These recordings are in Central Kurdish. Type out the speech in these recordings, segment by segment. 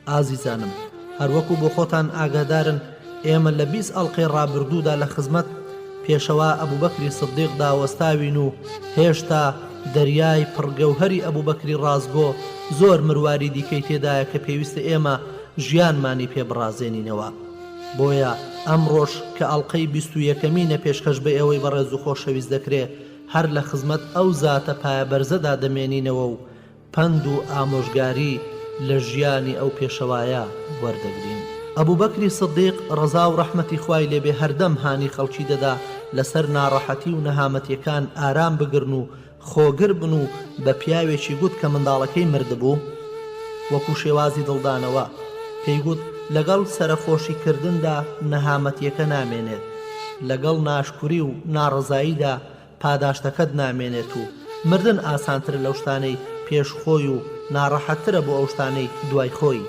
ئازیزانم هەروەکو بۆ خۆتان ئاگادارن ئێمە لە 20 ئەڵقەی ڕابردوودا لە خزمەت پێشەوا ئەبوبەکری سدیقدا وەستاوین و هێشتا دەریای پڕ گەوهەری ئەبوبەکری ڕاستگۆ زۆر مرواری دیکەی تێدایە کە پێویستە ئێمە ژیانمانی پێ بڕازێنینەوە. بۆیە ئەمڕۆش کە ئەڵقەی 20 و یەکەمینە پێشکەش بە ئێوەی بەڕێز و خۆشەویست دەکرێ هەر لە خزمەت ئەو زاتە پایەبەرزەدا دەمێنینەوە و پەند و ئامۆژگاری لە ژیانی ئەو پێشەوایە وەردەگرین. ئەبوبەکری سدیق ڕەزا و ڕەحمەتی خوای لێ بێ هەردەم هانی خەڵکی دەدا لەسەر ناڕەحەتی و نەهامەتیەکان ئارام بگرن و خۆگر بن و بە پیاوێکی گوت کە منداڵەکەی مردبوو وەکو شێوازی دڵدانەوە پێی گوت لەگەڵ سەرەخۆشی کردندا نەهامەتیەکە نامێنێت لەگەڵ ناشکوری و ناڕەزاییدا پاداشتەکەت نامێنێت و مردن ئاسانترە لەو شتانەی پێش خۆی و ناڕەحەتترە بۆ ئەو شتانەی دوای خۆی.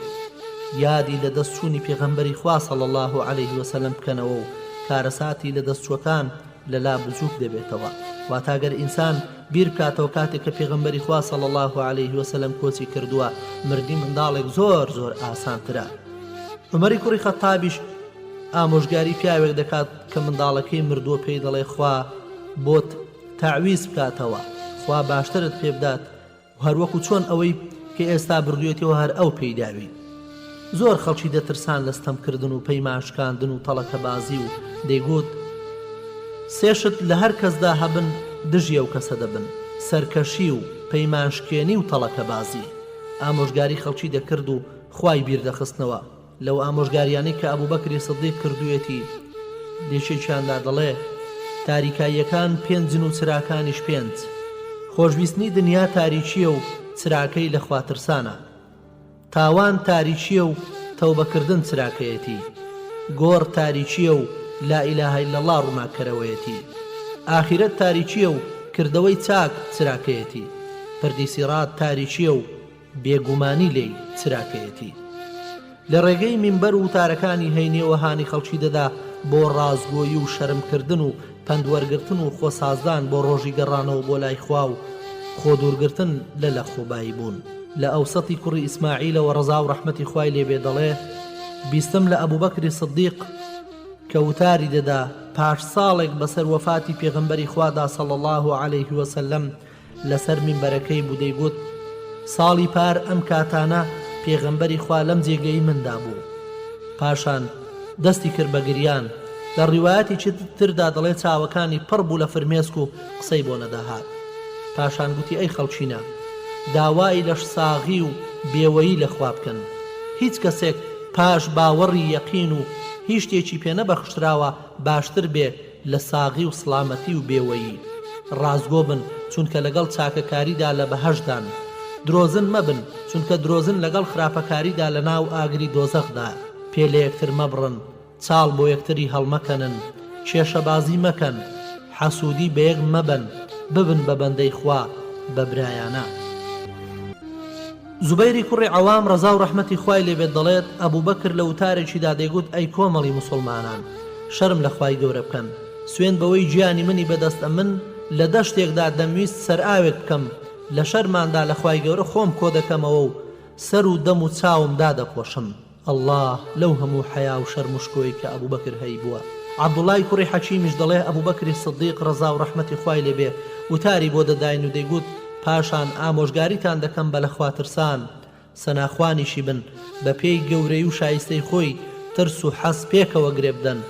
یادی لە دەست چوونی پێغەمبەری خوا صلی اللە علیه وسلم بکەنەوە و کارەساتی لە دەست چووەکان لەلا بجوک دەبێتەوە. واتە گەر ئینسان بیر بکاتەوە کاتێک کە پێغەمبەری خوا صلی اللە علیه وسلم کۆچی کردووە مردنی منداڵێک زۆر زۆر ئاسانترە. عومەری کوڕی خەتابیش ئامۆژگاری پیاوێک دەکات کە منداڵەکەی مردووە پێی دەڵێ خوا بۆت تەعویز بکاتەوە خوا باشترت پێ بدات و هەروەکو چۆن ئەوەی کە ئێستا بردوێتەوە هەر ئەو پێی داوی زۆر خەڵکی دەترسان لە ستەمکردن و پەیمان شکاندن و تەڵەکەبازی و دەیگوت سێ شت لە هەر کەسدا هەبن دژی ئەو کەسە دەبن سەرکەشی و پەیمانشکێنی و تەڵەکەبازی ئامۆژگاری خەڵکی دەکرد و خوای بیر دەخستنەوە لەو ئامۆژگاریانەی کە ئەبوبەکری سدیق کردوویەتی یەکێکیاندا دەڵێ، تاریکاییەکان پێنجن و چراکانیش پێنج. خۆشویستنی دنیا تاریکییە و چراکەی لە خواترسانە. تاوان تاریکییە و تەوبەکردن چراکەیەتی. گۆڕ تاریکییە و لا الە الا اللە ڕووناککەرەوەیەتی. ئاخیرەت تاریکییە و کردەوەی چاک چراکەیەتی. پردی سیڕات تاریکییە و بێگومانی لێی چراکەیەتی. لە ڕێگەی مینبەر و وتارەکانی هەینیەوە هانی خەڵکی دەدا بۆ ڕاستگۆیی و شەرمکردن و پەند وەرگرتن و خۆ سازدان بۆ ڕۆژی گەڕانەوە بۆ لای خوا و خۆ دوورگرتن لە لەخۆبایی بوون. لە ئەوسەتی کوڕی ئیسماعیلەوە ڕەزا و ڕەحمەتی خوای لێ بێ دەڵێ، بیستم لە ئەبوبەکری سدیق کە وتاری دەدا پاش ساڵێک بەسەر وەفاتی پێغەمبەری خوادا صلی اللە علیه وسلم لەسەر مینبەرەکەی بوو دەیگوت، ساڵی پار ئەم کاتانە پێغەمبەری خوا لەم جێگەی مندا بوو. پاشان دەستی کرد بە گریان، لە ڕیوایەتێکی تردا دەڵێ چاوەکانی پڕ بوو لە فرمێسک و قسەی بۆ نەدەهات. پاشان گوتی ئەی خەڵکینە! داوای لەشساغی و بێوەیی لە خوا بکەن. هیچ کەسێک پاش باوەڕی یەقین و هیچ شتێکی پێ نەبەخشراوە باشتر بێ لە ساغی و سڵامەتی و بێوەیی. ڕاستگۆ بن، چونکە لەگەڵ چاکەکاریدا لە بەهەشتدان. درۆزن مەبن، چونکە درۆزن لەگەڵ خراپەکاریدا لەناو ئاگری دۆزەخدا. پێ لە یەکتر مەبڕن، چاڵ بۆ یەکتری هەڵمەکەنن، کێشەبازی مەکەن، حەسوودی بە یەک مەبەن، ببن بە بەندەی خوا بە برایانە. زوبەیری کوڕی عەوام ڕەزا و ڕەحمەتی خوای لێ بێت دەڵێت، ئەبوبەکر لە وتارێکیدا دەیگوت ئەی کۆمەڵی موسوڵمانان شەرم لە خوای گەورە بکەن، سوێند بەوەی گیانی منی بەدەستە من لە دەشتێکدا دەمویست سەرئاوێک بکەم لە شەرماندا لە خوای گەورە خۆم کۆدەکەمەوە و سەر و دەم و چاوم دادەپۆشم. ئەڵڵا لەو هەموو حەیا و شەرم و شکۆی کە ئەبوبەکر هەیبووە. عەبدوڵڵای کوڕی حەکیمیش دەڵێ ئەبوبەکری سدیق ڕەزا و ڕەحمەتی خوای لێ بێ وتاری بۆ دەداین و دەیگوت پاشان ئامۆژگاریتان دەکەم بە لەخواترسان سەناخوانیشی بن بە پێی گەورەی و شایستەی خۆی ترس و حەز پێکەوە گرێ بدەن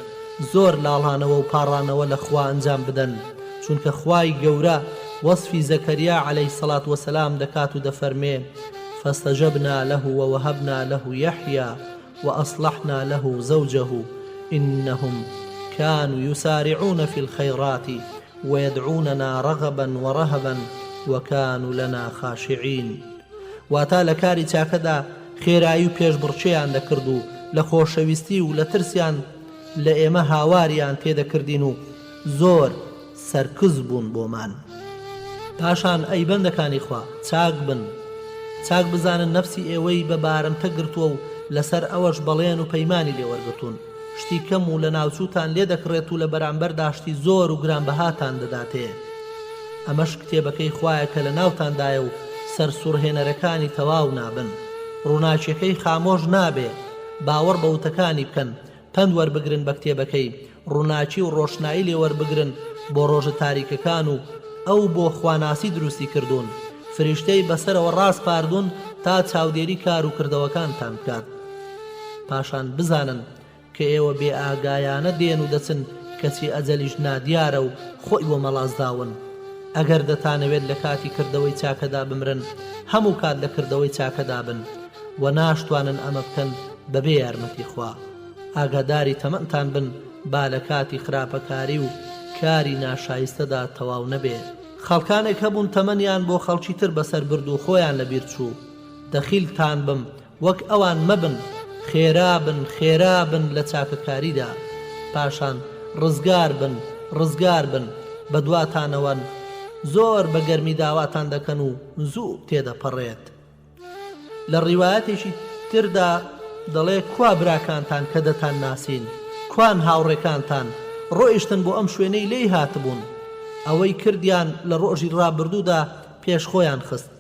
زۆر لاڵانەوە و پاڕانەوە لە خوا ئەنجام بدەن چونکە خوای گەورە وەسفی زەکەریا علیە سڵات وسلام دەکات و دەفەرمێ فاستجبنا له ووهبنا له یحیی وأصلحنا له زوجه إنهم كانوا يسارعون في الخيرات ويدعوننا رغبا ورهبا وكانوا لنا خاشعين واتا لە کاری چاکەدا خێرایی و پێشبڕکێیان دەکرد و لە خۆشەویستی و لە ترسیان لە ئێمە هاواریان تێدەکردین و زۆر سەرکز بوون بۆمان. پاشان ئەی بەندەکانی خوا چاک بن، چاک بزانن نەفسی ئێوەی بە بارمتە گرتووە و لەسەر ئەوەش بەڵێن و پەیمانی لێ وەرگرتوون، شتی کەم و لەناوچووتان لێ دەکڕێت و لە بەرامبەردا شتی زۆر و گرانبەهاتان دەداتێ. ئەمەش کتێبەکەی خوایە کە لەناوتاندایە و سەرسوڕهێنەرەکانی تەواو نابن. ڕووناکیەکەی خامۆش نابێ، باوەڕ بە وتەکانی بکەن، پەند وەربگرن بە کتێبەکەی، ڕووناکی و ڕۆشنایی لێ وەربگرن بۆ ڕۆژە تاریکەکان و ئەو بۆ خواناسی دروستی کردوون، فریشتەی بەسەرەوە ڕاسپاردوون تا چاودێری کار و کردەوەکانتان بکات. پاشان بزانن کە ئێوە بێ ئاگایانە دێن و دەچن کەچی ئەجەلیش نادیارە و خۆی بۆ مەڵاس داون. ئەگەر دەتانەوێت لە کاتی کردەوەی چاکەدا بمرن هەموو کات لە کردەوەی چاکەدا بن و ناشتوانن ئەمە بکەن بەبێ یارمەتی خوا. ئاگاداری تەمەنتان بن با لە کاتی خراپەکاری و کاری ناشایستەدا تەواو نەبێ. خەڵکانێک هەبوون تەمەنیان بۆ خەڵکی تر بەسەر برد و خۆیان لەبیر چوو. دەخیلتان بم وەک ئەوان مەبن، خێرا بن، خێرا بن لە چاکەکاریدا. پاشان ڕزگار بن، ڕزگار بن، بەدواتانەوەن، زۆر بە گەرمی داواتان دەکەن و زوو تێدەپەڕێت. لە ڕیوایەتێکی تردا دەڵێ، کوا براکانتان کە دەتانناسین؟ کوان هاوڕێکانتان؟ ڕۆیشتن بۆ ئەم شوێنەی لێی هاتبوون. ئەوەی کردیان لە ڕۆژی ڕابردوودا پێش خۆیان خست.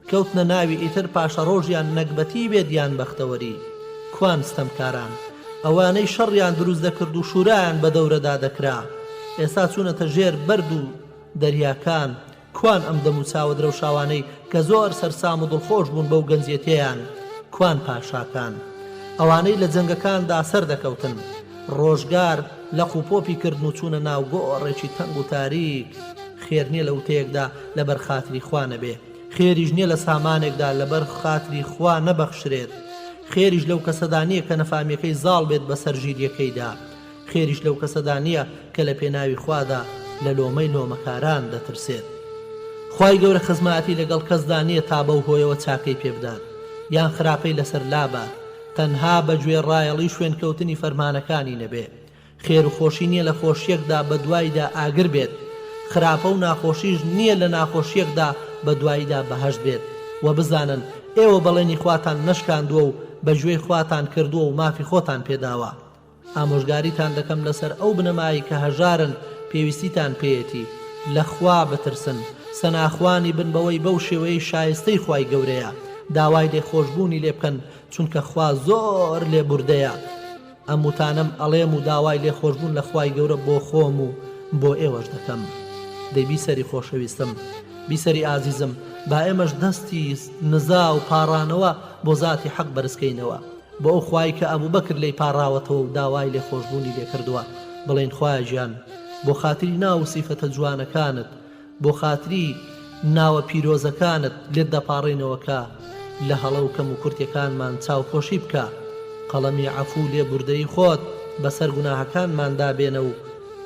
کەوتنە ناوی ئیتر پاشەڕۆژیان نەگبەتی بێت یان بەختەوەری. کوان ستەمکاران؟ ئەوانەی شەڕیان دروست دەکرد و شورایان بە دەورەدا دەکرا. ئێستا چوونەتە ژێر بەرد و دەریاکان. کوان ئەم دەموچاوە درەوشاوانەی کە زۆر سەرسام و دڵخۆش بوون بەو گەنجێتیەیان؟ کوان پاشاکان؟ ئەوانەی لە جەنگەکاندا سەردەکەوتن. ڕۆژگار لەق و پۆپی کردن و چوونە ناو گۆڕێکی تەنگ و تاریک. خێر نیە لە وتەیەکدا لەبەر خاتری خوا نەبێ. خێریش نیە لە سامانێکدا لەبەر خاتری خوا نەبەخشرێت. خێریش لەو کەسەدا نیە کە نەفامیەکەی زاڵ بێت بەسەر ژیریەکەیدا. خێریش لەو کەسەدا نیە کە لە پێناوی خوادا لە لۆمەی لۆمەکاران دەترسێت. خوای گەورە خزمایەتی لەگەڵ کەسدا نیە تا بەو هۆیەوە چاکەی پێ بدات یان خراپەی لەسەر لابات تەنها بە گوێڕایەڵی شوێنکەوتنی فەرمانەکانی نەبێ. خێر و خۆشی نیە لە خۆشیەکدا بە دوایدا ئاگر بێت، خراپە و ناخۆشیش نیە لە ناخۆشیەکدا بە دوایدا بەهەشت بێت، وە بزانن ئێوە بەڵێنی خواتان نەشکاندوە و بە گوێی خواتان کردوە و مافی خۆتان پێداوە. ئامۆژگاریتان دەکەم لەسەر ئەو بنەمایەی کە هەژارن پێویستیتان پێیەتی، لە خوا بترسن، سەناخوانی بن بەوەی بەو شێوەیەی شایستەی خوای گەورەیە، داوای لێخۆشبوونی لێ بکەن چونکە خوا زۆر لێبوردەیە. ئەم وتانەم ئەڵێم و داوای لێخۆشبوون لە خوای گەورە بۆ خۆم و بۆ ئێوەش دەکەم. دەی بیسەری خۆشەویستم، بیسەری ئازیزم، با ئێمەش دەستی نزا و پاڕانەوە بۆ زاتی حەق بەرزکەینەوە، بۆ ئەو خوای کە ئەبوبەکر لێی پاڕاوەتەوە و داوای لێخۆشبوونی لێکردووە، بڵێین خوایە گیان بۆ خاتری ناو و سیفەتە جوانەکانت، بۆ خاتری ناوە پیرۆزەکانت لێت دەپاڕێینەوە کە لە هەڵە و کەموکورتیەکانمان چاوپۆشی بکە، قەڵەمی عەفو و لێبوردەیی خۆت بەسەر گوناهەکانماندا بێنە و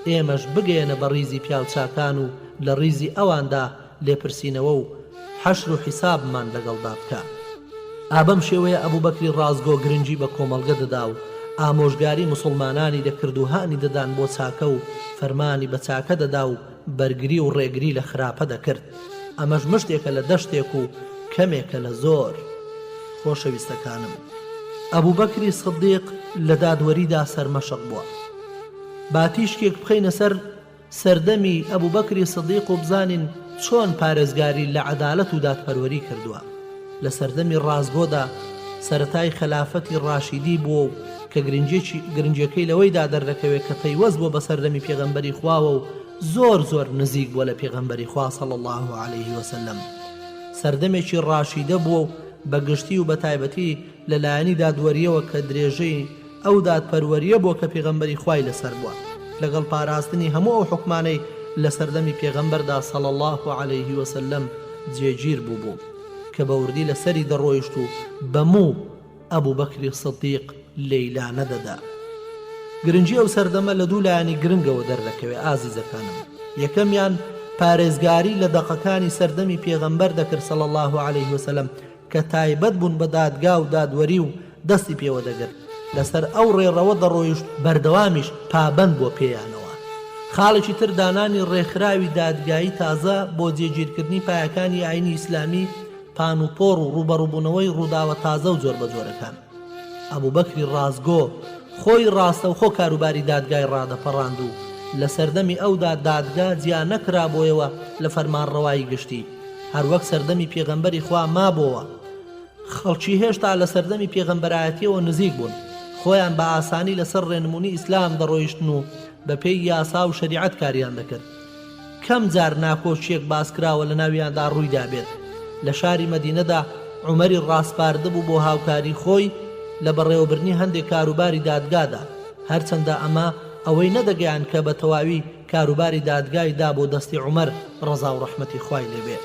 ئێمەش بگەیەنە بە ڕیزی پیاوچاکان و لە ڕیزی ئەواندا لێپرسینەوە و حەشر و حیسابمان لەگەڵدا بکە. ئا بەم شێوەیە ئەبوبەکری ڕاستگۆ گرنگی بە کۆمەڵگە دەدا و ئامۆژگاری موسوڵمانانی دەکرد و هانی دەدان بۆ چاکە و فەرمانی بە چاکە دەدا و بەرگری و ڕێگری لە خراپە دەکرد، ئەمەش مشتێکە لە دەشتێک و کەمێکە لە زۆر. خۆشەویستەکانم، ئەبوبەکری سدیق لە دادوەریدا سەرمەشق بووە. با تیشکێک بخەینە سەر سەردەمی ئەبوبەکری سدیق و بزانین چۆن پارێزگاری لە عەدالەت و دادپەروەری کردووە. لە سەردەمی ڕاستگۆدا سەرەتای خەلافەتی ڕاشیدی بووە و کە گرنگیەکی گرنگیەکەی لەوەیدا دەردەکەوێت کە پەیوەست بووە بە سەردەمی پێغەمبەری خواوە و زۆر زۆر نزیک بووە لە پێغەمبەری خوا صلی اللە علیه وسلم سەردەمێکی ڕاشیدە بووە و بە گشتی و بە تایبەتی لە لایەنی دادوەریەوە کە درێژەی ئەو دادپەروەریە بووە کە پێغەمبەری خوای لەسەر بووە لەگەڵ پاراستنی هەموو ئەو حوکمانەی لە سەردەمی پێغەمبەردا صلی اللە علیه وسلم جێگیر بووبوو کە بە وردی لەسەری دەڕۆیشت و بە موو ئەبوبەکری سدیق لێی لانەدەدا. گرنگی ئەو سەردەمە لە دوو لایەنی گرنگەوە دەردەکەوێ ئازیزەکانم، یەکەمیان پارێزگاری لە دەقەکانی سەردەمی پێغەمبەر دەکرد صلی اللە علیه وسلم کە تایبەت بوون بە دادگا و دادوەری و دەستی پێوە دەگرت، لەسەر ئەو ڕێڕەوە دەڕۆیشت، بەردەوامیش پابەند بووە پێیانەوە. خاڵێکی تر دانانی ڕێکخراوی دادگایی تازە بۆ جێگیرکردنی پایەکانی ئایینی ئیسلامی پان و پۆڕ و ڕووبەڕووبوونەوەی ڕووداوە تازە و جۆربەجۆرەکان. ئەبوبەکری ڕاستگۆ خۆی ڕاستەوخۆ کاروباری دادگای ڕادەپەڕاند و لە سەردەمی ئەودا دادگا جیا نەکرابۆیەوە لە فەرمانڕەوایی گشتی، هەروەک سەردەمی پێغەمبەری خوا مابۆوە. خەڵکی هێشتا لە سەردەمی پێغەمبەرایەتیەوە نزیک بوون، خۆیان بە ئاسانی لەسەر ڕێنمونی ئیسلام دەڕۆیشتن و بە پێی یاسا و شەریعەت کاریان دەکرد. کەم جار ناکۆکییەک باسکراوە لە ناویاندا ڕووی دابێت. لە شاری مەدینەدا عومەری ڕاسپاردبوو بۆ هاوکاری خۆی لە بەڕێوەبردنی هەندێک کاروباری دادگادا، هەرچەندە ئەمە ئەوەی نەدەگەیاند کە بە تەواوی کاروباری دادگای دا بۆ دەستی عومەر ڕەزا و ڕەحمەتی خوای لێ بێ.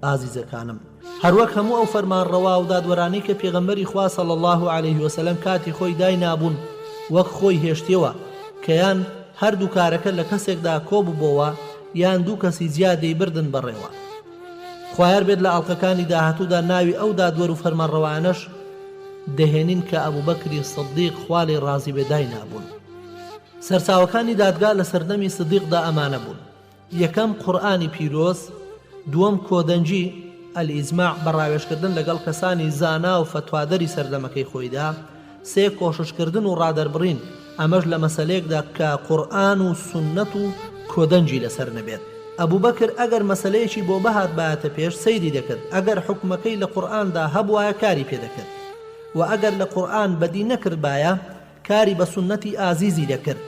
ئازیزەکانم هەروەک هەموو ئەو فەرمانڕەوا و دادوەرانەی کە پێغەمبەری خوا صلی اللە علیه وسلم کاتی خۆی داینابوون وەک خۆی هێشتیەوە کە یان هەردوو کارەکە لە کەسێکدا کۆببۆوە یان دوو کەسی جیا دەیبردن بەڕێوە. خوایار بێت لە ئەڵقەکانی داهاتوودا ناوی ئەو دادوەر و فەرمانڕەوایانەش دەهێنین کە ئەبوبەکری سدیق خوا لێی ڕازی بێ داینابوون. سەرچاوەکانی دادگا لە سەردەمی سدیقدا ئەمانە بوون. یەکەم قورئانی پیرۆز، دووەم کۆدەنگی، الاجماع، بە ڕاوێژکردن لەگەڵ کەسانی زانا و فەتوادەری سەردەمەکەی خۆیدا، سێ کۆششکردن و ڕادەربڕین، ئەمەش لە مەسەلەیەکدا کە قورئان و سوننەت و کۆدەنگی لەسەر نەبێت. ئەبوبەکر ئەگەر مەسەلەیەکی بۆ بهاتبایەتە پێش سەیری دەکرد ئەگەر حوکمەکەی لە قورئاندا هەبوایە کاری پێ دەکرد وە ئەگەر لە قورئان بەدی نەکردبایە کاری بە سوننەتی ئازیزی دەکرد،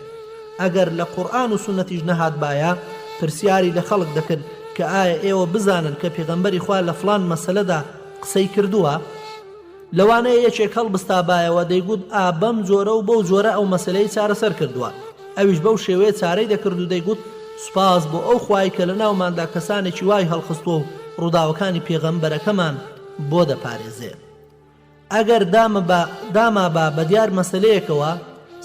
ئەگەر لە قورئان و سوننەتیش نەهاتبایە، پرسیاری لە خەڵک دەکرد کە ئایا ئێوە بزانن کە پێغەمبەری خوا لە فڵان مەسەلەدا قسەی کردووە؟ لەوانەیە یەکێک هەڵبستابایەوە دەیگوت ئا بەم جۆرە و بەو جۆرە ئەو مەسەلەی چارەسەر کردووە، ئەویش بەو شێوەیە چارەی دەکرد و دەیگوت سوپاس بۆ ئەو خوای کە لەناوماندا کەسانێکی وای هەڵخستووە و ڕووداوەکانی پێغەمبەرەکەمان بۆ دەپارێزێ. ئەگەر دامابا بە دیار مەسەلەیەکەوە،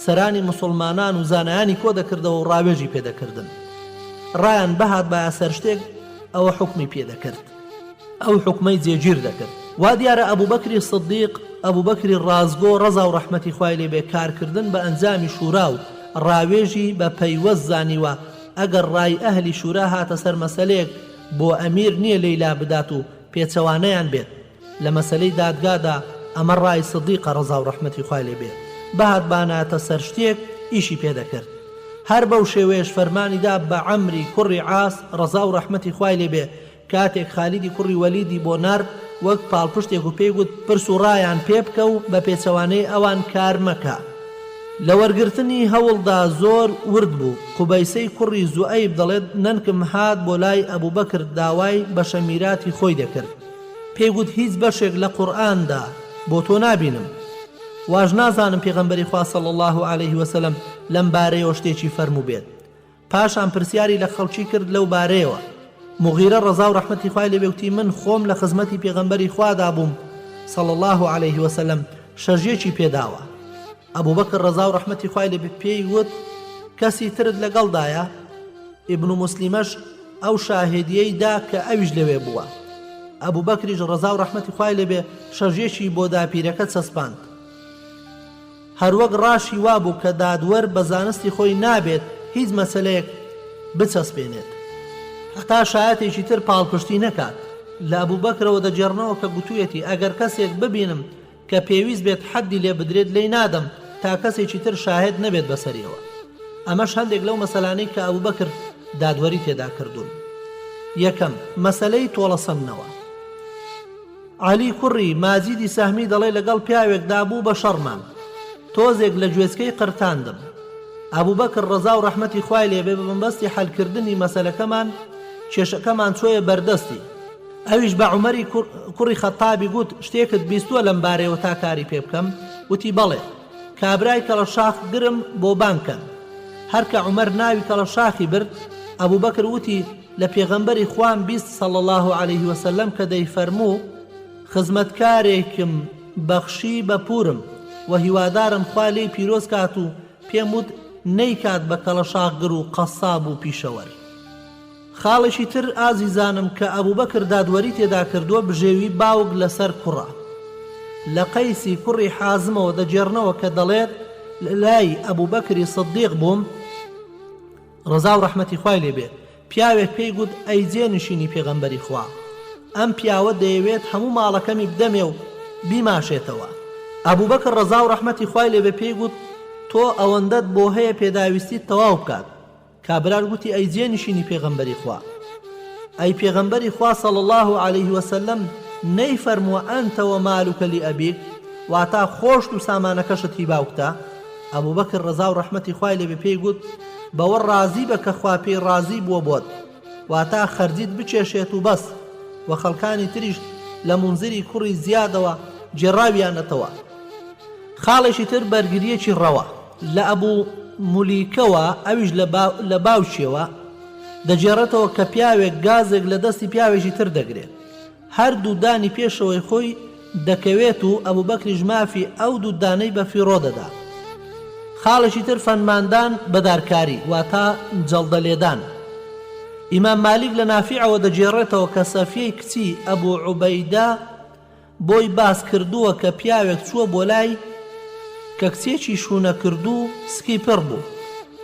سەرانی موسوڵمانان و زانایانی کۆ دەکردەوە و ڕاوێژی پێ دەکردن. ڕایان بهاتبایە سەر شتێک، ئەوە حوکمی پێ دەکرد. ئەو حوکمەی جێگیر دەکرد. وا دیارە ئەبوبەکری سدیق، ئەبوبەکری ڕاستگۆ، ڕەزا و ڕەحمەتی خوای لێ بێ، کارکردن بە ئەنجامی شورا و ڕاوێژی بە پەیوەست زانیوە، ئەگەر ڕای ئەهلی شورا هاتە سەر مەسەلەیەک، بۆ ئەمیر نییە لێی لابدات و پێچەوانەیان بێت. لە مەسەلەی دادگادا ئەمە ڕای سدیقە ڕەزا و ڕەحمەتی خوای لێ بێ بهاتبانایەتە سەر شتێک ئیشی پێ دەکرد هەر بەو شێوەیەش فەرمانی دا بە عەمری کوڕی عاس ڕەزا و ڕەحمەتی خوای لێ بێ کاتێک خالیدی کوڕی وەلیدی بۆ نارد وەک پاڵپشتێک و پێی گوت پرس و ڕایان پێ بکە و بە پێچەوانەی ئەوان کار مەکە. لە وەرگرتنی هەوڵدا زۆر ورد بوو، قوبەیسەی کوڕی زوئەیب دەڵێت نەنکم هات بۆ لای ئەبوبەکر داوای بەشە میراتی خۆی دەکرد، پێی گوت هیچ بەشێک لە قورئاندا بۆ تۆ نابینم، واش نازانم پێغەمبەری خوا صلی اللە علیه وسلم لەم بارەیەوە شتێکی فەرمووبێت. پاشان پرسیاری لە خەڵکی کرد لەو بارەیەوە. موغیرە ڕەزا و ڕەحمەتی خوای لێ بێ وتی من خۆم لە خزمەتی پێغەمبەری خوادا بووم صلی اللە علیه وسلم شەژێکی پێ داوە. ئەبوبەکر ڕەزا و ڕەحمەتی خوای لێ بێ پێی وت کەسی ترت لەگەڵدایە؟ ئیبن موسلیمەش ئەو شاهێدیەی دا کە ئەویش لەوێ بووە. ئەبوبەکریش ڕەزا و ڕەحمەتی خوای لێ بێ شەژێکی بۆ داپیرەکە چەسپاند. هەروەک ڕاشی وابوو کە دادوەر بە زانستی خۆی نابێت هیچ مەسەلەیەک بچەسپێنێت هەتا شایەتێکی تر پاڵپشتی نەکات. لە ئەبوبەکرەوە دەگێڕنەوە کە گوتوویەتی ئەگەر کەسێک ببینم کە پێویست بێت حەدی لێ بدرێت لێی نادەم تا کەسێکی تر شاهێد نەبێت بەسەریەوە. ئەمەش هەندێک لەو مەسەلانەی کە ئەبوبەکر دادوەری تێدا کردوون. یەکەم، مەسەلەی تۆڵەسەندنەوە. عەلی کوڕی ماجیدی سەهمی دەڵێ لەگەڵ پیاوێکدا بوو بە شەڕمان. تۆزێک لە گوێچکەی قرتاندم. ئەبوبەکر ڕەزا و ڕەحمەتی خوای لێ بێ بە مەبەستی حەلکردنی مەسەلەکەمان کێشەکەمان چۆیە بەردەستی. ئەویش بە عومەری کوڕی خەتابی گوت، شتێکت بیستووە لەم بارەیەوە تا کاری پێ بکەم؟ وتی، بەڵێ. کابرای کەڵەشاخ گرم بۆ بانگ کەن. هەر کە عومەر ناوی کەڵەشاخی برد، ئەبوبەکر وتی، لە پێغەمبەری خوام بیست صلی اللە علیه وسلم کە دەیفەرموو، خزمەتکارێکم بەخشی بە پوورم و هیوادارم خوا لێی پیرۆز کات و پێم وت نەیکات بە کەڵەشاخگر و قەساب و پیشەوەر. خاڵێکی تر ئازیزانم کە ئەبوبەکر دادوەری تێدا کردووە بژێوی باوک لەسەر کوڕە. لە قەیسی کوڕی حازمەوە دەگێڕنەوە کە دەڵێت لەلای ئەبوبەکری سدیق بووم، ڕەزا و ڕەحمەتی خوای لێ بێ، پیاوێک پێی گوت ئەی جێ نشینی پێغەمبەری خوا ئەم پیاوە دەیەوێت هەموو ماڵەکەمی بدەمێ و بیماشێتەوە. ئەبوبەکر ڕەزا و ڕەحمەتی خوای لێ بێ پێی گوت. تۆ ئەوەندەت بۆ هەیە پێداویستیت تەواو بکات. کابراش گوتی ئەی جێنشینی پێغەمبەری خوا، ئەی پێغەمبەری خوا صلی اللە علیه وسلم نەیفەرمووە انت ومالک لابیک واتا خۆشت و سامانەکەشت هی باوکتە؟ ئەبوبەکر ڕەزا و ڕەحمەتی خوای لێبێ پێی گوت بەوە ڕازی بە کە خوا پێی ڕازی بووە بۆت واتا خەرجیت بکێشێت و بەس وە خەڵکانی تریش لە مونزری کوڕی زیادەوە گێڕاویانەتەوە. خاڵێکی تر بەرگرییەکی ڕەوا لە ئەبو مولیکەوە ئەویش لە باوکیەوە دەگێڕێتەوە کە پیاوێک گازێک لە دەستی پیاوێکی تر دەگرێت هەردوو دانی پێشەوەی خۆی دەکەوێت و ئەبوبەکریش مافی ئەو دوو دانەی بە فیڕۆ دەدا. خاڵێکی تر فەرماندان بە دارکاری واتە جەڵدە لێدان. ئیمام مالیک لە نافیعەوە دەگێڕێتەوە کە سەفیەی کچی ئەبو عوبەیدە بۆی باس کردووە کە پیاوێک چووە بۆ لای کە کچێکی شوونەکردوو سکی پڕ بوو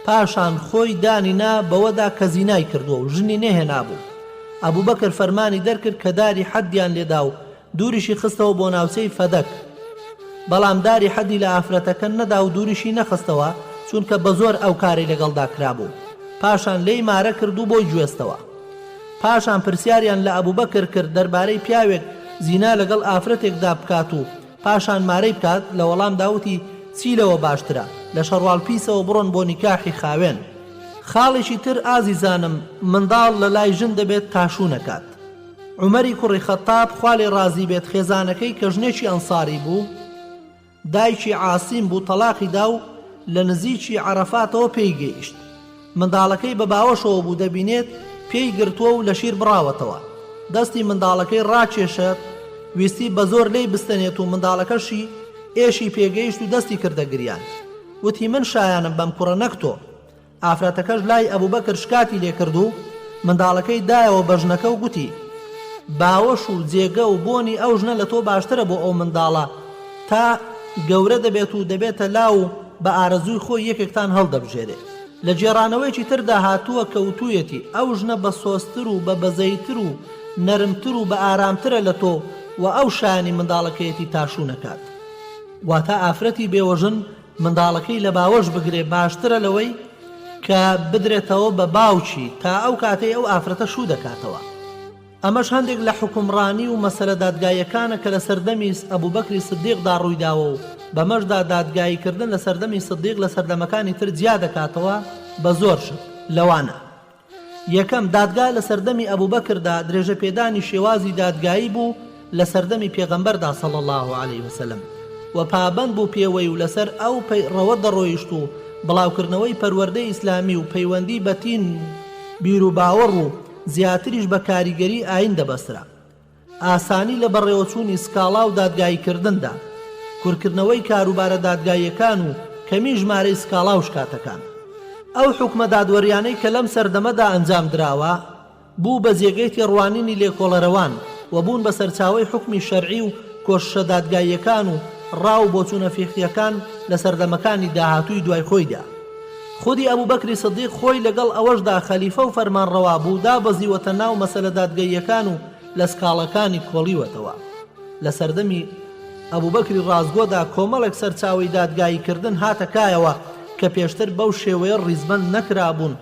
پاشان خۆی دانی نا بەوەدا کە زینای کردووە و ژنی نەهێنابوو ئەبوبەکر فەرمانی دەرکرد کە داری حەدیان لێدا و دووریشی خستەوە بۆ ناوچەی فەدەک بەڵام داری حەدی لە ئافرەتەکە نەدا و دووریشی نەخستەوە چونکە بەزۆر ئەو کارەی لەگەڵدا کرابوو پاشان لێی مارە کرد و بۆی گوێزتەوە. پاشان پرسیاریان لە ئەبوبەکر کرد دەربارەی پیاوێک زینا لەگەڵ ئافرەتێکدا بکات و پاشان مارەی بکات، لە وەڵامدا وتی، چی لەوە باشترە، لە شەڕواڵ پیسەوە بڕۆن بۆ نیکاحی خاوێن. خاڵێکی تر ئازیزانم، منداڵ لە لای ژن دەبێت تا شوو نەکات. عومەری کوڕی خەتاب خوا لێی ڕازی بێت خێزانەکەی کە ژنێکی ئەنساری بوو، دایکی عاسیم بوو تەڵاقی دا و لە نزیکی عەرەفاتەوە پێی گەیشت. منداڵەکەی بە باوەشەوە بوو دەبینێت پێی گرتووە و لە شیر بڕاوەتەوە. دەستی منداڵەکەی ڕاکێشت ویستی بە زۆر لێی بستەنێت و منداڵەکەشی ئێشی پێگەیشت و دەستی کردە گریان. وتی من شایانم بەم کوڕە نەک تۆ. ئافرەتەکەش لای ئەبوبەکر شکاتی لێ کرد و منداڵەکەی دایەوە بە ژنەکە و گوتی، باوەش و جێگە و بۆنی ئەو ژنە لە تۆ باشترە بۆ ئەو منداڵە تا گەورە دەبێت و دەبێتە لاو و بە ئارەزووی خۆی یەکێکتان هەڵدەبژێرێ. لە گێڕانەوەیەکی تردا هاتووە کە وتوویەتی، ئەو ژنە بە سۆزتر و بە بەزەییتر و نەرمتر و بە ئارامترە لە تۆ و ئەو شایانی منداڵەکەیەتی تا شوو نەکات. واتە ئافرەتی بێوەژن منداڵەکەی لە باوەش بگرێ باشترە لەوەی کە بدرێتەوە بە باوکی تا ئەو کاتەی ئەو ئافرەتە شوو دەکاتەوە. ئەمەش هەندێک لە حوکمڕانی و مەسەلە دادگاییەکانە کە لە سەردەمی ئەبوبەکری سدیقدا ڕوویداوە و بەمەشدا دادگایی کردن لە سەردەمی سدیق لە سەردەمەکانی تر جیا دەکاتەوە بە زۆر شت لەوانە. یەکەم، دادگا لە سەردەمی ئەبوبەکردا درێژەپێدانی شێوازی دادگایی بوو لە سەردەمی پێغەمبەردا صلی اللە علیه وسلم و پابەند بوو پێوەی و لەسەر ئەو پەیڕەوە دەڕۆیشت و بڵاوکردنەوەی پەروەردەی ئیسلامی و پەیوەندی بە تین و بیروباوەڕ و زیاتریش بە کاریگەری ئایین دەبەسترا. ئاسانی لە بەڕێوەچوونی سکاڵا و دادگاییکردندا، کورتکردنەوەی کاروبارە دادگاییەکان و کەمی ژمارەی سکاڵا و شکاتەکان. ئەو حوکمە دادوەریانەی کە لەم سەردەمەدا ئەنجام دراوە، بوو بە جێگەی تێڕوانینی لێکۆڵەرەوان و بوون بە سەرچاوەی حوکمی شەرعی و کۆششە دادگاییەکان و ڕا و بۆچوونە فیقهییەکان لە سەردەمەکانی داهاتووی دوای خۆیدا. خودی ئەبوبەکری سدیق خۆی لەگەڵ ئەوەشدا خەلیفە و فەرمانڕەوا بوو دابەزیوەتە ناو مەسەلە دادگەییەکان و لە سکاڵەکانی کۆڵیوەتەوە. لە سەردەمی ئەبوبەکری ڕاستگۆدا کۆمەڵێک سەرچاوەی دادگایی کردن هاتە کایەوە کە پێشتر بەو شێوەیە ڕیزبەند نەکرابوون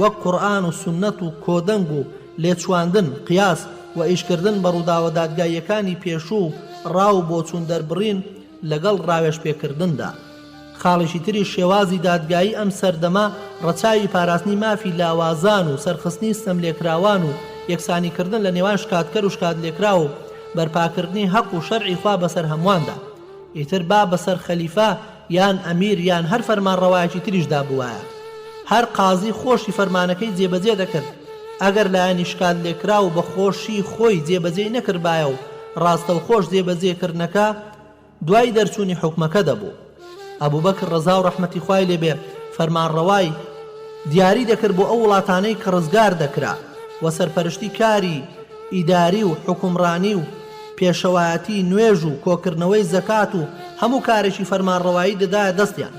وەک قورئان و سوننەت و کۆدەنگ و لێچواندن، قیاس، و ئیشکردن بە ڕووداوە دادگاییەکانی پێشوو و ڕا و بۆچوون دەربڕین لەگەڵ ڕاوێژپێکردندا. خاڵێکی تریش شێوازی دادگایی ئەم سەردەمە ڕەچاوی پاراستنی مافی لاوازان و سەرخستنی ستەملێکراوان و یەکسانیکردن لە نێوان شکاتکەر و شکاتلێکراو و بەرپاکردنی هەق و شەرعی خوا بەسەر هەموواندا ئیتر با بەسەر خەلیفە یان ئەمیر یان هەر فەرمانڕەوایەکی تریشدا بوایە هەر قازی خۆشی فەرمانەکەی جێبەجێ دەکرد ئەگەر لایەنی شکاتلێکراو بە خۆشی خۆی جێبەجێی نەکردبایە و ڕاستەوخۆش جێبەجێکردنەکە دوای دەرچوونی حوکمەکە دەبوو. ئەبوبەکر ڕەزا و ڕەحمەتی خوای لێ بێ فەرمانڕەوای دیاری دەکرد بۆ ئەو وڵاتانەی کە ڕزگار دەکرا و سەرپەرشتی کاری ئیداری و حوکمڕانی و پێشەوایەتی نوێژ و کۆکردنەوەی زەکات و هەموو کارێکی فەرمانڕەوایی دەدایە دەستیان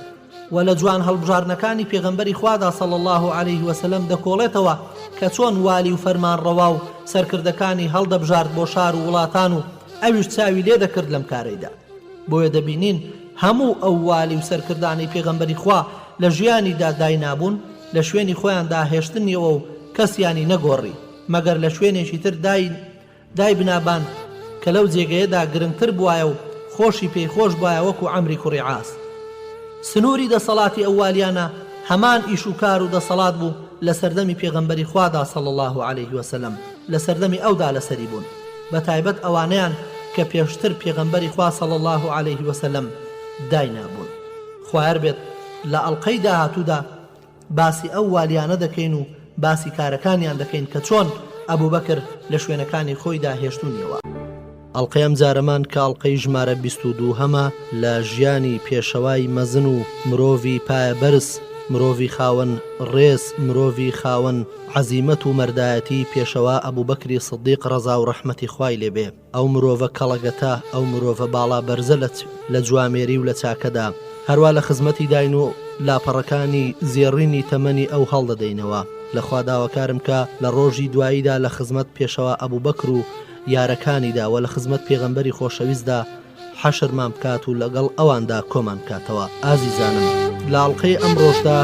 و لە جوان هەڵبژاردنەکانی پێغەمبەری خوادا صلی اللە علیه وسلم دەکۆڵێتەوە کە چۆن والی و فەرمانڕەوا و سەرکردەکانی هەڵدەبژارد بۆ شار و وڵاتان و ئەویش چاوی لێ دەکرد لەم کارەیدا بۆیە دەبینین. هەموو ئەو والی و سەرکردانەی پێغەمبەری خوا لە ژیانیدا داینابوون لە شوێنی خۆیاندا هێشتنیەوە و کەسیانی نەگۆڕی مەگەر لە شوێنێکی تر دای دایبنابان کە لەو جێگەیەدا گرنگتر بوایە و خۆشی پێی خۆش بوایە وەکو عەمری کوڕی عاس. سنووری دەسەڵاتی ئەو والیانە هەمان ئیش و کار و دەسەڵات بوو لە سەردەمی پێغەمبەری خوادا صلی اللە علیه وسلم لە سەردەمی ئەودا لەسەری بوون بەتایبەت ئەوانەیان کە پێشتر پێغەمبەری خوا صلی اللە علیه وسلم داینابوون. خوایەر بێت لە ئەڵقەی داهاتوودا باسی ئەو والیانە دەکەین و باسی کارەکانیان دەکەین کە چۆن ئەبوبەکر لە شوێنەکانی خۆیدا هێشتوونیەوە. ئەڵقەی ئەمجارەمان کە ئەڵقەی ژمارە 22 هەمە لە ژیانی پێشەوای مەزن و مرۆڤی پایەبەرز، مرۆڤی خاوەن ڕێز، مرۆڤی خاوەن عەزیمەت و مەردایەتی پێشەوا ئەبوبەکری سدیق ڕەزا و ڕەحمەتی خوای لێ بێ. ئەو مرۆڤە کەڵەگەتە، ئەو مرۆڤە باڵا بەرزە لە لە جوامێری و لە چاکەدا، هەروا لە خزمەتی داین و لاپەڕەکانی زێڕینی تەمەنی ئەو هەڵدەدەینەوە. لە خوا داواکارم کە لە ڕۆژی دواییدا لە خزمەت پێشەوا ئەبوبەکر و یارەکانیدا وە لە خزمەت پێغەمبەری خۆشەویستدا حەشرمان بکات و لەگەڵ ئەواندا کۆمان بکاتەوە. ئازیزانم لە ئەڵقەی ئەمڕۆشدا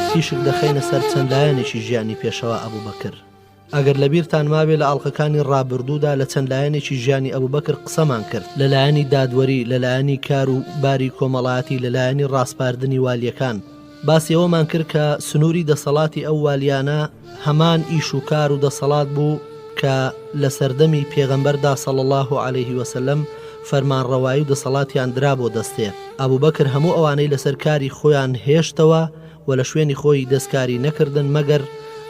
تیشک دەخەینە سەر چەند لایەنێکی ژیانی پێشەوا ئەبوبەکر. ئەگەر لەبیرتان مابێ لە ئاڵقەکانی ڕابردوودا لە چەند لایەنێکی ژیانی ئەبوبەکر قسەمان کرد، لە لایەنی دادوەری، لە لایەنی کار و باری کۆمەڵایەتی، لە لایەنی ڕاسپاردنی والییەکان. باسی ئەوەمان کرد کە سنووری دەسەڵاتی ئەو والییانە هەمان ئیش و کار و دەسەڵات بوو کە لە سەردەمی پێغەمبەردا صلی اللە علیه وسلم فەرمانڕەوایی و دەسەڵاتیان درابۆ دەستێ. ئەبوبەکر هەموو ئەوانەی لەسەر کاری خۆیان هێشتەوە و لە شوێنی خۆی دەستکاری نەکردن مەگەر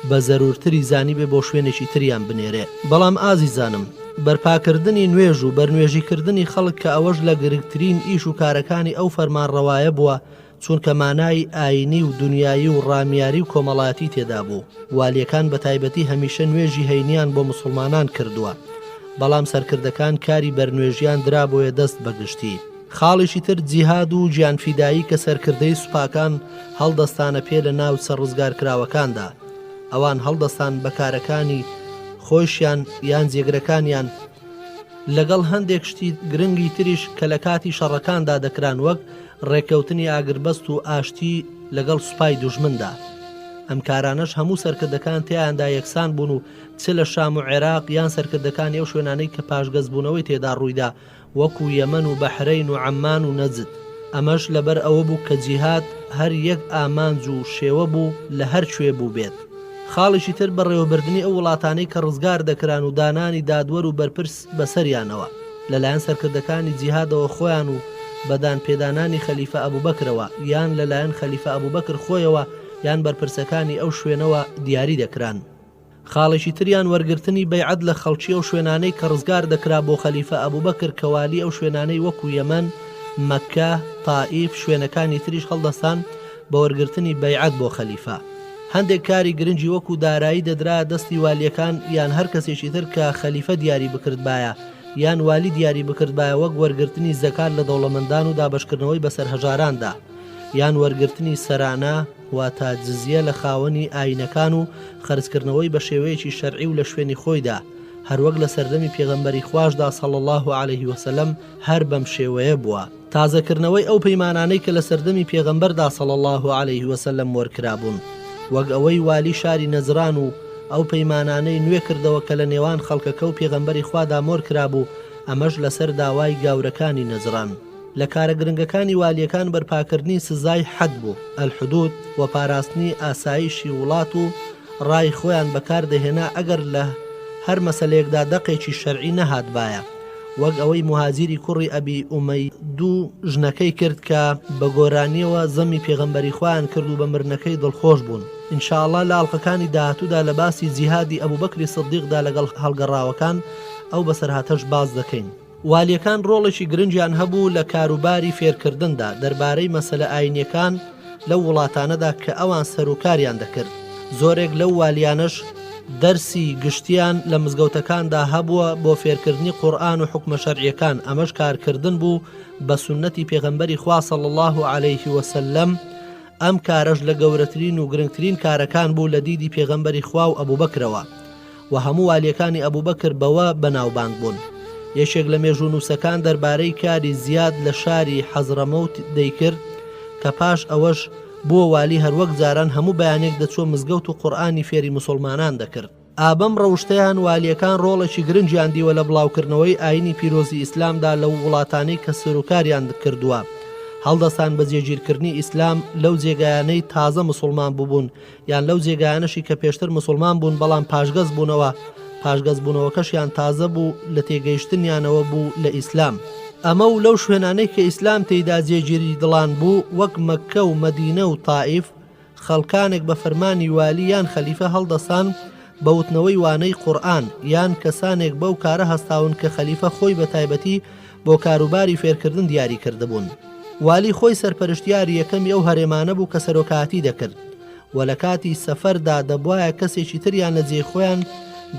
بە زەرورتری زانیبێ بۆ شوێنێکی تریان بنێرێ. بەڵام ئازیزانم بەرپاکردنی نوێژ و بەرنوێژی کردنی خەڵک کە ئەوەش لە گرنگترین ئیش و کارەکانی ئەو فەرمانڕەوایە بووە چونکە مانای ئاینی و دونیایی و ڕامیاری و کۆمەڵایەتی تێدا بوو والیەکان بەتایبەتی هەمیشە نوێژی هەینیان بۆ موسوڵمانان کردووە بەڵام سەرکردەکان کاری بەرنوێژیان درابۆیە دەست بەگشتی. خاڵێکی تر جیهاد و گیانفیدایی کە سەرکردەی سوپاکان هەڵدەستانە پێ لە ناوچە ڕزگارکراوەکاندا ئەوان هەڵدەستان بە کارەکانی خۆیشیان یان جێگرەکانیان لەگەڵ هەندێک شتی گرنگی تریش کە لە کاتی شەڕەکاندا دەکران وەک ڕێککەوتنی ئاگربەست و ئاشتی لەگەڵ سوپای دوژمندا ئەم کارانەش هەموو سەرکردەکان تیایاندا یەکسان بوون و چ لە شام و عێراق یان سەرکردەکانی ئەو شوێنانەی کە پاشگەزبوونەوەی تێدا ڕوویدا وەکو یەمەن و بەحرەین و عەممان و نەجد، ئەمەش لەبەر ئەوە بوو کە جیهاد هەر یەک ئامانج و شێوە بوو لە هەر کوێ بووبێت. خاڵێکی تر بەڕێوەبردنی ئەو وڵاتانەی کە ڕزگار دەکران و دانانی دادوەر و بەرپرس بەسەریانەوە لەلایەن سەرکردەکانی جیهادەوە خۆیان و بە دانپێدانانی خەلیفە ئەبوبەکرەوە یان لەلایەن خەلیفە ئەبوبەکر خۆیەوە یان بەرپرسەکانی ئەو شوێنەوە دیاری دەکران. خاڵێکی تریان وەرگرتنی بەیعەت لە خەڵکی ئەو شوێنانەی کە ڕزگار دەکرا بۆ خەلیفە ئەبوبەکر کە والی ئەو شوێنانەی وەکو یەمەن، مەککە، تائیف، شوێنەکانی تریش هەڵدەستان بە وەرگرتنی بەیعەت بۆ خەلیفە. هەندێک کاری گرنگی وەکو دارایی دەدرایە دەستی والیەکان یان هەر کەسێکی تر کە خەلیفە دیاری بکردبایە یان والی دیاری بکردبایە وەک وەرگرتنی زەکات لە دەوڵەمەندان و دابەشکردنەوەی بەسەر هەژاراندا یان وەرگرتنی سەرانە واتە جزیە لە خاوەنی ئایینەکان و خەرجکردنەوەی بە شێوەیەکی شەرعی و لە شوێنی خۆیدا، هەروەک لە سەردەمی پێغەمبەری خواشدا صلی اللە علیه وسلم هەر بەم شێوەیە بووە. تازەکردنەوەی ئەو پەیمانانەی کە لە سەردەمی پێغەمبەردا صلی اللە علیه وسلم مۆرکرابوون، وەک ئەوەی والی شاری نەجران و ئەو پەیمانانەی نوێ کردەوە کە لە نێوان خەڵکەکە و پێغەمبەری خوادا مۆرکرابوو، ئەمەش لەسەر داوای گاورەکانی نەجران. لە کارە گرنگەکانی والییەکان بەرپاکردنی سزای حەد بوو، الحدود، و پاراستنی ئاسایشی وڵات و ڕای خۆیان بەکار دەهێنا ئەگەر لە هەر مەسەلەیەکدا دەقێکی شەرعی نەهاتبایە وەک ئەوەی موهاجیری کوڕی ئەبی ئومەی و ژنەکەی کرد کە بە گۆرانیەوە زەمی پێغەمبەری خوایان کرد و بە مردنەکەی دڵخۆش بوون. ان شاء اللە لە ئەڵقەکانی داهاتوودا لە باسی جیهادی ئەبوبەکری سدیقدا لەگەڵ هەڵگەڕاوەکان ئەو بەسەرهاتەش باس دەکەین. والیەکان ڕۆڵێکی گرنگیان هەبوو لە کاروباری فێرکردندا دەربارەی مەسەلە ئاینیەکان لەو وڵاتانەدا کە ئەوان سەروکاریان دەکرد، زۆرێک لەو والیانەش دەرسی گشتیان لە مزگەوتەکاندا هەبووە بۆ فێرکردنی قورئان و حوکمە شەرعیەکان، ئەمەش کارکردن بوو بە سوننەتی پێغەمبەری خوا صلی اللە علیه وسلم، ئەم کارەش لە گەورەترین و گرنگترین کارەکان بوو لە دیدی پێغەمبەری خوا و ئەبوبەکرەوە و هەموو والیەکانی ئەبوبەکر بەوە بەناوبانگ بوون. یەکێک لە مێژوونووسەکان دەربارەی کاری زیاد لە شاری حەزرەمەوت دەیکرد کە پاش ئەوەش بووە والی هەروەک جاران هەموو بەیانێک دەچووە مزگەوت و قورئانی فێری موسوڵمانان دەکرد. ئا بەم ڕەوشتەیان والیەکان ڕۆڵێکی گرنگیان دیوە لە بڵاوکردنەوەی ئاینی پیرۆزی ئیسلامدا لەو وڵاتانەی کە سەروکاریان کردووە هەڵدەستان بە جێگیرکردنی ئیسلام لەو جێگایانەی تازە مسوڵمان بووبوون یان لەو جێگایانەشی کە پێشتر مسوڵمان بوون بەڵام پاشگەز بوونەوە پاشگەز بوونەوەکەشیان تازە بوو لە تێگەیشتنیانەوە بوو لە ئیسلام. ئەمە و لەو شوێنانەی کە ئیسلام تێیدا جێگیری دڵان بوو وەک مەککە و مەدینە و تائیف خەڵکانێک بە فەرمانی والی یان خەلیفە هەڵدەسان بە وتنەوەی وانەی قورئان، یان کەسانێک بەو کارە هەستاون کە خەلیفە خۆی بە تایبەتی بۆ کاروباری فێرکردن دیاری کردبوون. والی خۆی سەرپەرشتیاری یەکەمی ئەو هەرێمانە بوو کە سەرۆکایەتی دەکرد و لە کاتی سەفەردا دەبوایە کەسێکی تریان لە جێی خۆیان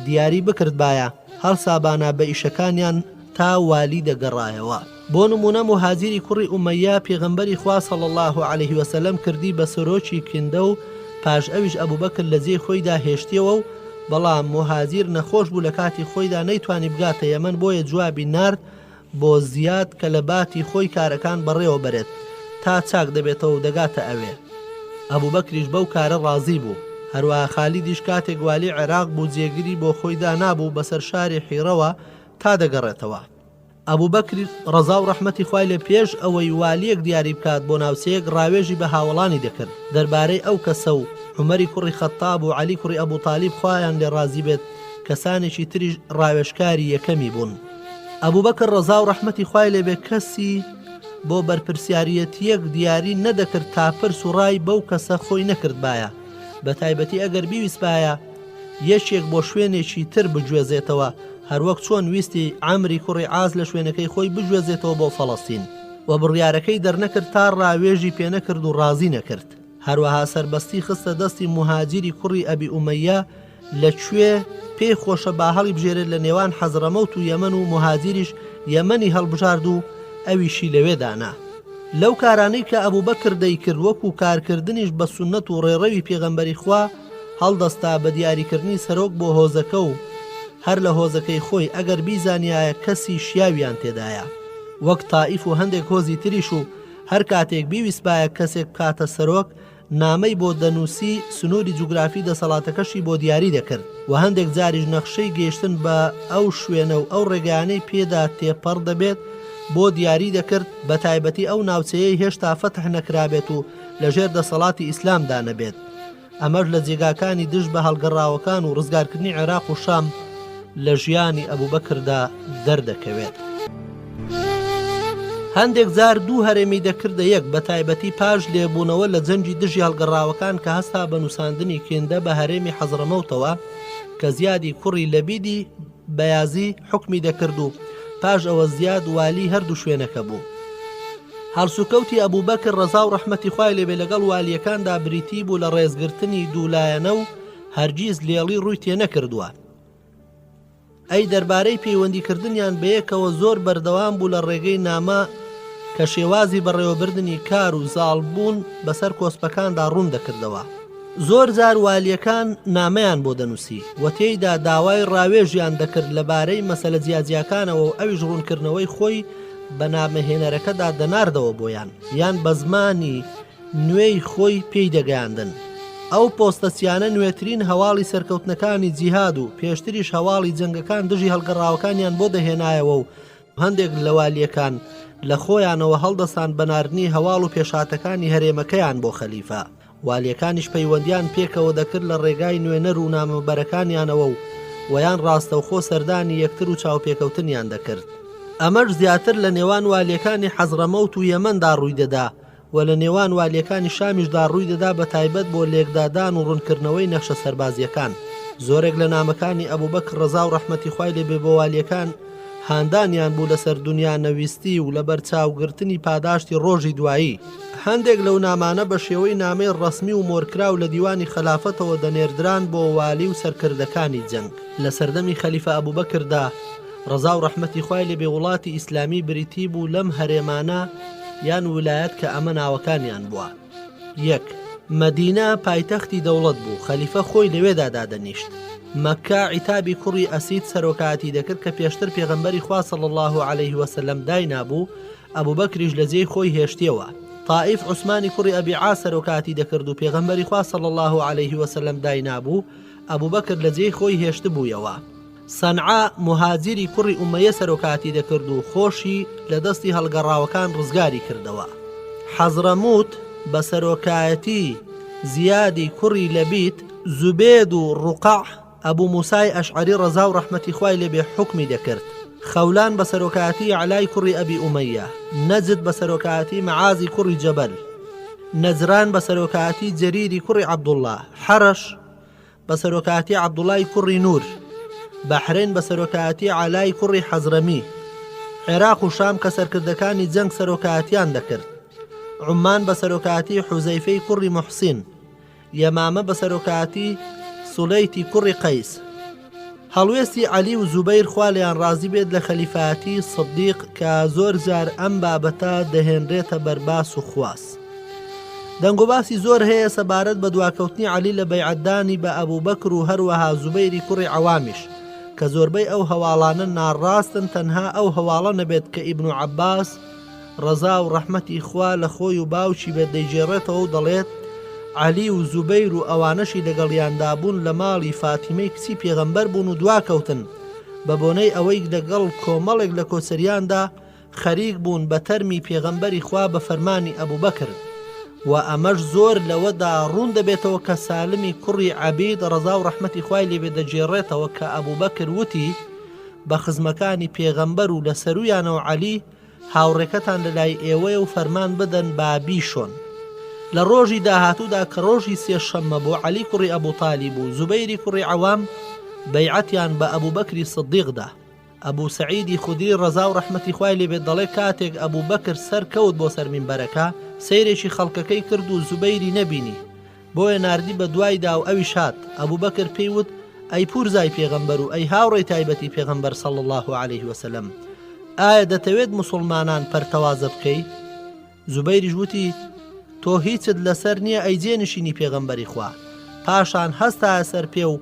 دیاری بکردبایە، هەڵسابانا بە ئیشەکانیان تا والی دەگەڕایەوە. بۆ نموونە موهاجیری کوڕی ئومەیە پێغەمبەری خوا صلی اللە علیه وسلم کردی بە سەرۆکی کندە و پاش ئەویش ئەبوبەکر لە جێی خۆیدا هێشتیەوە و بەڵام موهاجیر نەخۆش بوو لە کاتی خۆیدا نەیتوانی بگاتە یەمەن بۆیە جوابی نارد بۆ زیاد کە لە باتی خۆی کارەکان بەڕێوە بەرێت تا چاک دەبێتەوە و دەگاتە ئەوێ. ئەبوبەکریش بەو کارە ڕازی بوو. هەروەها خالیدیش کاتێک والی عێراق بوو جێگری بۆ خۆی دانابوو بەسەر شاری حیڕەوە تا دەگەڕێتەوە. ئەبوبەکر ڕەزا و ڕەحمەتی خوای لێ پێش ئەوەی والیەک دیاری بکات بۆ ناوچەیەک ڕاوێژی بە هاوەڵانی دەکرد دەربارەی ئەو کەسە و عومەری کوڕی خەتاب و عەلی کوڕی ئەبو تالیب خوایان لێ ڕازی بێت کەسانێکی تریش ڕاوێژکاری یەکەمی بوون. ئەبوبەکر ڕەزا و ڕەحمەتی خوای لێ بێ کەسی بۆ بەرپرسیاریەتیەک دیاری نەدەکرد تا پرس و ڕای بەو کەسە خۆی نەکردبایە بەتایبەتی ئەگەر بیویستبایە یەکێک بۆ شوێنێکی تر بگوێزێتەوە، هەروەک چۆن ویستی عەمری کوڕی عاس لە شوێنەکەی خۆی بگوێزێتەوە بۆ فەڵەستین و بڕیارەکەی دەرنەکرد تا ڕاوێژی پێنەکرد و ڕازی نەکرد. هەروەها سەربەستی خستە دەستی موهاجیری کوڕی ئەبی ئومەیە لە کوێ پێی خۆشە با هەڵیبژێرێت لە نێوان حەزرەمەوت و یەمەن و موهاجیریش یەمەنی هەڵبژارد و ئەویشی لەوێ دانا. لەو کارانەی کە ئەبوبەکر دەیکرد وەکو کارکردنیش بە سوننەت و ڕێڕەوی پێغەمبەری خوا، هەڵدەستا بە دیاریکردنی سەرۆک بۆ هۆزەکە و هەر لە هۆزەکەی خۆی ئەگەر بیزانیایە کەسی شیاویان تێدایە وەک تائیف و هەندێک هۆزی تریش و هەر کاتێک بیویستبایە کەسێک بکاتە سەرۆک نامەی بۆ دەنووسی سنووری جوگرافی دەسەڵاتەکەشی بۆ دیاری دەکرد و هەندێک جاریش نەخشەی گەیشتن بە ئەو شوێنە و ئەو ڕێگایانەی پێدا تێپەڕ دەبێت بۆ دیاری دەکرد بە تایبەتی ئەو ناوچەیەی هێشتا فەتح نەکرابێت و لەژێر دەسەڵاتی ئیسلامدا نەبێت. ئەمەش لە جێگاکانی دژ بە هەڵگەڕاوەکان و ڕزگارکردنی عێراق و شام لە ژیانی ئەبوبەکردا دەردەکەوێت. هەندێک جار دوو هەرێمی دەکردە یەک بە تایبەتی پاش لێبوونەوە لە جەنگی دژی هەڵگەڕاوەکان کە هەستا بە نووساندنی کیندە بە هەرێمی حەزرەمەوتەوە کە زیادی کوڕی لەبیدی بەیازی حوکمی دەکرد و پاش ئەوە زیاد والی هەردوو شوێنەکە بوو. هەڵسوکەوتی ئەبوبەکر ڕەزا و ڕەحمەتی خوای لێبێ لەگەڵ والییەکاندا بریتی بوو لە ڕێزگرتنی دوولایەنە و هەرگیز لێڵی ڕووی تێنەکردووە. ئەی دەربارەی پەیوەندیکردنیان بەیەکەوە زۆر بەردەوام بوو لە ڕێگەی نامە کە شێوازی بەڕێوەبردنی کار و زاڵبوون بەسەر کۆسپەکاندا ڕوون دەکردەوە. زۆر جار والییەکان نامەیان بۆ دەنووسی و تێیدا داوای ڕاوێژیان دەکرد لەبارەی مەسەلە جیاجیاکانەوە و ئەویش ڕوونکردنەوەی خۆی بە نامەهێنەرەکەدا دەناردەوە بۆیان یان بە زمانی نوێی خۆی پێی دەگەیاندن. ئەو پۆستەچیانە نوێترین هەواڵی سەرکەوتنەکانی جیهاد و پێشتریش هەواڵی جەنگەکان دژی هەڵگەڕاوەکانیان بۆ دەهێنایەوە و هەندێک لە والییەکان لە خۆیانەوە هەڵدەسان بە ناردنی هەواڵ و پێشهاتەکانی هەرێمەکەیان بۆ خەلیفە. والیەکانیش پەیوەندیان پێکەوە دەکرد لە ڕێگای نوێنەر و نامەبەرەکانیانەوە و وەیان ڕاستەوخۆ سەردانی یەکتر و چاوپێکەوتنیان دەکرد. ئەمەش زیاتر لە نێوان والیەکانی حەزڕەمەوت و یەمەندا ڕوویدەدا و لە نێوان والیەکانی شامیشدا ڕوویدەدا بە تایبەت بۆ لێکدادان و ڕوونکردنەوەی نەخشە سەربازیەکان. زۆرێک لە نامەکانی ئەبوبەکر ڕەزا و ڕەحمەتی خوای لێ بێ بۆ والیەکان هاندانیان بوو لەسەر دونیا نەویستی و لەبەرچاوگرتنی پاداشتی ڕۆژی دوایی. هەندێک لەو نامانە بە شێوەی نامەی ڕەسمی و مۆرکراو لە دیوانی خەلافەتەوە دەنێردران بۆ والی و سەرکردەکانی جەنگ. لە سەردەمی خەلیفە ئەبوبەکردا، ڕەزا و ڕەحمەتی خوای لێ بێ وڵاتی ئیسلامی بریتی بوو لەم هەرێمانە یان ولایەت کە ئەمە ناوەکانیان بووە. یەک. مەدینە پایتەختی دەوڵەت بوو، خەلیفە خۆی لەوێدا دادەنیشت. مەککە عیتابی کوڕی ئەسید سەرۆکایەتی دەکرد کە پێشتر پێغەمبەری خوا صلی اللە علیه وسلم داینابوو، ئەبوبەکریش لە جێی خۆی هێشتیەوە. تائیف عوسمانی کوڕی ئەبی عاس سەرۆکایەتی دەکرد و پێغەمبەری خوا صلی اللە علیه وسلم داینابوو، ئەبوبەکر لە جێی خۆی هێشتبوویەوە. سەنعا موهاجیری کوڕی ئومەیە سەرۆکایەتی دەکرد و خۆشی لە دەستی هەڵگەڕاوەکان ڕزگاری کردەوە. حەزرەموت بە سەرۆکایەتی زیادی کوڕی لەبید، زوبێد و ڕوقەع، ئەبو موسای ئەشعەری ڕەزا و ڕەحمەتی خوای لێ بێ حوکمی دەکرد. خەولان بە سەرۆکایەتی یەعلای کوڕی ئەبی ئومەیە، نەجد بە سەرۆکایەتی مەعازی کوڕی جەبەل، نەجران بە سەرۆکایەتی جەریری کوڕی عەبدوڵڵا، حەرەش، بە سەرۆکایەتی عەبدوڵای کوڕی نوور، بەحرەین بە سەرۆکایەتی عەلای کوڕی حەزرەمی، عێراق و شام کە سەرکردەکانی جەنگ سەرۆکایەتیان دەکرد، عوممان بە سەرۆکایەتی حوزەیفەی کوڕی موحسین، یەمامە بە سەرۆکایەتی سولەیتی کوڕی قەیس. هەڵوێستی عەلی و زوبەیر خوا لێیان ڕازی بێت لە خەلیفایەتی سدیق کە زۆر جار ئەم بابەتە دەهێنرێتە بەرباس و خواس. دەنگۆباسی زۆر هەیە سەبارەت بە دواکەوتنی عەلی لە بەیعەتدانی بە ئەبوبەکر و هەروەها زوبەیری کوڕی عەوامیش کە زۆربەی ئەو هەواڵانە ناڕاستن تەنها ئەو هەواڵە نەبێت کە ئیبن عەباس ڕەزا و ڕەحمەتی خوا لە خۆی و باوکی بێت دەیگێڕێتەوە و دەڵێت عەلی و زوبەیر و ئەوانەشی لەگەڵیاندا بوون لە ماڵی فاتیمەی کچی پێغەمبەر بوون و دواکەوتن بە بۆنەی ئەوەی لەگەڵ کۆمەڵێک لە کۆچەریاندا خەریک بوون بە تەرمی پێغەمبەری خوا بە فەرمانی ئەبوبەکر، وە ئەمەش زۆر لەوەدا ڕوون دەبێتەوە کە سالمی کوڕی عەبید ڕەزا و ڕەحمەتی خوای لێ بێت دەگێڕێتەوە کە ئەبوبەکر وتی بە خزمەکانی پێغەمبەر و لە سەروویانەوە عەلی هاوڕێکەتان لە لای ئێوەیە و فەرمان بدەن با بیشۆن. لە ڕۆژی داهاتوودا کە ڕۆژی سێ شەممە بوو عەلی کوڕی ئەبو تالیب و زوبەیری کوڕی عەوام بەیعەتیان بە ئەبوبەکری سدیق دا. ئەبو سەعیدی خودری ڕەزا و ڕەحمەتی خوای لێ بێت دەڵێ کاتێک ئەبو بەکر سەر کەوت بۆ سەر مینبەرەکە سەیرێکی خەڵکەکەی کرد و زوبەیری نەبینی بۆیە ناردی بە دوایدا و ئەویش هات ئەبو بەکر پێی وت ئەی پورزای پێغەمبەر و ئەی هاوڕێی تایبەتی پێغەمبەر صلی اللە علیه وسلم ئایا دەتەوێت موسوڵمانان پەرتەوازە بکەی؟ زوبەیریش وتی، تۆ هیچت لەسەر نییە ئەی جێنشینی پێغەمبەری خوا، پاشان هەستایە سەر پێ و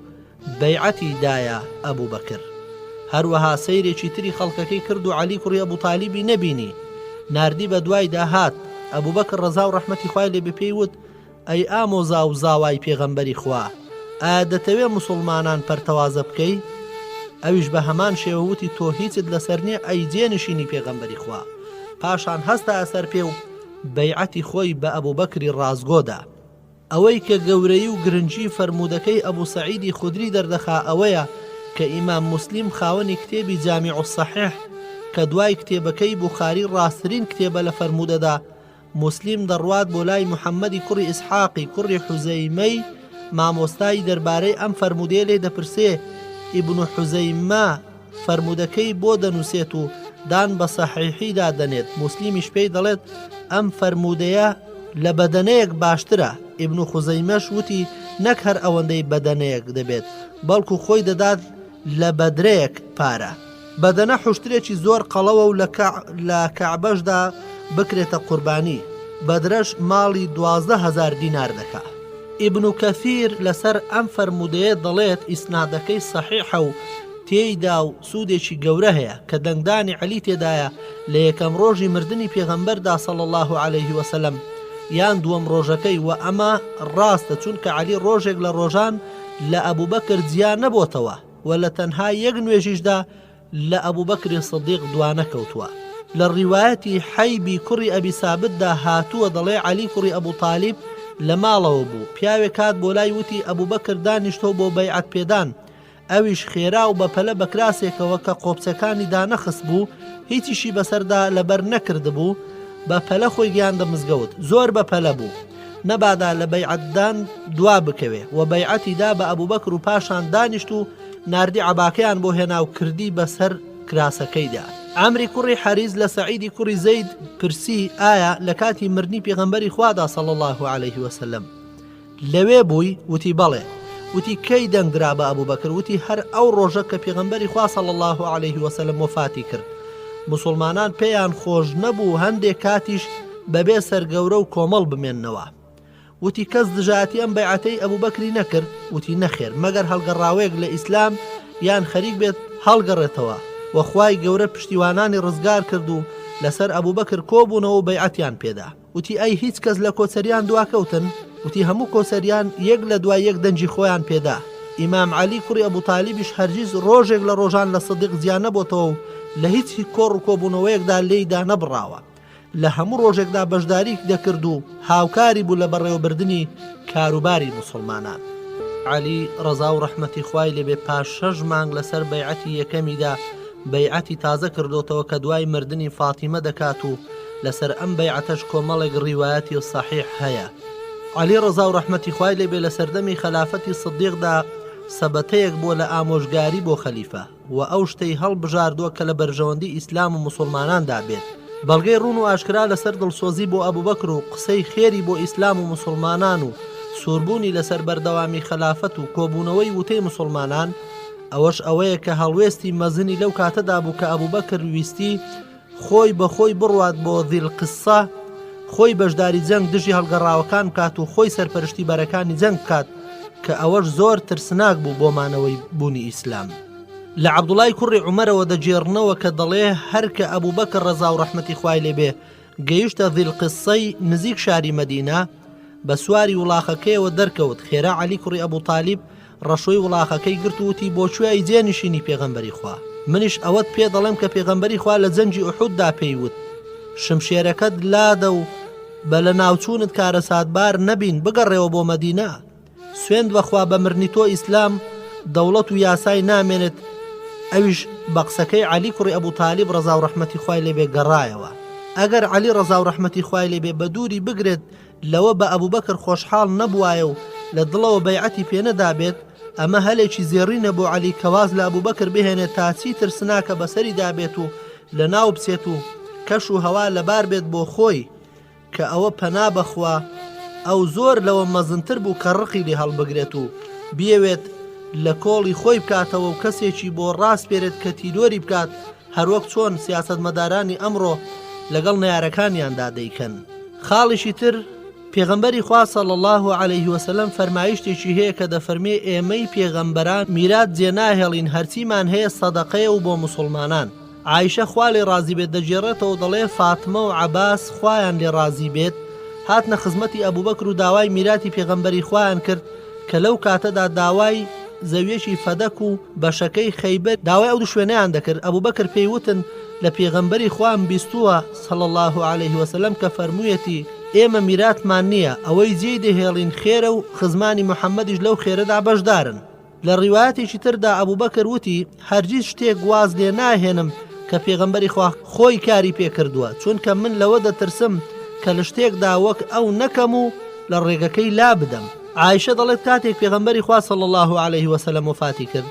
بەیعەتی دایە ئەبوبەکر. هەروەها سەیرێکی تری خەڵکەکەی کرد و عەلی کوڕی ئەبو تالیبی نەبینی، ناردی بەدوایدا هات، ئەبوبەکر ڕەزا و ڕەحمەتی خوای لێ بێ پێی وت، ئەی ئامۆزا و زاوای پێغەمبەری خوا، ئایا دەتەوێ موسوڵمانان پەرتەوازە بکەی؟ ئەویش بە هەمان شێوە وتی تۆ هیچت لەسەر نیە ئەی جێنشینی پێغەمبەری خوا. پاشان هەستایە سەر پێ و بەیعەتی خۆی بە ئەبوبەکری ڕاستگۆ دا. ئەوەی کە گەورەیی و گرنگی فەرموودەکەی ئەبو سەعیدی خودری دەردەخا ئەوەیە کە ئیمام موسلیم خاوەنی کتێبی جامیع الصحیح کە دوای کتێبەکەی بوخاری ڕاستترین کتێبە لە فەرموودەدا موسلیم دەڕوات بۆ لای محەممەدی کوڕی ئیسحاقی کوڕی حوزەیمەی مامۆستای دەربارەی ئەم فەرموودەیە لێی دەپرسێ، ئیبن حوزەیمە فەرموودەکەی بۆ دەنووسێت و دان بە سەحیحیدا دەنێت، موسلیمیش پێی دەڵێت ئەم فەرموودەیە لە بەدەنەیەک باشترە، ئیبن خوزەیمەش وتی نەک هەر ئەوەندەی بەدەنەیەک دەبێت، بەڵکو خۆی دەدات لە بەدرەیەک پارە. بەدەنە حوشترێکی زۆر قەڵەوە و لە کەعبەشدا بکرێتە قوربانی، بەدرەش ماڵی 12 هەزار دینار دەکا. ئیبن کەسیر لەسەر ئەم فەرموودەیە دەڵێت ئیسنادەکەی سەحیحە و تێیدا و سوودێکی گەورە هەیە کە دەنگدانی عەلی تێدایە لە یەکەم ڕۆژی مردنی پێغەمبەردا صلی اللە علیه وسلم یان دووەم ڕۆژەکەی وە ئەمە ڕاستە چونکە عەلی ڕۆژێک لە ڕۆژان لە ئەبوبەکر جیا نەبۆتەوە و لە تەنها یەک نوێژیشدا لە ئەبوبەکری سدیق دوانەکەوتووە. لە ڕیوایەتی حەیبی کوڕی ئەبی سابتدا هاتووە دەڵێ عەلی کوڕی ئەبو تالیب لە ماڵەوە بوو پیاوێک هات بۆ لای وتی ئەبوبەکر دانیشتووە بۆ بەیعەت پێدان ئەویش خێرا و بەپەلە بە کراسێکەوە کە قۆپچەکانی دانەخستبوو هیچیشی بەسەردا لەبەر نەکردبوو بە پەلە خۆی گەیاندە مزگەوت زۆر بە پەلە بوو نەبادا لە بەیعەتدان دوا بکەوێ و بەیعەتی دا بە ئەبوبەکر و پاشان دانیشت و ناردی عەباکەیان بۆ هێنا و کردی بەسەر کراسەکەیدا. عەمری کوڕی حەریس لە سەعیدی کوڕی زەید پرسی، ئایا لە کاتی مردنی پێغەمبەری خوادا صلی اللە علیه وسلم لەوێ بووی؟ وتی، بەڵێ. وتی، کەی دەنگ درا بە ئەبوبەکر؟ وتی، هەر ئەو ڕۆژە کە پێغەمبەری خوا صلی اللە علیه وسلم وەفاتی کرد. موسوڵمانان پێیان خۆش نەبوو هەندێ کاتیش بەبێ سەرگەورە و کۆمەڵ بمێننەوە. وتی کەس دژایەتی ئەم بەیعەتەی ئەبوبەکری نەکرد؟ وتی نەخێر مەگەر هەڵگەڕاوەیەک لە ئیسلام یان خەریک بێت هەڵگەڕێتەوە، وە خوای گەورە پشتیوانانی ڕزگار کرد و لەسەر ئەبوبەکر کۆبوونەوە و بەیعەتیان پێدا. وتی ئەی هیچ کەس لە کۆچەریان دواکەوتن؟ وتی هەموو کۆچەریان یەک لە دوای یەک دەنگی خۆیان پێدا، ئیمام عەلی کوڕی ئەبو تالیبیش هەرگیز ڕۆژێک لە ڕۆژان لە سدیق جیا نەبۆتەوە و لە هیچ کۆڕ و کۆبوونەوەیەکدا لێی دانەبڕاوە. لە هەموو ڕۆژێکدا بەشداریی دەکرد و هاوکاری بوو لە بەڕێوەبردنی کاروباری موسڵمانان. عەلی، ڕەزا و ڕەحمەتی خوای لێ بێ، پاش شەش مانگ لەسەر بەیعەتی یەکەمیدا بەیعەتی تازە کردۆتەوە کە دوای مردنی فاتیمە دەکات و لەسەر ئەم بەیعەتەش کۆمەڵێک ڕیوایەتی سەحیح هەیە. عەلی ڕەزا و ڕەحمەتی خوای لێ بێ لە سەردەمی خەلافەتی سدیقدا سەبەتەیەک بووە لە ئامۆژگاری بۆ خەلیفە. و ئەو شتەی هەڵبژاردووە کە لە بەرژەوەندی ئیسلام و موسوڵماناندا بێت. بەڵگەی ڕوون و ئاشکرا لەسەر دڵسۆزی بۆ ئەبوبەکر و قسەی خێری بۆ ئیسلام و موسوڵمانان و سووربوونی لەسەر بەردەوامی خەلافەت و کۆبوونەوەی وتەی موسوڵمانان، ئەوەش ئەوەیە کە هەڵوێستی مەزنی لەو کاتەدا بوو کە ئەبوبەکر ویستی خۆی بە خۆی بڕوات بۆ ذی القصە، خۆی بەشداری جەنگ دژی هەڵگەڕاوەکان بکات و خۆی سەرپەرشتی بەرەکانی جەنگ بکات، کە ئەوەش زۆر ترسناک بوو بۆ مانەوەی بوونی ئیسلام. لە عەبدوڵای کوڕی عومەرەوە دەگێڕنەوە کە دەڵێ هەر کە ئەبوبەکر ڕەزا و ڕەحمەتی خوای لێ بێ گەیشتە ذی القصەی نزیک شاری مەدینە، بە سواری وڵاخەکەیەوە دەرکەوت، خێرا عەلی کوڕی ئەبو تالیب ڕەشۆی وڵاخەکەی گرت و وتی، بۆ کوێ ئەی جێنشینی پێغەمبەری خوا؟ منیش ئەوەت پێ دەڵێم کە پێغەمبەری خوا لە جەنگی ئوحوددا پێی وت، شمشێرەکەت لادە و بە لەناوچوونت کارەساتبار نەبین، بگەڕێوە بۆ مەدینە. سوێند بە خوا بە مرنی تۆ ئیسلام دەوڵەت و یاسای نامێنێت، ئەویش بە قسەکەی عەلی کوڕی ئەبو تالیب ڕەزا و ڕەحمەتی خوای لێ بێ گەڕایەوە. ئەگەر عەلی ڕەزا و ڕەحمەتی خوای لێ بێ بە دووری بگرێت لەوە بە ئەبوبەکر خۆشحاڵ نەبوایە و لە دڵەوە بەیعەتی پێ نەدابێت، ئەمە هەلێکی زێڕینە بۆ عەلی کە واز لە ئەبوبەکر بهێنێت تا چی ترسناکە بەسەریدا بێت و لەناو بچێت و کەش و هەوا لەبار بێت بۆ خۆی کە ئەوە پەنا بەخوا ئەو زۆر لەوە مەزنتر بوو کە ڕقی لێ هەڵبگرێت و بیەوێت لە کۆڵی خۆی بکاتەوە و کەسێکی بۆ ڕاسپێرێت کە تیرۆری بکات هەروەک چۆن سیاسەتمەدارانی ئەمڕۆ لەگەڵ نەیارەکانیاندا دەیکەن. خاڵێکی تر، پێغەمبەری خوا صلی اللە علیه وسلم فەرمایشتێکی هەیە کە دەفەرمێ ئێمەی پێغەمبەران میرات جێناهێڵین هەرچیمان هەیە سەدەقەیە و بۆ موسوڵمانان. عائیشە خوا لێ ڕازی بێت دەگێڕێتەوە دەڵێ فاتمە و عەباس خوایان لێ ڕازی بێت هاتنە خزمەتی ئەبوبەکر و داوای میراتی پێغەمبەری خوایان کرد کە لەو کاتەدا داوای زەویەکی فەدەک و بەشەکەی خەیبەر داوای ئەو دوو شوێنەیان دەکرد، ئەبوبەکر پێی وتن، لە پێغەمبەری خوام بیستووە، صلی اللە علیه وسلم، کە فەرموویەتی، ئێمە میراتمان نییە، ئەوەی جێی دەهێڵین خێرە و خزمانی محەممەدیش لەو خێرەدا بەشدارن. لە ڕیوایەتێکی تردا ئەبوبەکر وتی، هەرگیز شتێک واز لێ ناهێنم کە پێغەمبەری خوا خۆی کاری پێ کردووە، چونکە من لەوە دەترسم کە لە شتێکدا وەک ئەو نەکەم و لە ڕێگەکەی لابدەم. عائیشە دەڵێت کاتێک پێغەمبەری خوا صلی اللە علیه وسلم وەفاتی کرد،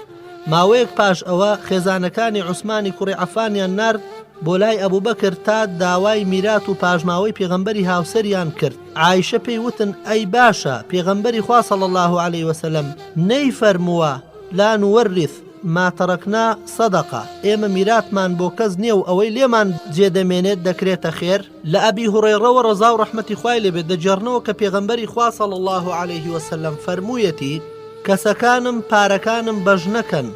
ماوەیەک پاش ئەوە خێزانەکانی عوسمانی کوڕی عەفانیان نارد بۆ لای ئەبوبەکر تا داوای میرات و پاشماوەی پێغەمبەری هاوسەریان کرد، عائیشە پێی وتن ئەی باشە پێغەمبەری خوا صلی اللە علیه وسلم نەیفەرمووە لا نورث ما ترکنا صدقە ئێمە میراتمان بۆ کەس نیە و ئەوەی لێمان جێ دەمێنێت دەکرێتە خێر؟ لە ئەبی هوڕەیڕەوە ڕەزا و ڕەحمەتی خوای لێ بێت دەگێڕنەوە کە پێغەمبەری خوا صلی اللە علیه وسلم فەرموویەتی، کەسەکانم پارەکانم بەش نەکەن،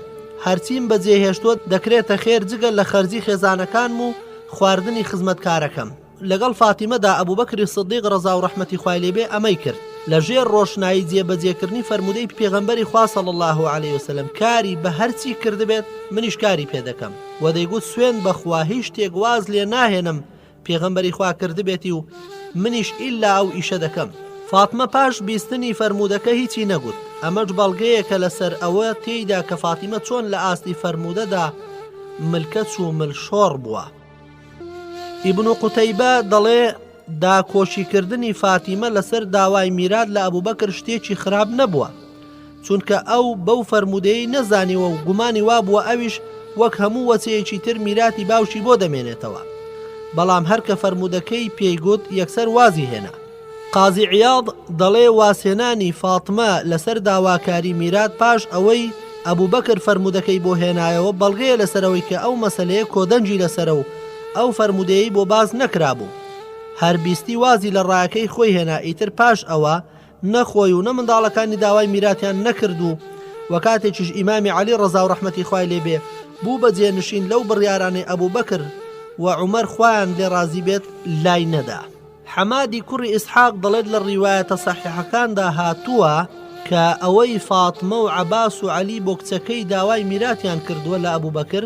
هەرچیم بەجێ هێشتووە دەکرێتە خێر جگە لە خەرجی خێزانەکانم و خواردنی خزمەتکارەکەم. لەگەڵ فاتیمەدا ئەبوبەکری سدیق ڕەزا و ڕەحمەتی خوای لێ بێ ئەمەی کرد لە ژێر ڕۆشنایی جێ بەجێ کردنی فەرموودەی پێغەمبەری خوا صلی اللە علیە وسلم کاری بە هەرچی کردبێت منیش کاری پێ دەکەم وە دەیگوت سوێند بە خوا هیچ شتێک واز لێ ناهێنم پێغەمبەری خوا کردبێتی و منیش ئیلا ئەو ئیشە دەکەم. فاتمە پاش بیستنی فەرموودەکە هیچی نەگوت، ئەمەش بەڵگەیەکە لەسەر ئەوە تێیدا کە فاتیمە چۆن لە ئاستی فەرموودەدا ملکەچ و ملشۆڕ بووە. ئیبن قوتەیبە دەڵێ، داکۆکیکردنی فاتیمە لەسەر داوای میرات لە ئەبوبەکر شتێکی خراپ نەبووە، چونکە ئەو بەو فەرموودەیەی نەزانیوە و گومانی وابووە ئەویش وەک هەموو وەچەیەکی تر میراتی باوکی بۆ دەمێنێتەوە، بەڵام هەر کە فەرموودەکەی پێی گوت یەکسەر وازی هێنا. قازی عیاض دەڵێ وازهێنانی فاتمە لەسەر داواکاری میرات پاش ئەوەی ئەبوبەکر فەرموودەکەی بۆ هێنایەوە بەڵگەیە لەسەر ئەوەی کە ئەو مەسەلەیە کۆدەنگی لەسەرە و ئەو فەرموودەیەی بۆ باس نەکرابوو هەر بیستی وازی لە ڕایەکەی خۆی هێنا ئیتر پاش ئەوە. نە خۆی و نە منداڵەکانی داوای میراتیان نەکرد و وە کاتێکیش ئیمامی عەلی ڕەزا و ڕەحمەتی خوای لێ بێ بوو بە جێنشین لەو بڕیارانەی ئەبوبەکر و عومەر خوایان لێ ڕازی بێت لای نەدا. حەمادی کوڕی ئیسحاق دەڵێت لە ڕیوایەتە سەحیحەکاندا هاتووە کە ئەوەی فاتمە و عەباس و عەلی بۆ کچەکەی داوای میراتیان کردووە لە ئەبوبەکر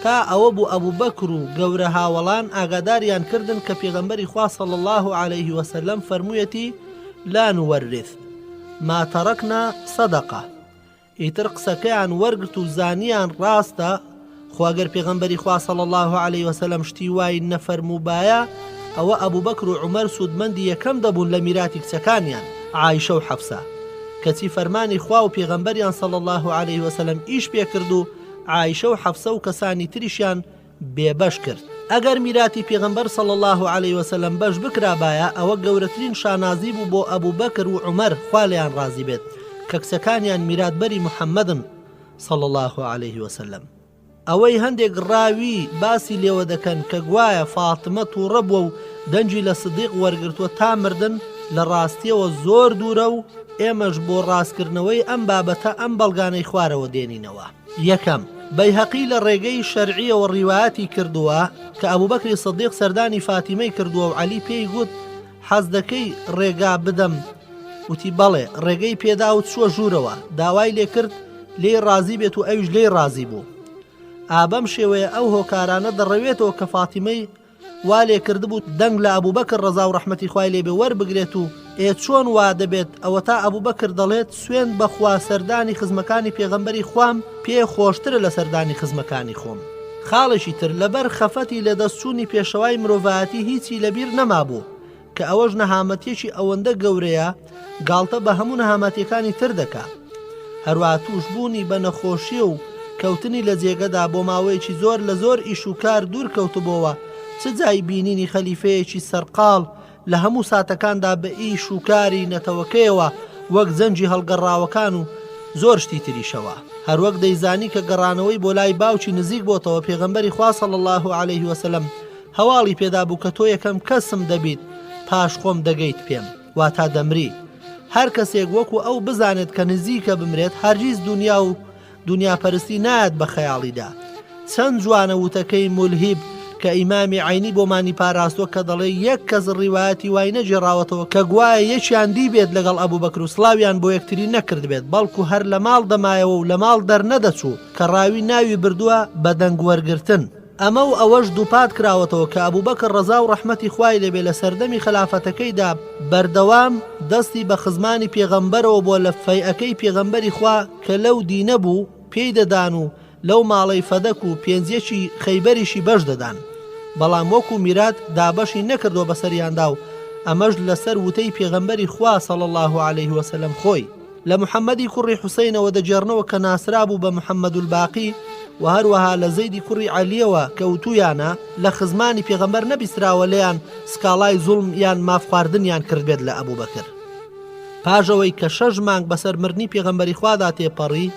تا ئەوە بوو ئەبوبەکر و گەورە هاوەڵان ئاگاداریان کردن کە پێغەمبەری خوا صلی اللە علیه وسلم فەرموویەتی لا نورث ما ترکنا صدقە ئیتر قسەکەیان وەرگرت و زانیان ڕاستە، خۆ ئەگەر پێغەمبەری خوا صلی اللە علیە وسلم شتی وای نەفەرمووبایە ئەوە ئەبوبەکر و عومەر سوودمەندی یەکەم دەبوون لە میراتی کچەکانیان عائیشە و حەفسە، کەچی فەرمانی خوا و پێغەمبەریان صلی اللە علیە وسلم ئیش پێکرد و عائیشە و حەفسە و کەسانی تریشیان بێبەش کرد. ئەگەر میراتی پێغەمبەر صلی اللە علیە وسلم بەش بکرابایە ئەوە گەورەترین شانازی بوو بۆ ئەبوبەکر وعومەر خوا لێیان ڕازی بێت کە کچەکانیان میراتبەری محمدن صلی اللە علیه وسلم. ئەوەی هەندێک ڕاوی باسی لێوە دەکەن کە گوایە فاتمە توڕە بووە و دەنگی لە سدیق وەرگرتووە تا مردن لە ڕاستیەوە زۆر دوورە و ئێمەش بۆ ڕاستکردنەوەی ئەم بابەتە ئەم بەڵگانەی خوارەوە دێنینەوە. یەکەم، بەیهەقی لە ڕێگەی شەرعیەوە ڕیوایەتی کردووە کە ئەبوبەکری سدیق سەردانی فاتیمەی کردووە و عەلی پێی گوت حەز دەکەی ڕێگا بدەم وتی بەڵێ ڕێگەی پێدا و چووە ژوورەوە داوای لێکرد لێی ڕازی بێت و ئەویش لێی ڕازی بوو ئا بەم شێوەیە ئەو هۆکارانە دەڕەوێتەوە کە فاتیمەی وا لێ کردبوو دەنگ لە ئەبوبەکر ڕەزا و ڕەحمەتی خوای لێ بێ وەربگرێت و ئێ چۆن وا دەبێت ئەوەتا ئەبوبەکر دەڵێت سوێند بە خوا سەردانی خزمەکانی پێغەمبەری خوام پێ خۆشترە لە سەردانی خزمەکانی خۆم. خاڵێکی تر لەبەر خەفەتی لەدەست چوونی پێشەوای مرۆڤایەتی هیچی لەبیر نەمابوو کە ئەوەش نەهامەتیەکی ئەوەندە گەورەیە گاڵتە بە هەموو نەهامەتیەکانی تر دەکا. هەروەها تووشبوونی بە نەخۆشی و کەوتنی لە جێگەدا بۆ ماوەیەکی زۆر لە زۆر ئیش و کار دوور کەوتبۆوە، چ جای بینینی خەلیفەیەکی سەرقاڵ لە هەموو ساتەکاندا بە ئیش و کاری نەتەوەکەیەوە وەک جەنگی هەڵگەڕاوەکان و زۆر شتی تریشەوە. هەروەک دەیزانی کە گەڕانەوەی بۆ لای باوکی نزیک بۆتەوە پێغەمبەری خوا صلی اللە علیه وسلم هەواڵی پێدابوو کە تۆ یەکەم کەسم دەبیت پاش خۆم دەگەیت پێم. واتا دەمری. هەر کەسێک وەکو ئەو بزانێت کە نزیکە بمرێت هەرگیز دونیا و دونیا پەرستی نایەت بە خەیاڵیدا. چەند جوانە وتەکەی مولهیب کە ئیمامی عەینی بۆمانی پاراستوە کە دەڵێ یەک کەس ڕیوایەتی وای نەگێڕاوەتەوە کە گوایە یەکیان دیبێت لەگەڵ ئەبوبەکر و سڵاویان بۆ یەکتری نەکردبێت بەڵکو هەر لە ماڵ دەمایەوە و لە ماڵ دەرنەدەچوو کە ڕاوی ناوی بردوە بە دەنگ وەرگرتن. ئەمە و ئەوەش دووپات کراوەتەوە کە ئەبوبەکر ڕەزا و ڕەحمەتی خوای لێ بێ لە سەردەمی خەلافەتەکەیدا بەردەوام دەستی بە خزمانی پێغەمبەرەوە بووە لە فەیئەکەی پێغەمبەری خوا کە لەو دینە بوو پێی دەدان و لەو ماڵەی فەدەک و پێنجیەکی خەیبەریشی بەش دەدان بەڵام وەکو میرات دابەشی نەکردووە بەسەریاندا و ئەمەش لەسەر وتەی پێغەمبەری خوا صلی اللە علیه وسلم خۆی. لە محەمەدی کوڕی حوسەینەوە دەگێڕنەوە کە ناسرابوو بە محەمەدولباقی و هەروەها لە زەیدی کوڕی عەلییەوە کە وتوویانە، لە خزمانی پێغەمبەر نەبیستراوە لێیان سکاڵای زوڵم یان مافخواردنیان کردبێت لە ئەبوبەکر. پاش ئەوەی کە شەش مانگ بەسەر مردنی پێغەمبەری خوادا تێپەڕی،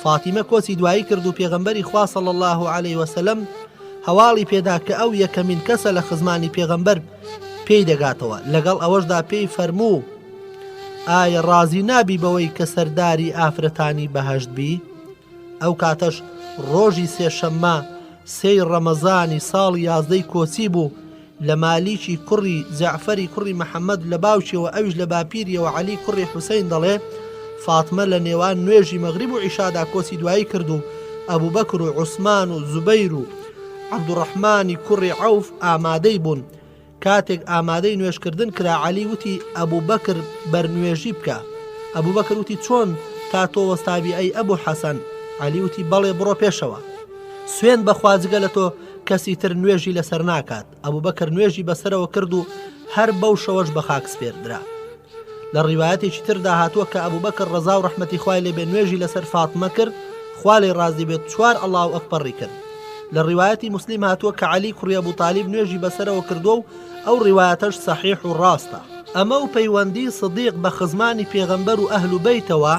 فاتیمە کۆچی دوایی کرد و پێغەمبەری خوا صلی اللە علیه وسلم هەواڵی پێدا کە ئەو یەکەمین کەسە لە خزمانی پێغەمبەر پێی دەگاتەوە، لەگەڵ ئەوەشدا پێی فەرموو، ئایا ڕازی نابی بەوەی کە سەرداری ئافرەتانی بەهەشت بی؟ ئەو کاتەش ڕۆژی سێشەممە سێی ڕەمەزانی ساڵی یازدەی کۆچی بوو لە مالیکی کوڕی جەعفەری کوڕی محەمەد لە باوکیەوە ئەویش لە باپیریەوە عەلی کوڕی حوسەین دەڵێ فاتمە لە نێوان نوێژی مەغریب و عیشادا کۆچی دوایی کرد و ئەبوبەکر و عوسمان و زوبەیر و عەبدوڕەحمانی کوڕی عەوف ئامادەی بوون کاتێک ئامادەی نوێژکردن کرا عەلی وتی ئەبوبەکر بەرنوێژی بکە، ئەبوبەکر وتی چۆن تا تۆ وەستابی ئەی ئەبو حەسەن، عەلی وتی بەڵێ بڕۆ پێشەوە. سوێند بەخوا جگە لە تۆ کەسی تر نوێژی لەسەر ناکات، ئەبوبەکر نوێژی بەسەرەوە کرد و هەر بەو شەوەش بەخاک سپێردرا. لە ڕیوایەتێکی تردا هاتووە کە ئەبوبەکر ڕەزا و ڕەحمەتی خوای لێ بێ نوێژی لەسەر فاتمە کرد خوا لێی ڕازی بێت چوار اللە اکبری کرد لە ڕیوایەتی موسلیم هاتووە کە عەلی کوڕی ئەبو تالیب نوێژی بەسەرەوە کردووە و ئەو ڕیوایەتەش سەحیح و ڕاستە. ئەمە و پەیوەندی سدیق بە خزمانی پێغەمبەر و ئەهل و بەیتەوە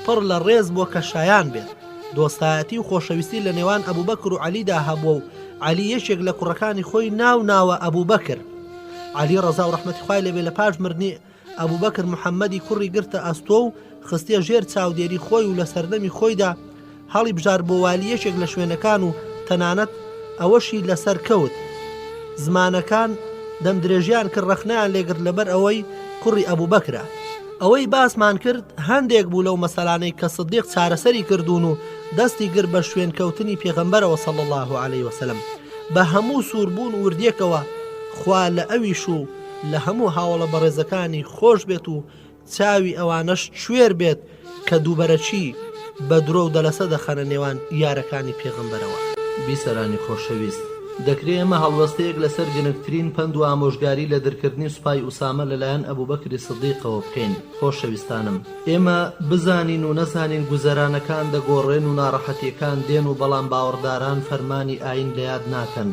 پڕ لە ڕێز بووە کە شایان بێت دۆستایەتی و خۆشەویستی لە نێوان ئەبوبەکر و عەلیدا هەبووە و عەلی یەکێک لە کوڕەکانی خۆی ناو ناوە ئەبوبەکر. عەلی ڕەزا و ڕەحمەتی خوای لێ بێ لە پاش مردنی. ئەبوبەکر محەممەدی کوڕی گرتە ئەستۆ و خستیە ژێر چاودێری خۆی و لە سەردەمی خۆیدا هەڵیبژارد بۆ والی یەکێک لە شوێنەکان و تەنانەت ئەوەشی لەسەر کەوت زمانەکان دەمدرێژیان کرد ڕەخنەیان لێگرت لەبەر ئەوەی کوڕی ئەبوبەکرە. ئەوەی باسمان کرد هەندێک بوو لەو مەسەلانەی کە سدیق چارەسەری کردوون و دەستی گرت بە شوێن کەوتنی پێغەمبەرەوە صلی اللە علیە وسلم بە هەموو سووربوون و وردیەکەوە خوا لە ئەویش و لە هەموو هاوەڵە بەڕێزەکانی خۆش بێت و چاوی ئەوانەش کوێر بێت کە دووبەرەکی بە درۆ و دەلەسە دەخەنە نێوان یارەکانی پێغەمبەرەوە. بیسەرانی خۆشەویست، دەکرێ ئێمە هەڵوەستەیەک لەسەر گرنگترین پەند و ئامۆژگاری لە درکردنی سوپای ئوسامە لەلایەن ئەبوبەکری سدیقەوە بکەین. خۆشەویستانم، ئێمە بزانین و نەزانین گوزەرانەکان دەگۆڕێن و ناڕەحەتیەکان دێن و بەڵام باوەڕداران فەرمانی ئایین لەیاد ناکەن.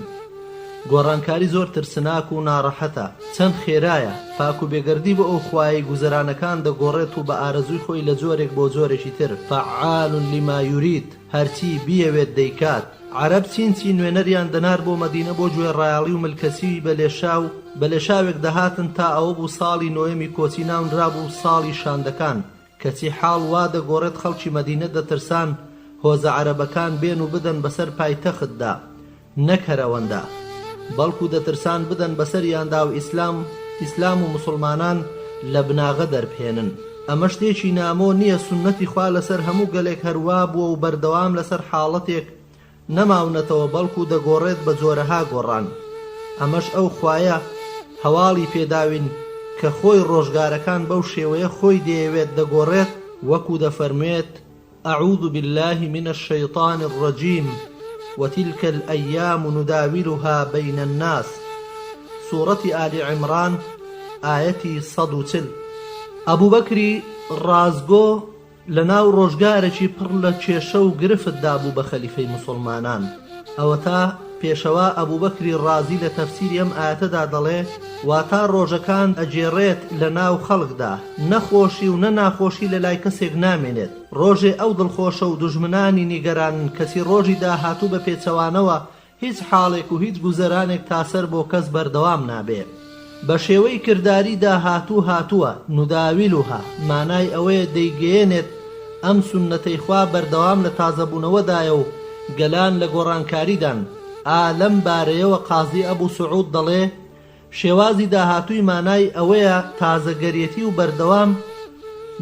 گۆڕانکاری زۆر ترسناک و ناڕەحەتە، چەند خێرایە، پاک و بێگەردی بۆ ئەو خوایەی گوزەرانەکان دەگۆڕێت و بە ئارەزووی خۆی لە جۆرێک بۆ جۆرێکی تر، فعال لما یرید، هەرچی بیەوێت دەیکات. عەرەب چین چین نوێنەریان دەنارد بۆ مەدینە بۆ گوێڕایەڵی و ملکەچیی بە لێشاو، بە لێشاوێک دەهاتن تا ئەوە بوو ساڵی نۆیەمی کۆچی ناونرابوو ساڵی شاندەکان، کەچی حاڵ وا دەگۆڕێت خەڵکی مەدینە دەترسان هۆزە عەرەبەکان بێن و بدەن بەسەر پایتەختدا، نەک هەر ئەوەندە، بەڵکو دەترسان بدەن بەسەریاندا و ئیسلام ئیسلام و موسڵمانان لە بناغە دەربهێنن. ئەمە شتێکی نامۆ نییە سوننەتی خوا لەسەر هەموو گەلێک هەر وا بووە و بەردەوام لەسەر حاڵەتێک نەماونەتەوە بەڵکو دەگۆڕێت بە جۆرەها گۆڕان. ئەمەش ئەو خوایە هەواڵی پێداوین کە خۆی ڕۆژگارەکان بەو شێوەیە خۆی دەیەوێت دەگۆڕێت، وەکو دەفەرموێت، اعوذ باللە من الشیطان الرجیم وتلک الایام نداولها بین الناس سوڕەتی ئالی عیمڕان ئایەتی 140. ئەبوبەکری ڕاستگۆ لەناو ڕۆژگارێکی پڕ لە کێشە و گرفتدا بوو بە خەلیفەی موسوڵمانان. ئەوەتا پێشەوا ئەبوبەکری ڕازی لە تەفسیری ئەم ئایەتەدا دەڵێ، واتا ڕۆژەکان ئەگێڕێت لە ناو خەڵکدا، نە خۆشی و نە ناخۆشی لە لای کەسێک نامێنێت، ڕۆژێ ئەو دڵخۆشە و دوژمنانی نیگەرانن کەچی ڕۆژی داهاتوو بە پێچەوانەوە هیچ حاڵێک و هیچ گوزەرانێک تاسەر بۆ کەس بەردەوام نابێ. بە شێوەی کرداری داهاتوو هاتووە، نداولها، مانای ئەوەیە دەیگەیەنێت ئەم سوننەتەی خوا بەردەوام لە تازەبوونەوەدایە و گەلان لە گۆڕانکاریدان. ئا لەم بارەیەوە قازی ئەبو سعود دەڵێ، شێوازی داهاتووی مانای ئەوەیە تازەگەرێتی و بەردەوام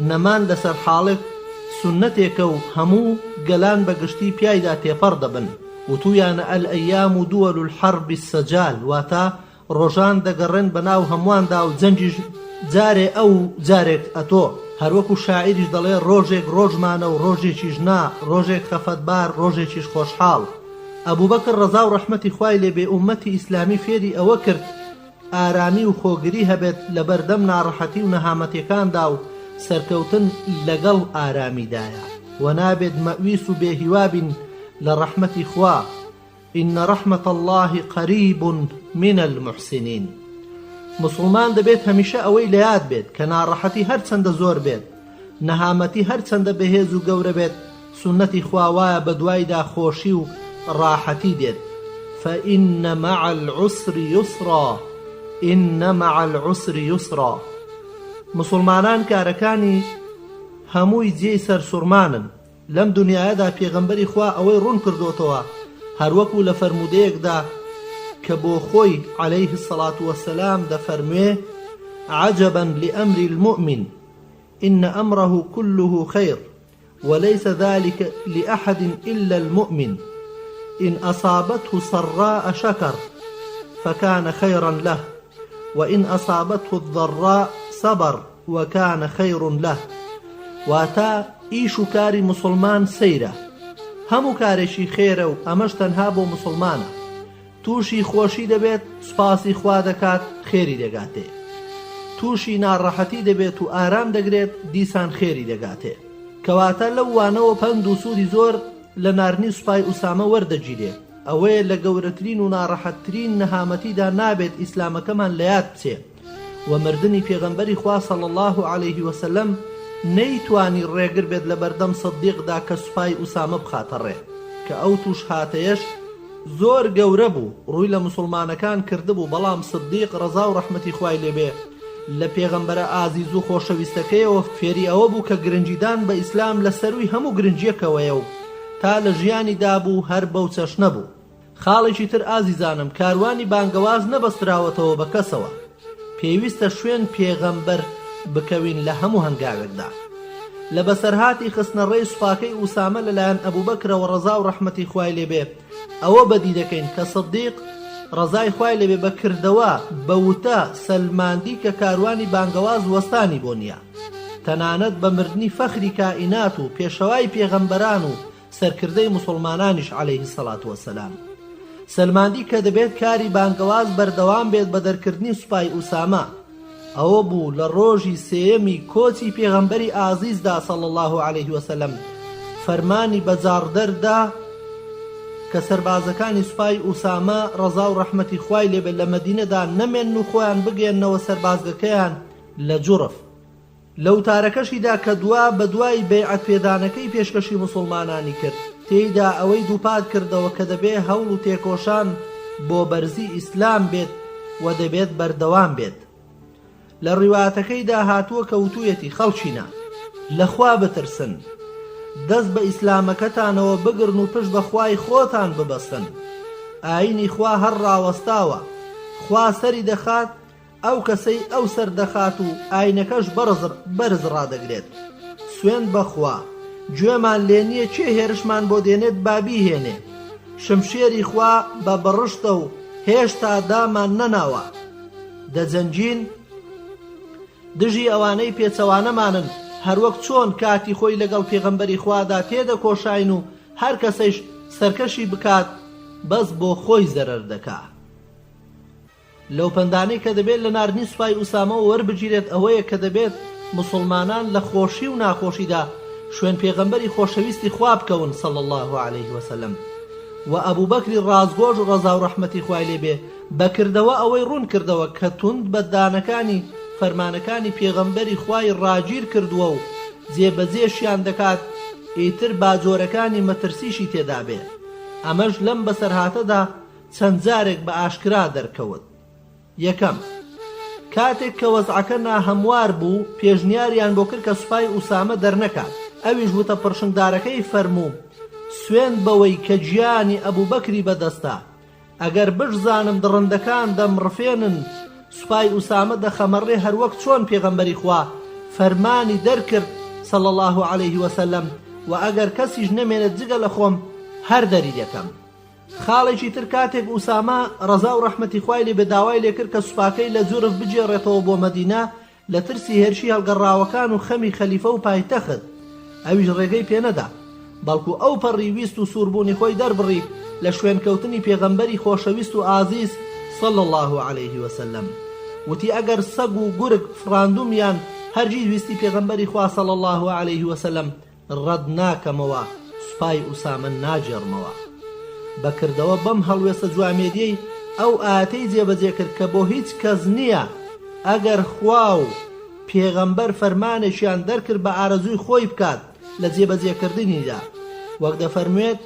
نەمان لەسەر حاڵێک سوننەتێکە و هەموو گەلان بە گشتی پیایدا تێپەڕ دەبن. وتوویانە الایام دول الحرب السجال واتە ڕۆژان دەگەڕێن بە ناو هەموواندا و جەنگیش جارێ ئەو و جارێک ئەتۆ. هەروەکو شاعیریش دەڵێ ڕۆژێک ڕۆژمانە و ڕۆژێکیش نا، ڕۆژێک خەفەتبار ڕۆژێکیش خۆشحاڵ. ئەبوبەکر ڕەزا و ڕەحمەتی خوای لێ بێ ئوممەتی ئیسلامی فێری ئەوە کرد ئارامی و خۆگری هەبێت لەبەردەم ناڕەحەتی و نەهامەتیەکاندا و سەرکەوتن لەگەڵ ئارامیدایە وە نابێت مەئویس و بێ هیوا بین لە ڕەحمەتی خوا ان رحمە اللە قریب من المحسنین موسڵمان دەبێت هەمیشە ئەوەی لەیاد بێت کە ناڕەحەتی هەرچەندە زۆر بێت نەهامەتی هەرچەندە بەهێز و گەورە بێت سوننەتی خوا وایە بەدوایدا خۆشی و ڕاحەتی دێت فإن مع العسر یسرا إن مع العسر یسرا موسڵمانان کارەکانی هەمووی جێی سەرسوڕمانن لەم دونیایەدا پێغەمبەری خوا ئەوەی ڕوون کردۆتەوە هەروەکو لە فەرموودەیەکدا کە بۆ خۆی علیه الصلوة والسلام دەفەرموێ عجبا لأمر المؤمن إن أمره كله خير وليس ذلك لأحد إلا المؤمن إن أصابته سراء شكر فكان خيرا له وإن أصابته الضراء صبر وکان خیر له واتە، ئیش و کاری موسڵمان سەیرە هەموو کارێکی خێرە و ئەمەش تەنها بۆ موسڵمانە تووشی خۆشی دەبێت سوپاسی خوا دەکات خێری دەگاتێ تووشی ناڕەحەتی دەبێت و ئارام دەگرێت دیسان خێری دەگاتێ کەواتە لەو وانەوە پەند و سوودی زۆر لە ناردنی سوپای ئوسامە وەردەگیرێ ئەوەیە لە گەورەترین و ناڕەحەتترین نەهامەتیدا نابێت ئیسلامەکەمان لەیاد بچێ وە مردنی پێغەمبەری خوا صلی اللە علیه وسلم نەیتوانی ڕێگر بێت لەبەردەم صدیقدا کە سوپای ئوسامە بخاتە ڕێ کە ئەو توشهاتەیەش زۆر گەورە بوو ڕووی لە موسڵمانەکان کردبوو بەڵام صدیق ڕەزاو ڕەحمەتی خوای لێ بێ. لە پێغەمبەرە ئازیز و خۆشەویستەکەیەوە فێری ئەوە بوو کە گرنگیدان بە ئیسلام لە سەرووی هەموو گرنگیەکەوەیە و تا لە ژیانیدا بوو هەر بەو چەشنە بوو. خاڵێکی تر ئازیزانم کاروانی بانگەواز نەبەستراوەتەوە بە کەسەوە، پێویستە شوێن پێغەمبەر بکەوین لە هەموو هەنگاوێکدا. لە بەسەرهاتی خستنەڕێی سوپاکەی ئوسامە لەلایەن ئەبوبەکرەوە ڕەزا و ڕەحمەتی خوای لێ بێ ئەوە بەدی دەکەین کە سدیق ڕەزای خوای لێ بێ بە کردەوە، بە وتە، سەلماندی کە کاروانی بانگەواز وەستانی بۆ نییە. تەنانەت بە مردنی فەخری کائینات و پێشەوای پێغەمبەران و سەرکردەی موسوڵمانانیش علیە الصلوە والسلام سەلماندی کە دەبێت کاری بانگەواز بەردەوام بێت بە دەرکردنی سوپای ئوسامە ئەوە بوو لە ڕۆژی سێیەمی کۆچی پێغەمبەری ئازیزدا صلی اللە علیه وسلم فەرمانی بە جاڕدەر دا کە سەربازەکانی سوپای ئوسامە ڕەزا و ڕەحمەتی خوای لێبێت لە مەدینەدا نەمێنن و خۆیان بگەیەننەوە سەربازگەکەیان لە جورف. لە وتارەکەشیدا کە دوا بە دوای بەیعەت پێدانەکەی پێشکەشی موسوڵمانانی کرد، تێیدا ئەوەی دووپات کردەوە کە دەبێ هەوڵ و تێکۆشان بۆ بەرزی ئیسلام بێت و دەبێت بەردەوام بێت. لە ڕیوایەتەکەیدا هاتووە کە وتوویەتی، خەڵکینە! لە خوا بترسن، دەست بە ئیسلامەکەتانەوە بگرن و پشت بە خوای خۆتان ببەستن. ئایینی خوا هەر ڕاوەستاوە، خوا سەری دەخات، ئەو کەسەی ئەو سەر دەخات و ئاینەکەش بەڕز بەرز ڕادەگرێت. سوێند بە خوا، گوێمان لێ نییە کێ هێرشمان بۆ دێنێت با بیهێنێ. شمشێری خوا بە بڕشتە و هێشتا دامان نەناوە. دەجەنگین دژی ئەوانەی پێچەوانەمانن، هەروەک چۆن کاتی خۆی لەگەڵ پێغەمبەری خوادا تێدەکۆشاین و هەر کەسەیش سەرکەشی بکات بەس بۆ خۆی زەرەر دەکا. لەو پەندانەی کە دەبێت لە ناردنی سوپای ئوسامەوە وەربگیرێت ئەوەیە کە دەبێت موسوڵمانان لە خۆشی و ناخۆشیدا شوێن پێغەمبەری خۆشەویستی خوا بکەون صلی اللە علیه وسلم و ئەبوبەکری ڕاستگۆش ڕەزا و ڕەحمەتی خوای لێ بێ بە کردەوە ئەوەی ڕوون کردەوە کە توند بە دانەکانی فەرمانەکانی پێغەمبەری خوای ڕاگیر کردووە و جێبەجێشیان دەکات ئیتر با جۆرەکانی مەترسیشی تێدا بێ ئەمەش لەم بەسەرهاتەدا چەند جارێک بە ئاشکرا دەرکەوت. یەکەم، کاتێک کە وەزعەکە ناهەموار بوو، پێشنیاریان بۆ کرد کە سوپای ئوسامە دەرنەکات، ئەویش وتە پڕشنگدارەکەی فەرموو، سوێند بەوەی کە گیانی ئەبوبەکری بەدەستە، ئەگەر بشزانم دڕندەکان دەمڕفێنن، سوپای ئوسامە دەخەمەڕێ هەروەک چۆن پێغەمبەری خوا فەرمانی دەرکرد، صلی اللە علیه وسلم، وە ئەگەر کەسیش نەمێنێت جگە لە خۆم هەر دەریدەکەم. خاڵێکی تر کاتێک ئوسامە، ڕەزا و ڕەحمەتی خوای لێ بێت، داوای لێکرد کە سوپاکەی لە جورف بگێڕێتەوە بۆ مەدینە لە ترسی هێرشی هەڵگەڕاوەکان و خەمی خەلیفە و پایتەخت، ئەویش ڕێگەی پێنەدا، بەڵکو ئەوپەڕی ویست و سووربوونی خۆی دەربڕی لە شوێنکەوتنی پێغەمبەری خۆشەویست و ئازیز صلی اللە علیه وسلم وتی ئەگەر سەگ و گورگ فڕاندومیان هەرگیز ویستی پێغەمبەری خوا صلی اللە علیه وسلم ڕەت ناکەمەوە سوپای ئوسامە ناگێڕمەوە. بە کردەوە بەم هەڵوێستە جوامێریەی ئەو ئایەتەی جێبەجێ کرد کە بۆ هیچ کەس نیە ئەگەر خوا و پێغەمبەر فەرمانێکیان دەرکرد بە ئارەزووی خۆی بکات لە جێبەجێ کردنیدا وەک دەفەرموێت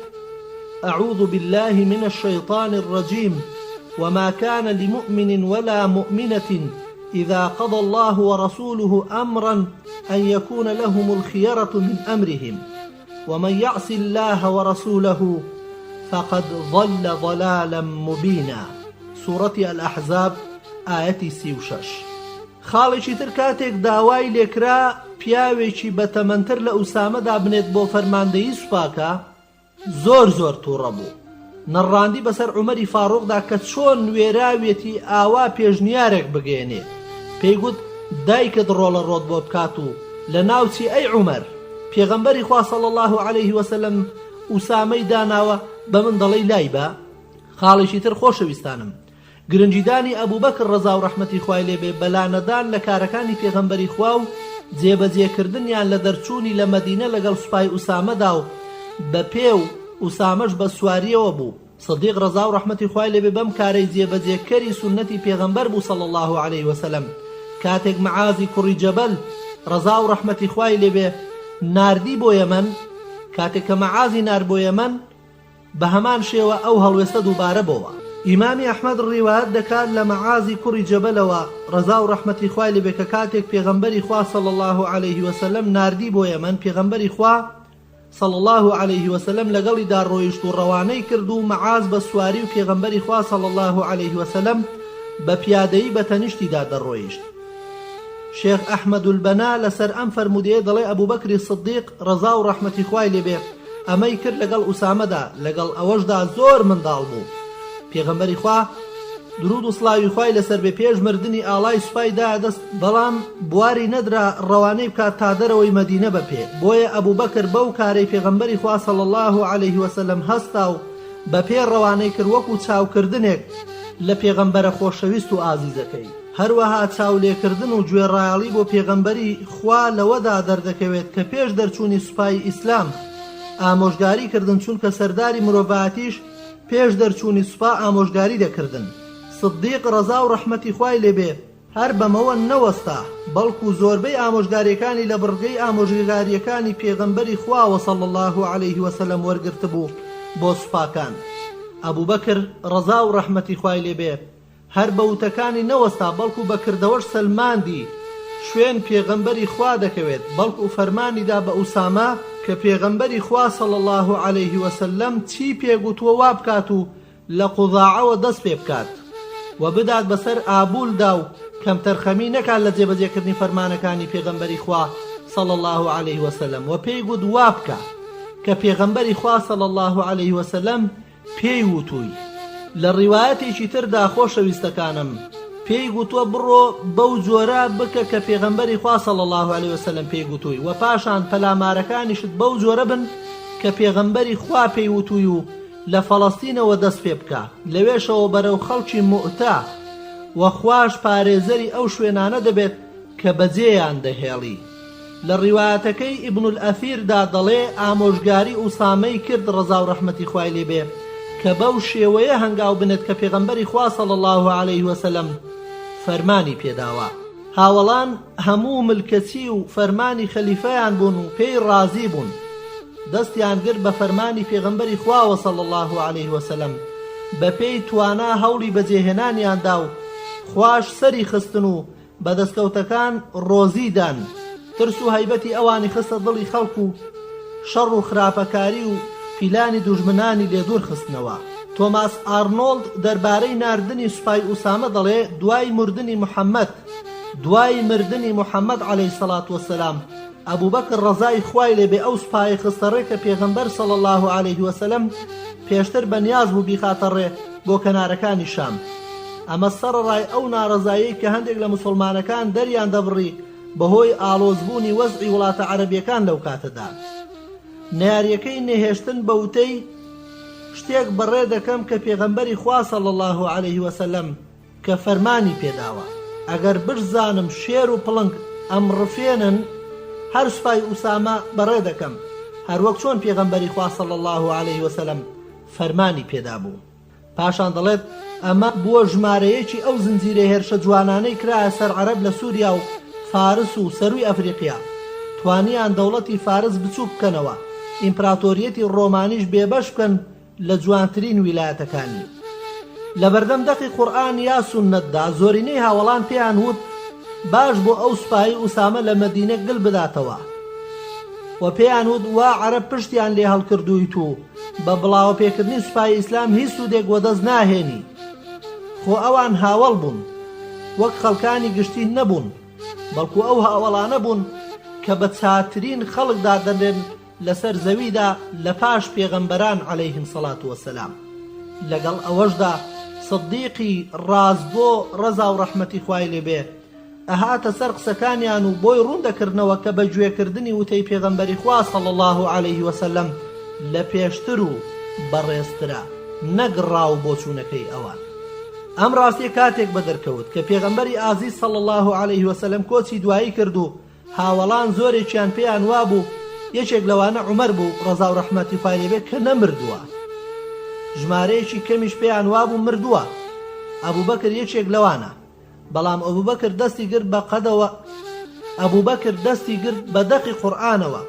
اعوذ باللە من الشیطان الرجیم وما کان لمؤمن ولا مؤمنة اذا قضی اللە ورسوله امرا ان یکون لهم الخیرة من امرهم ومن یعص اللە ورسوله فقد ضل ضلالا مبینا سورەتی الاحزاب ئایەتی 36. خاڵێکی تر کاتێک داوای لێکرا پیاوێکی بەتەمەنتر لە ئوسامە دابنێت بۆ فەرماندەیی سوپاکە، زۆر زۆر توڕە بوو نەڕاندی بەسەر عومەری فاڕوقدا کە چۆن وێراویەتی ئاوا پێشنیارێک بگەیەنێ پێی گوت دایکت ڕۆڵە ڕۆت بۆ بکات و لەناو چی ئەی عومەر پێغەمبەری خوا صلی اللە علیه وسلم ئوسامەی داناوە بە من دەڵێی لای بە خاڵێکی تر خۆشەویستانم گرنگیدانی ئەبوبەکر ڕەزا و ڕەحمەتی خوای لێ بێ بە لانەدان لە کارەکانی پێغەمبەری خوا و جێبەجێکردنیان لە دەرچوونی لە مەدینە لەگەڵ سوپای ئوسامەدا و بە پێ و ئوسامەش بە سواریەوە بوو صدیق ڕەزا و ڕەحمەتی خوای لێ بێ بەم کارەی جێبەجێکەری سوننەتی پێغەمبەر بوو صلی اللە علیه وسلم کاتێک معاذی کوڕی جەبەل ڕەزا و ڕەحمەتی خوای لێ بێ ناردی بۆ یەمەن کاتێک کە معاذی نارد بۆ یەمەن بە هەمان شێوە ئەو هەڵوێستە دووبارە بۆوە. ئیمامی ئەحمەد ڕیوایەت دەکات لە مەعازی کوڕی جەبەلەوە ڕەزا و ڕەحمەتی خوای لێ بێ کە کاتێک پێغەمبەری خوا صلی اللە علیه وسلم ناردی بۆ یەمەن پێغەمبەری خوا صلی اللە علیه وسلم لەگەڵیدا ڕۆیشت و ڕەوانەی کرد و مەعاز بە سواری و پێغەمبەری خوا صلی اللە علیه وسلم بە پیادەیی بە تەنیشتیدا دەڕۆیشت. شێخ ئەحمەد البەنا لەسەر ئەم فەرموودەیە دەڵێ ئەبوبەکری صدیق ڕەزا و ڕەحمەتی خوای لێ بێ ئەمەی کرد لەگەڵ ئوسامەدا لەگەڵ ئەوەشدا زۆر منداڵ بوو پێغەمبەری خوا دروود و سڵاوی خوای لەسەر بێ پێش مردنی ئاڵای سوپای دایە دەست بەڵام بواری نەدرا ڕەوانەی بکات تا دەرەوەی مەدینە بە پێ بۆیە ئەبوبەکر بەو کارەی پێغەمبەری خوا صلی اللە علیه وسلم هەستا و بە پێ ڕەوانەی کرد وەکو چاوکردنێک لە پێغەمبەرە خۆشەویست و ئازیزەکەی. هەروەها چاولێکردن و گوێڕایەڵی بۆ پێغەمبەری خوا لەوەدا دەردەکەوێت کە پێش دەرچوونی سوپای ئیسلام ئامۆژگاری کردن چونکە سەرداری مرۆڤایەتیش پێش دەرچوونی سوپا ئامۆژگاری دەکردن. سدیق ڕەزا و ڕەحمەتی خوای لێ بێ هەر بەمەوە نەوەستا بەڵکو زۆربەی ئامۆژگاریەکانی لە بڕگەی ئامۆژگاریەکانی پێغەمبەری خواوە صلی اللە علیه وسلم وەرگرتبوو بۆ سوپاکان. ئەبوبەکر ڕەزا و ڕەحمەتی خوای لێ بێ هەر بە وتەکانی نەوەستا بەڵکو بە کردەوەش سەلماندی شوێن پێغەمبەری خوا دەکەوێت بەڵکو فەرمانی دا بە ئوسامە کە پێغەمبەری خوا صلی اللە علیه وسلم چی پێ گوتووە وا بکات و لە قوضاعەوە دەست پێ بکات و بدات بەسەر ئابولدا و کەمتەرخەمی نەکات لە جێبەجێکردنی فەرمانەکانی پێغەمبەری خوا صلی اللە علیه وسلم وە پێی گوت وا بکە کە پێغەمبەری خوا صلی اللە علیه وسلم پێی وتووی. لە ڕیوایەتێکی تردا خۆشەویستەکانم پێی گوتووە بڕۆ بەو جۆرە بکە کە پێغەمبەری خوا صلی اللە علیه وسلم پێی گوتووی وە پاشان پەلامارەکانیشت بەو جۆرە بن کە پێغەمبەری خوا پێی وتووی و لە فەڵەستینەوە دەست پێ بکە لەوێشەوە بەرەو خەڵکی موئتە وە خواش پارێزەری ئەو شوێنانە دەبێت کە بەجێیان دەهێڵی. لە ڕیوایەتەکەی ئیبن الئەثیر دا دەڵێ ئامۆژگاری ئوسامەی کرد ڕەزا و ڕەحمەتی خوای لێ بێ کە بەو شێوەیە هەنگاو بنێت کە پێغەمبەری خوا صلی اللە علیه وسلم فەرمانی پێداوە. هاوەڵان هەموو ملکەچی و فەرمانی خەلیفەیان بوون و پێی ڕازی بوون. دەستیان گرت بە فەرمانی پێغەمبەری خواوە صلی اللە علیه وسلم بەپێی توانا هەوڵی بەجێهێنانیان دا و خواش سەری خستن و بە دەستکەوتەکان ڕۆزی دان، ترس و هەیبەتی ئەوانی خستە دڵی خەڵک و شەڕ و خراپەکاری و پیلانی دوژمنانی لێ دوور خستنەوە. تۆماس ئارنۆڵد دەربارەی ناردنی سوپای ئوسامە دەڵێ، دوای مردنی محەمەد، دوای مردنی محەمەد عەلەیهی سەڵات وەسەلام، ئەبوبەکر ڕەزای خوای لێ بێ ئەو سوپایەی خستە ڕێ کە پێغەمبەر صلی اللە علیه وسلم پێشتر بە نیاز بوو بیخاتە ڕێ بۆ کەنارەکانی شام. ئەمە سەڕەڕای ئەو ناڕەزاییەی کە هەندێک لە موسوڵمانەکان دەریان دەبڕی بەهۆی ئاڵۆزبوونی وەزعی وڵاتە عەرەبیەکان لەو کاتەدا. نەیاریەکەی نەهێشتن بە وتەی، شتێک بەڕێ دەکەم کە پێغەمبەری خوا صلی اللە علیه وسلم کە فەرمانی پێداوە، ئەگەر بشزانم شێر و پڵنگ ئەمڕفێنن، هەر سوپای ئوسامە بەڕێ دەکەم، هەروەک چۆن پێغەمبەری خوا صلی اللە علیه وسلم فەرمانی پێدابوو. پاشان دەڵێت، ئەمە بووە ژمارە یەکی ئەو زنجیرە هێرشە جوانانەی کرایە سەر عەرەب لە سوریا و فارس و سەرووی ئەفریقیا. توانیان دەوڵەتی فارس بچووک بکەنەوە، ئیمپراتۆریەتی ڕۆمانیش بێبەش بکەن لە جوانترین ویلایەتەکانی. لەبەردەم دەقی قورئان یا سوننەتدا زۆرینەی هاوەڵان پێیان وت باش بۆ ئەو سوپایەی ئوسامە لە مەدینە گل بداتەوە و پێیان وت وا عەرەب پشتیان لێ هەڵکردوویت و بە بڵاوە پێکردنی سوپای ئیسلام هیچ سوودێک وەدەست ناهێنی خۆ ئەوان هاوەڵ بوون وەک خەڵکانی گشتی نەبوون بەڵکو ئەو هاوەڵانە بوون کە بە چاترین خەڵک دادەنرێن لەسەر زەویدا لە پاش پێغەمبەران علیهم صلوة و سلام لەگەڵ ئەوەشدا صدیقی ڕاستگۆ ڕەزا و ڕەحمەتی خوای لێ بێ ئەهاتە سەر قسەکانیان و بۆی ڕوون دەکردنەوە کە بە گوێ کردنی وتەی پێغەمبەری خوا صلی اللە علیه وسلم لە پێشتر و بەڕێزترە نەک ڕا و بۆچوونەکەی ئەوان. ئەم ڕاستیە کاتێک بەدەرکەوت کە پێغەمبەری ئازیز صلی اللە علیه وسلم کۆچی دوایی کرد و هاوەڵان زۆرێکیان پێیان وابوو یەکێک لەوانە عومەر بوو ڕەزا و ڕەحمەتی خوای لێ بێت کە نەمردووە ژمارەیەکی کەمیش پێیان وابوو مردووە ئەبوبەکر یەکێک لەوانە بەڵام ئەبوبەکر دەستی گرت بە قەدەوە ئەبوبەکر دەستی گرت بە دەقی قورئانەوە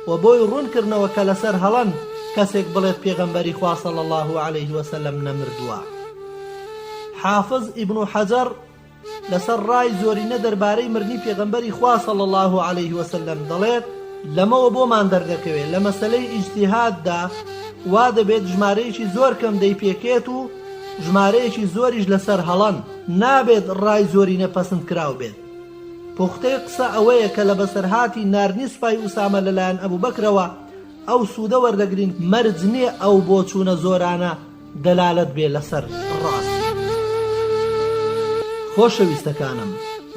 و بۆی ڕوون کردنەوە کە لەسەر هەڵەن کەسێک بڵێت پێغەمبەری خوا صلی اللە علیه وسلم نەمردووە. حافز ئیبن حەجەر لەسەر ڕای زۆرینە دەربارەی مردنی پێغەمبەری خوا صلی اللە علیه وسلم دەڵێت، لەمەوە بۆمان دەردەکەوێت لە مەسەلەی ئیجتیهاددا وا دەبێت ژمارەیەکی زۆر کەم دەیپێکێت و ژمارەیەکی زۆریش لەسەر هەڵەن، نابێت ڕای زۆرینە پەسندکراو بێت. پوختەی قسە ئەوەیە کە لە بەسەرهاتی ناردنی سوپای ئوسامە لەلایەن ئەبوبەکرەوە ئەو سوودە وەردەگرین مەرج نییە ئەو بۆچوونە زۆرانە دەلالەت بێ لەسەر ڕاستی. خۆشەویستەکانم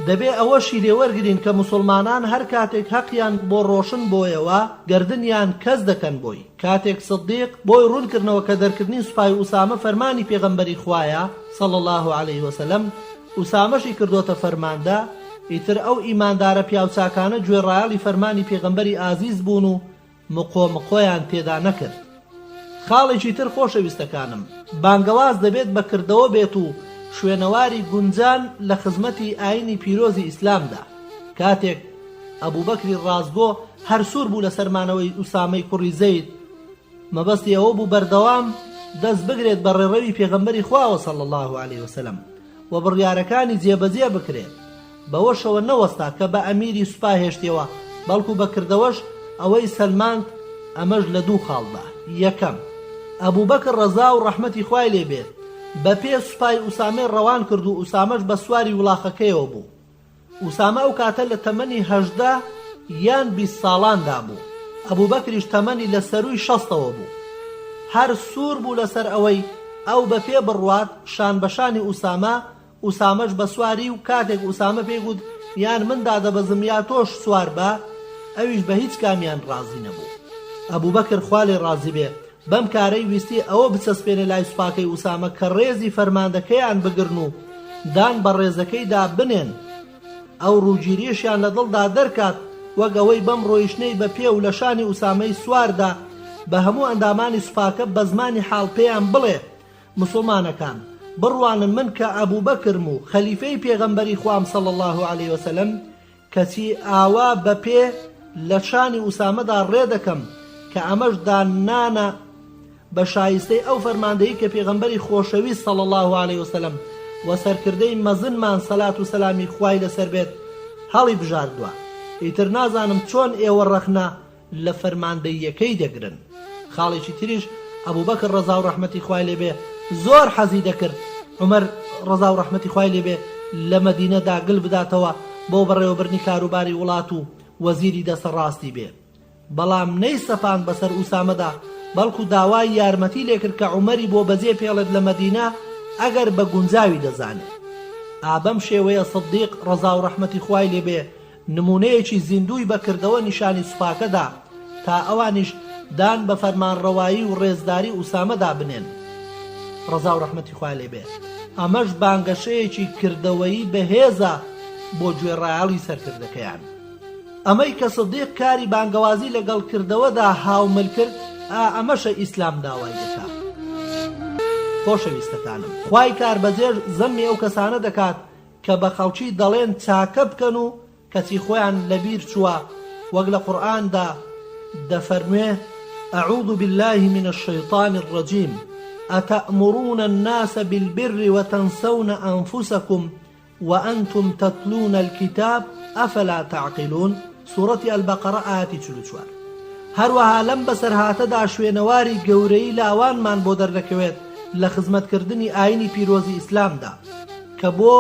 دەبێ ئەوەشی لێ وەرگرین کە موسوڵمانان هەر کاتێک هەقیان بۆ ڕۆشن بۆیەوە گەردنیان کەس دەکەن بۆی کاتێک صدیق بۆی ڕوون کردنەوە کە دەرکردنی سوپای ئوسامە فەرمانی پێغەمبەری خوایە صلی اللە علیه وسلم ئوسامەشی کردۆتە فەرماندە ئیتر ئەو ئیماندارە پیاوچاکانە گوێڕایەڵی فەرمانی پێغەمبەری ئازیز بوون و مقۆ مقۆیان تێدا نەکرد. خاڵێکی تر خۆشەویستەکانم، بانگەواز دەبێت بە کردەوە بێت و شوێنەواری گونجان لە خزمەتی ئاینی پیرۆزی ئیسلامدا. کاتێک ئەبوبەکری ڕاستگۆ هەر سوور بوو لەسەر مانەوەی ئوسامەی کوڕی زەید، مەبەستی ئەوە بوو بەردەوام دەست بگرێت بە ڕێڕەوی پێغەمبەری خواوە صلی اللە علیە وسلم و بڕیارەکانی جێبەجێ بکرێت، بەوەشەوە نەوەستا کە بە ئەمیری سوپا هێشتیەوە، بەڵکو بە کردەوەش ئەوەی سەلماند، ئەمەش لە دوو خاڵدا، یەکەم، ئەبوبەکر ڕەزا و ڕەحمەتی خوای لێ بێت بە پێ سوپای ئوسامەی ڕەوان کرد و ئوسامەش بە سواری وڵاخەکەیەوە بوو، ئوسامە ئەو کاتە لە تەمەنی 18 یان 20 ساڵاندا بوو، ئەبوبەکریش تەمەنی لە سەرووی شەستەوە بوو. هەر سوور بوو لەسەر ئەوەی ئەو بە پێ بڕوات شان بە شانی ئوسامە، ئوسامەش بە سواری و کاتێک ئوسامە پێی گوت یان من دادەبەزم یا تۆش سوار بە، ئەویش بە هیچ کامیان ڕازی نەبوو. ئەبوبەکر خوا لێی ڕازی بێ بەم کارەی ویستی ئەوە بچەسپێنێ لای سوپاکەی ئوسامە کە ڕێزی فەرماندەکەیان بگرن و دان بە ڕێزەکەیدا بنێن، ئەو ڕووگیریەشیان لە دڵدا دەرکات وەک ئەوەی بەم ڕۆیشتنەی بە پێ و لە شانی ئوسامەی سواردا بە هەموو ئەندامانی سوپاکە بە زمانی حاڵ پێیان بڵێ موسڵمانەکان، بڕوانن من کە ئەبوبەکرم و خەلیفەی پێغەمبەری خوام صلی اللە علیە وسلم کەچی ئاوا بە پێ لە شانی ئوسامەدا ڕێ دەکەم کە ئەمەش داننانە بە شایستەی ئەو فەرماندەیی کە پێغەمبەری خۆشەویست صلی اللە علیە وسلم و سەرکردەی مەزنمان سەلات و سەلامی خوای لەسەر بێت هەڵیبژاردوە ئیتر نازانم چۆن ئێوە ڕەخنە لە فەرماندەییەکەی دەگرن. خاڵێکی تریش ئەبوبەکر ڕەزا و ڕەحمەتی خوای لێ بێ زۆر حەزی دەکرد عومەر ڕەزا و ڕەحمەتی خوای لێ بێ لە مەدینەدا گل بداتەوە بۆ بەڕێوەبردنی کاروباری وڵات و وەزیری دەستە ڕاستی بێ بەڵام نەیسەپاند بەسەر ئوسامەدا بەڵکو داوای یارمەتی لێکرد کە عومەری بۆ بەجێ پێڵێت لە مەدینە ئەگەر بە گونجاوی دەزانێ. ئا بەم شێوەیە سدیق ڕەزا و ڕەحمەتی خوای لێ بێ نموونەیەکی زیندووی بە کردەوە نیشانی سوپاکە دا تا ئەوانیش دان بە فەرمانڕەوایی و ڕێزداری ئوسامەدا بنێن ڕەزا و ڕەحمەتی خوای لێ بێ، ئەمەش بانگەشەیەکی کردەوەیی بەهێزە بۆ گوێڕایەڵی سەرکردەکەیان. ئەمەی کە سدیق کاری بانگەوازی لەگەڵ کردەوەدا هاومل کرد، ئا ئەمەشە ئیسلام داوای دەکا. خۆشەویستەکانم خوای کاربەجێش زەمی ئەو کەسانە دەکات کە بە خەڵکی دەڵێن چاکە بکەن و کەچی خۆیان لەبیر چووە وەک لە قورئاندا دەفەرموێ، اعوذ باللە من الشیطان الرجیم، اتامرون الناس بالبر وتنسون انفسکم وانتم تتلون الکتاب افلا تعقلون، سورەتی البقرە ئایەتی 44. هەروەها لەم بەسەرهاتەدا شوێنەواری گەورەیی لاوانمان بۆ دەردەکەوێت لە خزمەتکردنی ئاینی پیرۆزی ئیسلامدا، کە بۆ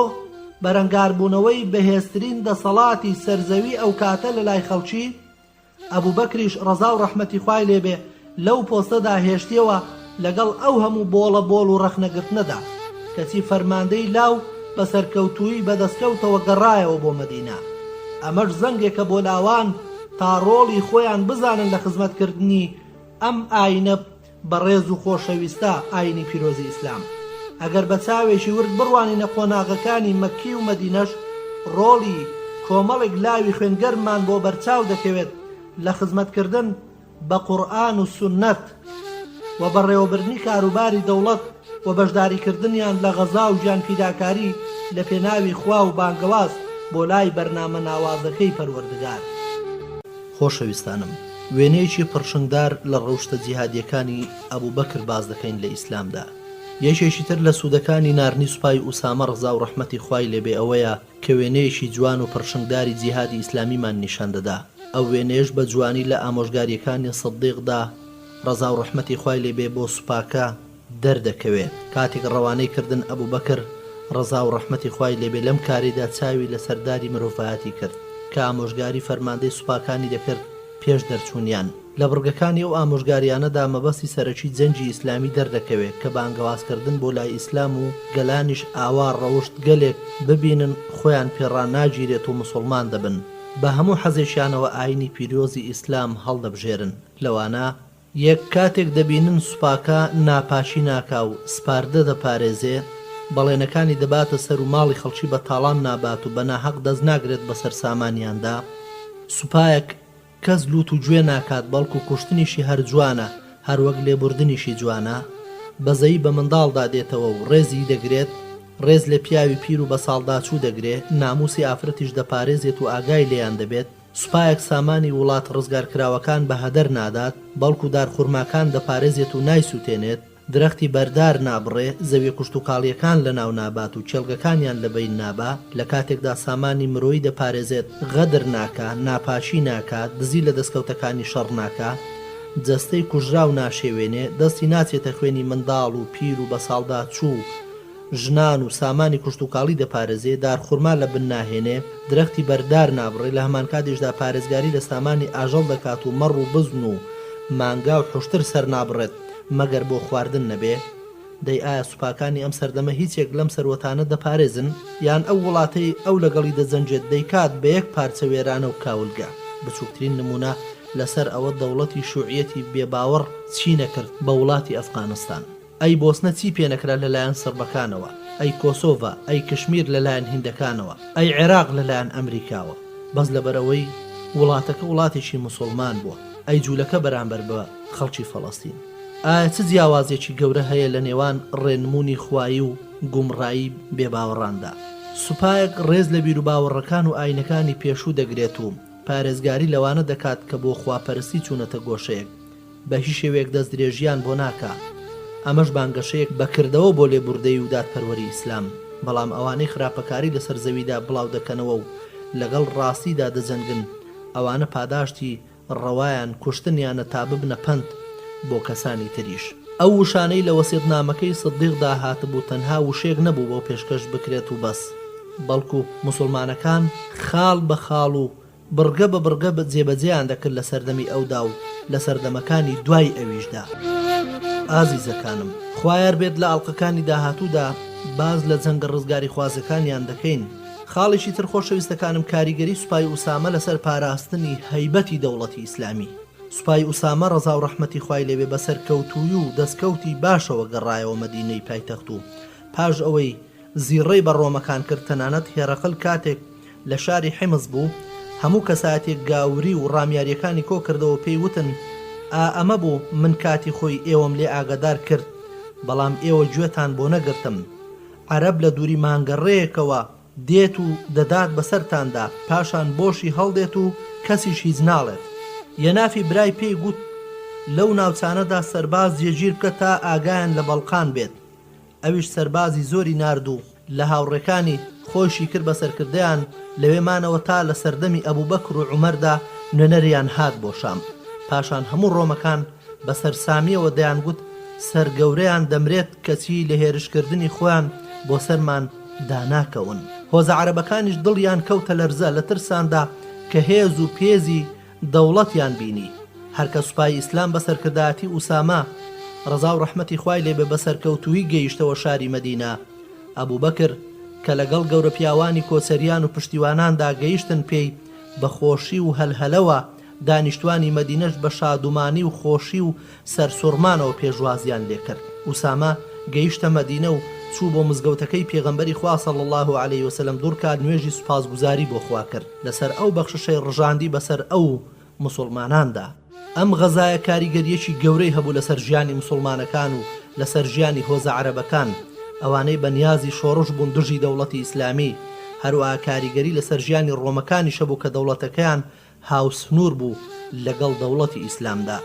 بەرەنگاربوونەوەی بەهێزترین دەسەڵاتی سەرزەوی ئەوکاتە لەلای خەڵکی، ئەبوبەکریش ڕەزا و ڕەحمەتی خوای لێ بێ لەو پۆستەدا هێشتیەوە لەگەڵ ئەو هەموو بۆڵە بۆڵ و ڕەخنەگرتنەدا، کەچی فەرماندەی لاو بە سەرکەوتوویی بە دەسکەوتەوە گەڕایەوە بۆ مەدینە. ئەمەش زەنگێکە بۆ لاوان تا ڕۆڵی خۆیان بزانن لە خزمەتکردنی ئەم ئاینە بەڕێز و خۆشەویستە ئاینی پیرۆزی ئیسلام. ئەگەر بە چاوێکی ورد بڕوانینە قۆناغەکانی مەککی و مەدینەش ڕۆڵی کۆمەڵێک لاوی خوێنگەرممان بۆ بەرچاو دەکەوێت لە خزمەتکردن بە قورئان و سوننەت و بەڕێوەبردنی کاروباری دەوڵەت و بەشداریکردنیان لە غەزا و گیانفیداکاری لە پێناوی خوا و بانگەواز بۆ لای بەرنامە ناوازەکەی پەروەردگار. خۆشەویستانم وێنەیەکی پڕشنگدار لە ڕەوشتە جیهادیەکانی ئەبوبەکر باس دەکەین لە ئیسلامدا. یەکێکی تر لە سوودەکانی ناردنی سوپای ئوسامە ڕەزا و ڕەحمەتی خوای لێ بێ ئەوەیە کە وێنەیەکی جوان و پڕشنگداری جیهادی ئیسلامیمان نیشان دەدا، ئەو وێنەیەش بە جوانی لە ئامۆژگارییەکانی سدیقدا ڕەزا و ڕەحمەتی خوای لێ بێ بۆ سوپاکە دەردەکەوێ. کاتێک ڕەوانەی کردن ئەبوبەکر ڕەزا و ڕەحمەتی خوای لێ بێ لەم کارەیدا چاوی لە سەرداری مرۆڤایەتی کرد کە ئامۆژگاری فەرماندەی سوپاکانی دەکرد پێش دەرچوونیان. لە بڕگەکانی ئەو ئامۆژگاریانەدا مەبەستی سەرەکی جەنگی ئیسلامی دەردەکەوێ کە بانگەوازکردن بۆ لای ئیسلام و گەلانیش ئاوا ڕەوشت گەلێک ببینن خۆیان پێ ڕاناگیرێت و موسوڵمان دەبن بە هەموو حەزێکیانەوە ئاینی پیرۆزی ئیسلام هەڵدەبژێرن لەوانە یەک، کاتێک دەبینن سوپاکە ناپاکی ناکا و سپاردە دەپارێزێ، بەڵێنەکانی دەباتە سەر و ماڵی خەڵکی بە تاڵان نابات و بە ناهەق دەست ناگرێت بەسەر سامانیاندا، سوپایەک کەس لوت و گوێ ناکات بەڵکو کوشتنیشی هەر جوانە هەروەک لێبوردنیشی جوانە، بەزەیی بە منداڵدا دێتەوە و ڕێزی دەگرێت، ڕێز لە پیاوی پیر و بەساڵداچوو دەگرێ، ناموسی ئافرەتیش دەپارێزێت و ئاگای لێیان دەبێت، سوپایەک سامانی وڵات ڕزگارکراوەکان بە هەدەر نادات، بەڵکو دارخورماکان دەپارێزێت و نایسوتێنێت، درەختی بەردار نابڕێ، زەویە کوشتوکاڵیەکان لەناو نابات و کێڵگەکانیان لەبەین نابا، لەکاتێکدا سامانی مرۆیی دەپارێزێت، غەدر ناکا، ناپاکی ناکا، دزی لە دەستکەوتەکانی شەڕ ناکا، جەستەی کوژراو ناشێوێنێ، دەستی ناچێتە خوێنی منداڵ و پیر و بەساڵداچوو و ژنان و سامانی کوشتوکاڵی دەپارێزێ، دارخورما لە بن ناهێنێ، درەختی بەردار نابڕێ، لە هەمانکاتیشدا پارێزگاری لە سامانی ئاژەڵ دەکات و مەڕ و بزن و مانگا و حوشتر سەرنابڕێت، مەگەر بۆ خواردن نەبێ؟ دەی ئایا سوپاکانی ئەم سەردەمە هیچێک لەم سەروەتانە دەپارێزن؟ یان ئەو وڵاتەی ئەو لەگەڵی دەجەنگێت دەیکات بە یەک پارچە وێرانە و کاولگە؟ بچوکترین نمونە لەسەر ئەوە دەوڵەتی شوعیەتی بێ باوەڕ چی نەکرد بە وڵاتی ئەفغانستان؟ ئەی بۆسنە چی پێنەکرا لەلایەن سڕبەکانەوە؟ ئەی کۆسۆڤا؟ ئەی کشمیر لەلایەن هیندەکانەوە؟ ئەی عێراق لەلایەن ئەمریکاوە؟ بەس لەبەرئەوەی وڵاتەکە وڵاتێکی موسوڵمان بووە. ئەی جولەکە بەرامبەر بە خەڵکی فەڵەستین؟ ئایا چ جیاوازیەکی گەورە هەیە لە نێوان ڕێنموونی خوایی و گومڕایی بێباوەڕاندا؟ سوپایەک ڕێز لە بیروباوەڕەکان و ئاینەکانی پێشوو دەگرێت و پارێزگاری لەوانە دەکات کە بۆ خواپەرستی چوونەتە گۆشەیەک، بە هیچ شێوەیەک دەستدرێژییان بۆ ناکا، ئەمەش بانگەشەیەک بە کردەوە بۆ لێبوردەیی و دادپەروەری ئیسلام، بەڵام ئەوانەی خراپەکاری لەسەر زەویدا بڵاو دەکەنەوە و لەگەڵ ڕاستیدا دەجەنگن، ئەوانە پاداشتی ڕەوایان کوشتنیانە تا ببنە پەند بۆ کەسانی تریش. ئەو وشانەی لە وەسیەتنامەکەی سدیقدا هاتبوو تەنها وشەیەک نەبوو بۆ پێشکەش بکرێت و بەس، بەڵکو موسوڵمانەکان خاڵ بە خاڵ و بڕگە بە بڕگە جێبەجێیان دەکرد لە سەردەمی ئەودا و لە سەردەمەکانی دوای ئەویشدا. ئازیزەکانم خوا یار بێت لە ئەڵقەکانی داهاتوودا باس لە جەنگە ڕزگاریخوازەکانیان دەکەین. خاڵێکی تر خۆشەویستەکانم کاریگەری سوپای ئوسامە لەسەر پاراستنی هەیبەتی دەوڵەتی ئیسلامی. سوپای ئوسامە ڕەزا و ڕەحمەتی خوای لێبێ بە سەرکەوتووی و دەستکەوتی باشەوە گەڕایەوە مەدینەی پایتەخت و پاش ئەوەی زیڕەی بە ڕۆمەکان کرد تەنانەت هێرەقل کاتێک لە شاری حیمس بوو هەموو کەسایەتیە گاوری و ڕامیاریەکانی کۆ کردەوە پێی وتن ئا ئەمە بوو من کاتی خۆی ئێوەم لێ ئاگادار کرد بەڵام ئێوە گوێتان بۆ نەگرتم عەرەب لە دووری مانگە ڕێیەکەوە دێت و دەدات بەسەرتاندا پاشان بۆشی هەڵدێت و کەسیش هیچ ناڵێت. یەنافی برای پێی گوت لەو ناوچانەدا سەرباز جێگیر بکە تا ئاگایان لە بەڵقان بێت. ئەویش سەربازی زۆری نارد و لە هاوڕێکانی خۆیشی کرد بە سەرکردەیان، لەوێ مانەوە تا لە سەردەمی ئەبوبەکر و عومەردا نوێنەریان هات بۆ شام. پاشان هەموو ڕۆمەکان بە سەرسامییەوە دەیانگوت سەرگەورەیان دەمرێت کەچی لە هێرشکردنی خۆیان بۆ سەرمان داناکەون. هۆزە عەرەبەکانیش دڵیان کەوتە لەرزە لە ترساندا کە هێز و پێزی دەوڵەتیان بینی. هەر کە سوپای ئیسلام بە سەرکردایەتی ئوسامە، ڕەزا و ڕەحمەتی خوای لێ بێ، بە سەرکەوتوویی گەیشتەوە شاری مەدینە، ئەبوبەکر کە لەگەڵ گەورە پیاوانی کۆچەریان و پشتیواناندا گەیشتن پێی بە خۆشی و هەلهەلەوە دانیشتوانی مەدینەش بە شادومانی و خۆشی و سەرسوڕمانەوە پێشوازیان لێکرد. ئوسامە گەیشتە مەدینە و چوو بۆ مزگەوتەکەی پێغەمبەری خوا صلی اللە علیە وسلم دوڕکات نوێژی سوپاسگوزاری بۆ خوا کرد لەسەر ئەو بەخششەی ڕژاندی بەسەر ئەو و موسوڵماناندا. ئەم غەزایە کاریگەرییەکی گەورەی هەبوو لەسەر ژیانی موسوڵمانەکان و لەسەر ژیانی هۆزە عەرەبەکان ئەوانەی بە نیازی شۆڕش بوون دژی دەوڵەتی ئیسلامی، هەروەها کاریگەری لەسەر ژیانی ڕۆمەکانیش هەبوو کە دەوڵەتەکەیان هاوسنوور بوو لەگەڵ دەوڵەتی ئیسلامدا.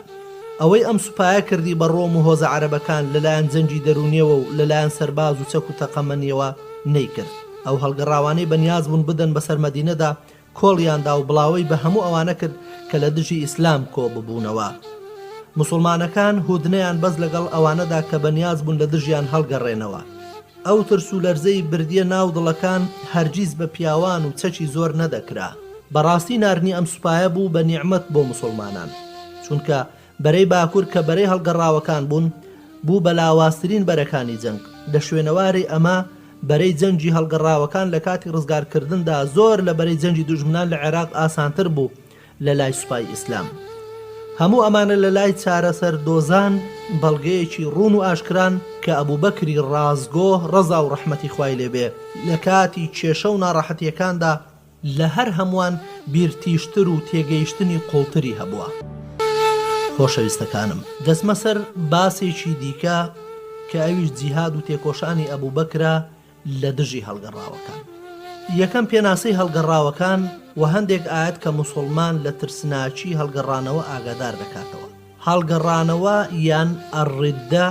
ئەوەی ئەم سوپایە کردی بە ڕۆم و هۆزە عەرەبەکان لەلایەن جەنگی دەروونیەوە و لەلایەن سەرباز و چەک و تەقەمەنیەوە نەیکرد. ئەو هەڵگەڕاوانەی بەنیاز بوون بدەن بەسەر مەدینەدا کۆڵیان دا و بڵاوەی بە هەموو ئەوانە کرد کە لە دژی ئیسلام کۆ ببوونەوە. موسوڵمانەکان هودنەیان بەس لەگەڵ ئەوانەدا کە بەنیاز بوون لە دژیان هەڵگەڕێنەوە. ئەو ترس و لەرزەی بردیە ناو دڵەکان هەرگیز بە پیاوان و چەکی زۆر نەدەکرا. بەڕاستی ناردنی ئەم سوپایە بوو بە نیعمەت بۆ موسوڵمانان. چونکە بەرەی باکور کە بەرەی هەڵگەڕاوەکان بوون، بوو بە لاوازترین بەرەکانی جەنگ. لە شوێنەواری ئەمە بەرەی جەنگی هەڵگەڕاوەکان لە کاتی ڕزگارکردندا زۆر لە بەرەی جەنگی دوژمنان لە عێراق ئاسانتر بوو لە لای سوپای ئیسلام. هەموو ئەمانە لە لای چارەسەردۆزان بەڵگەیەکی ڕوون و ئاشکران کە ئەبوبەکری ڕاستگۆ ڕەزا و ڕەحمەتی خوای لێ بێ لە کاتی کێشە و ناڕەحەتیەکاندا لە هەر هەمووان بیر تیژتر و تێگەیشتنی قوڵتری هەبووە. خۆشەویستەکانم دەچمە سەر باسێکی دیکە کە ئەویش جیهاد و تێکۆشانی ئەبوبەکرە لە دژی هەڵگەڕاوەکان. یەکەم پێناسەی هەڵگەڕاوەکان و هەندێک ئایەت کە موسوڵمان لە ترسناکی هەڵگەڕانەوە ئاگادار دەکاتەوە. هەڵگەڕانەوە یان، الردە،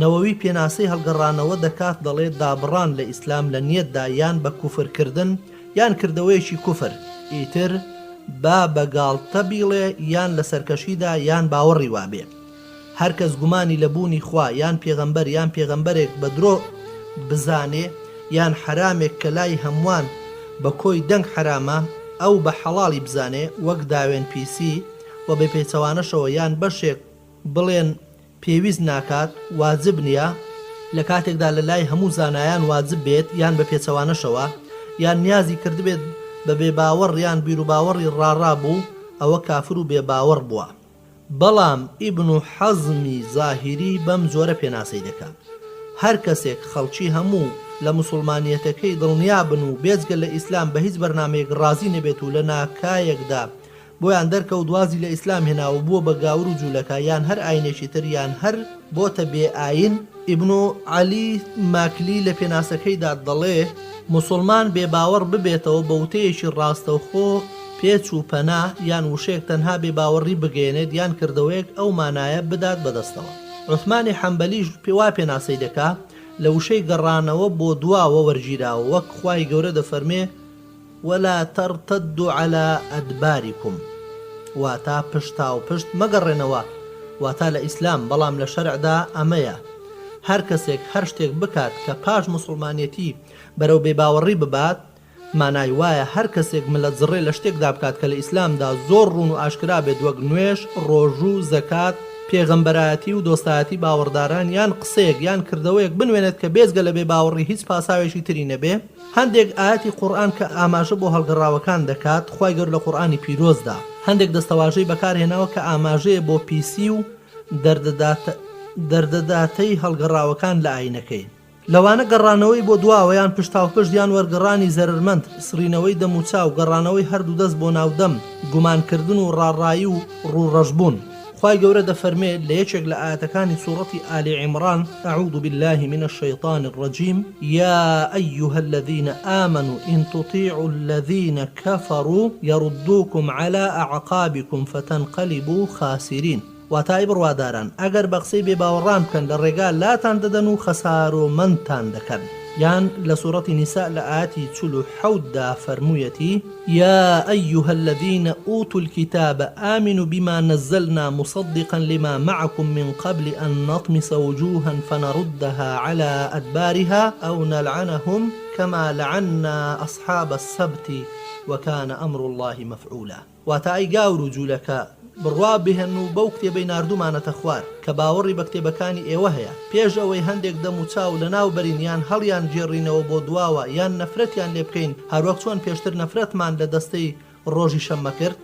نەوەوی پێناسەی هەڵگەڕانەوە دەکات دەڵێت دابڕان لە ئیسلام لە نیەتدا یان بە کوفر کردن یان کردەوەیەکی کوفر ئیتر با بە گاڵتە بیڵێ یان لە سەرکەشیدا یان باوەڕی وابێ. هەرکەس گومانی لە بوونی خوا یان پێغەمبەر یان پێغەمبەرێک بە درۆ بزانێ یان حەرامێک کە لای هەمووان بە کۆی دەنگ حەرامە ئەو بە حەڵاڵی بزانێ وەک داوێن پیسی و بە پێچەوانەشەوە یان بەشێک بڵێن پێویست ناکات واجب نیە لە کاتێکدا لە لای هەموو زانایان واجب بێت یان بە پێچەوانەشەوە یان نیازی کردبێت بە بێباوەڕ یان بیروباوەڕی ڕاڕا بوو ئەوە کافر و بێباوەڕ بووە. بەڵام ئیبن حەزمی زاهیری بەم جۆرە پێناسەی دەکا، هەر کەسێک خەڵکی هەموو لە موسوڵمانیەتەکەی دڵنیا بن و بێجگە لە ئیسلام بە هیچ بەرنامەیەک ڕازی نەبێت و لە ناکایەکدا بۆیان دەرکەوت وازی لە ئیسلام هێناوە و بووە بە گاور و جولەکە یان هەر ئاینێکی تر یان هەر بۆتە بێ ئاین، ئیبن عەلی ماکلی لە پێناسەکەیدا دەڵێ، موسوڵمان بێ باوەڕ ببێتەوە بە وتەیەکی ڕاستەوخۆ پێچ و پەنا یان وشەیەک تەنها بێ باوەڕی بگەیەنێت یان کردەوەیەک ئەو مانایە بدات بەدەستەوە. عوسمانی حەنبەلیش وا پێناسەی دەکا، لە وشەی گەڕانەوە بۆ دواوە وەرگیراوە وەک خوای گەورە دەفەرمێ، ولا ترتدوا علی ادبارکم واتا پشتاوپشت مەگەڕێنەوە واتا لە ئیسلام بەڵام لە شەرعدا ئەمەیە هەر کەسێک هەر شتێک بکات کە پاش موسڵمانێتی بەرەو بێباوەڕی ببات مانای وایە هەر کەسێک ملەجڕێ لە شتێکدا بکات کە لە ئیسلامدا زۆر ڕوون و ئاشکرا بێت وەک نوێژ، ڕۆژوو، زەکات، پێغەمبەرایەتی و دۆستایەتی باوەڕداران یان قسەیەک یان کردەوەیەک بنوێنێت کە بێجگە لە بێباوەڕی هیچ پاساوێکی تری نەبێ، هەندێک ئایەتی قورئان کە ئاماژە بۆ هەڵگەڕاوەکان دەکات، خوای گەورە لە قورئانی پیرۆزدا هەندێک دەستەواژەی بەکارهێناوە کە ئاماژەیە بۆ پیسی و دەردەداتەی هەڵگەڕاوەکان لە ئاینەکەی. لەوانە گەڕانەوەی بۆ دواوە یان پشتاوپشت یان وەرگەڕانی زەرەرمەند، سڕینەوەی دەموچاو، گەڕانەوەی هەردوو دەست بۆ ناو دەم، گومانکردن و ڕاڕایی و ڕووڕەشبوون. خوای گەورە دەفەرمێ لە یەکێک لە ئایەتەکانی سوڕەتی ئالی عیمڕان، اعوذ باللە من الشیطان الرجیم، یا ایها الذین آمنوا ان تطیعوا الذین کفروا یردوکم علی اعقابکم فتنقلبوا خاسرین. واتە، ئەی بڕواداران ئەگەر بە قسەی بێباوەڕان بکەن لە ڕێگا لاتان دەدەن و خەسارۆمەندتان دەکەن. یان لە سوڕەتی نیساء لە ئایەتی 47 دا فەرموویەتی، یا ایها الذین اوتوا الکتاب آمنوا بما نزلنا مصدقا لما معکم من قبل ان نطمس وجوها فنردها علی ادبارها او نلعنهم کما لعنا اصحاب السبت وکان امر اللە مفعولا. واتە، ئەی گاور و جولەکە بڕوا بهێنن و بەو کتێبەی ناردوومانەتە خوار کە باوەڕی بە کتێبەکانی ئێوە هەیە پێش ئەوەی هەندێک دەم و چاو لەناو بەرین یان هەڵیان گێڕینەوە بۆ دواوە یان نەفرەتیان لێ بکەین هەروەک چۆن پێشتر نەفرەتمان لە دەستەی ڕۆژی شەممە کرد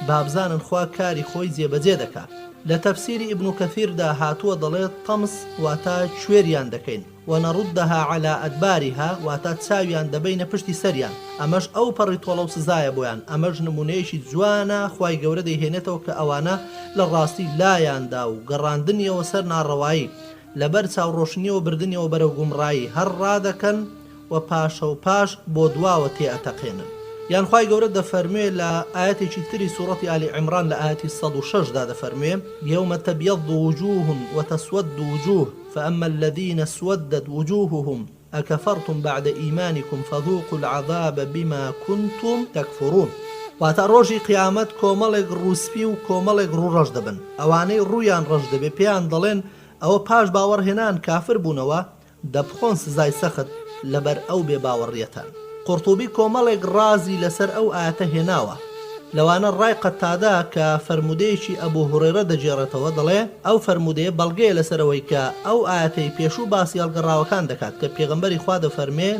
بابزانن خوا کاری خۆی جێبەجێ دەکا. لە تەفسیری ئیبن کەثیردا هاتووە دەڵێت، طمس واتە کوێریان دەکەین. ونردها علی ادبارها واتە چاویان دەبەینە پشتی سەریان، ئەمەش ئەو پەڕی تۆڵە و سزایە بۆیان، ئەمەش نمونەیەکی جوانە خوای گەورە دەیهێنێتەوە کە ئەوانە لە ڕاستی لایاندا و گەڕاندنیەوە سەر ناڕەوایی لەبەر چاوڕۆشنیەوە بردنیەوە بەرەو گومڕایی هەر ڕادەکەن و پاشەوپاش بۆ دواوە تێئەتەقێنن. یان خوای گەورە دەفەرموێ لە ئایەتێکی تری سوڕەتی ئالی عیمڕان لە ئایەتی 106 دا دەفەرموێ، یوم تبیض وجوه وتسود وجوه فاما الذین اسودت وجوههم اکفرتم بعد ایمانکم فذوقوا العذاب بما کنتم تکفرون. واتە، ڕۆژی قیامەت کۆمەڵێک ڕووسپی و کۆمەڵێک ڕووڕەش دەبن، ئەوانەی ڕوویان ڕەش دەبێ پێیان دەڵێن ئەوە پاش باوەڕهێنان کافر بوونەوە، دەبخۆن سزای سەخت لەبەر ئەو بێ باوەڕیەتان. قورتوبی کۆمەڵێک ڕازی لەسەر ئەو ئایەتە هێناوە، لەوانە ڕای قەتادە کە فەرموودەیەکی ئەبو هوڕەیرە دەگێڕێتەوە دەڵێ، ئەو فەرموودەیە بەڵگەیە لەسەر ئەوەی کە ئەو ئایەتەی پێشوو باسی هەڵگەڕاوەکان دەکات کە پێغەمبەری خوا دەفەرمێ،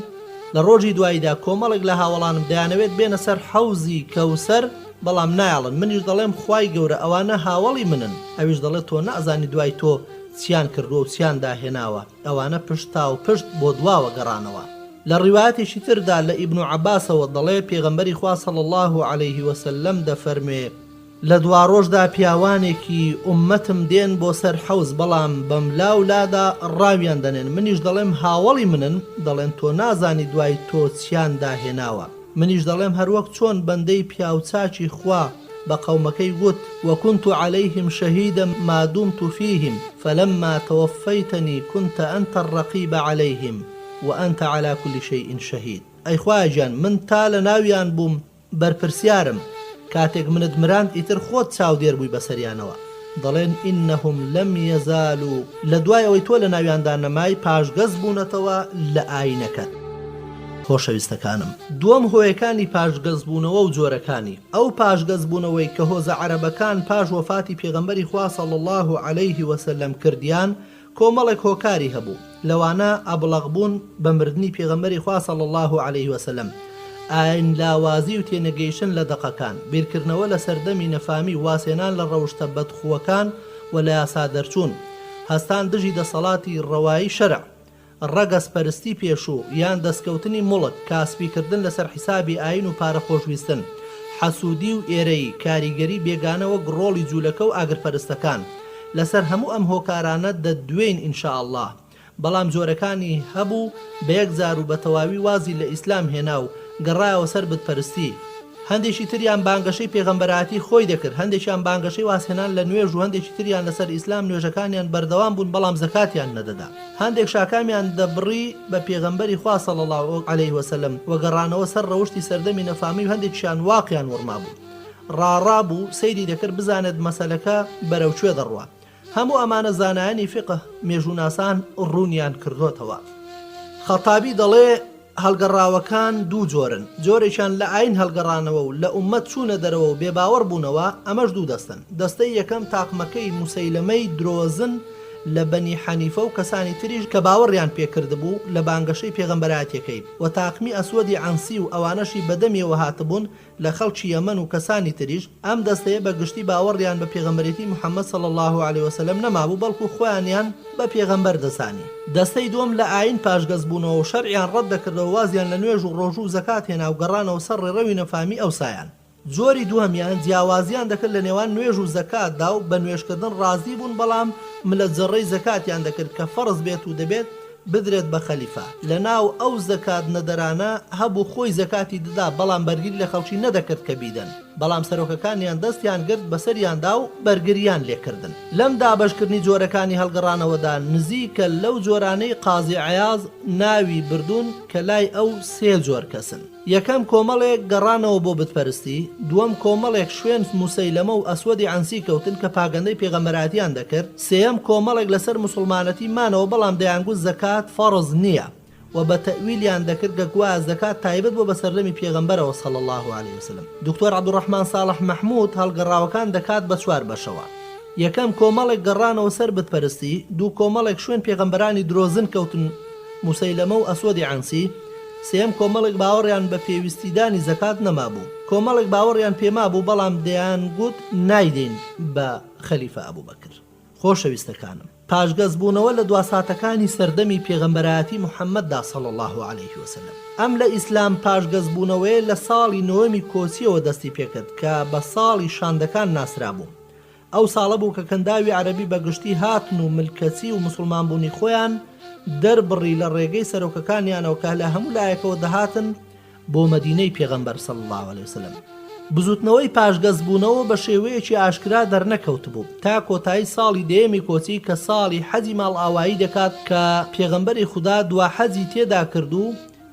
لە ڕۆژی دواییدا کۆمەڵێک لە هاوەڵانم دەیانەوێت بێنە سەر حەوزی کەوسەر بەڵام نایەڵن، منیش دەڵێم خوای گەورە ئەوانە هاوەڵی منن، ئەویش دەڵێ تۆ نازانی دوای تۆ چیان کردووە و چیان داهێناوە، ئەوانە پشتاوپشت بۆ دواوە گەڕانەوە. لە ڕیوایەتێکی تردا لە ئیبن عەباسەوە دەڵێ، پێغەمبەری خوا صلی اللە علیه وسلم دەفەرموێ، لە دواڕۆژدا پیاوانێکی ئوممەتم دێن بۆ سەر حەوز بەڵام بەملاو لادا ڕاویان دەنێن، منیش دەڵێم هاوەڵی منن، دەڵێن تۆ نازانی دوای تۆ چیان داهێناوە. منیش دەڵێم هەروەک چۆن بەندەی پیاوچاکی خوا بە قەومەکەی وت، وكنت علیهم شهیدا ما دمت فیهم فلما توفیتنی کنت انت الرقیب علیهم وانت علی کل شیء شهید ئەی خوایە گیان من تا لەناویان بووم بەرپرسیارم کاتێک منت مراند ئیتر خۆت چاودێر بووی بەسەریانەوە دەڵێن انهم لم یزالوا لەدوای ئەوەی تۆ لەناویاندا نەمای پاشگەز بوونەتەوە لە ئاینەکەت. خۆشەویستەکانم. دووەم هۆیەکانی پاشگەزبوونەوە و جۆرەکانی، ئەو پاشگەزبوونەوەی کە هۆزە عەرەبەکان پاش وەفاتی پێغەمبەری خوا صلی اللە علیه وسلم کردیان کۆمەڵێک هۆکاری هەبوو لەوانە ئەبڵەق بوون بە مردنی پێغەمبەری خوا صلی اللە علیه وسلم، ئاین لاوازی و تێنەگەیشتن لە دەقەکان، بیرکردنەوە لە سەردەمی نەفامی و وازهێنان لە ڕەوشتە بەدخووەکان و لە یاسا دەرچوون، هەستان دژی دەسەڵاتی ڕەوایی شەرع، ڕەگەز پەرستی پێشوو یان دەستکەوتنی موڵک، کاسپی کردن لەسەر حیسابی ئاین و پارە خۆشویستن، حەسوودی و ئێرەیی، کاریگەری بێگانە وەک ڕۆڵی جوولەکە و ئاگرپەرستەکان. لەسەر هەموو ئەم هۆکارانە دەدوێین ان شاء اللە. بەڵام جۆرەکانی هەبوو بەیەکجار و بەتەواوی وازی لە ئیسلام هێنا و گەڕایەوە سەر بتپەرستی. هەندێکی تریان بانگەشەی پێغەمبەرایەتی خۆی دەکرد، هەندێکیان بانگەشەی وازهێنان لە نوێژ و هەندێکی تریان لەسەر ئیسلام نوێژەکانیان بەردەوام بوون بەڵام زەکاتیان نەدەدا. هەندێک شاکامیان دەبڕی بە پێغەمبەری خوا صلی اللە علیه وسلم و گەڕانەوە سەر ڕەوشتی سەردەمی نەفامی و هەندێکیشیان واقیان وڕمابوو. ڕاڕا بوو سەیری دەکرد بزانێت مەسەلەکە بەرەو کوێ دەڕوا. هەموو ئەمانە زانایانی فیقه، مێژووناسان ڕوونیان کردۆتەوە. خەتابی دەڵێ، هەڵگەڕاوەکان دوو جۆرن، جۆرێکیان لە ئایین هەڵگەڕانەوە و لە ئوممەت چوونە دەرەوە و بێباوەڕ بوونەوە، ئەمەش دوو دەستەن، دەستەی یەکەم تاقمەکەی موسەیلەمەی درۆزن لە بەنی حەنیفە و کەسانی تریش کە باوەڕیان پێ کردبوو لە بانگەشەی پێغەمبەرایەتیەکەی، وە تاقمی ئەسوەدی عەنسی و ئەوانەشی بەدەمیەوە هاتبوون لە خەڵکی یەمەن و کەسانی تریش، ئەم دەستەیە بە گشتی باوەڕیان بە پێغەمبەرێتی محمد صلی اللە علیە وسلم نەمابوو بەڵکو خۆیانیان بە پێغەمبەر دەزانی. دەستەی دووەم لە ئایین پاشگەز بوونەوە و شەرعیان ڕەت دەکردەوە وازیان لە نوێژ و ڕۆژوو و زەکات هێنا و گەڕانەوە سەر ڕێڕەوی نەفامی ئەوسایان. جۆری دووەمیان جیاوازیان دەکرد لە نێوان نوێژ و زەکاتدا و بە نوێژکردن ڕازی بوون بەڵام ملە جڕەی زەکاتیان دەکرد کە فەرز بێت و دەبێت بدرێت بە خەلیفە. لە ناو ئەو زەکات نەدەرانە هەبوو خۆی زەکاتی دەدا بەڵام بەرگری لە خەڵکی نەدەکرد کە بیدەن، بەڵام سەرۆکەکانیان دەستیان گرت بەسەریاندا و بەرگریان لێکردن. لەم دابەشکردنی جۆرەکانی هەڵگەڕانەوەدا نزیکە لەو جۆرانەی قازی عەیاز ناوی بردوون کە لای ئەو سێ جۆر کەسن. یەکەم کۆمەڵێک گەڕانەوە بۆ بتپەرستی، دووەم کۆمەڵێک شوێن موسەیلەمە و ئەسوەدی عەنسی کەوتن کە پاگەندەی پێغەمبەرایەتیان دەکرد، سێیەم کۆمەڵێک لەسەر موسوڵمانەتی مانەوە بەڵام دەیانگوت زەکات فەڕز نییە و بە تەئویلیان دەکرد کە گوایە زەکات تایبەت بووە بە سەردەمی پێغەمبەرەوە صلی اللە علیە وسلم. دکتۆر عەبدولڕەحمان ساڵح مەحمود هەڵگەڕاوەکان دەکات بە چوار بەشەوە. یەکەم کۆمەڵێک گەڕانەوە سەر بتپەرستی، دوو کۆمەڵێک شوێن پێغەمبەرانی درۆزن کەوتن موسەیلەمە و ئەسوەدی عەنسی، سێیەم کۆمەڵێک باوەڕیان بە پێویستیدانی زەکات نەمابوو. کۆمەڵێک باوەڕیان پێمابوو بەڵام دەیانگوت نایدەین بە خەلیفە ئەبوبەکر. خۆشەویستەکانم. پاشگەزبوونەوە لە دواساتەکانی سەردەمی پێغەمبەرایەتی محمددا صلی اللە علیه وسلم. ئەم لە ئیسلام پاشگەزبوونەوەیە لە ساڵی نۆیەمی کۆچیەوە دەستی پێکرد کە بە ساڵی شاندەکان ناسرابوو. ئەو ساڵە بوو کە کەنداوی عەرەبی بە گشتی هاتن و ملکەچی و موسڵمانبوونی خۆیان دەربڕی لە ڕێگەی سەرۆکەکانیانەوە کە لە هەموو لایەکەوە دەهاتن. بۆ مەدینەی پێغەمبەر صلی اللە علیە وسلم. بزوتنەوەی پاشگەزبوونەوە بە شێوەیەکی ئاشکرا دەرنەکەوتبوو تا کۆتایی ساڵی دەیەمی کۆچی کە ساڵی حەجی ماڵئاوایی دەکات کە پێغەمبەری خودا دوا حەجی تێدا کرد و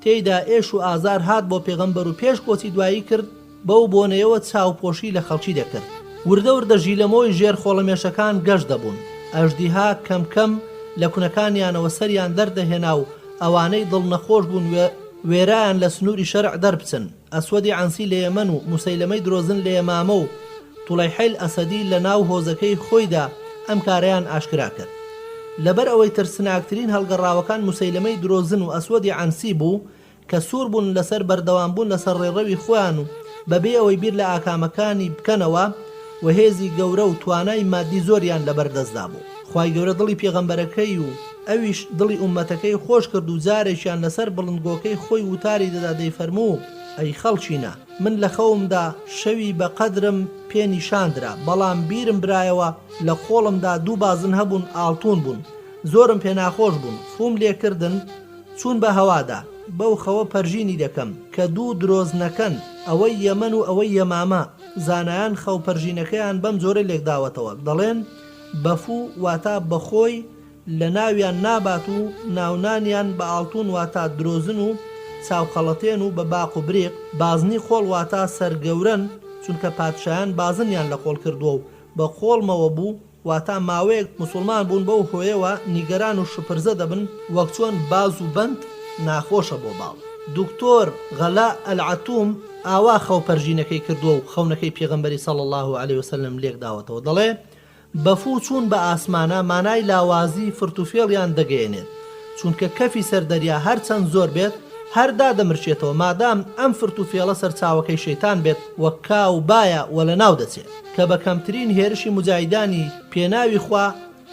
تێیدا ئێش و ئازار هات بۆ پێغەمبەر و پێش کۆچی دوایی کرد بەو بۆنەیەوە چاوپۆشی لە خەڵکی دەکرد. وردە وردە ژیلەمۆی ژێر خۆڵەمێشەکان گەش دەبوون. ئەژدیها کەم کەم لە کونەکانیانەوە سەریان دەردەهێنا و ئەوانەی دڵ نەخۆش بوون وێرایان لە سنووری شەرع دەربچن. ئەسوەدی عەنسی لە یەمەن و موسەیلەمەی درۆزن لە یەمامە و توڵەیحەیل ئەسەدی لە ناو هۆزەکەی خۆیدا ئەم کارەیان ئاشکرا کرد. لەبەر ئەوەی ترسناکترین هەڵگەڕاوەکان موسەیلەمەی درۆزن و ئەسوەدی عەنسی بوو کە سوور بوون لەسەر بەردەوام بوون لەسەر ڕێڕەوی خۆیان و بەبێ ئەوەی بیر لە ئاکامەکانی بکەنەوە و هێزی گەورە و توانای مادی زۆریان لەبەر دەستدا بوو. خوای گەورە دڵی پێغەمبەرەکەی و ئەویش دڵی ئوممەتەکەی خۆش کرد و جارێکیان لەسەر بڵندگۆکەی خۆی وتاری دەدا دەیفەرموو، ئەی خەڵکینە! من لە خەومدا شەوی بە قەدرم پێ نیشان درا، بەڵام بیرم برایەوە لە قۆڵمدا دوو بازن هەبوون ئاڵتوون بوون، زۆرم پێ ناخۆش بوون، فووم لێ کردن، چوون بە هەوادا، بەو خەوە پەرژینی دەکەم، کە دوو درۆزنەکەن، ئەوەی یەمەن و ئەوەی یەمامە، زانایان خەو پەرژینەکەیان بەم جۆرە لێکداوەتەوە، دەڵێن، بە فوو واتا بە خۆی لە ناویان نابات و ناونانیان بە ئاڵتوون واتا درۆزن و چاوخەڵەتێن و بە باق و بریق، بازنی قۆڵ واتا سەرگەورەن، چونکە پادشایان بازنیان لە قۆڵ کردووە و بە قۆڵمەوە بوو، واتا ماوەیەک موسوڵمان بوون بەو هۆیەوە نیگەران و شپرزە دەبن وەک چۆن باز و بەند ناخۆشە بۆ باڵ. دکتۆر غەلاء العتوم ئاوا خەو پەرژینەکەی کردووە و خەونەکەی پێغەمبەری صلی اللە علیە وسلم لێکداوەتەوە دەڵێ، بە فوو چوون بە ئاسمانا مانای لاوازی فرتوفێڵیان دەگەیەنێت، چونکە کەفی سەر دەریا هەر چەند زۆر بێت هەر دادەمرکێتەوە مادام ئەم فرتوفێڵە سەرچاوەکەی شەیتان بێت وەک کا و بایە و لەناو دەچێ کە بە کەمترین هێرشی موجاهیدانی پێناوی خوا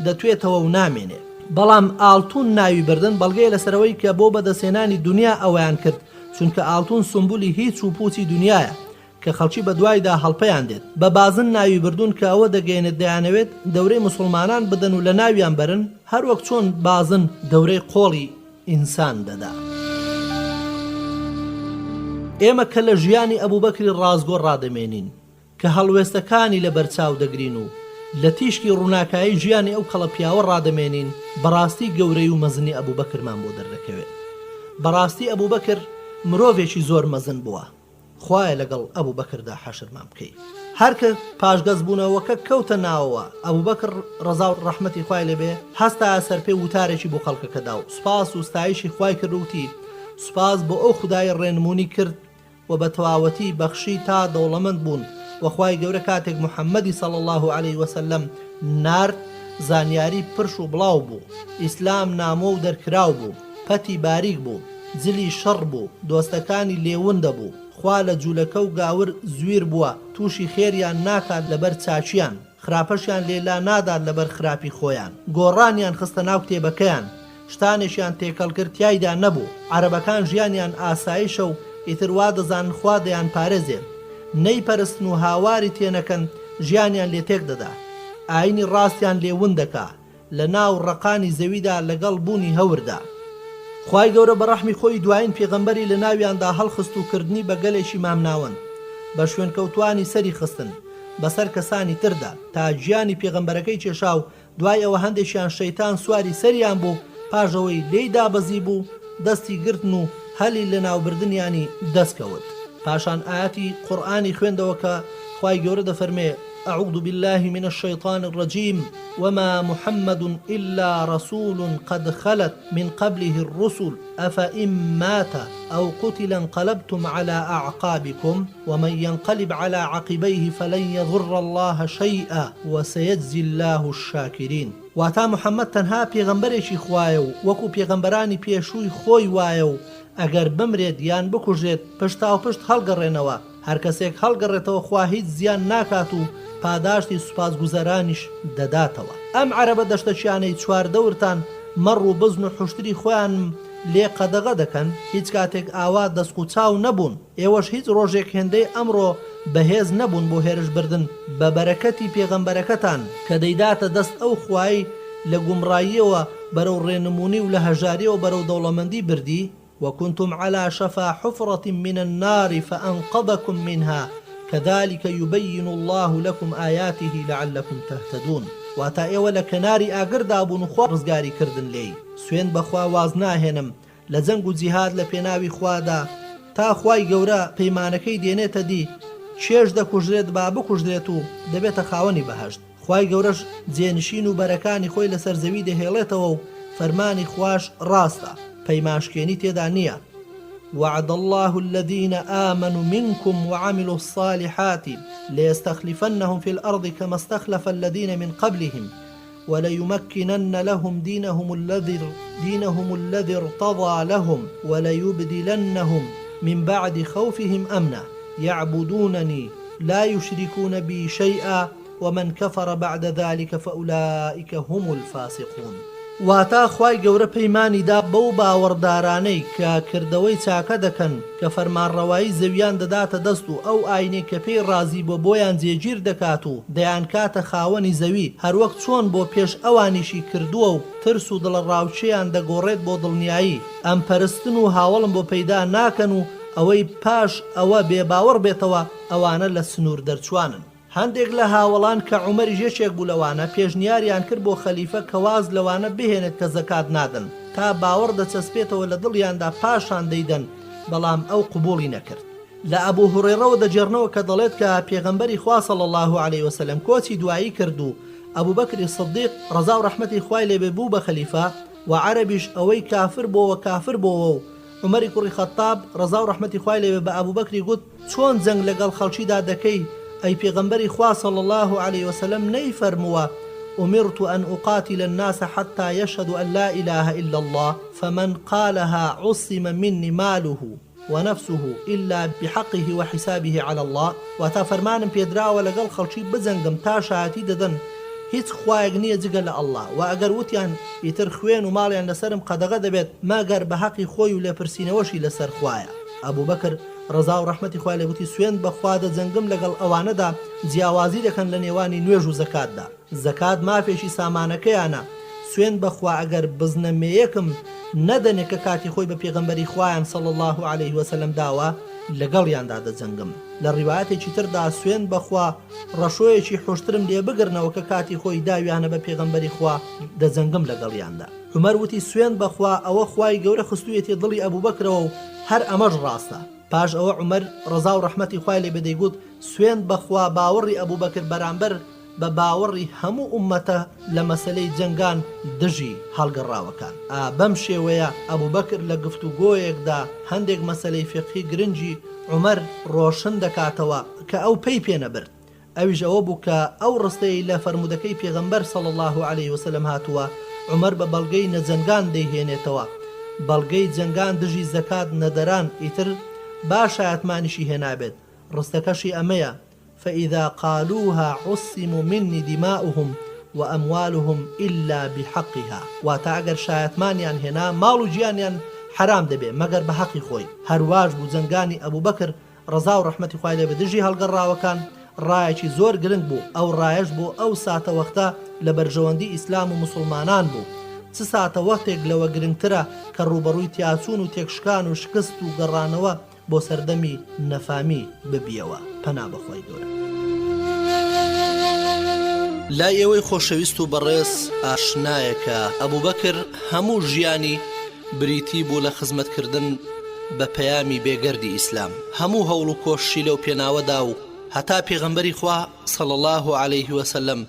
دەتوێتەوە و نامێنێ. بەڵام ئاڵتون ناوی بردن بەڵگەیە لەسەر ئەوەی کە بۆ بەدەستهێنانی دونیا ئەوەیان کرد چونکە ئاڵتون سومبولی هیچ و پوچی دونیایە کە خەڵکی بەدوایدا هەڵپەیان دێت. بە بازن ناوی بردوون کە ئەوە دەگەیەنێت دەیانەوێت دەورەی موسوڵمانان بدەن و لەناویان بەرن، هەروەک چۆن بازن دەورەی قۆڵی ئینسان دەدا. ئێمە کە لە ژیانی ئەبوبەکری ڕاستگۆ ڕادەمێنین، کە هەڵوێستەکانی لەبەرچاو دەگرین و لە تیشکی ڕووناکایی ژیانی ئەو کەڵە پیاوە ڕادەمێنین، بەڕاستی گەورەی و مەزنی ئەبوبەکرمان بۆ دەردەکەوێت. بەڕاستی ئەبوبەکر مرۆڤێکی زۆر مەزن بووە. خوایە لەگەڵ ئەبوبەکردا حەشرمان بکەی. هەر کە پاشگەزبوونەوەکە کەوتە ناوەوە، ئەبوبەکر ڕەزا و ڕەحمەتی خوای لێ بێ هەستایە سەرپێ و وتارێکی بۆ خەڵکەکە دا و سوپاس و ستایشی خوای کرد و وتی، سوپاس بۆ ئەو خودایەی ڕێنموونی کرد و بە تەواوەتی بەخشی تا دەوڵەمەند بوون وە خوای گەورە کاتێک محمدی صلی اللە علیه وسلم نارد زانیاری پرش و بڵاو بوو، ئیسلام نامۆ و دەرکراو بوو، پەتی باریک بوو، جلی شڕ بوو، دۆستەکانی لێ ون دەبوو، خوا لە جولەکە و گاور زویر بووە، تووشی خێریان ناکات لەبەر چاکیان، خراپەشیان لێ لا نادات لەبەر خراپی خۆیان، گۆڕانیان خستە ناو کتێبەکەیان، شتانێکیان تێکەڵ کرد تیایدا نەبوو، عەرەبەکان ژیانیان ئاسایشە و ئیتر وا دەزانن خوا دەیانپارێزێ، نەیپەرستن و هاواری تێنەکەن ژیانیان لێ تێک دەدا، ئاینی ڕاستیان لێ ون دەکا، لە ناو ڕەقانی زەویدا لەگەڵ بوونی هەوردا. خوای گەورە بە ڕەحمی خۆی دوایین پێغەمبەری لە ناویاندا هەڵخست و کردنی بە گەلێکی مامناوەند، بە شوێنکەوتووانی سەری خستن بەسەر کەسانی تردا، تا گیانی پێغەمبەرەکەی کێشا و دوای ئەوە هەندێکیان شەیتان سواری سەریان بوو، پاش ئەوەی لێی دابەزیبوو دەستی گرتن و هەلی لەناوبردنیانی دەست کەوت. پاشان ئایەتی قورئانی خوێندەوە کە خوای گەورە دەفەرمێ، اعوذ باللە من الشیطان الرجیم وما محمد الا رسول قد خلت من قبله الرسل افئن مات او قتل انقلبتم علی اعقابکم ومن ینقلب علی عقبیه فلن یضر اللە شیئا وسیجزی اللە الشاکرین. واتا محمد تەنها پێغەمبەرێکی خوایە و وەکو پێغەمبەرانی پێشووی خۆی وایە و ئەگەر بمرێت یان بکوژرێت پشتاوپشت هەڵگەڕێنەوە، هەرکەسێک هەڵگەڕێتەوە خوا هیچ زیان ناکات و پاداشتی سوپاسگوزارانیش دەداتەوە. ئەم عەرەبە دەشتەکیانەی چواردەورتان مەڕ و بزن و حوشتری خۆیانم لێ قەدەغە دەکەن، هیچ کاتێک ئاوا دەسقوچاو نەبوون، ئێوەش هیچ ڕۆژێک هێندەی ئەمڕۆ بەهێز نەبوون بۆ هێرش بردن بە بەرەکەتی پێغەمبەرەکەتان، کە دەیداتە دەست ئەو خوایەی لە گومڕاییەوە بەرەو ڕێنمونی و لە هەژاریەوە بەرەو دەوڵەمەندی بردی. وکنتم علی شفا حفرة من النار فانقذکم منها کذلک یبین اللە لکم آیاته لعلکم تهتدون واتە، ئێوە لە کەناری ئاگردا بوون و خوا ڕزگاری کردن لێی، سوێند بەخوا واز ناهێنم لە جەنگ و جیهاد لە پێناوی خوادا تا خوای گەورە پەیمانەکەی دێنێتە دی، کێش دەکوژرێت با بکوژرێت و دەبێتە خاوەنی بەهەشت. خوای گەورەش جێنشین و بەرەکانی خۆی لەسەر زەوی دەهێڵێتەوە و فەرمانی خواش ڕاستە، پەیمانشکێنی تێدا نییە. وعد اللە الذین آمنوا منکم وعملوا الصالحات لیستخلفنهم فی الارض کما استخلف الذین من قبلهم وليمكنن لهم دينهم الذي دينهم الذي ارتضى لهم وليبدلنهم من بعد خوفهم أمنا يعبدونني لا يشركون بي شيئا ومن کفر بعد ذلک فاولئک هم الفاسقون. واتە، خوای گەورە پەیمانی دا بەو باوەڕدارانەی کە کردەوەی چاکە دەکەن کە فەرمانڕەوایی زەویان دەداتە دەست و ئەو ئاینەی کە پێی ڕازی بووە بۆیان جێگیر دەکات و دەیانکاتە خاوەنی زەوی هەروەک چۆن بۆ پێش ئەوانیشی کردووە و ترس و دڵەڕاوکێیان دەگۆڕێت بۆ دڵنیایی ئەم پەرستن و هاوەڵم بۆ پەیدا ناکەن و ئەوەی پاش ئەوە بێباوەڕ بێتەوە ئەوانە لە سنوور دەرچوانن. هەندێک لە هاوەڵان کە عومەریش یەکێک بوو لەوانە، پێشنیاریان کرد بۆ خەلیفە کە واز لەوانە بهێنێت کە زەکات نادەن، تا باوەڕ دەچەسپێتەوە لە دڵیاندا پاشان دەیدەن، بەڵام ئەو قبوڵی نەکرد. لە ئەبو هوڕەیڕەوە دەگێڕنەوە کە دەڵێت کە پێغەمبەری خوا صلی اللە علیە وسلم کۆچی دوایی کرد و ئەبوبەکری صدیق ڕەزا و ڕەحمەتی خوای لێ بێ بوو بە خەلیفە و عەرەبیش ئەوەی کافر بۆوە کافر بۆوە و عومەری کوڕی خەتاب ڕەزا و ڕەحمەتی خوای لێ بێ بە ئەبوبەکری گوت، چۆن جەنگ لەگەڵ خەڵکیدا دەکەی ئەی پێغەمبەری خوا صلی اللە علیە وسلم نەیفەرمووە، امرت ان اقاتل الناس حتی یشهدوا ان لا اله الا اللە فمن قالها عصم منی ماله ونفسه الا بحقه وحسابه علی اللە، واتە فەرمانم پێدراوە لەگەڵ خەڵکی بجەنگم تا شایەتی دەدەن هیچ خوایەک نییە جگە لە اللە وە ئەگەر وتیان ئیتر خوێن و ماڵیان لەسەرم قەدەغە دەبێت مەگەر بە هەقی خۆی و لێپرسینەوەشی لەسەر خوایە. ئەبوبەکر ڕەزا و ڕەحمەتی خوای لێ وتی، سوێند بە خوا دەجەنگم لەگەڵ ئەوانەدا جیاوازی دەکەن لە نێوانی نوێژ و زەکاتدا، زەکات مافێکی سامانەکەیانە، سوێند بە خوا ئەگەر بزنە مێیەکم نەدەنێ کە کاتی خۆی بە پێغەمبەری خوایان صلی اللە علیه وسلم داوە لەگەڵیاندا دەجەنگم. لە ڕیوایەتێکی تردا سوێند بە خوا ڕەشۆیەکی حوشترم لێ بگرنەوە کە کاتی خۆی داویانە بە پێغەمبەری خوا دەجەنگم لەگەڵیاندا. عومەر وتی، سوێند بە خوا ئەوە خوای گەورە خستوویەتیە دڵی ئەبوبەکرەوە و هەر ئەمەش ڕاستە. پاش ئەوە عومەر ڕەزا و ڕەحمەتی خوای لێ بێ دەیگوت، سوێند بە خوا باوەڕی ئەبوبەکر بەرامبەر بە باوەڕی هەموو ئوممەتە لە مەسەلەی جەنگان دژی هەڵگەڕاوەکان. ئا بەم شێوەیە ئەبوبەکر لە گفتوگۆیەکدا هەندێک مەسەلەی فیقهی گرنگی عومەر ڕۆشن دەکاتەوە کە ئەو پەی پێ نەبرد. ئەویش ئەوە بوو کە ئەو ڕستەیەی لە فەرموودەکەی پێغەمبەر صلی اللە علیه وسلم هاتووە عومەر بە بەڵگەی نەجەنگان دەیهێنێتەوە بەڵگەی جەنگان دژی زەکات نەدەران ئیتر با شایەتمانیشی هێنابێت ڕستەکەشی ئەمەیە فاذا قالوها عصموا منی دماؤهم واموالهم الا بحقها واتە ئەگەر شایەتمانیان هێنا ماڵ و گیانیان حەرام دەبێ مەگەر بە هەقی خۆی هەرواش بوو جەنگانی ئەبوبەکر ڕەزا و ڕەحمەتی خوای لێ بێت دژی هەڵگەڕاوەکان ڕایەکی زۆر گرنگ بوو، ئەو ڕایەش بۆ ئەو ساتەوەختە لە بەرژەوەندی ئیسلام و موسوڵمانان بوو، چ ساتەوەختێک لەوە گرنگترە کە ڕووبەڕووی تیاچوون و تێکشکان و شکست و گەڕانەوە بۆ سەردەمی نەفامی ببیەوە، پەنا بە خوای گەورە. لای ئێوەی خۆشەویست و بەڕێز ئاشنایە کە ئەبوبەکر هەموو ژیانی بریتی بوو لە خزمەتکردن بە پەیامی بێگەردی ئیسلام، هەموو هەوڵ و کۆششی لەو پێناوەدا و هەتا پێغەمبەری خوا صلی اللە علیه وسلم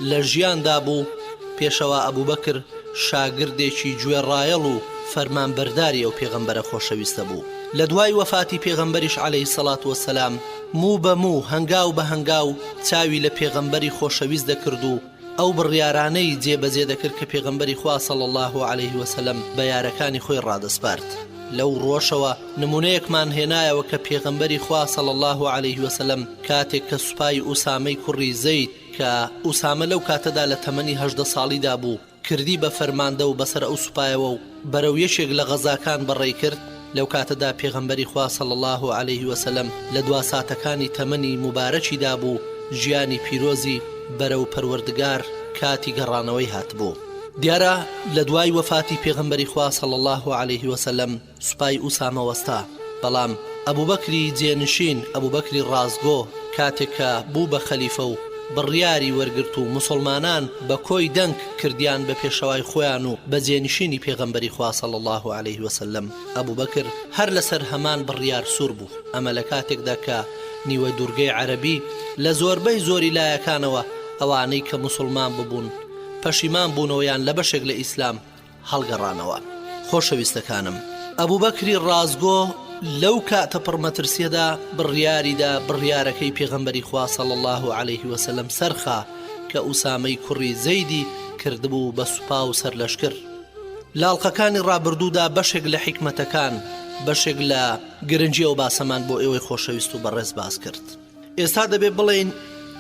لە ژیاندا بوو، پێشەوا ئەبوبەکر شاگردێکی گوێڕایەڵ و فەرمانبەرداری ئەو پێغەمبەرە خۆشەویستە بوو. لە دوای وەفاتی پێغەمبەریش علیه الصلوە والسلام موو بە موو، هەنگاو بە هەنگاو چاوی لە پێغەمبەری خۆشەویست دەکرد و ئەو بڕیارانەی جێ بەجێ دەکرد کە پێغەمبەری خوا صلی اللە علیه وسلم بە یارەکانی خۆی ڕادەسپارد. لەو ڕووەشەوە نموونەیەکمان هێنایەوە کە پێغەمبەری خوا صلی اللە علیه وسلم کاتێک کە سوپای ئوسامەی کوڕی زەید کە ئوسامە لەو کاتەدا لە تەمەنی 18 ساڵیدا بوو کردی بە فەرماندە و بەسەر ئەو سوپایەوە و بەرەو یەکێک لە غەزاکان بەڕێی کرد، لەو کاتەدا پێغەمبەری خوا صلی اللە علیه وسلم لە دوا ساتەکانی تەمەنی موبارەکیدا بوو، ژیانی پیرۆزی بەرەو پەروەردگار کاتی گەڕانەوەی هاتبوو. دیارە لە دوای وەفاتی پێغەمبەری خوا صلی اللە علیه وسلم سوپای ئوسامە وەستا، بەڵام ئەبوبەکری جێنشین، ئەبوبەکری ڕاستگۆ، کاتێک کە بوو بە خەلیفە و بڕیاری وەرگرت و موسوڵمانان بە کۆی دەنگ کردیان بە پێشەوای خۆیان و بە جێنشینی پێغەمبەری خوا صلی اللە علیه وسلم، ئەبوبەکر هەر لەسەر هەمان بڕیار سوور بوو، ئەمە لە کاتێکدا کە نیوە دوورگەی عەرەبی لە زۆربەی زۆری لایەکانەوە ئەوانەی کە موسوڵمان ببوون پەشیمان بوونەوە یان لە بەشێک لە ئیسلام هەڵگەڕانەوە. خۆشەویستەکانم ئەبوبەکری ڕاستگۆ لەو کاتە پڕ مەترسیەدا بڕیاریدا بڕیارەکەی پێغەمبەری خوا صلی اللە علیه وسلم سەرخا کە ئوسامەی کوڕی زەیدی کردبوو بە سوپا و سەرلەشکر. لە ئەڵقەکانی ڕابردوودا بەشێک لە حیکمەتەکان، بەشێک لە گرنگی ئەو باسەمان بۆ ئێوەی خۆشەویست و بەڕێز باس کرد. ئێستا دەبێ بڵێین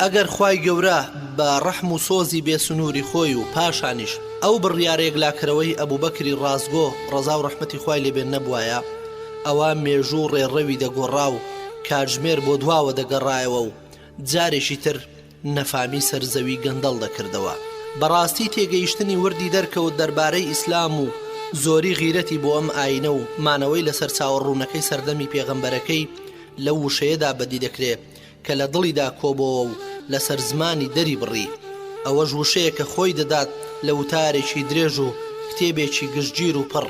ئەگەر خوای گەورە بە ڕەحم و سۆزی بێ سنووری خۆی و پاشانیش ئەو بڕیارە یەکلاکەرەوەی ئەبوبەکری ڕاستگۆ ڕەزا و ڕەحمەتی خوای لێ بێ نەبوایە ئەوا مێژوو ڕێڕەوی دەگۆڕا و کاتژمێر بۆ دواوە دەگەڕایەوە و جارێکی تر نەفامی سەر زەوی گەندەڵ دەکردەوە. بەڕاستی تێگەیشتنی وردی دەرکەوت دەربارەی ئیسلام و زۆری غیرەتی بۆ ئەم ئاینە و مانەوەی لەسەر چاوە ڕوونەکەی سەردەمی پێغەمبەرەکەی لەو وشەیەدا بەدی دەکرێ کە لە دڵیدا کۆبۆوە و لەسەر زمانی دەری بڕی. ئەوەش وشەیەکە خۆی دەدات لە وتارێکی درێژ و کتێبێکی گشتگیر و پڕ.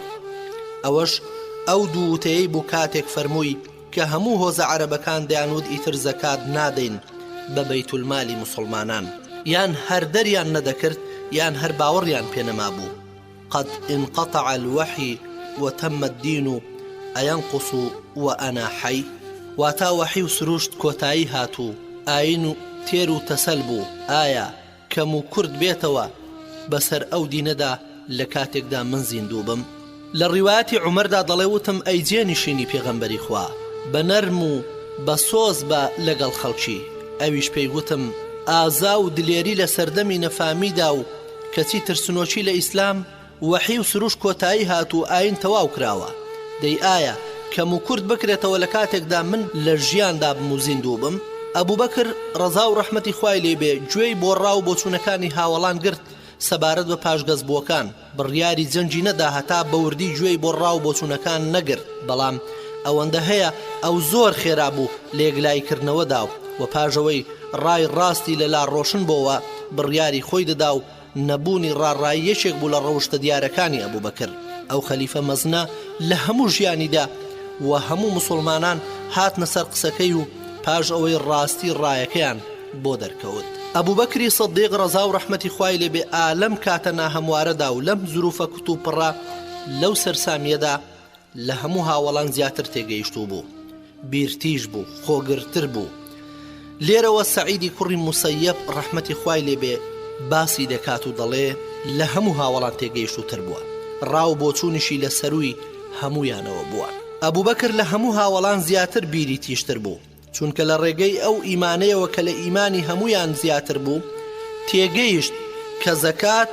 ئەوەش ئەو دوو وتەیەی بوو کاتێک فەرمووی کە هەموو هۆزە عەرەبەکان دەیانوت ئیتر زەکات نادەین بە بەیتولمالی موسڵمانان. یان هەر دەریان نەدەکرد یان هەر باوەڕیان پێ نەمابوو. قد انقطع الوحی وتم الدین اینقص وانا حی؟ واتا وەحی و سروشت کۆتایی هات و ئایین و تێر و تەسەل بوو، ئایا کەم و کورت بێتەوە بەسەر ئەو دینەدا لە کاتێکدا من زیندوو بم؟ لە ڕیوایەتی عومەردا دەڵێ وتم ئەی جێنشینی پێغەمبەری خوا بە نەرم و بە سۆز بە لەگەڵ خەڵکی، ئەویش پێی وتم ئازا و دلێری لە سەردەمی نەفامیدا و کەچی ترسنۆکی لە ئیسلام، وەحی و سروش کۆتایی هات و ئاین تەواو کراوە، دەی ئایا کەم و کورت بکرێتەوە لە کاتێکدا من لە ژیاندا بم و زیندوو بم؟ ئەبوبەکر ڕەزا و ڕەحمەتی خوای لێ بێ گوێی بۆ ڕا و بۆچوونەکانی هاوەڵان گرت سەبارەت بە پاشگەزبووەکان، بڕیاری جەنگی نەدا هەتا بە وردی گوێی بۆ ڕا و بۆچوونەکان نەگرت، بەڵام ئەوەندە هەیە ئەو زۆر خێرا بوو لە یەکلاییکردنەوەدا و پاش ئەوەی ڕای ڕاستی لەلا ڕۆشن بۆوە بڕیاری خۆی دەدا و نەبوونی ڕاڕایی یەکێک بوو لە ڕەوشتە دیارەکانی ئەبوبەکر ئەو خەلیفە مەزنە لە هەموو ژیانیدا و هەموو موسوڵمانان هاتنە سەر قسەکەی و پاش ئەوەی ڕاستی ڕایەکەیان بۆ دەرکەوت. ئەبوبەکری سدیق ڕەزا و ڕەحمەتی خوای لێ بێ ئا لەم کاتە ناهەموارەدا و لەم زروفە کوتوپڕە لەو سەرسامیەدا لە هەموو هاوەڵان زیاتر تێگەیشتوو بوو، بیرتیژ بوو، خۆگرتر بوو. لێرەوە سەعیدی کوڕی موسەیەب ڕەحمەتی خوای لێ بێ باسی دەکات و دەڵێ لە هەموو هاوەڵان تێگەیشتووتر بووە، ڕا و بۆچوونیشی لە سەرووی هەموویانەوە بووە. ئەبوبەکر لە هەموو هاوەڵان زیاتر بیری تیژتر بوو. چونکە لە ڕێگەی ئەو ئیمانەیەوە کە لە ئیمانی هەموویان زیاتر بوو، تێگەیشت کە زەکات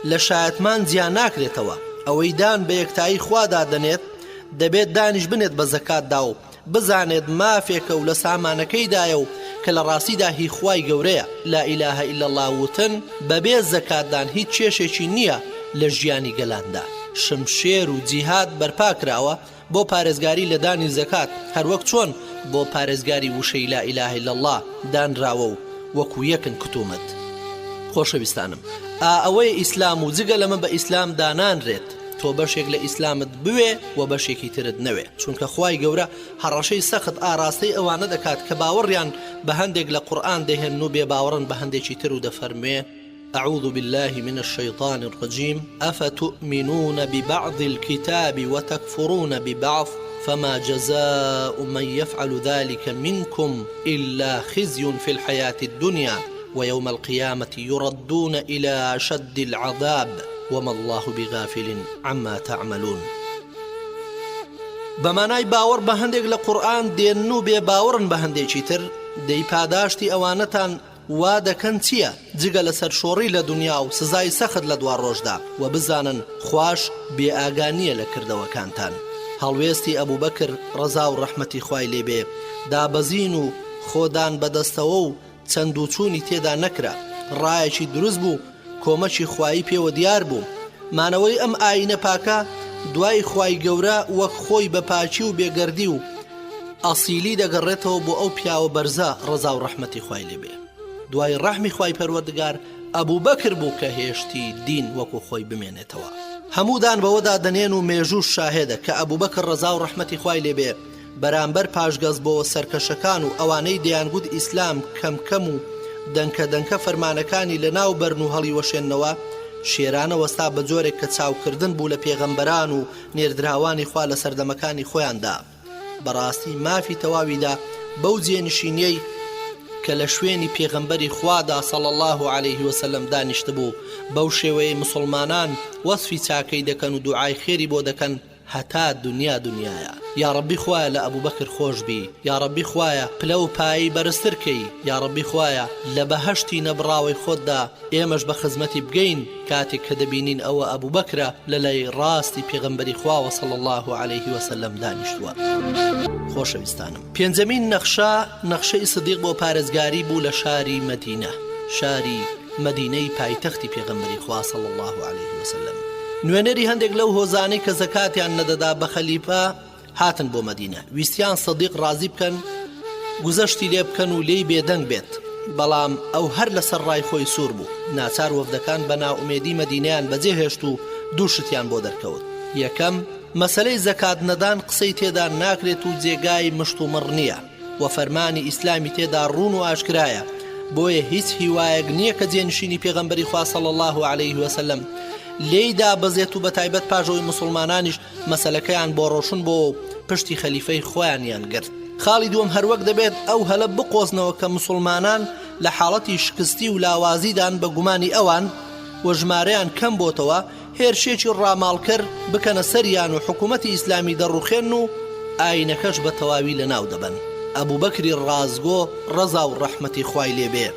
لە شایەتمان جیا ناکرێتەوە، ئەوەی دان بە یەکتایی خوادا دەنێت، دەبێت دانیش بنێت بە زەکاتدا و بزانێت مافێکە و لە سامانەکەیدایە و کە لە ڕاستیدا هی خوای گەورەیە، لا الە الا اللە وتن بەبێ زەکاتدان هیچ کێشێکی نییە لە ژیانی گەلاندا. شمشێر و جیهاد بەرپا کراوە، بۆ پارێزگاری لە دانی زەکات هەروەک چۆن بۆ پارێزگاری وشەی لا الە الا اللە دانراوە و وەکو یەکن کتومت. خۆشەویستانم ئا ئەوەیە ئیسلام و جگە لەمە بە ئیسلام دانانرێت تۆ بەشێک لە ئیسلامت بوێ و بەشێکی ترت نەوێ چونکە خوای گەورە هەڕەشەی سەخت ئاراستەی ئەوانە دەکات کە باوەڕیان بە هەندێک لە قورئان دەهێنن و بێباوەڕن بە هەندێکی تر و دەفەرموێ اعوذ باللە من الشیطان الرجیم افتومنون ببعض الکتاب وتکفرون ببعض فما جزاء من یفعل ذلک منکم الا خزی فی الحیاة الدنیا ویوم القیامة یردون الی اشد العذاب وما اللە بغافل عما تعملون. بە مانای باوەڕ بە هەندێک لە قورئان دێنن و بێ باوەڕن بە هەندێکی تر، دەی پاداشتی ئەوانەتان وا دەکەن چیە جگە لە سەرشۆڕی لە دونیا و سزای سەخت لە دواڕۆژدا وە بزانن خواش بێ ئاگا نیە لە کردەوەکانتان هەڵوێستی ئەبوبەکر ڕەزا و ڕەحمەتی خوای لێ بێ دابەزین و خۆ دان بەدەستەوە و چەند و چوونی تێدا نەکرا ڕایەکی دروست بوو. کۆمەکی خوایی پێوە دیار بوو. مانەوەی ئەم ئایینە پاکە دوای خوای گەورە وەک خۆی بە پاکی و بێگەردی و ئەسیلی دەگەڕێتەوە بۆ ئەو پیاوە بەرزە ڕەزا و ڕەحمەتی خوای لێ بێ. دوای ڕەحمی خوای پەروەردگار ئەبوبەکر بوو کە هێشتی دین وەکو خۆی بمێنێتەوە. هەموو دان بەوەدا دەنێن و مێژووش شاهێدە کە ئەبوبەکر ڕەزا و ڕەحمەتی خوای لێ بێ بەرامبەر پاشگەزبۆوە سەرکەشەکان و ئەوانەی دەیانگوت ئیسلام کەم کەم و دەنکە دەنکە فەرمانەکانی لەناو بەرن و هەڵیوەشێننەوە، شێرانە وەستا بە جۆرێک کە چاوکردن بوو لە پێغەمبەران و نێردراوانی خوا لە سەردەمەکانی خۆیاندا. بەڕاستی مافی تەواوی دا بەو جێنشینیەی کە لە شوێنی پێغەمبەری خوادا صلی اللە علیه وسلم دانیشتبوو، بەو شێوەیەی موسڵمانان وەسفی چاکەی دەکەن و دوعای خێری بۆ دەکەن، هەتا دونیا دونیایە یاڕەبی خوایە لە ئەبوبەکر خۆش بی یاڕەبی خوایە پلە و پایەی بەرزتر کەی یاڕەبی خوایە لە بەهەشتی نەبڕاوەی خۆتدا ئێمەش بە خزمەتی بگەین کاتێک کە دەبینین ئەوە ئەبوبەکرە لە لای ڕاستی پێغەمبەری خواوە صلی اللە علیه وسلم دانیشتووە. خۆشەویستانم پێنجەمین نەخشە نەخشەی سدیق بۆ پارێزگاری بوو لە شاری مەدینە شاری مەدینەی پایتەختی پێغەمبەری خوا صلی اللە علیه وسلم. نوێنەری هەندێک لەو هۆزانەی کە زەکاتیان نەدەدا بە خەلیفە هاتن بۆ مەدینە ویستیان سدیق ڕازی بکەن گوزەشتی لێ بکەن و لێی بێدەنگ بێت بەڵام ئەو هەر لەسەر ڕای خۆی سوور بوو ناچار وەفدەکان بە نائومێدی مەدینەیان بەجێهێشت و دوو شتیان بۆ دەرکەوت یەکەم مەسەلەی زەکات نەدان قسەی تێدا ناکرێت و جێگای مشتومڕ نییە و فەرمانی ئیسلامی تێدا ڕوون و ئاشکرایە، بۆیە هیچ هیوایەک نییە کە جێنشینی پێغەمبەری خوا صلی اللە علیه وسلم لێی دابەزێت و بەتایبەت پاش ئەوەی موسڵمانانیش مەسەلەکەیان بۆ ڕۆشن بۆوە و پشتی خەلیفەی خۆیانیان گرت. خاڵی دووەم هەروەک دەبێت ئەو هەلە بقۆزنەوە کە موسڵمانان لە حاڵەتی شکستی و لاوازیدان بە گومانی ئەوان و ژمارەیان کەم بۆتەوە، هێرشێکی ڕاماڵکەر بکەنە سەریان و حکوومەتی ئیسلامی دەڕوخێنن و ئایینەکەش بە تەواوی لەناو دەبەن. ئەبوبەکری ڕاستگۆ ڕەزا و ڕەحمەتی خوای لێ بێ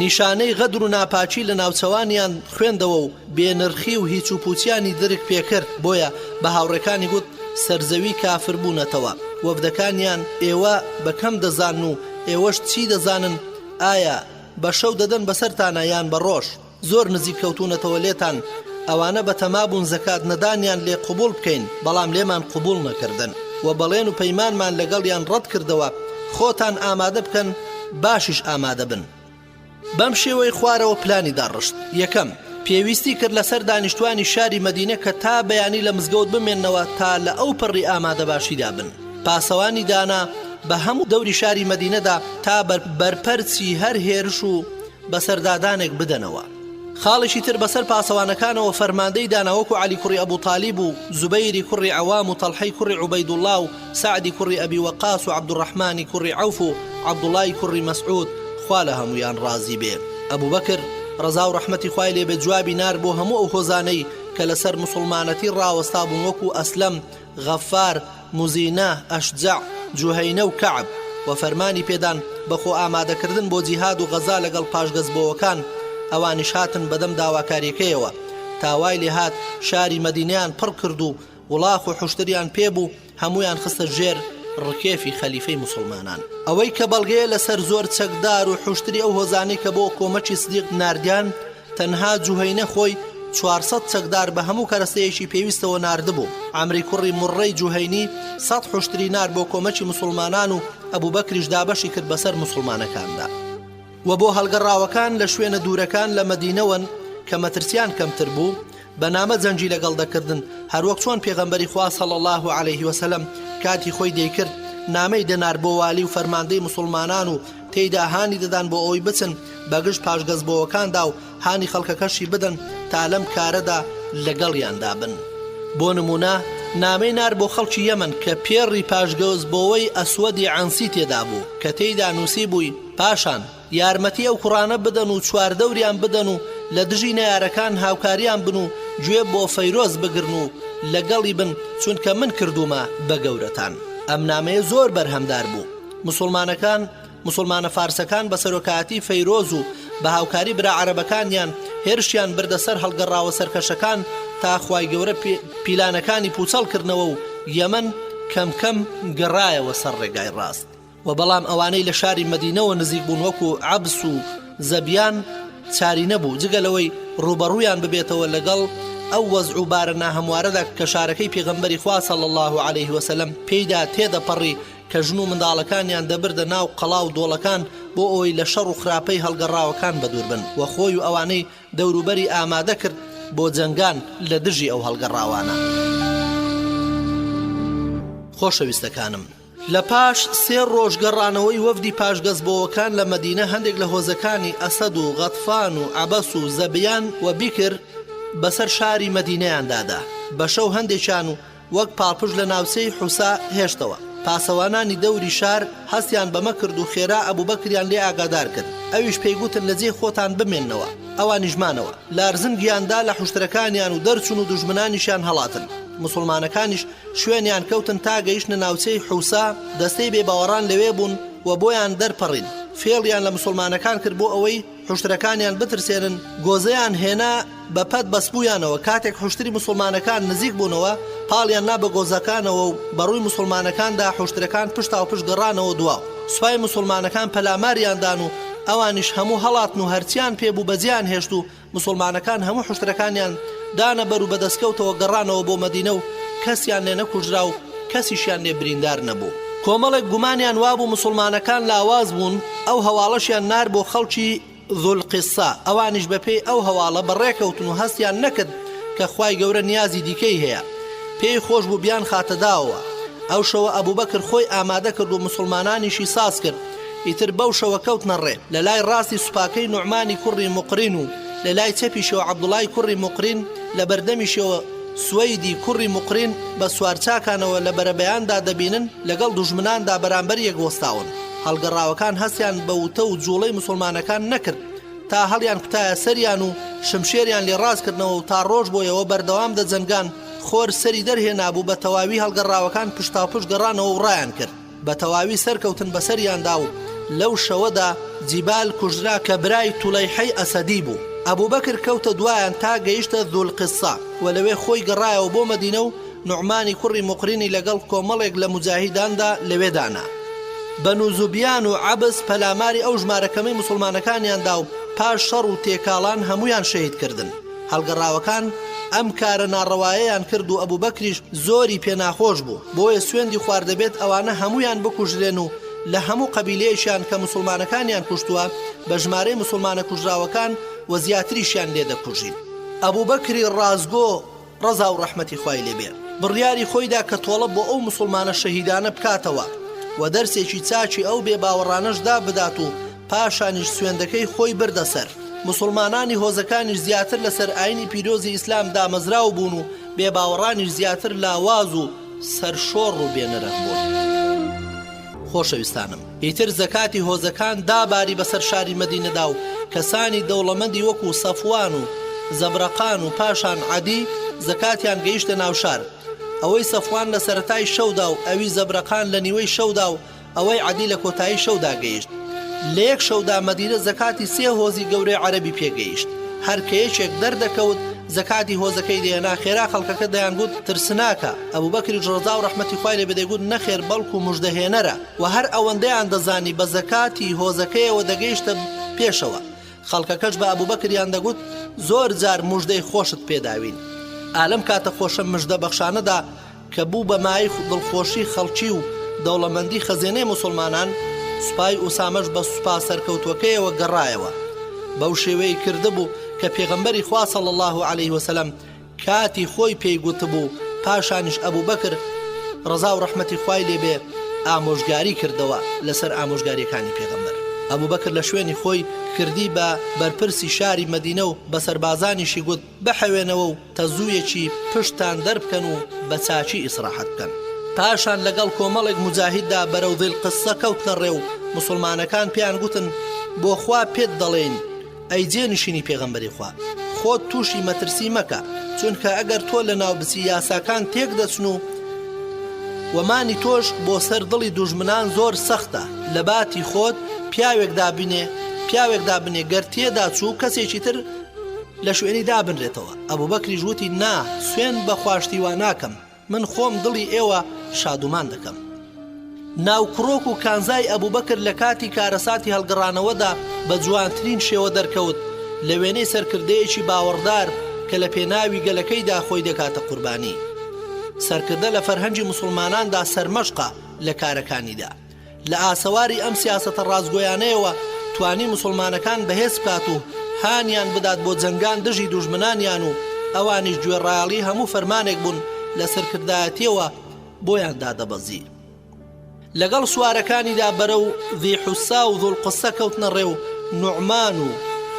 نیشانەی غەدر و ناپاکی لە ناوچەوانیان خوێندەوە و بێ نرخی و هیچ و پوچیانی درک پێ کرد بۆیە بە هاوڕێکانی گوت سەرزەوی کافر بوونەتەوە وەفدەکانیان ئێوە بە کەم دەزانن و ئێوەش چی دەزانن ئایا بە شەو دەدەن بەسەرتانا یان بە ڕۆژ؟ زۆر نزیک کەوتوونەتەوە لێتان، ئەوانە بەتەما بوون زەکات نەدانیان لێ قبوڵ بکەین، بەڵام لێمان قبوڵ نەکردن، وە بەڵێن و پەیمانمان لەگەڵیان ڕەت کردەوە، خۆتان ئامادە بکەن باشیش ئامادە بن. بەم شێوەی خوارەوە پلانی داڕشت، یەکەم، پێویستی کرد لەسەر دانیشتوانی شاری مەدینە کە تا بەیانی لە مزگەوت بمێننەوە تا لە ئەوپەڕی ئامادەباشیدا بن، پاسەوانی دانا بە هەموو دەوری شاری مەدینەدا تا بەرپەرچی هەر هێرش و بەسەردادانێک بدەنەوە. خاڵێکی تر بەسەر پاسەوانەکانەوە فەرماندەی دانا وەکو عەلی کوڕی ئەبو تالیب و زوبەیری کوڕی عەوام و تەڵحەی کوڕی عوبەیدوڵڵا و سەعدی کوڕی ئەبی وەقاس و عەبدوڕەحمانی کوڕی عەوف و عەبدوڵڵای کوڕی مەسعود خوا لە هەموویان ڕازی بێ. ئەبوبەکر ڕەزا و ڕەحمەتی خوای لێ بێ جوابی نارد بۆ هەموو ئەو هۆزانەی کە لەسەر موسوڵمانەتی ڕاوەستابوون وەکو ئەسلەم، غەفار، موزینە، ئەشجەع، جوهەینە و کەعب، و فەرمانی پێدان بە خۆ ئامادەکردن بۆ جیهاد و غەزا لەگەڵ پاشگەزبۆوەکان، ئەوانیش هاتن بەدەم داواکاریەکەیەوە، تا وای لێهات شاری مەدینەیان پڕ کرد و وڵاخ و حوشتریان پێ بوو هەموویان خستە ژێر ڕکێفی خەلیفەی موسڵمانان. ئەوەی کە بەڵگەیە لەسەر زۆر چەکدار و حوشتری ئەو هۆزانەی کە بۆ کۆمەکی سدیق ناردیان، تەنها جوهەینە خۆی 400 چەکدار بە هەموو کەرەستەیەکی پێویستەوە ناردبوو. عەمری کوڕی موڕڕەی جوهەینی سەد حوشتری نارد بۆ کۆمەکی موسوڵمانان و ئەبوبەکریش دابەشی کرد بەسەر موسوڵمانەکاندا. وە بۆ هەڵگەڕاوەکان لە شوێنە دوورەکان لە مەدینەوەن کە مەترسیان کەمتر بوو، بە نامە جەنگی لەگەڵ دەکردن، هەروەک چۆن پێغەمبەری خوا صلی اللە علیه وسلم کاتی خۆی دەیکرد، نامەی دەنارد بۆ والی و فەرماندەی موسوڵمانان و تێیدا هانی دەدان بۆ ئەوەی بچن بەگژ پاشگەزبۆوەکاندا و هانی خەڵکەکەشی بدەن تا لەم کارەدا لەگەڵیاندا بن. بۆ نموونە نامەی نارد بۆ خەڵکی یەمەن کە پێڕی پاشگەزبۆوەی ئەسوەدی عەنسی تێدابوو کە تێیدا نووسیبووی، پاشان یارمەتی ئەو کوڕانە بدەن و چواردەوریان بدەن و لە دژی نەیارەکان هاوکاریان بن و گوێ بۆ فەیرۆز بگرن و لەگەڵی بن چونکە من کردوومە بە گەورەتان. ئەم نامەیە زۆر بەرهەمدار بوو. موسوڵمانەکان موسوڵمانە فارسەکان بە سەرۆکایەتی فەیرۆز و بە هاوکاری برا عەرەبەکانیان هێرشیان بردە سەر هەڵگەڕاوە سەرکەشەکان تا خوای گەورە پیلانەکانی پوچەڵ کردنەوە و یەمەن کەم کەم گەڕایەوە سەر ڕێگای ڕاست و بەڵام ئەوانەی لە شاری مەدینەوە نزیک بوون وەکو عەبس و زەبیان چاری نەبوو جگە لەوەی. ڕووبەڕوویان ببێتەوە لەگەڵ ئەو وەزع و بارە ناهەموارەدا کە شارەکەی پێغەمبەری خوا صلی اللە علیه وسلم پێیدا تێدەپەڕی کە ژن و منداڵەکانیان دەبردە ناو قەڵا و دۆڵەکان بۆ ئەوەی لە شەڕ و خراپەی هەڵگەڕاوەکان بەدوور بن و خۆی و ئەوانەی دەوروبەری ئامادە کرد بۆ جەنگان لە دژی ئەو هەڵگەڕاوانە. خۆشەویستەکانم لە پاش سێ ڕۆژ گەڕانەوەی وەفدی پاشگەزبۆوەکان لە مەدینە هەندێک لە هۆزەکانی ئەسەد و غەتفان و عەبەس و زەبیان و بیکر بەسەر شاری مەدینەیان دادا بە شەو هەندێکیان و وەک پاڵپشت لە ناوچەی حوسا هێشتەوە. پاسەوانانی دەوری شار هەستیان بەمە کرد و خێرا ئەبوبەکریان لێ ئاگادار کرد. ئەویش پێی گوتن لە جێی خۆتان بمێننەوە. ئەوانیش مانەوە. لارزنگیان دا لە حوشترەکانیان و دەرچوون و دوژمنانیشیان هەڵاتن. موسوڵمانەکانیش شوێنیان کەوتن تا گەیشتنە ناوچەی حوسا، دەستەی بێباوەڕان لەوێ بوون و بۆیان دەرپەڕین. فێڵیان لە موسوڵمانەکان کرد بۆ ئەوەی حوشترەکانیان بترسێنن، گۆزەیان هێنا بە پەت بەستبوویانەوە، کاتێک حوشتری موسوڵمانەکان نزیک بوونەوە، پاڵیان نا بە گۆزەکانەوە و بە ڕووی موسوڵمانەکاندا حوشترەکان پشتاوپشت گەڕانەوە دواو. سوپای موسوڵمانەکان پەلاماریان دان و ئەوانیش هەموو هەڵاتن و هەرچیان پێ بوو بەجێیان هێشت و موسوڵمانەکان هەموو حوشترەکانیان دانە بەر و بە دەسکەوتەوە گەڕانەوە بۆ مەدینە و کەسیان لێ نەکوژرا و کەسیشیان لێ بریندار نەبوو. کۆمەڵێک گومانیان وابوو موسوڵمانەکان لاواز بوون، ئەو هەواڵەشیان نارد بۆ خەڵکی ذو القصە، ئەوانیش بەپێی ئەو هەواڵە بەڕێکەوتن و هەستیان نەکرد کە خوای گەورە نیازی دیکەی هەیە، پێی خۆش بوو بیانخاتە داوەوە. ئەو شەوە ئەبوبەکر خۆی ئامادە کرد و موسوڵمانانیشی ساز کرد، ئیتر بەو شەوە کەوتنە ڕێ، لە لای ڕاستی سوپاکەی نوعمانی کوڕی موقرین و لە لای چەپیشەوە عەبدوڵای کوڕی موقرین، لە بەردەمیشەوە سوەیدی کوڕی موقرین بە سوارچاکانەوە لە بەرەبەیاندا دەبینن لەگەڵ دوژمناندا بەرامبەر یەک وەستاون. هەڵگەڕاوەکان هەستیان بە وتە و جوڵەی موسوڵمانەکان نەکرد تا هەڵیان کوتایە سەریان و شمشێریان لێ ڕاست کردنەوە و تا ڕۆژ بۆیەوە بەردەوام دەجەنگان، خۆر سەری دەرهێنابوو بە تەواوی هەڵگەڕاوەکان پشتاوپشت گەڕانەوە و ڕایان کرد. بە تەواوی سەرکەوتن بەسەریاندا و لەو شەوەدا جیبال کوژرا کە برای تولەیحەی ئەسەدی بوو. ئەبوبەکر کەوتە دوایان تا گەیشتە ذوالقصە و لەوێ خۆی گەڕایەوە بۆ مەدینە و نوعمانی کوڕی موقرینی لەگەڵ کۆمەڵێک لە موجاهیداندا لەوێ دانا. بەنو زوبیان و عەبس پەلاماری ئەو ژمارە کەمەی موسڵمانەکانیان دا و پاش شەڕ و تێکاڵان هەموویان شەهید کردن. هەڵگەڕاوەکان ئەم کارە ناڕەوایەیان کرد و ئەبوبەکریش زۆری پێ ناخۆش بوو، بۆیە سوێندی خوارد دەبێت ئەوانە هەموویان بکوژرێن و لە هەموو قەبیلەیەکیان کە موسڵمانەکانیان کوشتووە بە ژمارەی موسڵمانە کوژراوەکان و زیاتریشیان لێ دەکوژین. ئەبوبەکری ڕاستگۆ ڕەزا و ڕەحمەتی خوای لێ بێ بڕیاری خۆی دا کە تۆڵە بۆ ئەو موسڵمانە شەهیدانە بکاتەوە و دەرسێکی چاکی ئەو بێ باوەڕانەش دابدات و پاشانیش سوێندەکەی خۆی بردە سەر. موسڵمانانی هۆزەکانیش زیاتر لەسەر ئاینی پیرۆزی ئیسلام دامەزراو بوون و بێباوەڕانیش زیاتر لاواز و سەرشۆڕ و بێنرخ بوون. خۆشەویستانم ئیتر زەکاتی هۆزەکان داباری بەسەر شاری مەدینەدا و کەسانی دەوڵەمەندی وەکو سەفوان و زەبرەقان و پاشان عەدی زەکاتیان گەیشتە ناو شار ئەوەی سەفوان لە سەرەتای شەودا و ئەوی زەبرەقان لە نیوەی شەودا و ئەوەی عەدی لە کۆتایی شەودا گەیشت. لە یەک شەودا مەدینە زەکاتی سێ هۆزی گەورەی عەرەبی پێ گەیشت. هەر کە یەکێک دەردەکەوت زەکاتی هۆزەکەی دەهێنا خێرا خەڵکەکە دەیانگوت ترسناکە، ئەبوبەکریش ڕەزا و ڕەحمەتی خوای لێ بێ دەیگوت نەخێر بەڵکو مژدەهێنەرە و هەر ئەوەندەیان دەزانی بە زەکاتی هۆزەکەیەوە دەگەیشتە پێشەوە. خەڵکەکەش بە ئەبوبەکریان دەگوت زۆر جار مژدەی خۆشت پێ داوین. ئا لەم کاتە خۆشە مژدەبەخشانەدا کە بوو بە مایەی دڵخۆشی خەڵکی و دەوڵەمەندی خەزێنەی موسوڵمانان، سوپای ئوسامەش بە سوپا سەرکەوتووەکەیەوە گەڕایەوە. بەو شێوەی کردبوو کە پێغەمبەری خوا صلی اللە علیه وسلم کاتی خۆی پێی گوتبوو، پاشانیش ئەبوبەکر ڕەزا و ڕەحمەتی خوای لێ بێ ئامۆژگاری کردەوە لەسەر ئامۆژگاریەکانی پێغەمبەر. ئەبوبەکر لە شوێنی خۆی کردی بە بەرپرسی شاری مەدینە و بە سەربازانیشی گوت، بحەوێنەوە و تەزوویەکی پشتتان دەربکەن و بە چاکی ئیسراحەت بکەن. پاشان لەگەڵ کۆمەڵێک موجاهیددا بەرەو ذی القصە کەوتنە ڕێ و موسوڵمانەکان پێیان گوتن، بۆ خوا پێت دەڵێین ئەی جێنشینی پێغەمبەری خوا، خۆت تووشی مەترسی مەکە، چونکە ئەگەر تۆ لەناو بچی یاساکان تێک دەچن و و مانی تۆش بۆ سەر دڵی دوژمنان زۆر سەختە، لەباتی خۆت پیاوێک دابنێ پیاوێک دابنێ گەر تێدا چوو کەسێکی تر لە شوێنی دابنرێتەوە، ئەبوبەکریش وتی، نا، سوێند بە خوا شتی وا ناکەم، من خۆم دڵی ئێوە شادومان دەکەم. ناوکڕۆک و کانزای ئەبوبەکر لە کاتی کارەساتی هەڵگەڕانەوەدا بە جوانترین شێوە دەرکەوت. لە وێنەی سەرکردەیەکی باوەڕدار کە لە پێناوی گەلەکەیدا خۆی دەکاتە قوربانی. سەرکردە لە فەرهەنگی موسڵماناندا سەرمەشقە لە کارەکانیدا. لە ئاسەواری ئەم سیاسەتە ڕاستگۆیانەیەوە توانی موسڵمانەکان بەهێز بکات و هانیان بدات بۆ جەنگان دژی دوژمنانیان و ئەوانیش گوێڕایەڵی هەموو فەرمانێک بوون لە سەرکردایەتیەوە بۆیان دادەبەزی. لەگەڵ سوارەکانیدا بەرەو ذی حوسا و ذوالقصە کەوتنە ڕێ و نوعمان و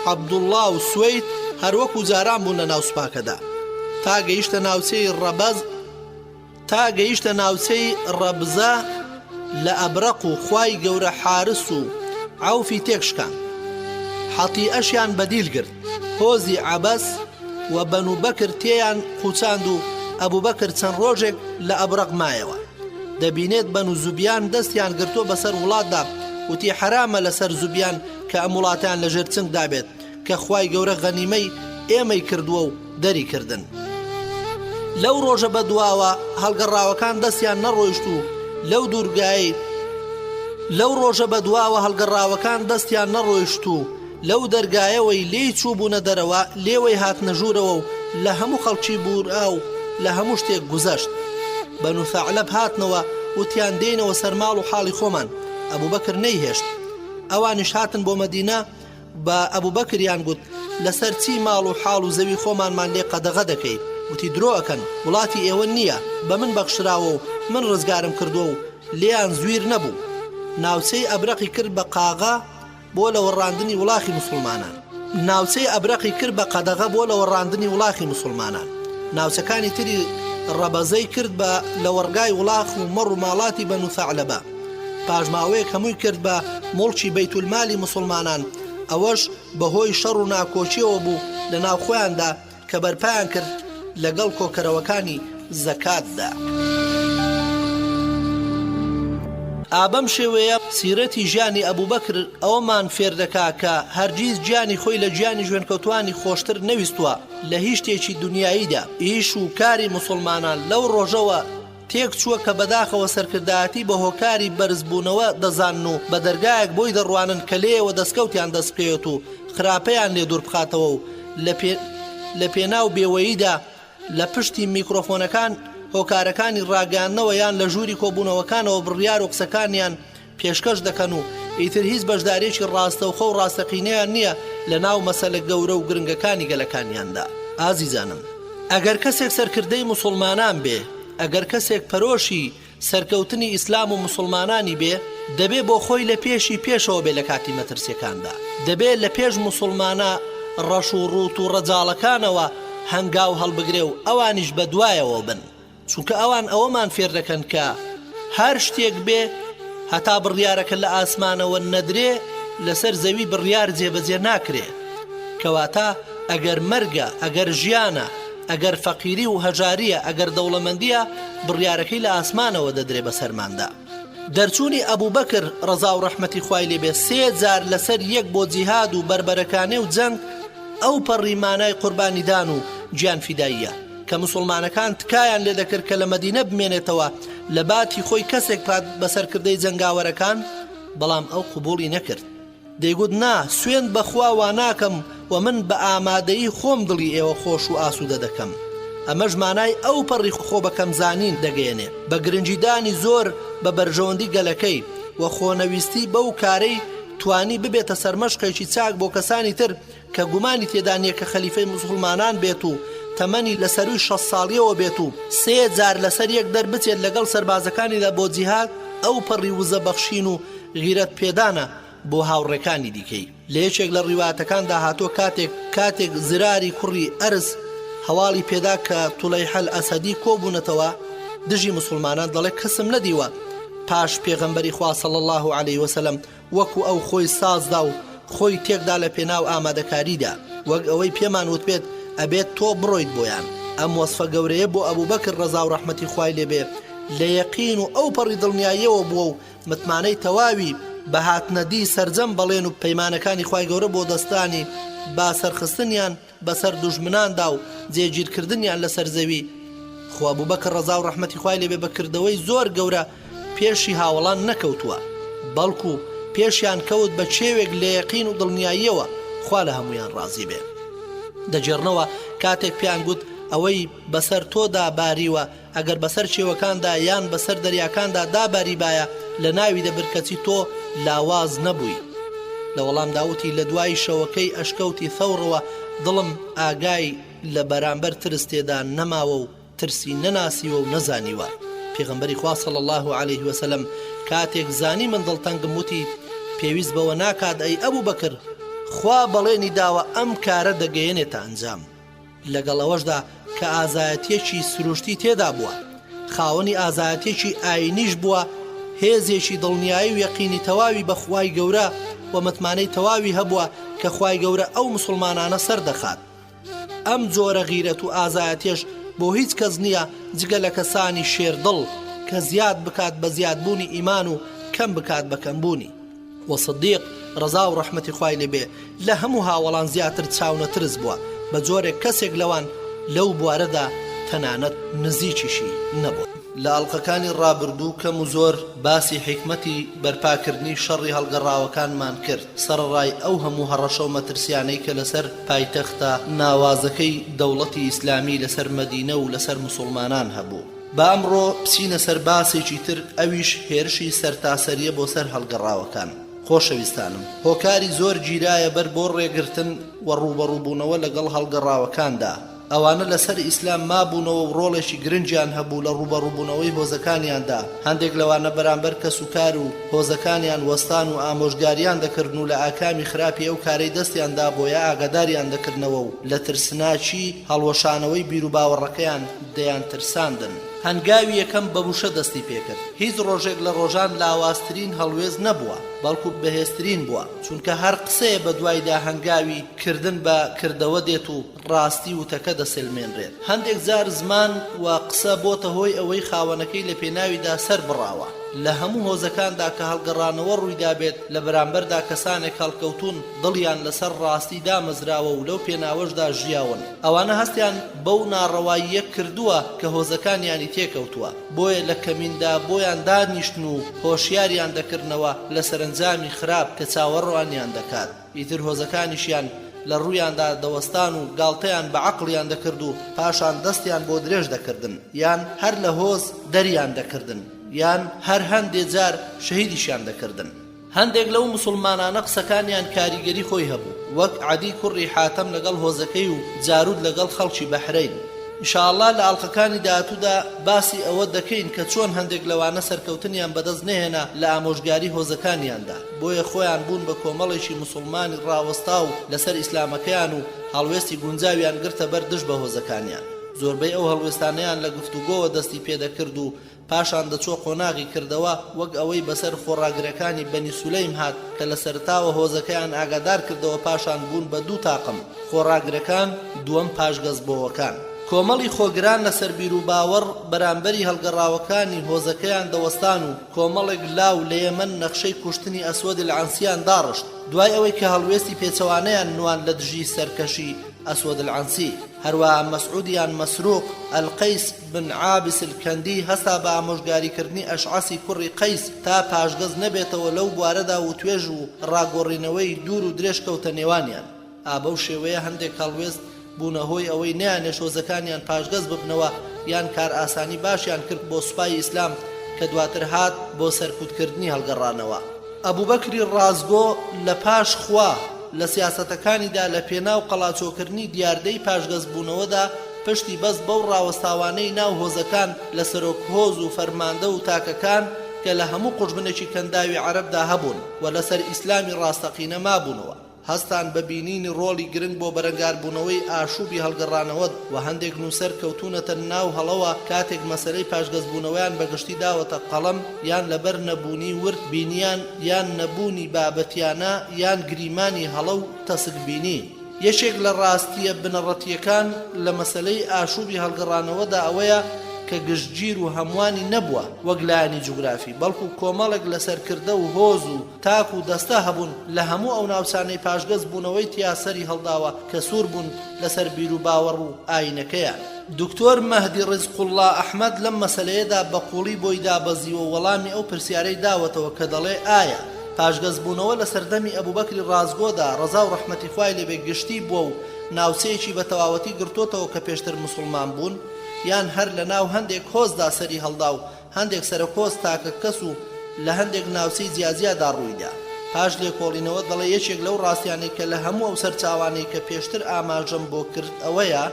عەبدوڵڵا و سوەید هەروەکو جاران بوون لەناو سوپاکەدا تا گەیشتە ناوچەی ڕەبەز تا گەیشتە ناوچەی ڕەبزە لە ئەبرەق و خوای گەورە حارس و عەوفی تێکشکاند حەتیئەشیان بەدیل گرت هۆزی عەبەس و بەنو بەکر تێیان قوچاند و ئەبوبەکر چەند ڕۆژێک لە ئەبرەق مایەوە دەبینێت بەنو زوبیان دەستیان گرتووە بەسەر وڵاتدا وتی حەرامە لەسەر زوبیان کە ئەم وڵاتیان لەژێر چنگدا بێت کە خوای گەورە غەنیمەی ئێمەی کردووە و دەری کردن. لەو ڕۆژە بەدواوە هەڵگەڕاوەکان دەستیان نەڕۆیشت و لەو دوورگایەی لەو ڕۆژە بەدواوە هەڵگەڕاوەکان دەستیان نەڕۆیشت و لەو دەرگایەوەی لێی چووبوونە دەرەوە لێوەی هاتنە ژوورەوە و لە هەموو خەڵکی بوورا و لە هەموو شتێک گوزەشت. بەنو ثەعلەب هاتنەوە وتیان دێینەوە سەر ماڵ و حاڵی خۆمان، ئەبوبەکر نەیهێشت. ئەوانیش هاتن بۆ مەدینە، بە ئەبوبەکریان گوت، لەسەر چی ماڵ و حاڵ و زەوی خۆمانمان لێ قەدەغە دەکەی؟ وتی، درۆ ئەکەن، وڵاتی ئێوە نییە، بە من بەخشراوە و من ڕزگارم کردووە و لێیان زویر نەبوو. ناوچەی ئەبرەقی کرد بە قاغە بۆ لەوەڕاندنی وڵاخی موسڵمانان. ناوچەی ئەبرەقی کرد بە قەدەغە بۆ لەوەڕاندنی وڵاخی موسڵمانان. ناوچەکانی تری ڕەبەزەی کرد بە لەوەڕگای وڵاخ و مەڕ و ماڵاتی بەنو ثەعلەبە. پاش ماوەیەک هەمووی کرد بە موڵکی بەیتولمالی موسڵمانان، ئەوەش بەهۆی شەڕ و ناکۆکیەوە بوو لە ناو خۆیاندا کە بەرپایان کرد لەگەڵ کۆکەرەوەکانی زەکاتدا. ئا بەم شێوەیە سیرەتی ژیانی ئەبوبەکر ئەوەمان فێر دەکا کە هەرگیز گیانی خۆی لە گیانی ژوێنکەوتوانی خۆشتر نەویستووە لە هیچ شتێکی دونیاییدا، ئیش و کاری موسڵمانان لەو ڕۆژەوە تێک چووە کە بەداخەوە سەرکردایەتی بە هۆکاری بەرزبوونەوە دەزانن و بە دەرگایەک بۆی دەڕوانن کە لێیەوە دەسکەوتیان دەست بکەوێت و خراپەیان لێ دوور بخاتەوە و لە پێناو بێوەییدا لە پشتی میکرۆفۆنەکان هۆکارەکانی ڕاگەیاندنەوە یان لە ژووری کۆبوونەوەکانەوە بڕیار و قسەکانیان پێشکەش دەکەن و ئیتر هیچ بەشداریەکی ڕاستەوخۆ و ڕاستەقینەیان نییە لە ناو مەسەلە گەورە و گرنگەکانی گەلەکانیاندا. ئازیزانم ئەگەر کەسێک سەرکردەی موسوڵمانان بێ، ئەگەر کەسێک پەرۆشی سەرکەوتنی ئیسلام و موسوڵمانانی بێ، دەبێ بۆ خۆی لە پێشی پێشەوە بێ لە کاتی مەترسیەکاندا، دەبێ لە پێش موسوڵمانە ڕەش و ڕووت و ڕەجاڵەکانەوە هەنگاو هەڵبگرێ و ئەوانیش بە دوایەوە بن. چونکە ئەوان ئەوەمان فێر دەکەن کە هەر شتێک بێ هەتا بڕیارەکە لە ئاسمانەوە نەدرێ لەسەر زەوی بڕیار جێبەجێ ناکرێ کەواتە ئەگەر مەرگە ئەگەر ژیانە ئەگەر فەقیری و هەژاریە ئەگەر دەوڵەمەندیە بڕیارەکەی لە ئاسمانەوە دەدرێ بەسەرماندا. دەرچوونی ئەبوبەکر ڕەزا و ڕەحمەتی خوای لێ بێ سێ جار لەسەر یەک بۆ جیهاد و بەربەرەکانێ و جەنگ ئەوپەڕی مانای قوربانیدان و گیانفیداییە کە موسوڵمانەکان تکایان لێ دەکرد کە لە مەدینە بمێنێتەوە لە باتی خۆی کەسێک بکات بە سەرکردەی جەنگاوەرەکان بەڵام ئەو قبوڵی نەکرد دەیگوت نا سوێند بەخوا واناکەم و من بە ئامادەیی خۆم دڵی ئێوە خۆش و ئاسوودە دەکەم ئەمەش مانای ئەوپەڕی خۆ بەکەمزانین دەگەیەنێ بە گرنگیدانی زۆر بە بەرژەوەندی گەلەکەی و خۆنەویستی بەو کارەی توانی ببێتە سەرمەشقێکی چاک بۆ کەسانی تر کە گومانی تێدا نییە کە خەلیفەی موسوڵمانان بێت و تەمەنی لە سەرووی 60 ساڵیەوە بێت و سێ جار لەسەر یەک دەربچێت لەگەڵ سەربازەکانیدا بۆ جیهاد ئەوپەڕی وزە بەخشین و غیرەت پێدانە بۆ هاوڕێکانی دیکەی. لە یەکێک لە ڕیوایەتەکاندا هاتووە کاتێک کاتێک زراری کوڕی ئەرز هەواڵی پێدا کە طولەیحە الاسدی کۆبوونەتەوە دژی موسوڵمانان دەڵێ کەسم نەدیوە پاش پێغەمبەری خوا صلی اللە علیه وسلم وەکو ئەو خۆی سازدا و خۆی تێکدا لە پێناو ئامادەکاریدا وەک ئەوەی پێمان وتبێت ئەبێت تۆ بڕۆیت بۆیان ئەم وەسفە گەورەیە بۆ ئەبوبەکر ڕەزا و ڕەحمەتی خوای لێ بێ لە یەقین و ئەوپەڕی دڵنیاییەوە بووە و متمانەی تەواوی بە هاتنەدی سەرجەم بەڵێن و پەیمانەکانی خوای گەورە بۆ دەستانی با سەرخستنیان بەسەر دوژمناندا و جێگیرکردنیان لەسەر زەوی خۆ ئەبوبەکر ڕەزا و ڕەحمەتی خوای لێبێ بە کردەوەی زۆر گەورە پێشی هاوەڵان نەکەوتووە بەڵکو پێشیان کەوت بە چێوێک لە یەقین و دڵنیاییەوە. خوا لە هەموویان ڕازی بێ. دەگێڕنەوە کاتێک پێیان گوت ئەوەی بەسەر تۆدا باریوە ئەگەر بەسەر کێوەکاندا یان بەسەر دەریاکاندا داباریبایە لەناوی دەبرد کەچی تۆ لاواز نەبووی. لە وەڵامدا وتی لە دوای شەوەکەی ئەشکەوتی ثەورەوە دڵم ئاگای لە بەرامبەر ترس تێدا نەماوە و ترسی نەناسیوە و نەزانیوە. پێغەمبەری خوا صلی اللە علیه وسلم کاتێک زانی من دڵتەنگم وتی، پێویست بەوە ناکات ئەی ئەبوبەکر، خوا بەڵێنی داوە ئەم کارە دەگەیەنێتە ئەنجام. لەگەڵ ئەوەشدا کە ئازایەتیەکی سروشتی تێدا بووە، خاوەنی ئازایەتیەکی ئایینیش بووە، هێزێکی دڵنیایی و یەقینی تەواوی بە خوای گەورە و متمانەی تەواوی هەبووە کە خوای گەورە ئەو موسڵمانانە سەردەخات. ئەم جۆرە غیرەت و ئازایەتیەش بۆ هیچ کەس نییە جگە لە کەسانی شێردڵ کە زیاد بکات بە زیادبوونی ئیمان و کەم بکات بە کەمبوونی. وە سدیق ڕەزا و ڕەحمەتی خوای لێ بێ لە هەموو هاوەڵان زیاتر چاونەترس بووە بە جۆرێک کەسێک لەوان لەو بوارەدا تەنانەت نزیکیشی نەبووە. لە ئەڵقەکانی ڕابردوو کەم و زۆر باسی حیکمەتی بەرپاکردنی شەڕی هەڵگەڕاوەکانمان کرد، سەرەڕای ئەو هەموو هەڕەشە و مەترسیانەی کە لەسەر پایتەختە ناوازەکەی دەوڵەتی ئیسلامی لەسەر مەدینە و لەسەر موسوڵمانان هەبوو. با ئەمڕۆ بچینە سەر باسێکی تر ئەویش هێرشی سەرتاسەریە بۆ سەر هەڵگەڕاوەکان. خۆشەویستانم هۆکاری زۆر گیرایە بەر بۆ ڕێگرتن و ڕووبەڕووبوونەوە لەگەڵ هەڵگەڕاوەکاندا، ئەوانە لەسەر ئیسلام مابوونەوە و ڕۆڵێکی گرنگیان هەبوو لە ڕووبەڕووبوونەوەی هۆزەکانیاندا، هەندێک لەوانە بەرامبەر کەسوکار و هۆزەکانیان وەستان و ئامۆژگاریان دەکردن و لە ئاکامی خراپی ئەو کارەی دەستیان دابۆیە ئاگاداریان دەکردنەوە و لە ترسناکی هەڵوەشانەوەی بیروباوەڕەکەیان دەیانترساندن. هەنگاوی یەکەم بە وشە دەستی پێکرد، هیچ ڕۆژێک لە ڕۆژان لاوازترین هەڵوێست نەبووە، بەڵکو بەهێزترین بووە، چونکە هەر قسەیە بەدوایدا هەنگاوی کردن بە کردەوە دێت و ڕاستی وتەکە دەسەلمێنرێت. هەندێک جار زمان و قسە بۆتە هۆی ئەوەی خاوەنەکەی لە پێناویدا سەر بڕاوە. لە هەموو هۆزەکاندا کە هەڵگەڕانەوە ڕوویدابێت، لە بەرامبەردا کەسانێک هەڵکەوتوون دڵیان لەسەر ڕاستی دامەزراوە و لەو پێناوەشدا ژیاون. ئەوانە هەستیان بەو ناڕەواییە کردووە کە هۆزەکانیانی تێکەوتووە، بۆیە لە کەمیندا بۆیان دانیشتن و هۆشیاریان دەکردنەوە لە سەرەنجامی خراپ کە چاوەڕوانیان دەکات. ئیتر هۆزەکانیشیان لە ڕوویاندا دەوەستان و گاڵتەیان بە عەقڵیان دەکرد و پاشان دەستیان بۆ درێژ دەکردن، یان هەر لە هۆز دەریان دەکردن، یان هەر هەندێ جار شەهیدیشیان دەکردن. هەندێک لەو موسڵمانانە قسەکانیان کاریگەری خۆی هەبوو، وەک عەدی کوڕی حاتەم لەگەڵ هۆزەکەی و جارود لەگەڵ خەڵکی بەحرەین. ان شاء اللە لە ئەڵقەکانی داهاتوودا باسی ئەوە دەکەین کە چۆن هەندێک لەوانە سەرکەوتنیان بەدەست نەهێنا لە ئامۆژگاری هۆزەکانیاندا، بۆیە خۆیان بوون بە کۆمەڵێکی موسڵمانی ڕاوەستاو لەسەر ئیسلامەکەیان و هەڵوێستی گونجاویان گرتە بەر دژ بە هۆزەکانیان. زۆربەی ئەو هەڵوێستانەیان لە گفتوگۆوە دەستی پێدەکرد و پاشان دەچووە قۆناغی کردەوە وەک ئەوەی بەسەر خۆڕاگرەکانی بەنی سولەیم هات کە لە سەرەتاوە هۆزەکەیان ئاگادار کردەوە پاشان بوون بە دوو تاقم خۆڕاگرەکان دووەم پاشگەزبۆوەکان. کۆمەڵی خۆگران لەسەر بیروباوەڕ بەرامبەری هەڵگەڕاوەکانی هۆزەکەیان دەوەستان و کۆمەڵێک لاو لە یەمەن نەخشەی کوشتنی ئەسوەد العنسیان داڕشت دوای ئەوەی کە هەڵوێستی پێچەوانەیان نواند لە دژی سەرکەشی ئەسوەد العنسی هەروەها مەسعود یان مەسروق القیس بن عابس الکندی هەستا بە ئامۆژگاری کردنی ئەشعەسی کوڕی قەیس تا پاشگەز نەبێتەوە لەو بوارەدا وتوێژ و ڕاگۆڕینەوەی دوور و درێژ کەوتە نێوانیان. ئا بەو شێوەیە هەندێک هەڵوێست بوونە هۆی ئەوەی نەیانێشت هۆزەکانیان پاشگەز ببنەوە یان کارئاسانی باشیان کرد بۆ سوپای ئیسلام کە دواتر هات بۆ سەرکوتکردنی هەڵگەڕانەوە. ئەبوبەکری ڕاستگۆ لە پاش خوا لە سیاسەتەکانیدا لە پێناو قەڵاچۆکردنی دیاردەی پاشگەزبوونەوەدا پشتی بەست بەو ڕاوەستاوانەی ناو هۆزەکان لە سەرۆک هۆز و فەرماندە و تاکەکان کە لە هەموو قوژبنێکی کەنداوی عەرەبدا هەبوون و لەسەر ئیسلامی ڕاستەقینە مابوونەوە. هەستان بە بینینی ڕۆڵی گرنگ بۆ بەرەنگاربوونەوەی ئاشوبی هەڵگەڕانەوەد و هەندێک نووسەر کەوتوونەتە ناو هەڵەوە کاتێک مەسەلەی پاشگەزبوونەوەیان بە گشتی داوەتە قەڵەم یان لەبەر نەبوونی ورد بینیان یان نەبوونی بابەتیانە یان گریمانی هەڵە و تەسک بینی. یەکێک لە ڕاستییە بنەڕەتییەکان لە مەسەلەی ئاشوبی هەڵگەڕانەوەدا ئەوەیە کە گشتگیر و هەمووانی نەبووە وەک لایەنی جوگرافی بەڵکو کۆمەڵێک لە سەرکردە و هۆز و تاک و دەستە هەبوون لە هەموو ئەو ناوچانەی پاشگەز بوونەوەی تیا سەری هەڵداوە کە سوور بوون لەسەر بیروباوەڕ و ئایینەکەیان. دکتۆر مەهدی ڕزقوڵڵا ئەحمەد لەم مەسەلەیەدا بە قووڵی بۆی دابەزیوە و وەڵامی ئەو پرسیارەی داوەتەوە کە دەڵێ ئایا. پاشگەزبوونەوە لە سەردەمی ئەبوبەکری ڕاستگۆدا ڕەزا و ڕەحمەتی خوای لێ بێ گشتی بووە و ناوچەیەکی بە تەواوەتی گرتۆتەوە کە پێشتر موسوڵمان بوون یان هەر لە ناو هەندێک هۆزدا سەری هەڵدا و هەندێک سەرەک هۆز تاکە کەس و لە هەندێک ناوچەی جیاجیادا ڕوویدا. پاش لێکۆڵینەوە دەڵێ یەکێک لەو ڕاستیانەی کە لە هەموو ئەو سەرچاوانەی کە پێشتر ئاماژەم بۆ کرد ئەوەیە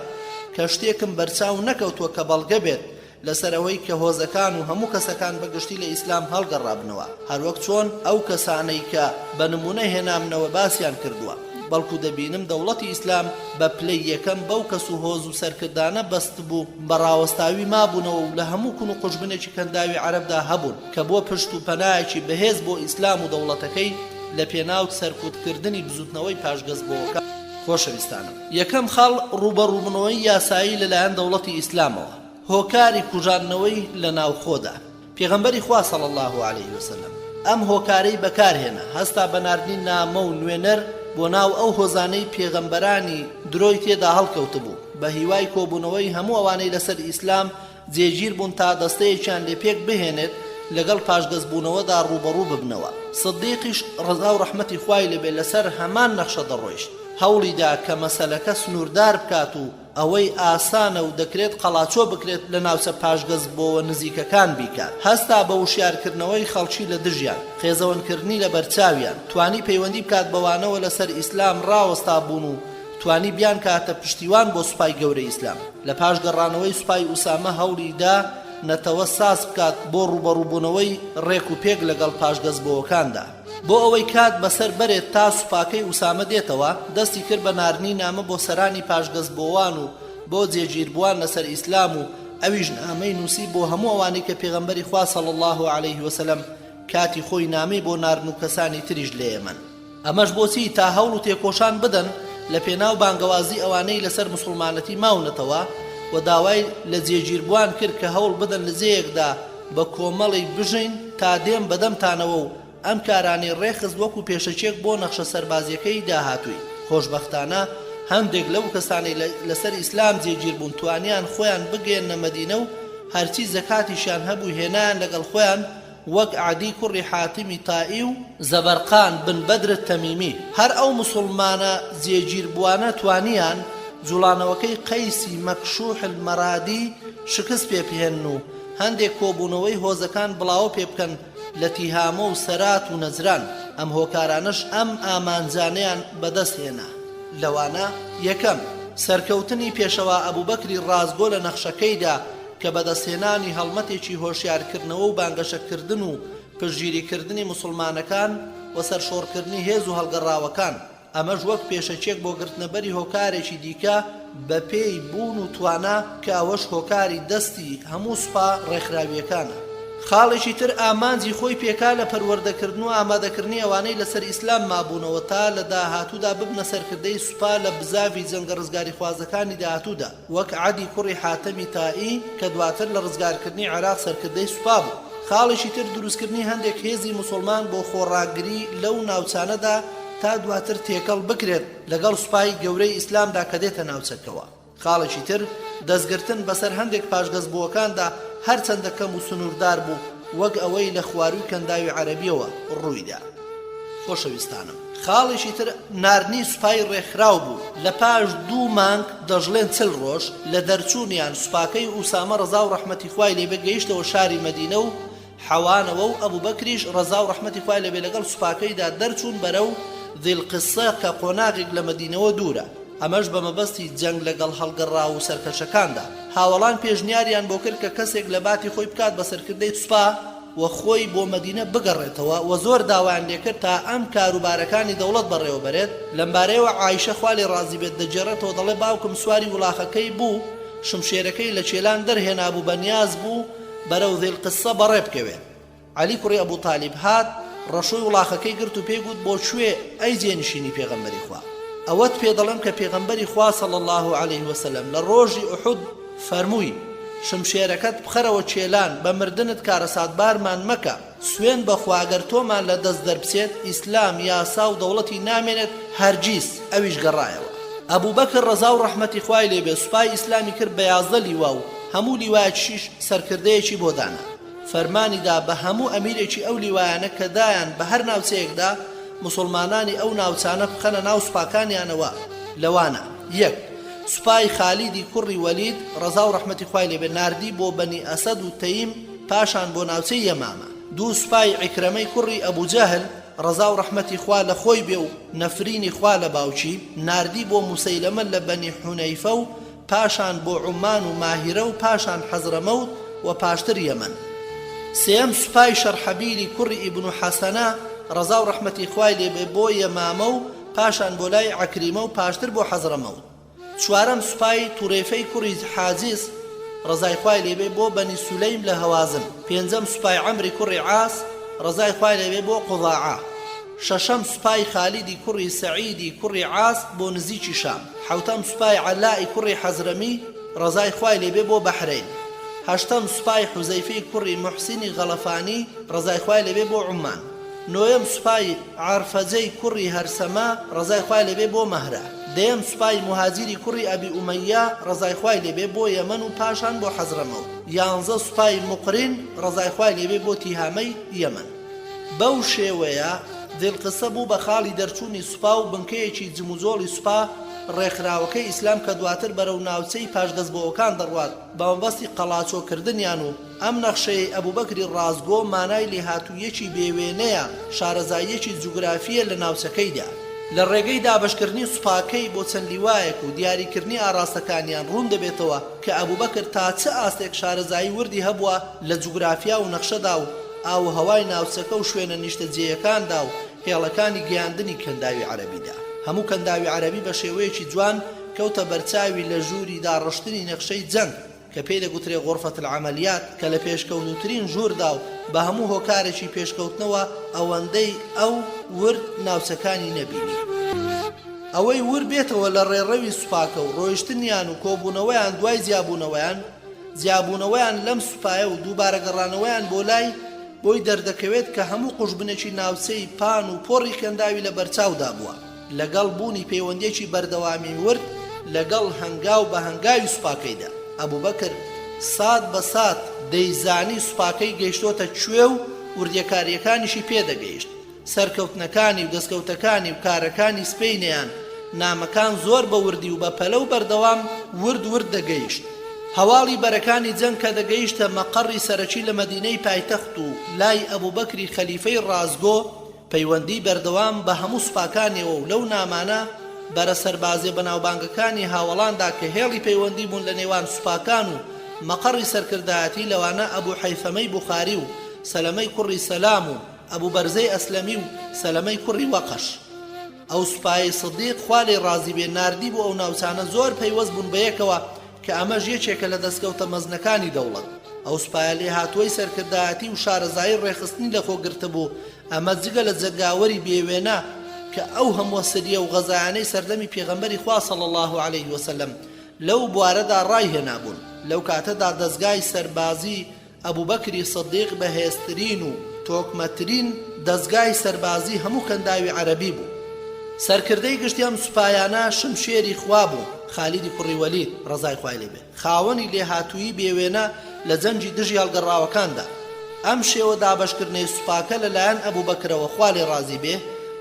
کە شتێکم بەرچاو نەکەوتووە کە بەڵگە بێت لەسەر ئەوەی کە هۆزەکان و هەموو کەسەکان بە گشتی لە ئیسلام هەڵگەڕابنەوە هەروەک چۆن ئەو کەسانەی کە بە نموونە هێنامنەوە باسیان کردووە بەڵکو دەبینم دەوڵەتی ئیسلام بە پلەی یەکەم بەو کەس و هۆز و سەرکردانە بەستبوو بە ڕاوەستاوی مابوونەوە و لە هەموو کون و قوژبنێکی کەنداوی عەرەبدا هەبوون کە بووە پشت و پەنایەکی بەهێز بۆ ئیسلام و دەوڵەتەکەی لە پێناو سەرکوتکردنی بزوتنەوەی پاشگەزبۆوەکان. خۆشەویستانم یەکەم خاڵ ڕووبەڕووبنەوەی یاسایی لەلایەن دەوڵەتی ئیسلامەوە هۆکاری کوژاندنەوەی لە ناوخۆدا پێغەمبەری خوا صلی اللە علیه وسلم ئەم هۆکارەی بەکارهێنا هەستا بە ناردنی نامە و نوێنەر بۆ ناو ئەو هۆزانەی پێغەمبەرانی درۆی تێدا هەڵکەوتبوو بە هیوای کۆبوونەوەی هەموو ئەوانەی لەسەر ئیسلام جێگیر بوون تا دەستەیەکیان لێ پێک بهێنێت لەگەڵ پاشگەزبوونەوەدا ڕووبەڕوو ببنەوە. سدیقیش ڕەزا و ڕەحمەتی خوای لێ بێ لەسەر هەمان نەخشە دەڕۆیشت، هەوڵی دا کە مەسەلەکە سنووردار بکات و ئەوەی ئاسانە و دەکرێت قەڵاچۆ بکرێت لە ناوچە پاشگەزبۆوە نزیکەکان بیکات. هەستا بە وشیارکردنەوەی خەڵکی لە دژیان، قێزەونکردنی لە بەرچاویان، توانی پەیوەندی بکات بەوانەوە لەسەر ئیسلام ڕاوەستابوون و توانی بیانکاتە پشتیوان بۆ سوپای گەورەی ئیسلام. لە پاش گەڕانەوەی سوپای ئوسامە هەوڵی دا نەتەوە ساز بکات بۆ ڕووبەڕووبوونەوەی ڕێک و پێک لەگەڵ پاشگەزبۆوەکاندا. بۆ ئەوەی کات بەسەر بەرێت تا سوپاکەی ئوسامە دێتەوە، دەستی کرد بە ناردنی نامە بۆ سەرانی پاشگەزبۆوان و بۆ جێگیربووان لەسەر ئیسلام و ئەویش نامەی نووسی بۆ هەموو ئەوانەی کە پێغەمبەری خوا صلی اللە علیه وسلم کاتی خۆی نامەی بۆ ناردن و کەسانی تریش لە یەمەن. ئەمەش بۆچی؟ تا هەوڵ و تێکۆشان بدەن لە پێناو بانگەوازی ئەوانەی لەسەر موسڵمانەتی ماونەتەوە و داوای لە جێگیربووان کرد کە هەوڵ بدەن لە جێیەکدا بە کۆمەڵی بژین تا دێم بەدەمتانەوە و ئەم کارانەی ڕێکخست وەکو پێشەکیەک بۆ نەخشە سەربازیەکەی داهاتووی. خۆشبەختانە هەندێک لەو کەسانەی لەسەر ئیسلام جێگیر بوون توانیان خۆیان بگەیەننە مەدینە و هەرچی زەکاتیشیان هەبوو هێنایان لەگەڵ خۆیان وەک عەدی کوڕی حاتمی تائی و زەبەرقان بن بەدر تەمیمی. هەر ئەو موسوڵمانە جێگیربووانە توانیان جوڵانەوەکەی قەیسی مەکشوح المەرادی شکست پێ بهێنن و هەندێک کۆبوونەوەی هۆزەکان بڵاوە پێ بکەن لە تیهامە و سەرات و نەجران، ئەم هۆکارانەش ئەم ئامانجانەیان بەدەست هێنا، لەوانە، یەکەم، سەرکەوتنی پێشەوا ئەبوبەکری ڕاستگۆ لە نەخشەکەیدا کە بەدەستهێنانی هەڵمەتێکی هۆشیارکردنەوە و بانگەشەکردن و پشتگیریکردنی موسڵمانەکان و سەرشۆڕکردنی هێز و هەڵگەڕاوەکان، ئەمەش وەک پێشەکیەک بۆ گرتنەبەری هۆکارێکی دیکە بەپێی بوون و توانا کە ئەوەش هۆکاری دەستی هەموو سوپا ڕێکخراوییەکانە. خاڵێکی تر ئامانجی خۆی پێکا لە پەروەردەکردن و ئامادەکردنی ئەوانەی لەسەر ئیسلام مابوونەوە تا لە داهاتوودا ببنە سەرکردەی سوپا لە بزاڤی جەنگە ڕزگاریخوازەکانی داهاتوودا. وەک عەدی کوڕی حاتەمی تائی کە دواتر لە ڕزگارکردنی عێراق سەرکردەی سوپا بوو. خاڵێکی تر دروستکردنی هەندێک هێزی موسوڵمان بۆ خۆڕاگری لەو ناوچانەدا تا دواتر تێکەڵ بکرێت لەگەڵ سوپای گەورەی ئیسلامدا کە دێتە ناوچەکەوە. خاڵێکی تر دەستگرتن بەسەر هەندێک پاشگەزبووەکاندا هەرچەندە کەم و سنووردار بوو وەک ئەوەی لە خوارووی کەنداوی عەرەبیەوە ڕوویدا. خۆشەویستانم خاڵێکی تر ناردنی سوپای ڕێکخراو بوو، لە پاش دوو مانگ دەشڵێن 40 ڕۆژ لە دەرچوونیان سوپاکەی ئوسامە ڕەزا و ڕەحمەتی خوای لێ بێ گەیشتەوە شاری مەدینە و حەوانەوە و ئەبوبەکریش ڕەزا و ڕەحمەتی خوای لێ بێ لەگەڵ سوپاکەیدا دەرچوون بەرەو ذی القصە کە قۆناغێک لە مەدینەوە دوورە ئەمەش بە مەبەستی جەنگ لەگەڵ هەڵگەڕاو و سەرکەشەکاندا هاوەڵان پێشنیاریان بۆ کرد کە کەسێک لە باتی خۆی بکات بە سەرکردەی سوپا و خۆی بۆ مەدینە بگەڕێتەوە و زۆر داوایان لێکرد تا ئەم کاروبارەکانی دەوڵەت بەڕێوەبەرێت، لەمبارەیەوە عائیشە خوا لێی ڕازی بێت دەگێڕێتەوە دەڵێ باوکم سواری وڵاخەکەی بوو شمشێرەکەی لە کێلان دەرهێنابوو بەنیاز بوو بەرەو ذی القصە بەڕێ بکەوێت عەلی کوڕی ئەبو تالیب هات ڕەشۆی وڵاخەکەی گرت و پێی گوت بۆ کوێ ئەی جێنشینی پێغەمبەری خوا ئەوەت پێ دەڵێم کە پێغەمبەری خوا صلی اللە علیه وسلم لە ڕۆژی ئوحود فەرمووی، شمشێرەکەت بخەرەوە کێلان، بە مردنت کارەساتبارمان مەکە، سوێند بە خوا گەر تۆمان لە دەست دەربچێت، ئیسلام، یاسا و دەوڵەتی نامێنێت هەرگیز، ئەویش گەڕایەوە. ئەبوبەکر ڕەزا و ڕەحمەتی خوای لێ بێت سوپای ئیسلامی کرد بە 11 لیوا و هەموو لیوایەکیش سەرکردەیەکی بۆ دانا. فەرمانی دا بە هەموو ئەمیرێکی ئەو لیوایانە کە دایان بە هەر ناوچەیەکدا موسوڵمانانی ئەو ناوچانە بخەنە ناو سوپاکانیانەوە لەوانە، یەک. سوپای خالیدی کوڕی وەلید ڕەزا و ڕەحمەتی خوای لێ بێ ناردی بۆ بەنی ئەسەد و تەیم پاشان بۆ ناوچەی یەمامە. دوو سوپای عیکرەمەی کوڕی ئەبو جەهل ڕەزا و ڕەحمەتی خوا لە خۆی بێ و نەفرینی خوا لە باوکی، ناردی بۆ موسەیلەمە لە بەنی حونەیفە و پاشان بۆ عومان و ماهیرە و پاشان حەزرەمەوت و پاشتر یەمەن. سێیەم سوپای شەرحەبیلی کوڕی ئیبن حەسەنە ڕەزا و ڕەحمەتی خوای لێ بێ بۆ یەمامە و پاشان بۆ لای عەکریمە و پاشتر بۆ حەزرەمەوت. چوارەم سوپای تورێفەی کوڕی حاجز ڕەزای خوای لێ بێ بۆ بەنی سولەیم لە هەوازن. پێنجەم سوپای عەمری کوڕی عاس ڕەزای خوای لێ بێ بۆ قوضاعە. شەشەم سوپای خالیدی کوڕی سەعیدی کوڕی عاس بۆ نزیکی شام. حەوتەم سوپای عەلائی کوڕی حەزرەمی ڕەزای خوای لێ بێ بۆ بەحرەین. هەشتەم سوپای حوزەیفەی کوڕی موحسینی غەڵەفانی ڕەزای خوای لێ بێ بۆ عوممان. نۆیەم سوپای عەرفەجەی کوڕی هەرسەمە ڕەزای خوای لێ بێ بۆ مەهرە. دەیەم سوپای موهاجیری کوڕی ئەبی ئومەییە ڕەزای خوای لێ بێ بۆ یەمەن و پاشان بۆ حەزرەمەوت. یانزە سوپای موقرین ڕەزای خوای لێ بێ بۆ تیهامەی یەمەن. بەو شێوەیە ذی القصە بوو بە خاڵی دەرچوونی سوپا و بنکەیەکی جموجۆڵی سوپا ڕێکخراوەکەی ئیسلام کە دواتر بەرەو ناوچەی پاشگەزبۆوەکان دەڕوات بە مەبەستی قەڵاچۆکردنیان و ئەم نەخشەیەی ئەبوبەکری ڕاستگۆ مانای لێهاتووییەکی بێ وێنەیە، شارەزاییەکی جوگرافییە لە ناوچەکەیدا. لە ڕێگەی دابەشکردنی سوپاکەی بۆ چەند لیوایەک و دیاریکردنی ئاڕاستەکانیان ڕوون دەبێتەوە کە ئەبوبەکر تا چ ئاستێک شارەزایی وردی هەبووە لە جوگرافیا و نەخشەدا و ئاووهەوای ناوچەکە و شوێنە نیشتەجێیەکاندا و هێڵەکانی گەیاندنی کەنداوی عەرەبیدا. هەموو کەنداوی عەرەبی بە شێوەیەکی جوان کەوتە بەرچاوی لە ژووری داڕشتنی نەخشەی جەنگ. کە پێی دەگوترێ غرفە العملیات کە لە پێشکەوتووترین ژووردا و بە هەموو هۆکارێکی پێشکەوتنەوە ئەوەندەی ئەو ورد ناوچەکانی نەبینی. ئەوەی ور بێتەوە لە ڕێڕەوی سوپاکە و ڕۆیشتنیان و کۆبوونەوەیان دوای جیابوونەوەیان، جیابوونەوەیان لەم سوپایە و دووبارە گەڕانەوەیان بۆ لای، بۆی دەردەکەوێت کە هەموو قوژبنێکی ناوچەی پان و پۆڕی کەنداوی لە بەرچاودا بووە. لەگەڵ بوونی پەیوەندییەکی بەردەوامی ورد لەگەڵ هەنگاو بە هەنگاوی سوپاکەیدا. ئەبوبەکر سات بە سات دەیزانی سوپاکەی گەیشتۆتە کوێ و وردیەکارییەکانیشی پێ دەگەیشت. سەرکەوتنەکانی و دەستکەوتەکانی و کارەکانی سپەینێیان نامەکان زۆر بە وردی و بە پەلە و بەردەوام ورد ورد دەگەیشت. هەواڵی بەرەکانی جەنگ کە دەگەیشتە مەقەڕی سەرەکی لە مەدینەی پایتەخت و لای ئەبوبەکری خەلیفەی ڕاستگۆ، پەیوەندیی بەردەوام بە هەموو سوپاکانیەوە و لەو نامانە بەرە سەربازیە بەناوبانگەکانی هاوەڵاندا کە هێڵی پەیوەندی بوون لە نێوان سوپاکان و مەقەڕی سەرکردایەتی لەوانە ئەبو حەیثەمەی بوخاری و سەلەمەی کوڕی سەلام و ئەبو بەرزەی ئەسلەمی و سەلەمەی کوڕی وەقەش. ئەو سوپایەی سدیق خوا لێی ڕازی بێ ناردی بۆ ئەو ناوچانە زۆر پەیوەست بوون بەیەکەوە کە ئەمەش یەکێکە لە دەستکەوتە مەزنەکانی دەوڵەت. ئەو سوپایە لێهاتووەی سەرکردایەتی و شارەزایی ڕێکخستنی لەخۆ گرتبوو، ئەمە جگە لە جەنگاوەری بێ وێنە کە ئەو هەمووە سریە و غەزایانەی سەردەمی پێغەمبەری خوا صلی اللە علیه وسلم لەو بوارەدا ڕایهێنابوون. لەو کاتەدا دەزگای سەربازی ئەبوبەکری سدیق بەهێزترین و تۆکمەترین دەزگای سەربازی هەموو کەنداوی عەرەبی بوو. سەرکردەی گشتی ئەم سوپایانە شمشێری خوا بوو، خالیدی کوڕی وەلید، ڕەزای خوای لێ بێت، خاوەنی لێهاتوویی بێ وێنە لە جەنگی دژی هەڵگەڕاوەکاندا. ئەم شێوە دابەشکردنەی سوپاکە لە لایەن ئەبوبەکرەوە خوا لێ ڕازی بێ،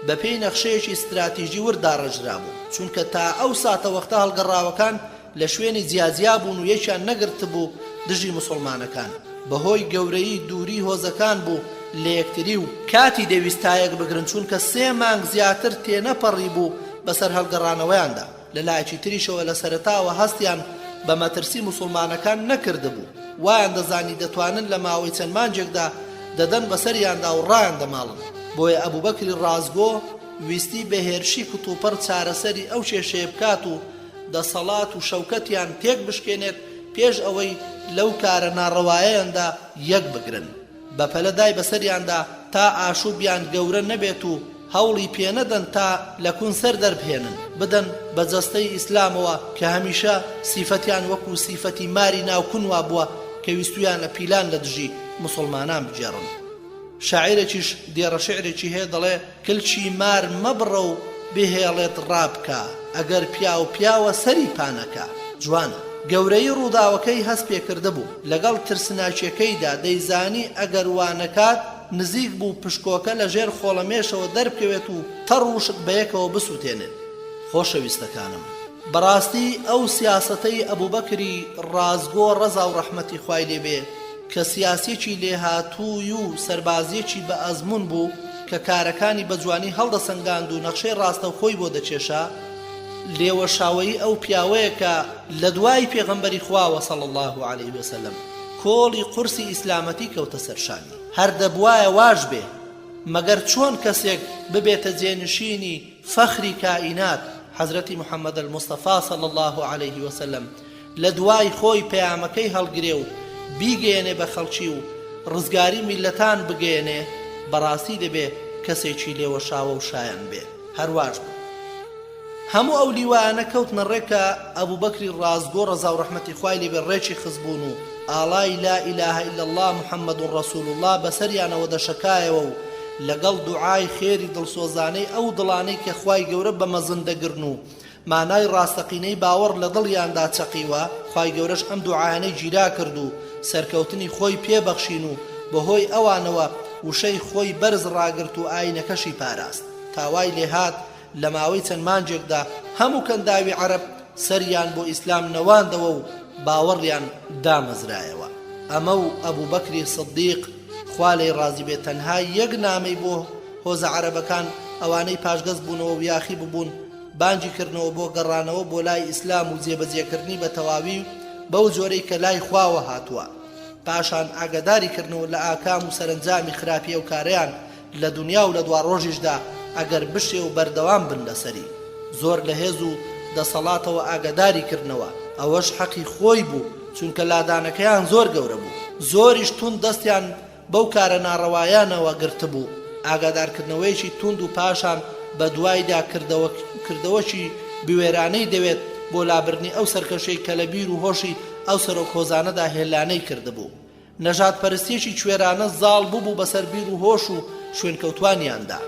بە پێی نەخشەیەکی ستراتیژی ورد داڕێژرابوو، چونکە تا ئەو ساتەوەختە هەڵگەڕاوەکان لە شوێنی جیاجیا بوون و یەکیان نەگرتبوو دژی موسوڵمانەکان بەهۆی گەورەیی دووری هۆزەکان بوو لە یەکتری و کاتی دەویست تا یەک بگرن چونکە سێ مانگ زیاتر تێنەپەڕیبوو بەسەر هەڵگەڕانەوەیاندا لە لایەکی تریشەوە لە سەرەتاوە هەستیان بە مەترسی موسوڵمانەکان نەکردبوو وایان دەزانی دەتوانن لە ماوەی چەند مانگێکدا دەدەن بەسەریاندا و ڕایان دەماڵن بۆیە ئەبوبەکری ڕاستگۆ ویستی بە هێرشی کتوپڕ چارەسەری ئەو کێشەیە بکات و دەسەڵات و شەوکەتیان تێک بشکێنێت پێش ئەوەی لەو کارە ناڕەوایەیاندا یەک بگرن بەپەلە دای بەسەریاندا تا ئاشوبیان گەورە نەبێت و هەوڵی پێنەدەن تا لە کون سەر دەربهێنن بدەن بە جەستەی ئیسلامەوە کە هەمیشە سیفەتیان وەکو سیفەتی ماری ناو کون وابووە کە ویستویانە پیلان لە دژی موسوڵمانان بگێڕن. شاعیرێکیش دێڕە شیعرێکی هەیە دەڵێ، کلکی مار مەبڕە و بهێڵێت ڕابکا، ئەگەر پیاو پیاوە سەری پانەکا. جوانە. گەورەیی ڕووداوەکەی هەست پێکردبوو، لەگەڵ ترسناکیەکەیدا دەیزانی ئەگەر وا نەکات نزیک بوو پشکۆکە لە ژێر خۆڵەمێشەوە دەربکەوێت و تەڕ وشک بەیەکەوە بسوتێنێت. خۆشەویستەکانم بەڕاستی ئەو سیاسەتەی ئەبوبەکری ڕاستگۆ ڕەزا و ڕەحمەتی خوای لێ بێ کە سیاسیەکی لێهاتووی و سەربازیەکی بە ئەزموون بوو کە کارەکانی بە جوانی هەڵدەسەنگاند و نەخشەی ڕاستەوخۆی بۆ دەکێشا، لێوەشاوەیی ئەو پیاوەیە کە لە دوای پێغەمبەری خواوە صلی اللە علیه وسلم کۆڵی قورسی ئیسلامەتی کەوتە سەر شانی. هەر دەبوایە واش بێ، مەگەر چۆن کەسێک ببێتە جێنشینی فەخری کائینات حەزرەتی محمد المصطفی صلی اللە علیه وسلم لە دوای خۆی پەیامەکەی هەڵگرێ و بیگەیەنێ بە خەڵکی و ڕزگاری میللەتان بگەیەنێ، بەڕاستی دەبێ کەسێکی لێوەشاوە و شایان بێ. هەر واش بوو. هەموو ئەو لیوایانە کەوتنە ڕێ کە ئەبوبەکری ڕاستگۆ ڕەزا و ڕەحمەتی خوای لێ بێ ڕێکی خستبوون و ئاڵای لا الە الا اللە محمد رسول اللە بەسەریانەوە دەشەکایەوە و لەگەڵ دوعای خێری دڵسۆزانەی ئەو دڵانەی کە خوای گەورە بە مەزن دەگرن و مانای ڕاستەقینەی باوەڕ لە دڵیاندا چەقیوە، خوای گەورەش ئەم دوعایانەی گیرا کرد و سەرکەوتنی خۆی پێ بەخشین و بەهۆی ئەوانەوە وشەی خۆی بەرز ڕاگرت و ئاینەکەشی پاراست تا وای لێهات لە ماوەی چەند مانگێکدا هەموو کەنداوی عەرەب سەریان بۆ ئیسلام نەواندەوە و باوەڕیان دامەزرایەوە. ئەمە و ئەبوبەکری سدیق خوا لێی ڕازی بێت تەنها یەک نامەی بۆ هۆزە عەرەبەکان ئەوانەی پاشگەز بوونەوە و یاخی ببوون بانگی کردنەوە بۆ گەڕانەوە بۆ لای ئیسلام و جێبەجێکردنی بە تەواوی و بەو جۆرەی کە لای خواوە هاتووە پاشان ئاگاداری کردنەوە لە ئاکام و سەرەنجامی خراپی ئەو کارەیان لە دونیا و لە دواڕۆژیشدا ئەگەر بشێ و بەردەوام بن لەسەری زۆر لە هێز و دەسەڵاتەوە ئاگاداری کردنەوە ئەوەش حەقی خۆی بوو چونکە لادانەکەیان زۆر گەورە بوو زۆریش توند دەستیان بەو کارە ناڕەوایانەوە گرتبوو، ئاگادارکردنەوەیەکی توند و پاشان بەدوایدا کردەوە کردەوەکی بوێرانەی دەوێت بۆ لابردنی ئەو سەرکەشیەی کە لە بیر و هۆشی ئەو سەرۆک هۆزانەدا هێلانەی کردبوو. نەژادپەرستیەکی کوێرانە زاڵ ببوو بەسەر بیر و هۆش و شوێنکەوتوانیاندا.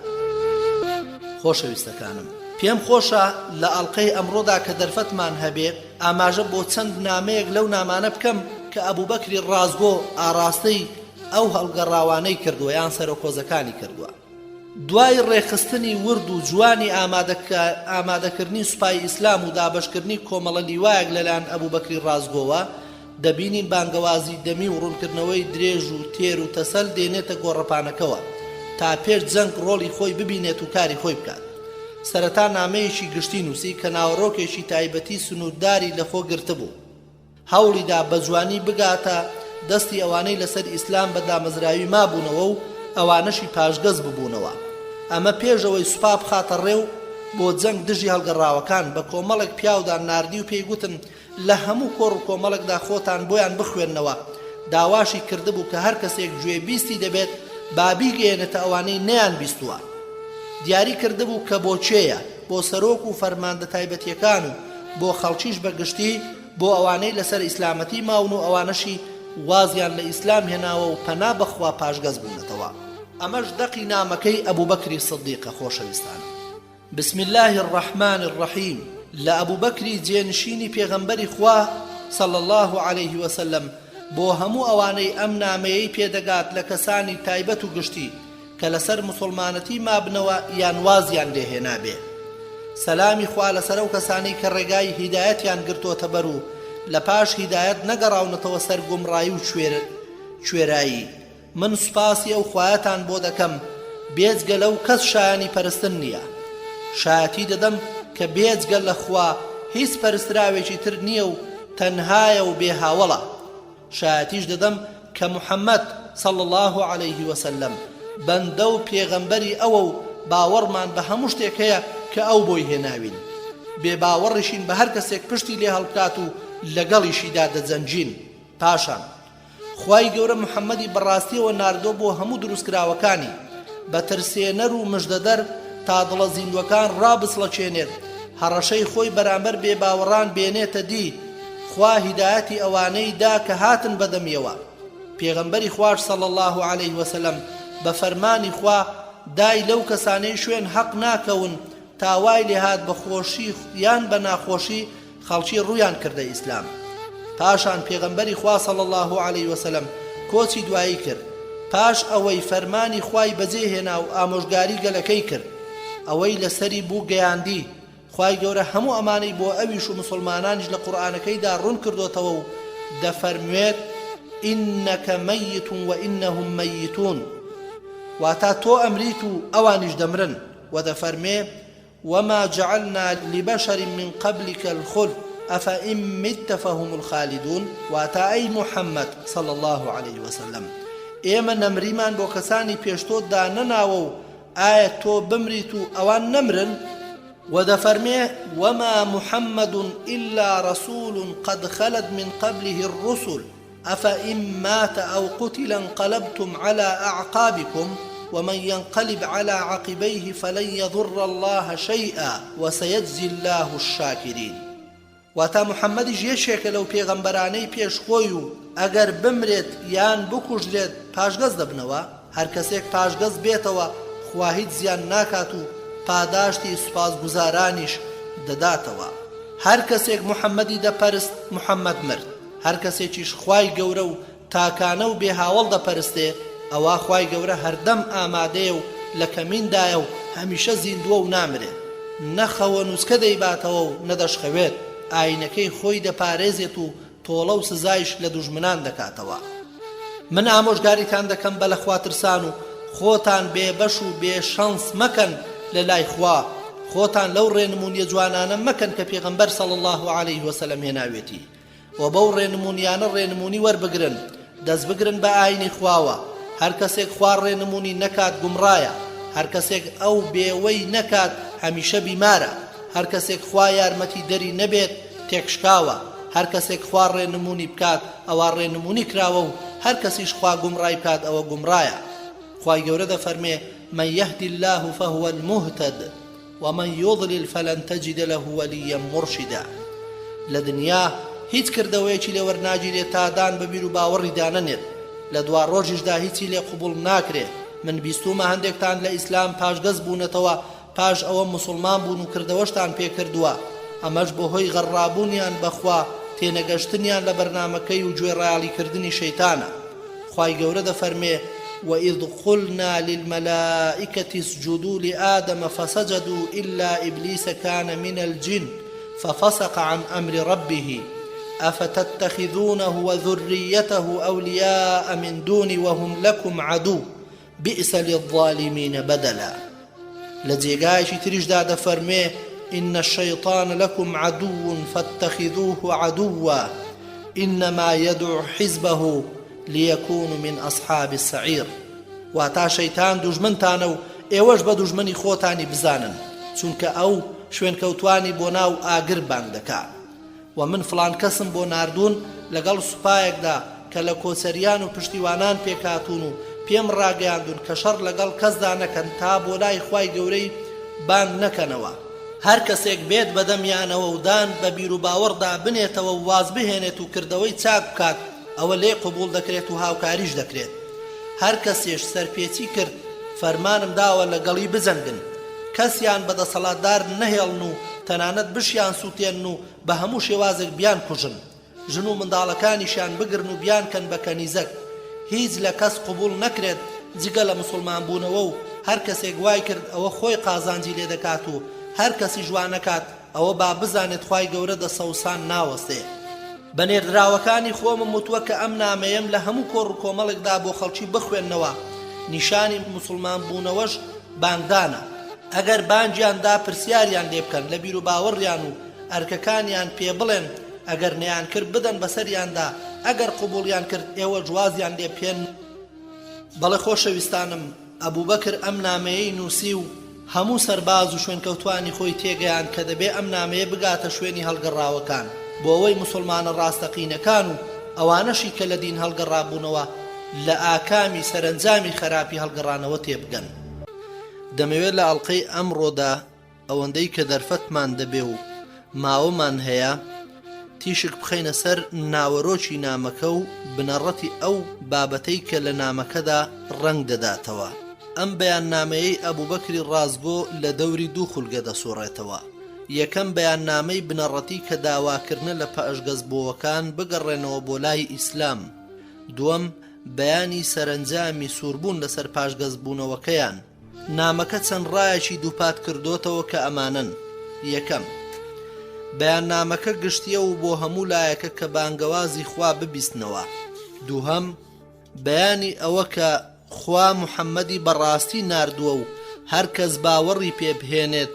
خۆشەویستەکانم پێم خۆشە لە ئەڵقەی ئەمڕۆدا کە دەرفەتمان هەبێ ئاماژە بۆ چەند نامەیەک لەو نامانە بکەم کە ئەبوبەکری ڕاستگۆ ئاڕاستەی ئەو هەڵگەڕاوانەی کردووە یان سەرۆک هۆزەکانی کردووە. دوای ڕێکخستنی ورد و جوانی ئامادەکردنی سوپای ئیسلام و دابەشکردنی کۆمەڵە لیوایەک لەلایەن ئەبوبەکری ڕاستگۆوە، دەبینین بانگەوازی دەمی و ڕوونکردنەوەی درێژ و تێر و تەسەل دێنێتە گۆڕەپانەکەوە تا پێش جەنگ ڕۆڵی خۆی ببینێت و کاری خۆی بکات. سەرەتا نامەیەکی گشتی نووسی کە ناوەڕۆکێکی تایبەتی سنوورداری لەخۆ گرتبوو. هەوڵیدا بە جوانی بگاتە دەستی ئەوانەی لەسەر ئیسلام بە دامەزراوی مابوونەوە و ئەوانەشی پاشگەز ببوونەوە. ئەمە پێش ئەوەی سوپا بخاتە ڕێ و بۆ جەنگ دژی هەڵگەڕاوەکان بە کۆمەڵێک پیاودا ناردی و پێی گوتن لە هەموو کۆڕ و کۆمەڵێکدا خۆتان بۆیان بخوێننەوە، داواشی کردبوو کە هەر کەسێک گوێ بیستی دەبێت با بیگەیەنێتە ئەوانەی نەیان بیستووە. دیاری کردبوو کە بۆ کێیە، بۆ سەرۆک و فەرماندە تایبەتییەکان و بۆ خەڵکیش بە گشتی، بۆ ئەوانەی لەسەر ئیسلامەتی ماون و ئەوانەشی وازیان لە ئیسلام هێناوە و پەنا بە خوا پاشگەز بوونەتەوە. ئەمەش دەقی نامەکەی ئەبوبەکری سدیقە خۆشەویستانم. بسم اللە الرحمن الرحیم لە ئەبوبەکری جێنشینی پێغەمبەری خوا صلی اللە علیه وسلم بۆ هەموو ئەوانەی ئەم نامەیەی پێدەگات لە کەسانی تایبەت و گشتی کە لەسەر موسڵمانەتی مابنەوە یان وازیان لێ هێنابێ سەلامی خوا لەسەر ئەو کەسانەی کە ڕێگای هیدایەتیان گرتۆتە بەر و لە پاش هیدایەت نەگەڕاونەتەوە سەر گومڕایی و کوێرایی من سوپاسی ئەو خوایەتان بۆ دەکەم بێجگە لەو کەس شایانی پەرستن نییە. شایەتی دەدەم کە بێجگە لە خوا هیچ پەرستراوێکی تر نییە و تەنهایە و بێ هاوەڵە. شایەتیش دەدەم کە محمد، صلی اللە علیه وسلم، بەندە و پێغەمبەری ئەوە و باوەڕمان بە هەموو شتێک هەیە کە ئەو بۆی هێناوین. بێ باوەڕیشین بە هەر کەسێک پشتی لێ هەڵبکات و لەگەڵیشیدا دەجەنگین. پاشان. خوای گەورە محمدی بە ڕاستیەوە ناردوە بۆ هەموو دروستکراوەکانی، بە ترسێنەر و مژدەدەر تا دڵە زیندوەکان ڕابچڵەکێنێت، هەڕەشەی خۆی بەرامبەر بێباوەڕان بێنێتە دی، خوا هیدایەتی ئەوانەی دا کە هاتن بەدەمیەوە. پێغەمبەری خواش صلی اللە علیه وسلم بە فەرمانی خوا دای لەو کەسانەی شوێن حەق ناکەون تا وای لێهات بە خۆشی یان بە ناخۆشی خەڵکی ڕوویان کردە ئیسلام. پاشان پێغەمبەری خوا صلی اللە علیە وسلم کۆچی دوایی کرد پاش ئەوەی فەرمانی خوای بەجێ هێنا و ئامۆژگاری گەلەکەی کرد ئەوەی لەسەری بوو گەیاندی خوای گەورە هەموو ئەمانەی بۆ ئەویش و موسڵمانانیش لە قورئانەکەیدا ڕوون کردۆتەوە و دەفەرموێت، انک میت و انهم میتون، واتا تۆ ئەمریت و ئەوانیش دەمرن، وە دەفەرموێ، وما جعلنا لبشر من قبلک الخلد افئن مت فهم الخالدون، واتا ئەی محمد، صلی اللە علیه وسلم، ئێمە نەمریمان بۆ کەسانی پێش تۆ دانەناوە و ئایا تۆ بمریت و ئەوان نەمرن؟ وە دەفەرمێ، وما محمد الا رسول قد خلت من قبله الرسل افئن مات او قتل انقلبتم علی اعقابکم ومن ينقلب علی عقبیه فلن یضر اللە شیئا وسیجزی اللە الشاکرین. واتا محمدیش یەکێکە لەو پێغەمبەرانەی پێش خۆی و ئەگەر بمرێت یان بکوژرێت پاشگەز دەبنەوە، هەرکەسێک پاشگەز بێتەوە خوا هیچ زیان ناکات و پاداشتی سوپاسگوزارانیش دەداتەوە. هەرکەسێک محمدی دەپەرست محمد مرد، هەرکەسێکیش خوای گەورە و تاکانە و بێ هاوەڵ دەپەرستێ، ئەوا خوای گەورە هەردەم ئامادەیە و لە کەمیندایە و هەمیشە زیندووە و نامرێ. نە خەوەنووسکە دەیباتەوە و نە دەشخەوێت، ئایینەکەی خۆی دەپارێزێت و تۆڵە و سزایش لە دوژمنان دەکاتەوە. من ئامۆژگاریتان دەکەم بە لەخواترسان و خۆتان بێ بەش و بێ شەنس مەکەن لە لای خوا، خۆتان لەو ڕێنموونیە جوانانە مەکەن کە پێغەمبەر صلی اللە علیه وسلم هێناوێتی. وە بەو ڕێنمونیانە ڕێنمونی وەربگرن، دەست بگرن بە ئاینی خواوە، هەرکەسێک خوا ڕێنمونی نەکات گومڕایە، هەرکەسێک ئەو بێوەی نەکات هەمیشە بیمارە، هەرکەسێک خوا یارمەتی دەری نەبێت تێکشکاوە، هەرکەسێک خوا ڕێنمونی بکات ئەوا ڕێنمونی کراوە و هەرکەسیش خوا گومڕای بکات ئەوە گومڕایە. خوای گەورە دەفەرمێ، من یهد اللە فهو المهتد. ومن یضلل فلن تجد له ولیا مرشدا لە دنیا هیچ کردەوەیەکی لێ وەرناگیرێ تا دان بە بیروباوەڕیدا نەنێت، لە دواڕۆژیشدا هیچی لێ قبوڵ ناکرێ، من بیستوومە هەندێکتان لە ئیسلام پاشگەز بوونەتەوە پاش ئەوە موسڵمان بوون و کردەوەشتان پێ کردووە، ئەمەش بەهۆی غەڕڕابوونیان بە خوا، تێنەگەشتنیان لە بەرنامەکەی و گوێڕایەڵیکردنی شەیتانە. خوای گەورە دەفەرمێ، وإذ قلنا للملائکة اسجدوا لآدم فسجدوا إلا إبلیس کان من الجن ففسق عن أمر ربه أفتتخذونه وذریته أولیاء من دونی وهم لکم عدو بئس للظالمین بدلا. لە جێگایەکی تریشدا دەفەرموێ، ان الشیطان لکم عدو فاتخذوه عدوا انما یدعو حزبه لیکونوا من اصحاب السعیر، واتا شەیتان دوژمنتانە و ئێوەش بە دوژمنی خۆتانی بزانن، چونکە ئەو شوێنکەوتوانی بۆ ناو ئاگر بانگ دەکا. وە من فڵان کەسم بۆ ناردوون لەگەڵ سوپایەکدا کە لە کۆچەریان و پشتیوانان پێکهاتوون و پێم ڕاگەیاندوون کە شەڕ لەگەڵ کەسدا نەکەن تا بۆ لای خوای گەورەی بانگ نەکەنەوە، هەر کەسێک بێت بەدەمیانەوە و دان بە بیروباوەڕدا بنێتەوە و وازبهێنێت و کردەوەی چاک بکات ئەوە لێی قبوڵ دەکرێت و هاوکاریش دەکرێت، هەر کەسیش سەرپێچی کرد فەرمانم داوە لەگەڵی بجەنگن. کەسیان بە دەسەڵاتدار نەهێڵن و تەنانەت بشیان سوتێنن و بە هەموو شێوازێک بیان کوژن. ژن و منداڵەکانیشیان بگرن و بیانکەن بە کەنیزەک. هیچ لە کەس قبوڵ نەکرێت جگە لە موسڵمان بوونەوە و هەر کەسێک وای کرد ئەوە خۆی قازانجی لێ دەکات و هەر کەسیش وا نەکات ئەوە با بزانێت خوای گەورە دەسەوسان ناوەستێ. بە نێردراوەکانی خۆمم وتوە کە ئەم نامەیەم لە هەموو کۆڕ و کۆمەڵێکدا بۆ خەڵکی بخوێننەوە، نیشانی موسڵمان بوونەوەش بانگدانە، ئەگەر بانگیان دا پرسیاریان لێ بکەن لە بیروباوەڕیان و ئەرکەکانیان پێ بڵێن، ئەگەر نەیانکرد بدەن بەسەریاندا، ئەگەر قبوڵیان کرد ئێوەش وازیان لێ بهێنن. بەڵێ خۆشەویستانم، ئەبوبەکر ئەم نامەیەی نووسی و هەموو سەرباز و شوێنکەوتوانی خۆی تێگەیاند کە دەبێ ئەم نامەیە بگاتە شوێنی هەڵگەڕاوەکان بۆ ئەوەی موسوڵمانە ڕاستەقینەکان و ئەوانەشی کە لە دین هەڵگەڕابوونەوە لە ئاکامی سەرەنجامی خەراپی هەڵگەڕانەوە تێبگەن. دەمەوێت لە ئەڵقەی ئەمڕۆدا ئەوەندەی کە دەرفەتمان دەبێ و ماوەمان هەیە تیشک بخەینە سەر ناوەرۆکی نامەکە و بنەڕەتی ئەو بابەتەی کە لە نامەکەدا ڕەنگ دەداتەوە. ئەم بەیاننامەیەی ئەبوبەکری ڕاستگۆ لە دەوری دوو خولگە دەسوڕێتەوە. یەکەم بەیاننامەی بنەڕەتی کە داواکردنە لە پاشگەزبۆوەکان بگەڕێنەوە بۆ لای ئیسلام. دووەم بەیانی سەرەنجامی سووربوون لەسەر پاشگەزبوونەوەکەیان. نامەکە چەند ڕایەکی دووپات کردۆتەوە کە ئەمانەن، یەکەم، بەیاننامەکە گشتییە و بۆ هەموو لایەکە کە بانگەوازی خوا ببیستنەوە. دووهەم، بەیانی ئەوە کە خوا محەممەدی بە ڕاستی ناردووە و هەر کەس باوەڕی پێ بهێنێت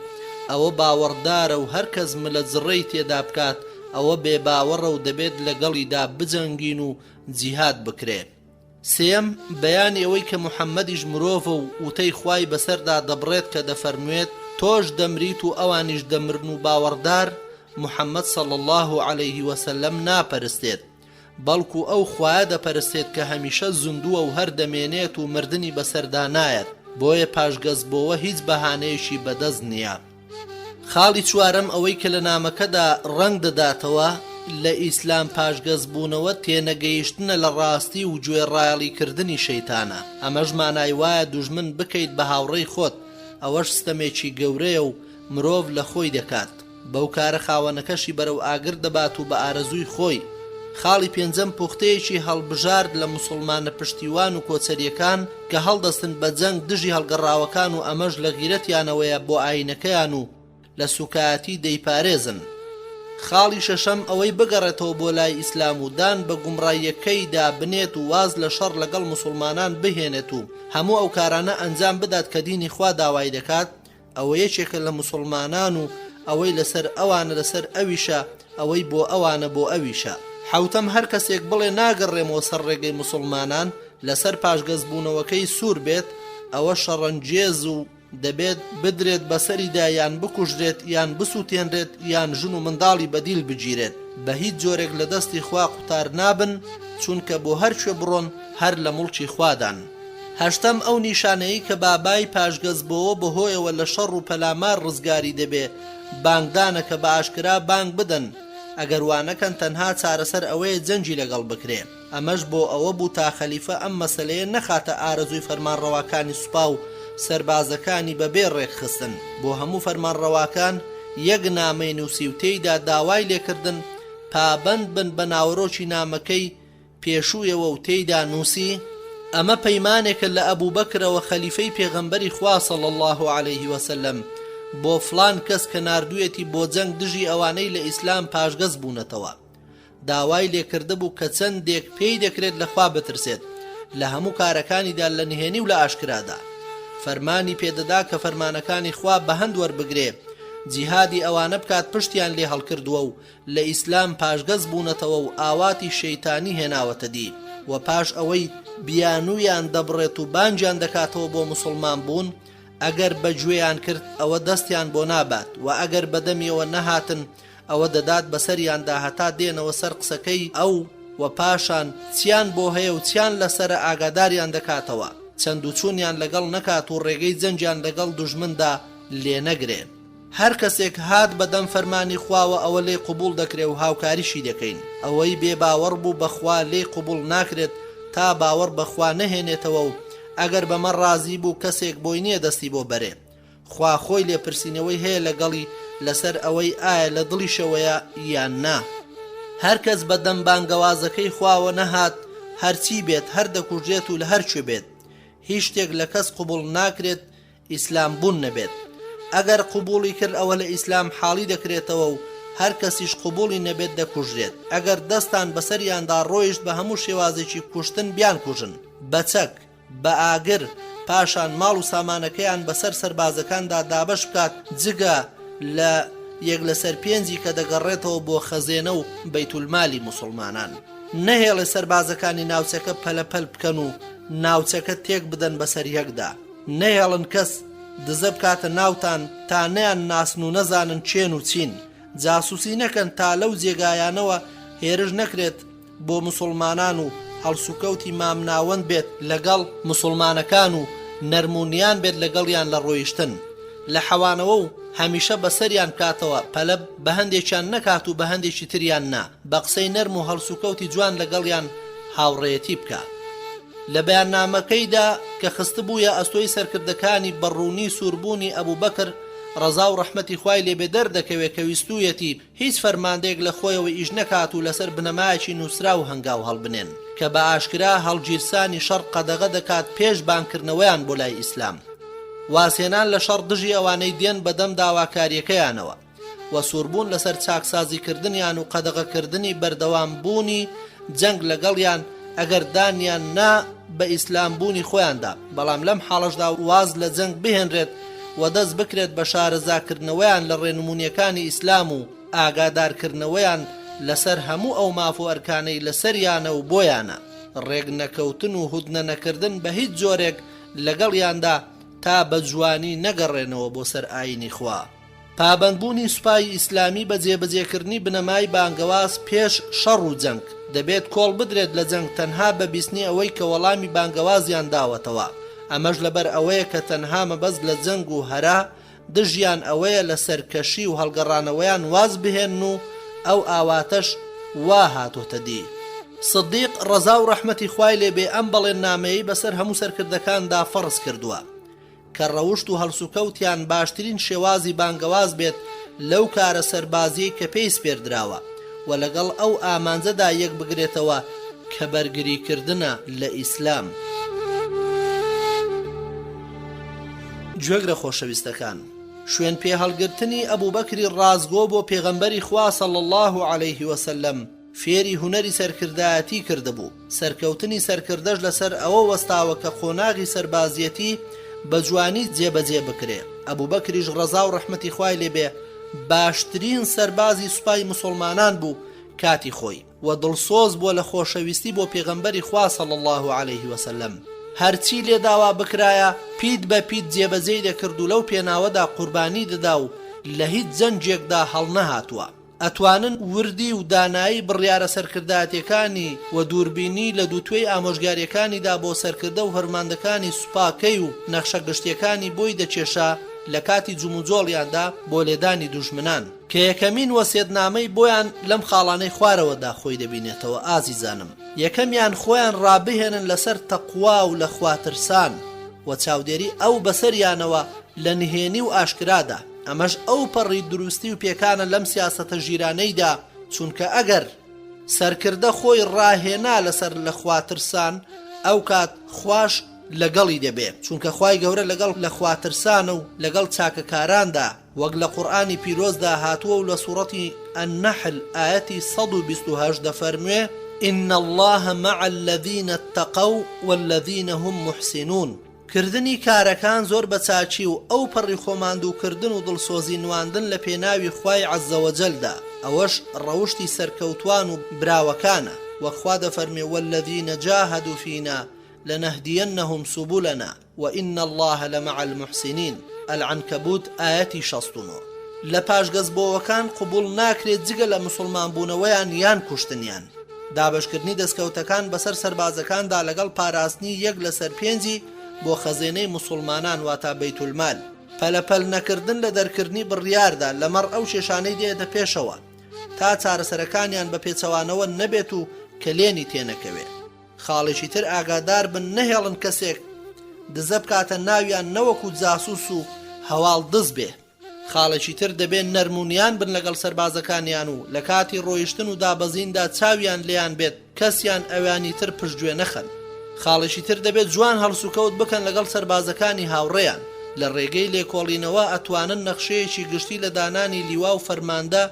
ئەوە باوەڕدارە و هەر کەس ملەجڕێی تێدا بکات ئەوە بێباوەڕە و دەبێت لەگەڵیدا بجەنگین و جیهاد بکرێ. سێیەم، بەیانی ئەوەی کە محەممەدیش مرۆڤە و وتەی خوای بەسەردا دەبڕێت کە دەفەرموێت، تۆش دەمریت و ئەوانیش دەمرن و باوەڕدار محەممەد صلی اللە علیه وسلم ناپەرستێت بەڵکو ئەو خوایە دەپەرستێت کە هەمیشە زیندووە و هەر دەمێنێت و مردنی بەسەردا نایەت، بۆیە پاشگەزبۆوە هیچ بەهانەیەکی بەدەست نییە. خاڵی چوارەم ئەوەی کە لە نامەکەدا ڕەنگ دەداتەوە، لە ئیسلام پاشگەزبوونەوە تێنەگەیشتنە لە ڕاستی و گوێڕایەڵی کردنی شەیتانە، ئەمەش مانای وایە دوژمن بکەیت بە هاوڕێی خۆت، ئەوەش ستەمێکی گەورەیە و مرۆڤ لە خۆی دەکات، بەو کارە خاوەنەکەشی بەرەو ئاگر دەبات و بە ئارەزووی خۆی. خاڵی پێنجەم پوختەیەکی هەڵبژارد لە موسوڵمانە پشتیوان و کۆچەریەکان کە هەڵدەستن بە جەنگ دژی هەڵگەڕاوەکان و ئەمەش لە غیرەتیانەوەیە بۆ ئاینەکەیان و لە سوکایەتی دەیپارێزن. خاڵی شەشەم ئەوەی بگەڕێتەوە بۆ لای ئیسلام و دان بە گومڕاییەکەیدا بنێت و واز لە شەڕ لەگەڵ موسوڵمانان بهێنێت و هەموو ئەو کارانە ئەنجام بدات کە دینی خوا داوای دەکات ئەوە یەکێکە لە موسوڵمانان و ئەوەی لەسەر ئەوانە لەسەر ئەویشە، ئەوەی بۆ ئەوانە بۆ ئەویشە. حەوتەم، هەر کەسێک بڵێ ناگەڕێمەوە سەر ڕێگەی موسوڵمانان، لەسەر پاشگەزبوونەوەکەی سوور بێت، ئەوە شەڕەنگێز و دەبێت بدرێت بەسەریدا یان بکوژرێت یان بسووتێنرێت یان ژن و منداڵی بە دیل بگیرێت، بە هیچ جۆرێک لە دەستی خوا قوتار نابن، چونکە بۆ هەر کوێ بڕۆن هەر لە موڵکی خوادان. هەشتەم، ئەو نیشانەیەی کە بابای پاشگەزبۆوە بەهۆیەوە لە شەڕ و پەلامار ڕزگاری دەبێ، بانگدانە کە بە ئاشکرا بانگ بدەن، ئەگەر وا نەکەن تەنها چارەسەر ئەوەیە جەنگی لەگەڵ بکرێ. ئەمەش بۆ ئەوە بوو تا خەلیفە ئەم مەسەلەیە نەخاتە ئارەزووی فەرمانڕەواکانی سوپا و سەربازەکانی بە بێ ڕێکخستن. بۆ هەموو فەرمانڕەواکان یەک نامەی نووسی و تێیدا داوای لێکردن پابەند بن بە ناوەرۆکی نامەکەی پێشوویەوە و تێیدا نووسی، ئەمە پەیمانێکە لە ئەبوبەکرەوە خەلیفەی پێغەمبەری خوا صلی اللە علیه وسلم بۆ فڵان کەس کە ناردوویەتی بۆ جەنگ دژی ئەوانەی لە ئیسلام پاشگەز بوونەتەوە داوای لێکردبوو کە چەندێک پێی دەکرێت لە خوا بترسێت لە هەموو کارەکانیدا لە نهێنی و لە ئاشکرادا فەرمانی پێدەدا کە فەرمانەکانی خوا بە هەند وەربگرێ جیهادی ئەوانە بکات پشتیان لێ هەڵکردووە و لە ئیسلام پاشگەز بوونەتەوە و ئاواتی شەیتانی هێناوەتە دی و پاش ئەوەی بیانوویان دەبڕێت و بانگیان دەکاتەوە بۆ موسڵمان بوون ئەگەر بە گوێیان کرد ئەوە دەستیان بۆ نابات و ئەگەر بە دەمیەوە نەهاتن ئەوە دەدات بەسەریاندا هەتا دێنەوە سەر قسەکەی ئەو و پاشان چیان بۆ هەیە و چیان لەسەرە ئاگاداریان دەکاتەوە چەند و چوونیان لەگەڵ نەکات و ڕێگەی جەنگیان لەگەڵ دوژمندا لێنەگرێ. هەر کەسێک هات بە دەم فەرمانی خواوە ئەوە لێی قبوڵ دەکرێ و هاوکاریشی دەکەین، ئەوەی بێ باوەڕ بوو بە خوا لێی قبوڵ ناکرێت تا باوەڕ بە خوا نەهێنێتەوە و ئەگەر بەمە ڕازی بوو کەسێک بۆی نیە دەستی بۆ بەرێ خوا خۆی لێپرسینەوەی هەیە لەگەڵی لەسەر ئەوەی ئایا لە دڵیشەوەیە یان نا. هەر کەس بە دەم بانگەوازەکەی خواوە نەهات هەرچی بێت هەر دەکوژرێت و لە هەر کوێ بێت هیچ شتێک لە کەس قبوڵ ناکرێت ئیسلام بوون نەبێت ئەگەر قبوڵی کرد ئەوە لە ئیسلام حاڵی دەکرێتەوە و هەر کەسیش قبوڵی نەبێت دەکوژرێت ئەگەر دەستان بەسەریاندا ڕۆیشت بە هەموو شێوازێکی کوشتن بیانکوژن بە چەک بە ئاگر پاشان ماڵ و سامانەکەیان بەسەر سەربازەکاندا دابەش بکات جگە لە یەک لەسەر پێنجی کە دەگەڕێتەوە بۆ خەزێنە و بەیتولمالی موسڵمانان نەهێڵێ سەربازەکانی ناوچەکە پەلەپەل بکەن و ناوچەکە تێک بدەن بەسەر یەکدا. نەهێڵن کەس دزە بکاتە ناوتان تا نەیان ناسن و نەزانن کێن و چین، جاسوسی نەکەن تا لەو جێگایانەوە هێرش نەکرێت بۆ موسوڵمانان و هەڵسوکەوتی مامناوەند بێت لەگەڵ موسوڵمانەکان و نەرم و نیان بێت لەگەڵیان لە ڕۆیشتن لە حەوانەوە و هەمیشە بەسەریان بکاتەوە پەلە بە هەندێکیان نەکات و بە هەندێکی تریان نا بە قسەی نەرم و هەڵسوکەوتی جوان لەگەڵیان هاوڕێیەتی بکا. لە بەیاننامەکەیدا کە خستبوویە ئەستۆی سەرکردەکانی بە ڕوونی سووربوونی ئەبوبەکر ڕەزا و ڕەحمەتی خوای لێ بێ دەردەکەوێ کە ویستوویەتی هیچ فەرماندەیەک لە خۆیەوە ئیش نەکات و لەسەر بنەمایەکی نووسراو هەنگاو هەڵبنێن کە بە ئاشکرا هەڵگیرسانی شەڕ قەدەغە دەکات پێش بانگکردنەوەیان بۆ لای ئیسلام. وازهێنان لە شەڕ دژی ئەوانەی دێن بەدەم داواکارییەکەیانەوە و سووربوون لەسەر چاکسازیکردنیان و قەدەغەکردنی بەردەوام بوونی جەنگ لەگەڵیان ئەگەر دانیان نا بە ئیسلام بوونی خۆیاندا، بەڵام لەم حاڵەشدا واز لە جەنگ بهێنرێت و دەست بکرێت بە شارەزاکردنەوەیان لە ڕێنمونیەکانی ئیسلام و ئاگادارکردنەوەیان لەسەر هەموو ئەو ماف و ئەرکانەی لەسەریانە و بۆیانە، ڕێک نەکەوتن و هودنە نەکردن بە هیچ جۆرێک لەگەڵیاندا تا بە جوانی نەگەڕێنەوە بۆ سەر ئاینی خوا. پابەندبوونی سوپای ئیسلامی بە جێبەجێکردنی بنەمای بانگەواز پێش شەڕ و جەنگ، دەبێت کۆڵ بدرێت لە جەنگ تەنها بە بیستنی ئەوەی کە وەڵامی بانگەوازیان داوەتەوە، ئەمەش لەبەر ئەوەیە کە تەنها مەبەست لە جەنگ و هەرا دژیان ئەوەیە لە سەرکەشی و هەڵگەڕانەوەیان واز بهێنن و ئەو ئاواتەش وا هاتۆتە دی. سدیق ڕەزا و ڕەحمەتی خوای لێ بێ ئەم بەڵێننامەیەی بەسەر هەموو سەرکردەکاندا فەرز کردووە. کە ڕەوشت و هەڵسوکەوتیان باشترین شێوازی بانگەواز بێت لەو کارە سەربازیەی کە پێی سپێردراوە و لەگەڵ ئەو ئامانجەدا یەکبگرێتەوە کە بەرگریکردنە لە ئیسلام. گوێگرە خۆشەویستەکان، شوێن پێهەڵگرتنی ئەبوبەکری ڕاستگۆ بۆ پێغەمبەری خوا صلی اللە علیه وسلم، فێری هونەری سەرکردایەتی کردبوو، سەرکەوتنی سەرکردەش لەسەر ئەوە وەستاوە کە قۆناغی سەربازیەتی بە جوانی جێبەجێ بکرێ، ئەبوبەکریش ڕەزا و ڕەحمەتی خوای لێ بێ باشترین سەربازی سوپای موسوڵمانان بوو کاتی خۆی، وە دڵسۆز بووە لە خۆشەویستی بۆ پێغەمبەری خوا صلی اللە علیه وسلم هەرچی لێ داوا بکرایە پیت بە پیت جێبەجێی دەکرد و لەو پێناوەدا قوربانی دەدا و لە هیچ جەنگێکدا هەڵنەهاتووە. ئەتوانن وردی و دانایی بڕیارە سەرکردایەتیەکانی و دووربینی لە دووتوێی ئامۆژگاریەکانیدا بۆ سەرکردە و فەرماندەکانی سوپاکەی و نەخشە گشتیەکانی بۆی دەکێشا لە کاتی جموجۆڵیاندا بۆ لێدانی دوژمنان. کە یەکەمین وەسیەتنامەی بۆیان لەم خاڵانەی خوارەوەدا خۆی دەبینێتەوە ئازیزانم یەکەمیان خۆیان ڕابهێنن لەسەر تەقوا و لە خواترسان و چاودێری ئەو بەسەریانەوە لە نهێنی و ئاشکرادا، ئەمەش ئەوپەڕی دروستی و پێکانە لەم سیاسەتە ژیرانەیدا، چونکە ئەگەر سەرکردە خۆی ڕاهێنا لەسەر لە خوا ترسان ئەوکات خواش لەگەڵی دەبێ، چونکە خوای گەورە لەگەڵ لە خوا ترسانە و لەگەڵ چاکەکاراندا، وەک لە قورئانی پیرۆزدا هاتووە و لە سوڕەتی، النحل، ئایەتی 128 دەفەرموێ، ان اللە مع الذین اتقوا والذین هم محسنون. کردنی کارەکان زۆر بە چاکی و ئەو پەڕی خۆ ماندوو کردن و دڵسۆزی نواندن لە پێناوی خوای عز وجل دا، ئەوەش ڕەوشتی سەرکەوتوان و براوەکانە، وەک خوا دەفەرموێ والذین جاهدوا فینا لنهدینهم سبلنا وان اللە لمع المحسنین، العنکبوت ئایەتی 69. لە پاشگەزبۆوەکان قبوڵ ناکرێت جگە لە موسڵمان بوونەوەیان یان کوشتنیان. دابەشکردنی دەستکەوتەکان بەسەر سەربازەکاندا لەگەڵ پاراستنی یەک لەسەر پێنجی بۆ خەزێنەی موسوڵمانان واتا بەیتولمال. پەلەپەل نەکردن لە دەرکردنی بڕیاردا لەمەڕ ئەو کێشانەی دێتە پێشەوە تا چارەسەرەکانیان بە پێچەوانەوە نەبێت و کەلێنی تێنەکەوێ. خاڵێکی تر ئاگاداربن نەهێڵن کەسێک دزە بکاتە ناویان نەوەکو جاسوس و هەواڵ دز بێ. خاڵێکی تر دەبێ نەرم و نیان بن لەگەڵ سەربازەکانیان و لە کاتی ڕۆیشتن و دابەزیندا چاویان لێیان بێت کەسیان ئەوانی تر پشتگوێ نەخەن. خاڵێکی تر دەبێت جوان هەڵسوکەوت بکەن لەگەڵ سەربازەکانی هاوڕێیان، لە ڕێگەی لێکۆڵینەوە ئەتوانن نەخشەیەکی گشتی لە دانانی لیوا و فەرماندە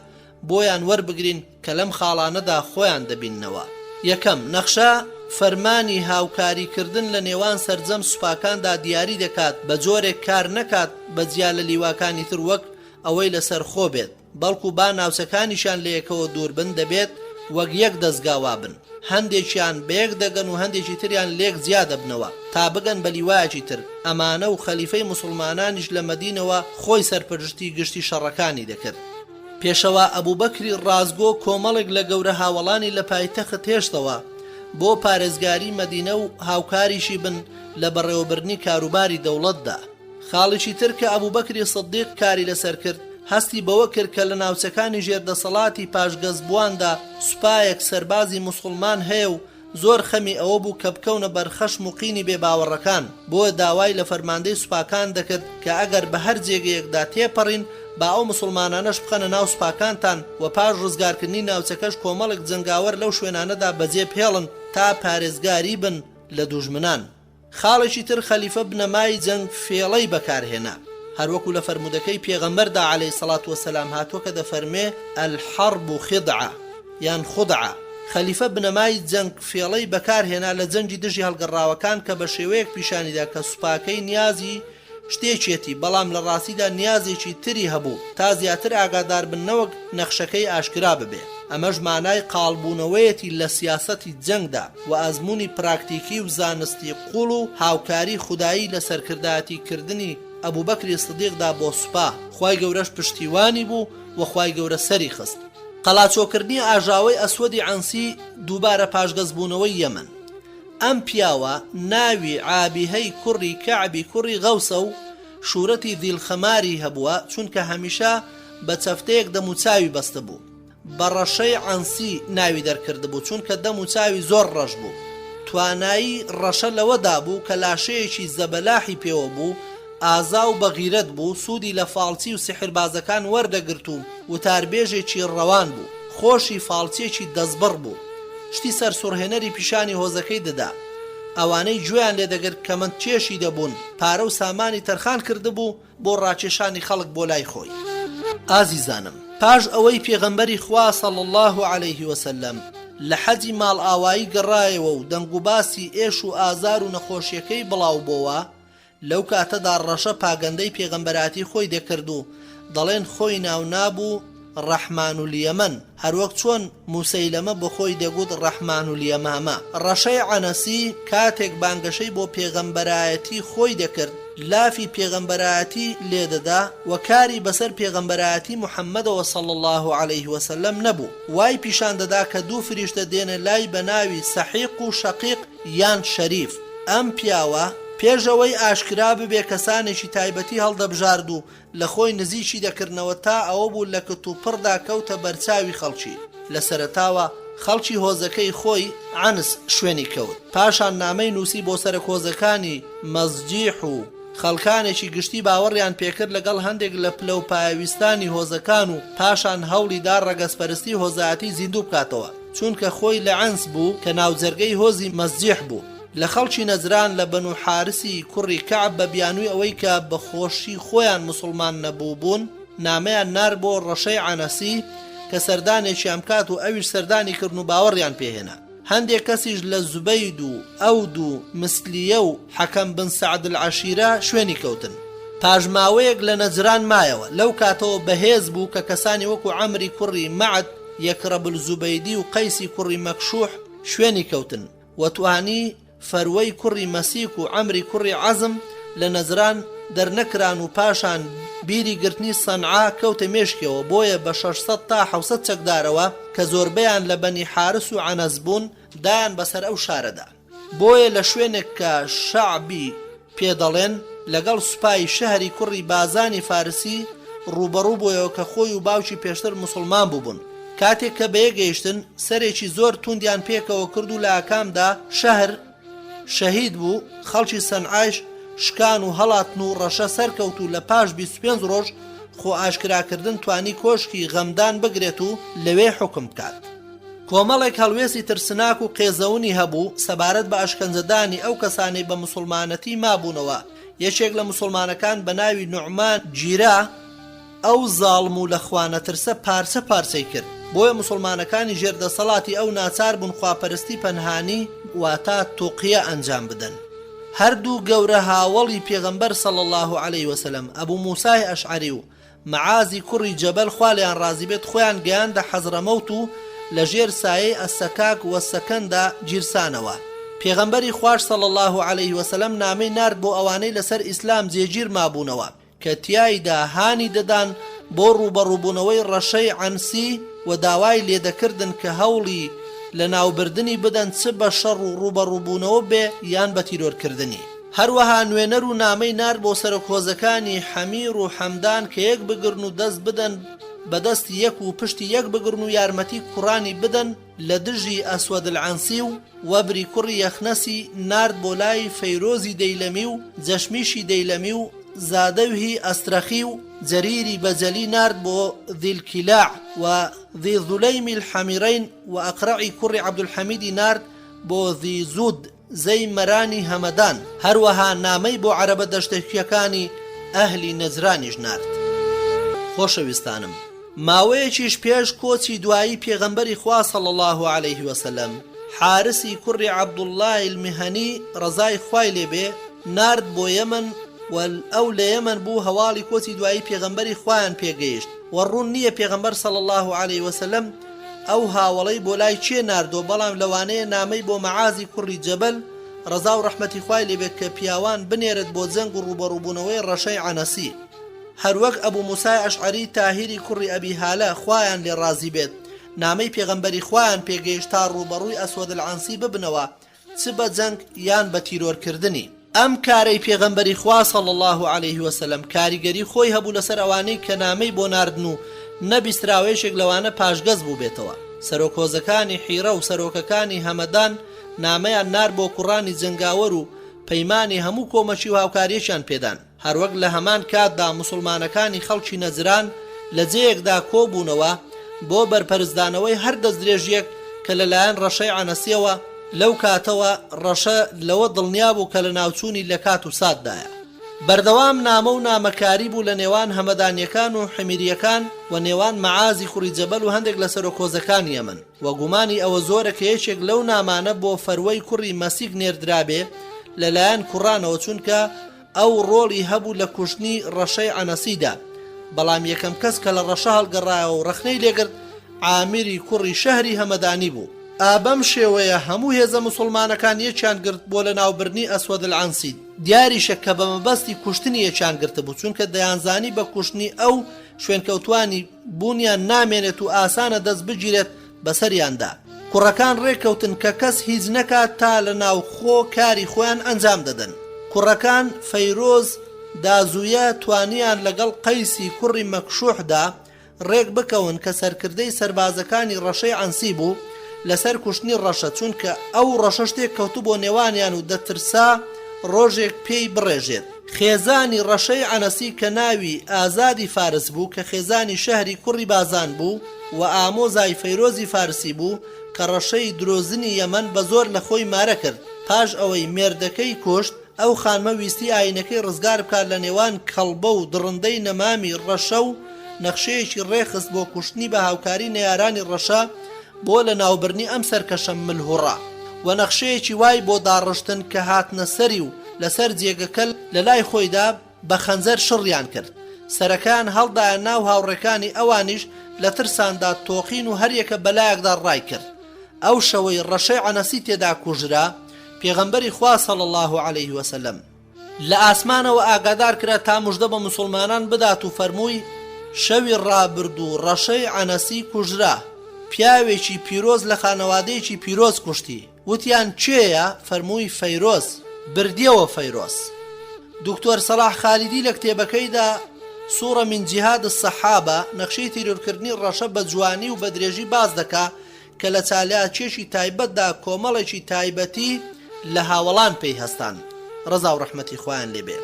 بۆیان وەربگرین کە لەم خاڵانەدا خۆیان دەبیننەوە. یەکەم، نەخشە فەرمانی هاوکاری کردن لە نێوان سەرجەم سوپاکاندا دیاری دەکات بە جۆرێک کار نەکات بە جیا لە لیواکانی تر وەک ئەوەی لەسەر خۆ بێت بەڵکو با ناوچەکانیشیان لەیەکەوە دوور بن دەبێت وەک یەک دەزگا وابن هەندێکیان بەیەک دەگەن و هەندێکی تریان لێک جیا دەبنەوە تا بگەن بە لیوایەکی تر ئەمانە و خەلیفەی موسڵمانانیش لە مەدینەوە خۆی سەرپەرشتی گشتی شەڕەکانی دەکرد. پێشەوا ئەبوبەکری ڕاستگۆ کۆمەڵێک لە گەورە هاوەڵانی لە پایتەخت هێشتەوە بۆ پارێزگاری مەدینە و هاوکاریشی بن لە بەڕێوەبردنی کاروباری دەوڵەتدا. خاڵێکی تر کە ئەبوبەکری سدیق کاری لەسەر کرد، هەستی بەوە کرد کە لە ناوچەکانی ژێر دەسەڵاتی پاشگەزبوواندا سوپایەک سەربازی موسوڵمان هەیە و زۆر خەمی ئەوە بوو کە بکەونە بەر خەشم و قینی بێ باوەڕەکان، بۆیە داوای لە فەرماندەی سوپاکان دەکرد کە ئەگەر بە هەر جێگەیەکدا تێپەڕین با ئەو موسڵمانانەش بخەنە ناو سوپاکانتان و پاش ڕزگارکردنی ناوچەکەش کۆمەڵێک جەنگاوەر لەو شوێنانەدا بەجێ بهێڵن تا پارێزگاری بن لە دوژمنان. خاڵێکی تر خەلیفە بنەمای جەنگ فێڵەی بەکارهێنا، هەروەکو لە فەرموودەکەی پێغەمبەردا علیە الصلوە والسلام هاتووە کە دەفەرموێ، الحرب خدعە یان خدعە، خەلیفە بنەمای جەنگ فێڵەی بەکارهێنا لە جەنگی دژی هەڵگەڕاوەکان کە بە شێوەیەک پیشانیدا کە سوپاکەی نیازی شتێکیەتی، بەڵام لە ڕاستیدا نیازێکی تری هەبوو، تا زیاتر ئاگادار بن نەوەک نەخشەکەی ئاشکرا ببێ. ئەمەش مانای قاڵبوونەوەیەتی لە سیاسەتی جەنگدا و ئەزموونی پراکتیکی و زانستی قووڵ و هاوکاری خودایی لە سەرکردایەتی کردنی ئەبوبەکری سدیقدا بۆ سوپا، خوای گەورەش پشتیوانی بوو و خوای گەورە سەری خست. قەلاچۆکردنی ئاژاوەی ئەسوەدی عەنسی دووبارە پاشگەزبوونەوەی یەمەن. ئەم پیاوە ناوی عابیهەی کوڕی کەعبی کوڕی غەوسە و شورەتی ذیلخەماری هەبووە، چونکە هەمیشە بە چەفتەیەک دەموچاوی بەستبوو. بە ڕەشەی عەنسی ناوی دەرکردبوو، چونکە دەم و چاوی زۆر ڕەش بوو. توانایی ڕەشە لەوەدا بوو کە لاشەیەکی زەبەلاحی پێوە بوو، ئازا و بەغیرەت بوو، سوودی لە فاڵچی و سیحربازەکان وەردەگرت و وتاربێژێکی ڕەوان بوو. خۆشی فاڵچییەکی دەستبڕ بوو. شتی سەرسوڕهێنەری پیشانی هۆزەکەی دەدا. ئەوانەی گوێیان لێ دەگرت کەمەندکێشی دەبوون، پارە و سامانی تەرخان کردبوو بۆ ڕاکێشانی خەڵک بۆ لای خۆی. ئازیزانم پاش ئەوەی پێغەمبەری خوا صلی اللە علیه وسلم لە حەجی ماڵئاوایی گەڕایەوە و دەنگوباسی ئێش و ئازار و نەخۆشیەکەی بڵاو بۆوە، لەو کاتەدا ڕەشە پاگەندەی پێغەمبەراتی خۆی دەکرد و دەڵێن خۆی ناونابوو ڕەحمان الیەمەن هەروەک چۆن موسەیلەمە بەخۆی دەگوت ڕەحمان الیەمامە. ڕەشەی عەنەسی کاتێک بانگەشەی بۆ پێغەمبەرایەتی خۆی دەکرد لافی پێغەمبەرایەتی لێدەدا و کاری بەسەر پێغەمبەرایەتی محمدەوە صلی اللە علیه وسلم نەبوو وای پیشان دەدا کە دوو فریشتە دێنە لای بەناوی سەحیق و شەقیق یان شەریف، ئەم پیاوە پێش ئەوەی ئاشکرا ببێ کەسانێکی تایبەتی هەڵدەبژارد و لە خۆی نزیکی دەکردنەوە تا ئەوە بوو لە کتوپڕدا کەوتە بەرچاوی خەڵکی. لە سەرەتاوە خەڵکی هۆزەکەی خۆی، عەنس، شوێنی کەوت. پاشان نامەی نووسی بۆ سەرەک هۆزەکانی، مەزجیح، و خەڵکانێکی گشتی باوەڕیان پێکرد لەگەڵ هەندێک لە پلە و پایەویستانی هۆزەکان و پاشان هەوڵی دا ڕەگەزپەرستی هۆزایەتی زیندوو بکاتەوە. چونکە خۆی لە عەنس بوو کە ناوجەرگەی هۆزی مەزجیح بوو لە خەڵکی نەجران لە بەنو حارسی کوڕی کەعب بە بیانووی ئەوەی کە بە خۆشی خۆیان موسڵمان نەبووبوون نامەیان نارد بۆ ڕەشەی عەنەسی کە سەردانێکیان بکات و ئەویش سەردانی کردن و باوەڕیان پێ هێنا. هەندێک کەسیش لە زوبەید و ئەود و مسلیە و حەکەم بن سەعد العەشیرە شوێنی کەوتن. پاش ماوەیەک لە نەجران مایەوە، لەو کاتەوە بەهێز بوو کە کەسانی وەکو عەمری کوڕی مەعد یەکرەب الزوبەیدی و قەیسی کوڕی مەکشوح شوێنی کەوتن و توانی فەروەی کوڕی مەسیک و عەمری کوڕی عەزم لە نەجران دەرنەکران و پاشان بیری گرتنی سەنعا کەوتە مێشکیەوە بۆیە بە 600 تا 700 چەکدارەوە کە زۆربەیان لە بەنی حارس و عەنەس بوون دایان بەسەر ئەو شارەدا. بۆیە لە شوێنێک کە شەعبی پێ دەڵێن، لەگەڵ سوپای شەهری کوڕی بازانی فارسی ڕووبەڕوو بۆیەوە کە خۆی و باوکی پێشتر موسڵمان بووبوون. کاتێک کە بەیەک گەیشتن، سەرێکی زۆر توندیان پێکەوە کرد و لە ئاکامدا شەهر شەهید بوو، خەڵکی سەنعایش شکان و هەڵاتن و ڕەشە سەرکەوت و لە پاش 25 ڕۆژ خۆ ئاشکراکردن توانی کۆشکی غەمدان بگرێت و لەوێ حوکم بکات. کۆمەڵێک هەڵوێستی ترسناک و قێزەونی هەبوو سەبارەت بە ئەشکەنجەدانی ئەو کەسانەی بە موسڵمانەتی مابوونەوە، یەکێک لە موسڵمانەکان بە ناوی نوعمان گیرا، ئەو زاڵم و لە خوانەترسە پارچە پارچەی کرد، بۆیە موسڵمانەکانی ژێر دەسەڵاتی ئەو ناچار بوون خواپەرستی پەنهانی واتا توقیە ئەنجام بدەن. هەردوو گەورە هاوەڵی پێغەمبەر صلی اللە علیە وسلم ئەبو موسای ئەشعەری و معازی کوڕی جەبەل خوا لێیان ڕازی بێت خۆیان گەیاندە حەزرەمەوت و لە ژێر سایەی السکاک والسکن دا گیرسانەوە. پێغەمبەری خواش صلی اللە علیه وسلم نامەی نارد بۆ ئەوانەی لەسەر ئیسلام جێگیر مابوونەوە کە تیایدا هانی دەدان بۆ ڕووبەڕووبوونەوەی ڕەشەی عەنسی و داوای لێدەکردن کە هەوڵی لەناوبردنی بدەن چ بە شەڕ و ڕووبەڕووبوونەوە بێ یان بە تیرۆرکردنی. هەروەها نوێنەر و نامەی نارد بۆ سەرۆک هۆزەکانی حەمیر و حەمدان کە یەک بگرن و دەست بدەن بە دەستی یەک و پشتی یەک بگرن و یارمەتی کوڕانی بدەن لە دژی ئەسوەد العنسی و وەبری کوڕی یەخنەسی نارد بۆ لای فەیرۆزی دەیلەمی و جەشمیشی دەیلەمی و زادەوهی ئەسترەخی و جەریری بەجەلی نارد بۆ ذی الکلاع و ذی ذلیم الحمیرین و ئەقرەعی کوڕی عەبدولحەمیدی نارد بۆ ذی زود زەی مەرانی هەمەدان، هەروەها نامەی بۆ عەرەبە دەشتەکییەکانی ئەهلی نەجرانیش نارد. خۆشەویستانم ماوەیەکیش پێش کۆچی دوایی پێغەمبەری خوا صلی اللە علیه وسلم، حارسی کوڕی عبداللە المهنی ڕەزای خوای لێ بێ نارد بۆ یەمەن و ئەو لە یەمەن بوو هەواڵی کۆچی دوایی پێغەمبەری خوایان پێ گەیشت و ڕوون نییە پێغەمبەر صلی اللە علیه وسلم ئەو هاوەڵەی بۆ لای کێ ناردووە بەڵام لەوانەیە نامەی بۆ مەعازی کوڕی جەبەل ڕەزا و ڕەحمەتی خوای لێ بێت کە پیاوان بنێرێت بۆ جەنگ و ڕووبەڕووبوونەوەی ڕەشەی عەنەسی هەروەک ئەبو موسای ئەشعەری تاهیری کوڕی ئەبی هالە خوایان لێ ڕازی بێت نامەی پێغەمبەری خوایان پێ گەیشت تا ڕووبەڕووی ئەسوەد العنسی ببنەوە چ بە جەنگ یان بە تیرۆرکردنی. ئەم کارەی پێغەمبەری خوا صلی اللە علیه وسلم کاریگەری خۆی هەبوو لەسەر ئەوانەی کە نامەی بۆ ناردن و نەبیستراوە یەکێک لەوانە پاشگەز بووبێتەوە. سەرۆک هۆزەکانی حیرە و سەرۆکەکانی هەمەدان نامەیان نارد بۆ کوڕانی جەنگاوەر و پەیمانی هەموو کۆمەکی و هاوکاریەکیان پێدان. هەروەک لە هەمان کاتدا موسڵمانەکانی خەڵکی نەجران لە جێیەکدا کۆبوونەوە بۆ بەرپەرچدانەوەی هەر دەستدرێژییەک کە لەلایەن ڕەشەی عەنەسییەوە، لەو کاتەوە ڕەشە لەوە دڵنیا بوو کە لەناوچوونی لە کات و ساتدایە. بەردەوام نامە و نامەکاری بوو لە نێوان هەمەدانییەکان و حمیرییەکان و نێوان مەعازی کوڕی جەبەل و هەندێک لە سەرۆک هۆزەکانی یەمەن. وە گومانی ئەوە زۆرە کە یەکێک لەو نامانە بۆ فەروەی کوڕی مەسیک نێردرابێ لەلایەن کوڕانەوە چونکە ئەو ڕۆڵی هەبوو لە کوشتنی ڕەشەی عەنەسیدا، بەڵام یەکەم کەس کە لە ڕەشە هەڵگەڕایەوە و ڕەخنەی لێگرت عامری کوڕی شەهری هەمەدانی بوو. ئا بەم شێوەیە هەموو هێزە موسوڵمانەکان یەکیان گرت بۆ لەناوبردنی ئەسوەد العنسی، دیاریشە کە بە مەبەستی کوشتنی یەکیان گرتبوو، چونکە دەیانزانی بە کوشتنی ئەو شوێنکەوتوانی بوونیان نامێنێت و ئاسانە دەست بگیرێت بەسەریاندا. کوڕەکان ڕێککەوتن کە کەس هیچ نەکات تا لە ناوخۆ کاری خۆیان ئەنجام دەدەن. کوڕەکان فەیرۆز دازویە توانیان لەگەڵ قەیسی کوڕی مەکشوحدا ڕێک بکەون کە سەرکردەی سەربازەکانی ڕەشەی عەنسی بوو لەسەر کوشتنی ڕەشە چونکە ئەو ڕەشە شتێک کەوتبووە نێوانیان و دەترسا ڕۆژێک پێی بڕێژێت. خێزانی ڕەشەی عەنەسی کە ناوی، ئازادی فارس، بوو کە خێزانی شەهری کوڕی بازان بوو و ئامۆزای فەیرۆزی فارسی بوو کە ڕەشەی درۆزنی یەمەن بە زۆر لە خۆی مارە کرد پاش ئەوەی مێردەکەی کوشت ئەو خانمە ویستی ئایینەکەی ڕزگار بکات لە نێوان کەڵبە و دڕندەی نەمامی ڕەشە و نەخشەیەکی ڕێخست بۆ کوشتنی بە هاوکاری نەیارانی ڕەشە بۆ لەناوبرنی ئەم سەرکەشە ملهوڕە و نەخشەیەکی وای بۆ داڕشتن کە هاتنە سەری و لەسەر جێگەکە لە لای خۆیدا بە خەنجەر شڕیان کرد سەرەکەیان هەڵدایە ناو هاوڕێکانی ئەوانیش لە ترساندا تۆقین و هەریەکە بەلایەکدا ڕایکرد ئەو شەوەی ڕەشەی عەنەسی تێدا کوژرا پێغەمبەری خوا صلی اللە علیه وسلم. لە ئاسمانەوە ئاگادار کرا تا مژدە بە موسوڵمانان بدات و فەرمووی، شەوی ڕابردوو ڕەشەی عەنەسی کوژرا، پیاوێکی پیرۆز لە خانەوادەیەکی پیرۆز کوشتی، وتیان کێیە؟ فەرمووی، فەیرۆز، بردیەوە فەیرۆز. دکتۆر سەڵاح خالیدی لە کتێبەکەیدا، صورە من جهاد الصحابە، نەخشەی تیرۆرکردنی ڕەشە بە جوانی و بە درێژی باس دەکا کە لە چالاکیەکی تایبەتدا کۆمەڵێکی تایبەتی لە هاوەڵان پێی هەستان ڕەزا و ڕەحمەتی خوایان لێ بێ.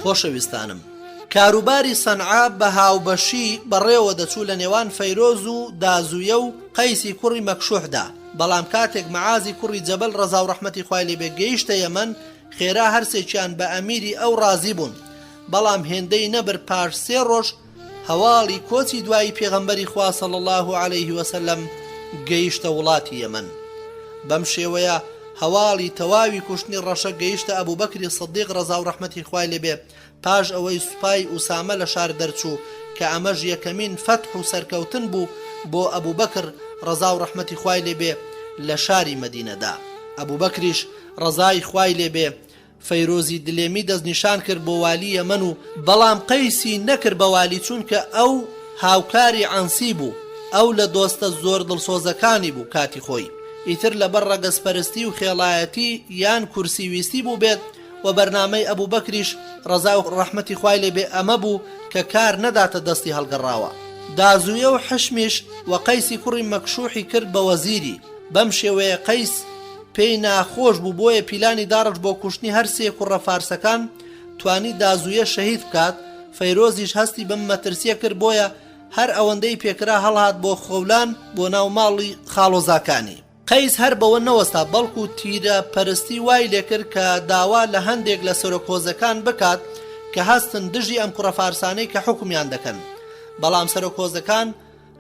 خۆشەویستانم کاروباری سەنعا بە هاوبەشی بەڕێوە دەچوو لە نێوان فەیرۆز و دازویە و قەیسی کوڕی مەکشوحدا بەڵام کاتێک مەعازی کوڕی جەبەل ڕەزا و ڕەحمەتی خوای لێ بێ گەیشتە یەمەن خێرا هەرسێکیان بە ئەمیری ئەو ڕازی بوون بەڵام هێندەی نەبرد پاش سێ ڕۆژ هەواڵی کۆچی دوایی پێغەمبەری خوا صلی اللە علیه وسلم گەیشتە وڵاتی یەمەن. بەم شێوەیە هەواڵی تەواوی کوشتنی ڕەشە گەیشتە ئەبوبەکری صدیق ڕەزا و ڕەحمەتی خوای لێ بێ پاش ئەوەی سوپای ئوسامە لە شار دەرچوو کە ئەمەش یەکەمین فەتح و سەرکەوتن بوو بۆ ئەبوبەکر ڕەزا و ڕەحمەتی خوای لێ بێ لە شاری مەدینەدا. ئەبوبەکریش ڕەزای خوای لێ بێ فەیرۆزی دلێمی دەستنیشان کرد بۆ والی یەمەن و بەڵام قەیسی نەکرد بە والی چونکە ئەو هاوکاری عەنسی بوو ئەو لە دۆستە زۆر دڵسۆزەکانی بوو کاتی خۆی ئیتر لەبەر ڕەگەزپەرستی و خێڵایەتی یان کورسی ویستی بووبێت. و بەرنامەی ئەبوبەکریش ڕەزا و ڕەحمەتی خوای لێ بێ ئەمە بوو کە کار نەداتە دەستی هەڵگەڕاوە. دازویە و حشمیش و قەیسی کوڕی مەکشوحی کرد بە وەزیری، بەم شێوەیە قەیس پێی ناخۆش بوو بۆیە پیلانی داڕشت بۆ کوشتنی هەر سێ کوڕە فارسەکان، توانی دازویە شەهید بکات، فەیرۆزیش هەستی بەم مەترسیە کرد بۆیە هەر ئەوەندەی پێکرا هەڵهات بۆ خەولان بۆ ناو ماڵی خاڵۆزاکانی. قەیس هەر بەوە نەوەستا بەڵکو تیرە پەرستی وای لێکرد کە داوا لە هەندێک لە سەرۆک هۆزەکان بکات کە هەستن دژی ئەم کوڕە فارسانەی کە حوکمیان دەکەن بەڵام سەرۆک هۆزەکان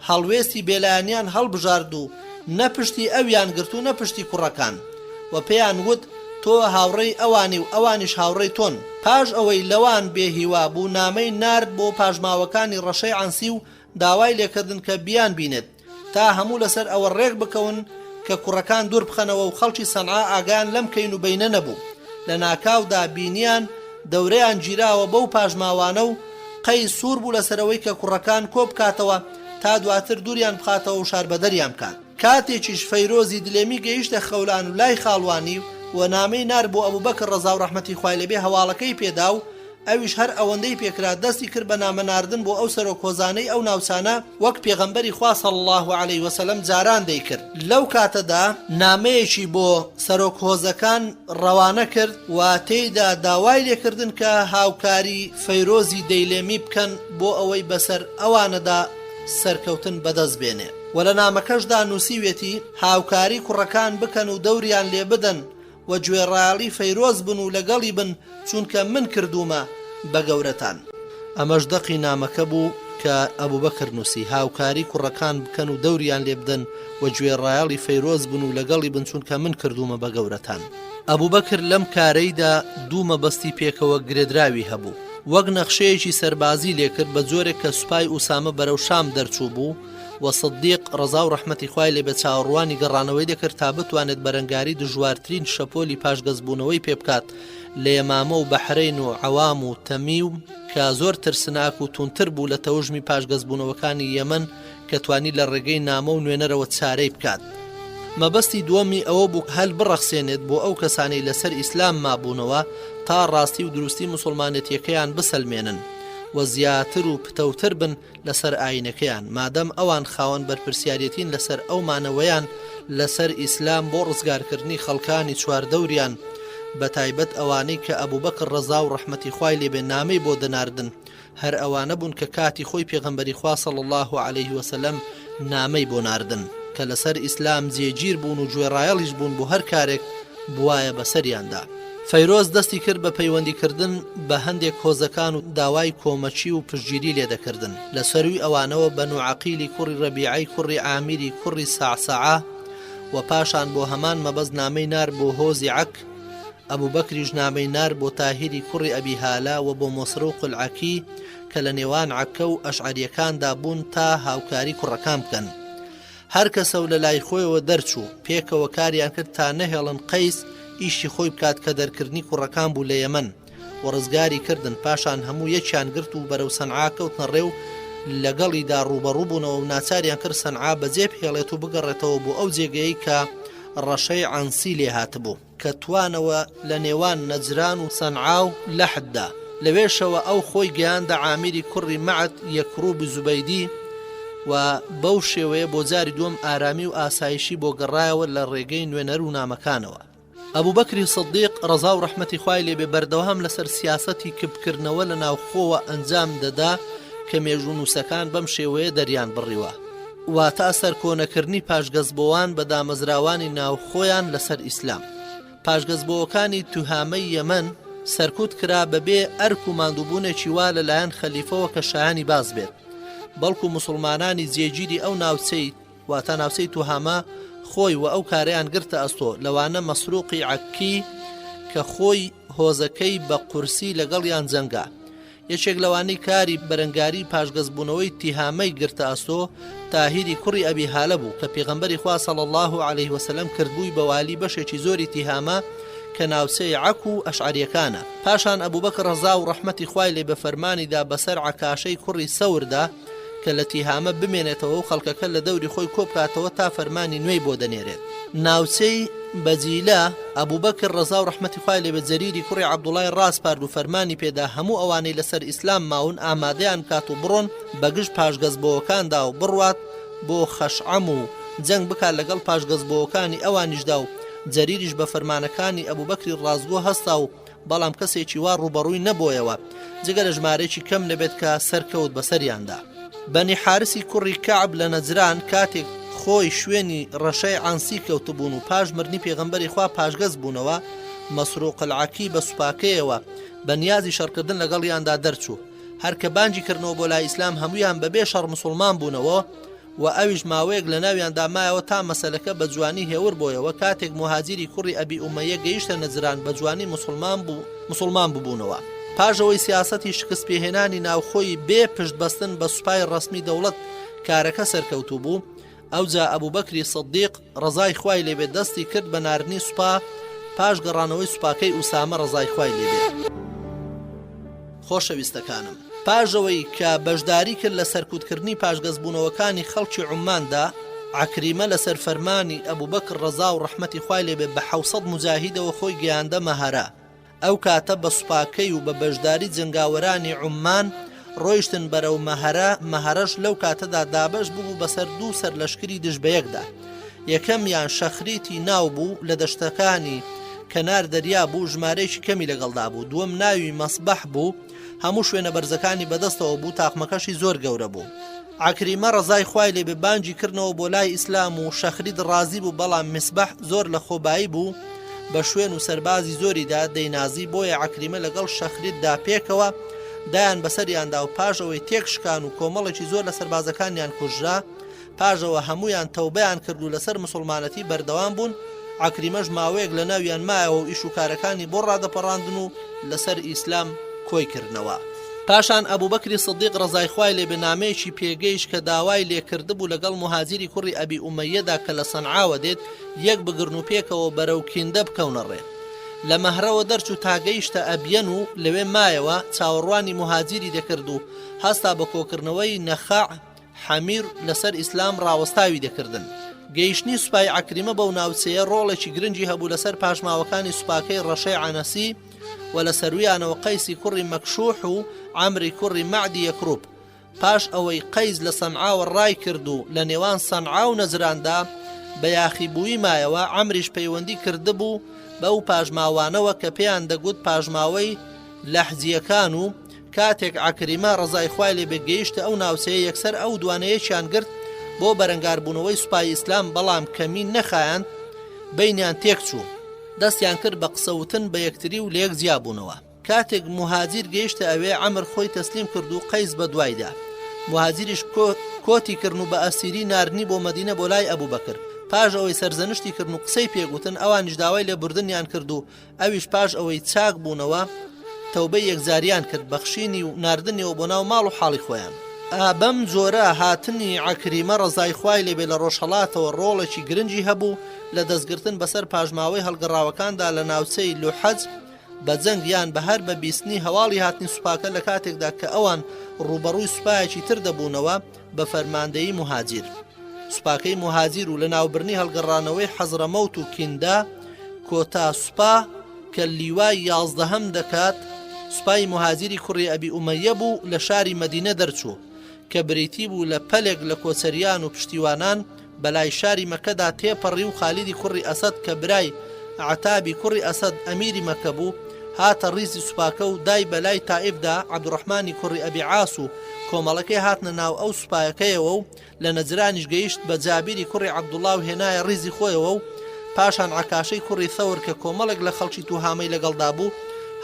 هەڵوێستی بێلایەنیان هەڵبژارد و نە پشتی ئەویان گرت و نە پشتی کوڕەکان و پێیان وت تۆ هاوڕێی ئەوانی و ئەوانیش هاوڕێی تۆن. پاش ئەوەی لەوان بێ هیوا بوو نامەی نارد بۆ پاشماوەکانی ڕەشەی عەنسی و داوای لێکردن کە بیان بینێت تا هەموو لەسەر ئەوە ڕێک بکەون کە کوڕەکان دوور بخەنەوە و خەڵکی سەنعا ئاگایان لەم کەین و بەینە نەبوو لە ناکاودا بینیان دەورەیان گیراوە بەو پاشماوانە و قەیس سوور بوو لەسەر ئەوەی کە کوڕەکان کۆ بکاتەوە تا دواتر دووریان بخاتەوە و شاربەدەریان بکات. کاتێکیش فەیرۆزی دلێمی گەیشتە خەولان و لای خاڵوانی و نامەی نارد بۆ ئەبوبەکر ڕەزا و ڕەحمەتی خوای لێ بێ هەواڵەکەی پێ دا و ئەویش هەر ئەوەندەی پێ کرا دەستی کرد بە نامە ناردن بۆ ئەو سەرۆک هۆزانەی ئەو ناوچانە وەک پێغەمبەری خوا صلی اللە علیه وسلم جاران دەیکرد لەو کاتەدا نامەیەکی بۆ سەرۆک هۆزەکان ڕەوانە کرد و تێیدا داوای لێکردن کە هاوکاری فەیرۆزی دەیلێمی بکەن بۆ ئەوەی بەسەر ئەوانەدا سەرکەوتن بەدەست بێنێ و لە نامەکەشدا نووسیوێتی هاوکاری کوڕەکان بکەن و دەوریان لێ بدەن و گوێڕایەڵی فەیرۆز بن و لەگەڵی بن چونکە من کردوومە بە گەورەتان. ئەمەش دەقی نامەکە بوو کە ئەبوبەکر نووسی، هاوکاری کوڕەکان بکەن و دەوریان لێ بدەن و گوێڕایەڵی فەیرۆز بن و لەگەڵی بن چونکە من کردوومە بە گەورەتان. ئەبوبەکر لەم کارەیدا دوو مەبەستی پێکەوە گرێدراوی هەبوو، وەک نەخشەیەکی سەربازی لێکرد بە جۆرێک کە سوپای ئوسامە بەرەو شام دەرچووبوو و سدیق ڕەزا و ڕەحمەتی خوای لێ بێت چاوەڕوانی گەڕانەوەی دەکرد تا بتوانێت بەرەنگاری دژوارترین شەپۆلی پاشگەزبوونەوەی پێ بکات لە یەمامە و بەحرەین و عەوام و تەمیم کە زۆر ترسناک و توندتر بوو لە تەوژمی پاشگەزبوونەوەکانی یەمەن کە توانی لە ڕێگەی نامە و نوێنەرەوە چارەی بکات. مەبەستی دووەمی ئەوە بوو هەل بڕەخسێنێت بۆ ئەو کەسانەی لەسەر ئیسلام مابوونەوە تا ڕاستی و دروستی موسڵمانێتیەکەیان بسەلمێنن و زیاتر و پتەوتر بن لەسەر ئایینەکەیان مادەم ئەوان خاوەن بەرپرسیارێتین لەسەر ئەو مانەوەیان لەسەر ئیسلام بۆ ڕزگارکردنی خەڵکانی چواردەوریان بەتایبەت ئەوانەی کە ئەبوبەکر ڕەزا و ڕەحمەتی خوای لێبێ نامەی بۆ دەناردن هەر ئەوانە بوون کە کاتی خۆی پێغەمبەری خوا صلی اللە علیه وسلم نامەی بۆ ناردن کە لەسەر ئیسلام جێگیر بوون و گوێڕایەڵیش بوون بۆ هەر کارێک بوایە بەسەریاندا. فەیرۆز دەستی کرد بە پەیوەندی کردن بە هەندێک هۆزەکان و داوای کۆمەکی و پشتگیری لێ دەکردن، لە سەرووی ئەوانەوە بەنو عەقیلی کوڕی ڕەبیعەی کوڕی عامیری کوڕی سەعسەعە و پاشان بۆ هەمان مەبەست نامەی نارد بۆ هۆزی عەک، ئەبوبەکریش نامەی نارد بۆ تاهیری کوڕی ئەبی هالە و بۆ مۆسرەو قلعەکی کە لە نێوان عەککە و ئەشعەریەکاندا بوون تا هاوکاری کوڕەکان بکەن. هەر کەسە و لە لای خۆیەوە دەرچوو، پێکەوە کاریان کرد تا نەهێڵن قەیس ئیشی خۆی بکات کە دەرکردنی کوڕەکان بوو لە یەمەن و ڕزگاری کردن، پاشان هەموو یەکیان گرت و بەرەو سەنعا کەوتنە ڕێ و لەگەڵیدا ڕووبەڕوو بوونەوە و ناچاریان کرد سەنعا بەجێ بهێڵێت و بگەڕێتەوە بۆ ئەو جێگەیەی کە ڕەشەی عەنسی لێ هاتبوو. کە توانەوە لە نێوان نەجران و سەنعا و لەحددا، لەوێشەوە ئەو خۆی گەیاندە عامیری کوڕی مەعد یەکروبی زوبەیدی و بەو شێوەیە بۆ جاری دووەم ئارامی و ئاسایشی بۆ گەڕایەوە لە ڕێگەی نوێنەر و نامەکانەوە. ئەبوبەکری سدیق ڕەزا و ڕەحمەتی خوای لێ بێ بەردەوام لەسەر سیاسەتی کپکردنەوە لە ناوخۆوە ئەنجام دەدا کە مێژوونووسەکان بەم شێوەیە دەریان بڕیوە، واتە سەرکۆنەکردنی پاشگەزبۆوان بە دامەزراوانی ناوخۆیان لەسەر ئیسلام. پاشگەزبۆوەکانی توهامەی یەمەن سەرکوت کرا بەبێ ئەرک و ماندووبوونێکی وا لەلایەن خەلیفەوە کە شایانی باس بێت، بەڵکو موسڵمانانی جێگیری ئەو ناوچەی واتە ناوچەی توهامە خۆی و ئەو کارەیان گرتە ئەستۆ، لەوانە مەسروقی عەککی کە خۆی هۆزەکەی بە قورسی لەگەڵیان جەنگا. یەکێک لەوانەی کاری بەرەنگاری پاشگەزبوونەوەی تیهامەی گرتە ئەستۆ، تاهیری کوڕی ئەبی هالە بوو کە پێغەمبەری خوا صلی اللە علیه وسلم کردبووی بە والی بەشێکی زۆری تیهامە کە ناوچەی عەک و ئەشعەریەکانە. پاشان ئەبوبەکر ڕەزا و ڕەحمەتی خوای لێ بێ فەرمانی دا بەسەر عەکاشەی کوڕی سەوردا کە لە تیهامە بمێنێتەوە و خەڵکەکە لە دەوری خۆی کۆبکاتەوە تا فەرمانی نوێی بۆ دەنێرێت. ناوچەی. بەجیلە، ئەبوبەکر ڕەزا و ڕەحمەتی خوای لێ بێت جەریری کوڕی عەبدوڵای ڕاسپارد و فەرمانی پێدا هەموو ئەوانەی لەسەر ئیسلام ماون ئامادەیان بکات و بڕۆن بەگژ پاشگەزبۆوەکاندا و بڕوات بۆ خەشعەم و جەنگ بکات لەگەڵ پاشگەزبۆوەکانی ئەوانیشدا و جەریریش بە فەرمانەکانی ئەبوبەکری ڕاستگۆ هەستا و بەڵام کەسێکی وا ڕووبەڕووی نەبۆیەوە جگە لە ژمارەیەکی کەم نەبێت کە سەرکەوت بەسەریاندا. بەنی حارسی کوڕی کەعب لە نەجران کاتێک خۆی شوێنی ڕەشەی عەنسی کەوتبوون و پاش مردنی پێغەمبەری خوا پاشگەز بوونەوە، مەسروق العەکی بە سوپاکەیەوە بە نیازی شەڕکردن لەگەڵیاندا دەرچوو. هەر کە بانگی کردنەوە بۆ لای ئیسلام هەموویان بەبێ شەڕ موسوڵمان بوونەوە و ئەویش ماوەیەک لە ناویاندا مایەوە تا مەسەلەکە بە جوانی هێور بۆیەوە کاتێک موهاجیری کوڕی ئەبی ئومەیە گەیشتە نەجران بە جوانی موسڵمان بوو موسڵمان ببوونەوە. پاش ئەوەی سیاسەتی شکست پێهێنانی ناوخۆی بێ پشت بەستن بە سوپای ڕەسمی دەوڵەت کارەکە سەرکەوتوو بوو، ئەوجا ئەبوبەکری سدیق ڕەزای خوای لێ بێت دەستی کرد بە ناردنی سوپا پاش گەڕانەوەی سوپاکەی ئوسامە ڕەزای خوای لێ بێت. خۆشەویستەکانم پاش ئەوەی کە بەشداری کرد لە سەرکوتکردنی پاشگەزبوونەوەکانی خەڵکی عومماندا، عەکریمە لەسەر فەرمانی ئەبوبەکر ڕەزا و ڕەحمەتی خوای لێ بێت بە 700 موجاهیدەوە خۆی گەیاندە مەهەرە، ئەو کاتە بە سوپاکەی و بە بەشداری جەنگاوەرانی عوممان ڕۆیشتن بەرەو مەهەرە، مەهەرەش لەو کاتەدا دابەش ببوو بەسەر دوو سەرلەشکری دژ بەیەکدا، یەکەمیان شەخریتی ناو بوو لە دەشتەکانی کەنار دەریا بوو ژمارەیەکی کەمی لەگەڵدا بوو، دووەم ناوی مەسبەح بوو هەموو شوێنە بەرزەکانی بەدەستەوە بوو تاقمەکەشی زۆر گەورە بوو. عەکریمە ڕەزای خوای لێ بێ بانگی کردنەوە بۆ لای ئیسلام و شەخریت ڕازی بوو بەڵام میسبەح زۆر لە خۆبایی بوو بە شوێن و سەربازی زۆریدا دەینازی بۆیە عەکریمە لەگەڵ شەخریتدا پێکەوە دایان بەسەریاندا و پاش ئەوەی تێک شکان و کۆمەڵێکی زۆر لە سەربازەکانیان کوژرا پاش ئەوە هەموویان تەوبەیان کرد و لەسەر مسوڵمانەتی بەردەوام بوون، عەکریمەش ماوەیەک لەناویان مایەوە و ئیش و کارەکانی بۆ ڕادەپەڕاندن و لەسەر ئیسلام کۆی کردنەوە. پاشان ئەبوبەکری سدیق ڕەزای خوای لێ بێ نامەیەکی پێگەیشت کە داوای لێ کردبوو لەگەڵ موهاجیری کوڕی ئەبی ئومەیەدا کە لە سەنعاوە دێت یەک بگرن و پێکەوە بەرەو کیندە بکەونە ڕێ. لە مەهرەوە دەرچوو تا گەیشتە ئەبیەن و لەوێ مایەوە، چاوەڕوانی موهاجیری دەکرد و هەستا بە کۆکردنەوەی نەخەع، حەمیر لەسەر ئیسلام ڕاوەستاوی دەکردن. گەیشتنی سوپای عەکریمە بەو ناوچەیە ڕۆڵێکی گرنگی هەبوو لەسەر پاشماوەکانی سوپاکەی ڕەشەی عەنەسی و لە سەرویانەوە قەیسی کوڕی مەکشوح و عەمری کوڕی مەعدی یەکروب. پاش ئەوەی قەیس لە سەنعاوە ڕایکرد و لە نێوان سەنعا و نەجراندا بە یاخیبوویی مایەوە، عەمریش پەیوەندی کردبوو بەو پاشماوانەوە کە پێیان دەگوت پاشماوەی لەحجییەکان و کاتێک عەکریمە ڕەزای خوای لێ بێت گەیشتە ئەو ناوچەیە یەکسەر ئەو دوانە یەکیان گرت بۆ بەرەنگاربوونەوەی سوپای ئیسلام بەڵام کەمین نەخایاند بەینیان تێکچوو دەستیان کرد بە قسە وتن بە یەکتری و لەیەک جیابوونەوە کاتێک موهاجیر گەیشتە ئەوێ عەمر خۆی تەسلیم کرد و قەیس بە دوایدا موهاجیریش کۆتی کردن و بە ئەسیری ناردنی بۆ مەدینە بۆ لای ئەبوبەکر پاش ئەوەی سەرزەنشتی کردن و قسەی پێگوتن ئەوانیش داوای لێبوردنیان کرد و ئەویش پاش ئەوەی چاک بوونەوە تەوبەی یەکجاریان کرد بەخشینی و ناردنیەوە بۆ ناو ماڵ و حاڵی خۆیان. ئا بەم جۆرە هاتنی عەکریمە ڕەزای خوای لێ بێ لە ڕۆژهەڵاتەوە ڕۆڵێکی گرنگی هەبوو لە دەستگرتن بەسەر پاشماوەی هەڵگەڕاوەکاندا لە ناوچەی لوحەج بە جەنگ یان بە هەر بە بیستنی هەواڵی هاتنی سوپاکە لە کاتێکدا کە ئەوان ڕووبەڕووی سوپایەکی تر دەبوونەوە بە فەرماندەیی موهاجیر. سوپاکەی موهاجیر و لەناوبرنی هەڵگەڕانەوەی حەزرەمەوت و کیندە، کۆتا سوپا کە لیوای یازدەهەم دەکات، سوپای موهاجیری کوڕی ئەبی ئومەیە بوو لە شاری مەدینە دەرچوو، کە بریتی بوو لە پەلێک لە کۆچەریان و پشتیوانان بەلای شاری مەکەدا تێپەڕی و خالیدی کوڕی ئەسەد کە برای عەتابی کوڕی ئەسەد ئەمیری مەکە بوو هاتە ڕیزی سوپاکە و دای بەلای تائیفدا عەبدوڕەحمانی کوڕی ئەبی عاس و کۆمەڵەکەی هاتنە ناو ئەو سوپایەکەیەوە و لە نەجرانیش گەیشت بە جابیری کوڕی عەبدوڵا و هێنایە ڕیزی خۆیەوە و پاشان عەکاشەی کوڕی ثەور کە کۆمەڵێک لە خەڵکی توهامەی لەگەڵدا بوو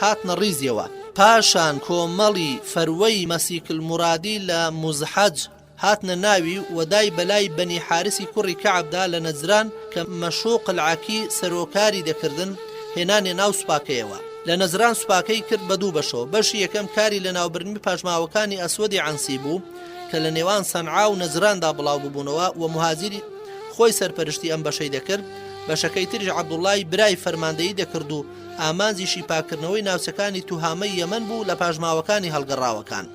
هاتنە ڕیزیەوە. پاشان کۆمەڵی فەروەی مەسیک المورادی لە موزحەج هاتنە ناوی و دای بەلای بەنی حارسی کوڕی کەعبدا لە نەجران کە مەشوق العەکی سەرۆکاری دەکردن هێنانیە ناو سوپاکەیەوە. لە نەجران سوپاکەی کرد بە دوو بەشەوە، بەشی یەکەم کاری لەناوبردنی پاشماوەکانی ئەسوەدی عەنسی بوو کە لە نێوان سەنعا و نەجراندا بڵاو ببوونەوە و موهاجیری خۆی سەرپەرشتی ئەم بەشەی دەکرد، بەشەکەی تریش عەبدوڵڵای برای فەرماندەیی دەکرد و ئامانجیشی پاککردنەوەی ناوچەکانی توهامەی یەمەن بوو لە پاشماوەکانی هەڵگەڕاوەکان.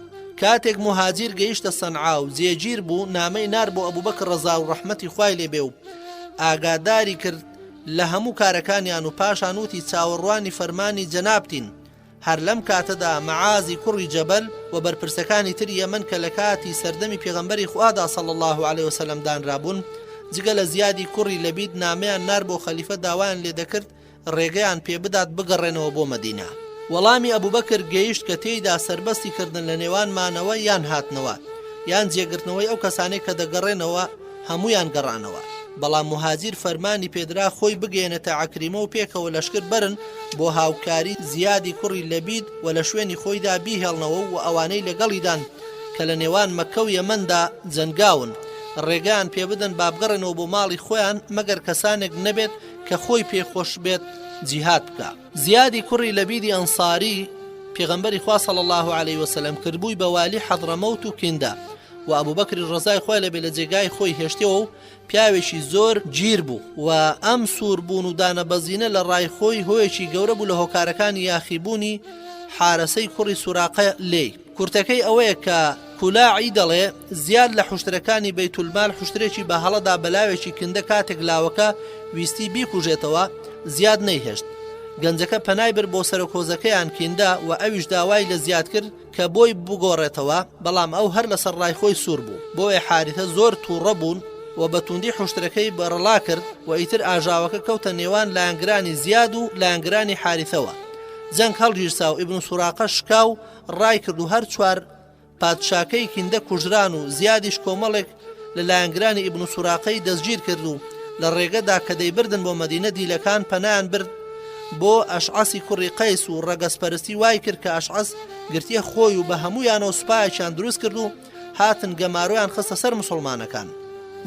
کاتێک موهاجیر گەیشتە سەنعا و جێگیر بوو، نامەی نارد بۆ ئەبوبەکر ڕەزا و ڕەحمەتی خوای لێ بێ و ئاگاداری کرد. لە هەموو کارەکانیان و پاشان وتی چاوەڕوانی فەرمانی جەنابتین. هەر لەم کاتەدا مەعازی کوڕی جەبەل و بەرپرسەکانی تری یەمەن کە لە کاتی سەردەمی پێغەمبەری خوادا صلی اللە علیە وسلم دانرابوون جگە لە زیادی کوڕی لەبید نامەیان نارد بۆ خەلیفە داوایان لێدەکرد ڕێگەیان پێ بدات بگەڕێنەوە بۆ مەدینە. وەڵامی ئەبوبەکر گەیشت کە تێیدا سەربەستی کردن لە نێوان مانەوە یان هاتنەوە یان جێگرتنەوەی ئەو کەسانەی کە دەگەڕێنەوە هەموویان گەڕانەوە بەڵام موهاجیر فەرمانی پێدرا خۆی بگەیەنێتە عەکریمە و پێکەوە لەشکر بەرن بۆ هاوکاری زیادی کوڕی لەبید و لە شوێنی خۆیدا بیهێڵنەوە و ئەوانەی لەگەڵیدان کە لە نێوان مەککە و یەمەندا جەنگاون ڕێگەیان پێبدەن با بگەڕێنەوە بۆ ماڵی خۆیان مەگەر کەسانێک نەبێت کە خۆی پێ خۆش بێت جیهاد بکا. زیادی کوڕی لەبیدی ئەنساری پێغەمبەری خوا صلی اللە علیه وسلم کردبووی بە والی حەضرەمەوت و کیندە و ئەبوبەکری ڕەزای خوای لێبێ لە جێگای خۆی هێشتەوە و پیاوێکی زۆر گیر بوو و ئەم سوور بوون و دانەبەزینە لە ڕای خۆی هۆیەکی گەورە بوو لە هۆکارەکانی یاخیبوونی حارەسەی کوڕی سوراقە لێی. کورتەکەی ئەوەیە کە کولاعی دەڵێ، زیاد لە حوشترەکانی بەیتولمال حوشترێکی بە هەڵەدا بە لاوێکی کندە کاتێک لاوەکە ویستی بیکوژێتەوە، زیاد نەیهێشت. گەنجەکە پەنای برد بۆ سەرۆک هۆزەکەیان کیندە و ئەویش داوای لە زیاد کرد کە بۆی بگۆڕێتەوە، بەڵام ئەو هەر لەسەر ڕای خۆی سوور بوو. بۆیە حاریثە زۆر تووڕە بوون و بە تووندی حوشترەکەی بەڕەڵا کرد و ئیتر ئاژاوەکە کەوتە نێوان لایەنگرانی زیاد و لایەنگرانی حاریثەوە. جەنگ هەڵگیرسا و ئیبن سوراقە شکا و ڕایکرد و هەر چوار پادشاکەی کیندە کوژران و زیادیش کۆمەڵێک لە لایەنگرانی ئیبن سوراقەی دەستگیر کرد و لە ڕێگەدا کە دەیبردن بۆ مەدینە دیلەکان پەنایان برد بۆ ئەشعەسی کوڕی قەیس و ڕەگەزپەرستی وای کرد کە ئەشعەس گرتیە خۆی و بە هەموویانەوە سوپایەکیان دروست کرد و هاتن گەمارۆیان خستە سەر مسوڵمانەکان.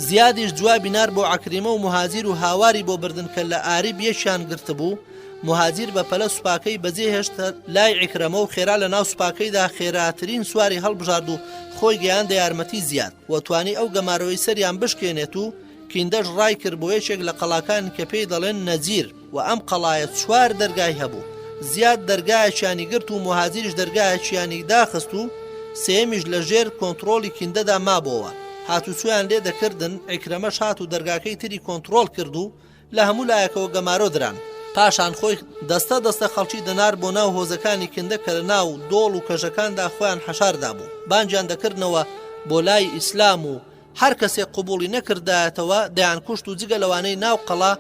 زیادیش جوابی نارد بۆ عەکریمە و موهاجیر و هاواری بۆ بردن کە لە ئاریب یەکیان گرتبوو، موهاجیر بە پەلە سوپاکەی بەجێ هێشت لای عیکرەمە و خێرا لە ناو سوپاکەیدا خێراترین سواری هەڵبژارد و خۆی گەیاندە یارمەتی زیاد و توانی ئەو گەمارۆی سەریان بشکێنێت و کیندەش ڕای کرد بۆ یەکێک لە قەڵاکان کە پێی دەڵێن نەجیر و ئەم قەڵایە چوار دەرگای هەبوو زیاد دەرگایەکیانی گرت و موهاجیریش دەرگایەکیانی داخست و سێیەمیش لە ژێر کۆنتڕۆڵی کیندەدا مابۆوە هاتوچۆیان لێ دەکردن عیکرەمەش هات و دەرگاکەی تری کۆنتڕۆڵ کرد و لە هەموو لایەکەوە گەمارۆ دران. پاشان خۆی دەستە دەستە خەڵکی دەنارد بۆ ناو هۆزەکانی کندە کە لە ناو دۆڵ و کەژەکاندا خۆیان حەشار دابوو، بانگیان دەکردنەوە بۆ لای ئیسلام و هەر کەسێک قبوڵی نەکردایەتەوە دەیانکوشت و جگە لەوانەی ناو قەڵا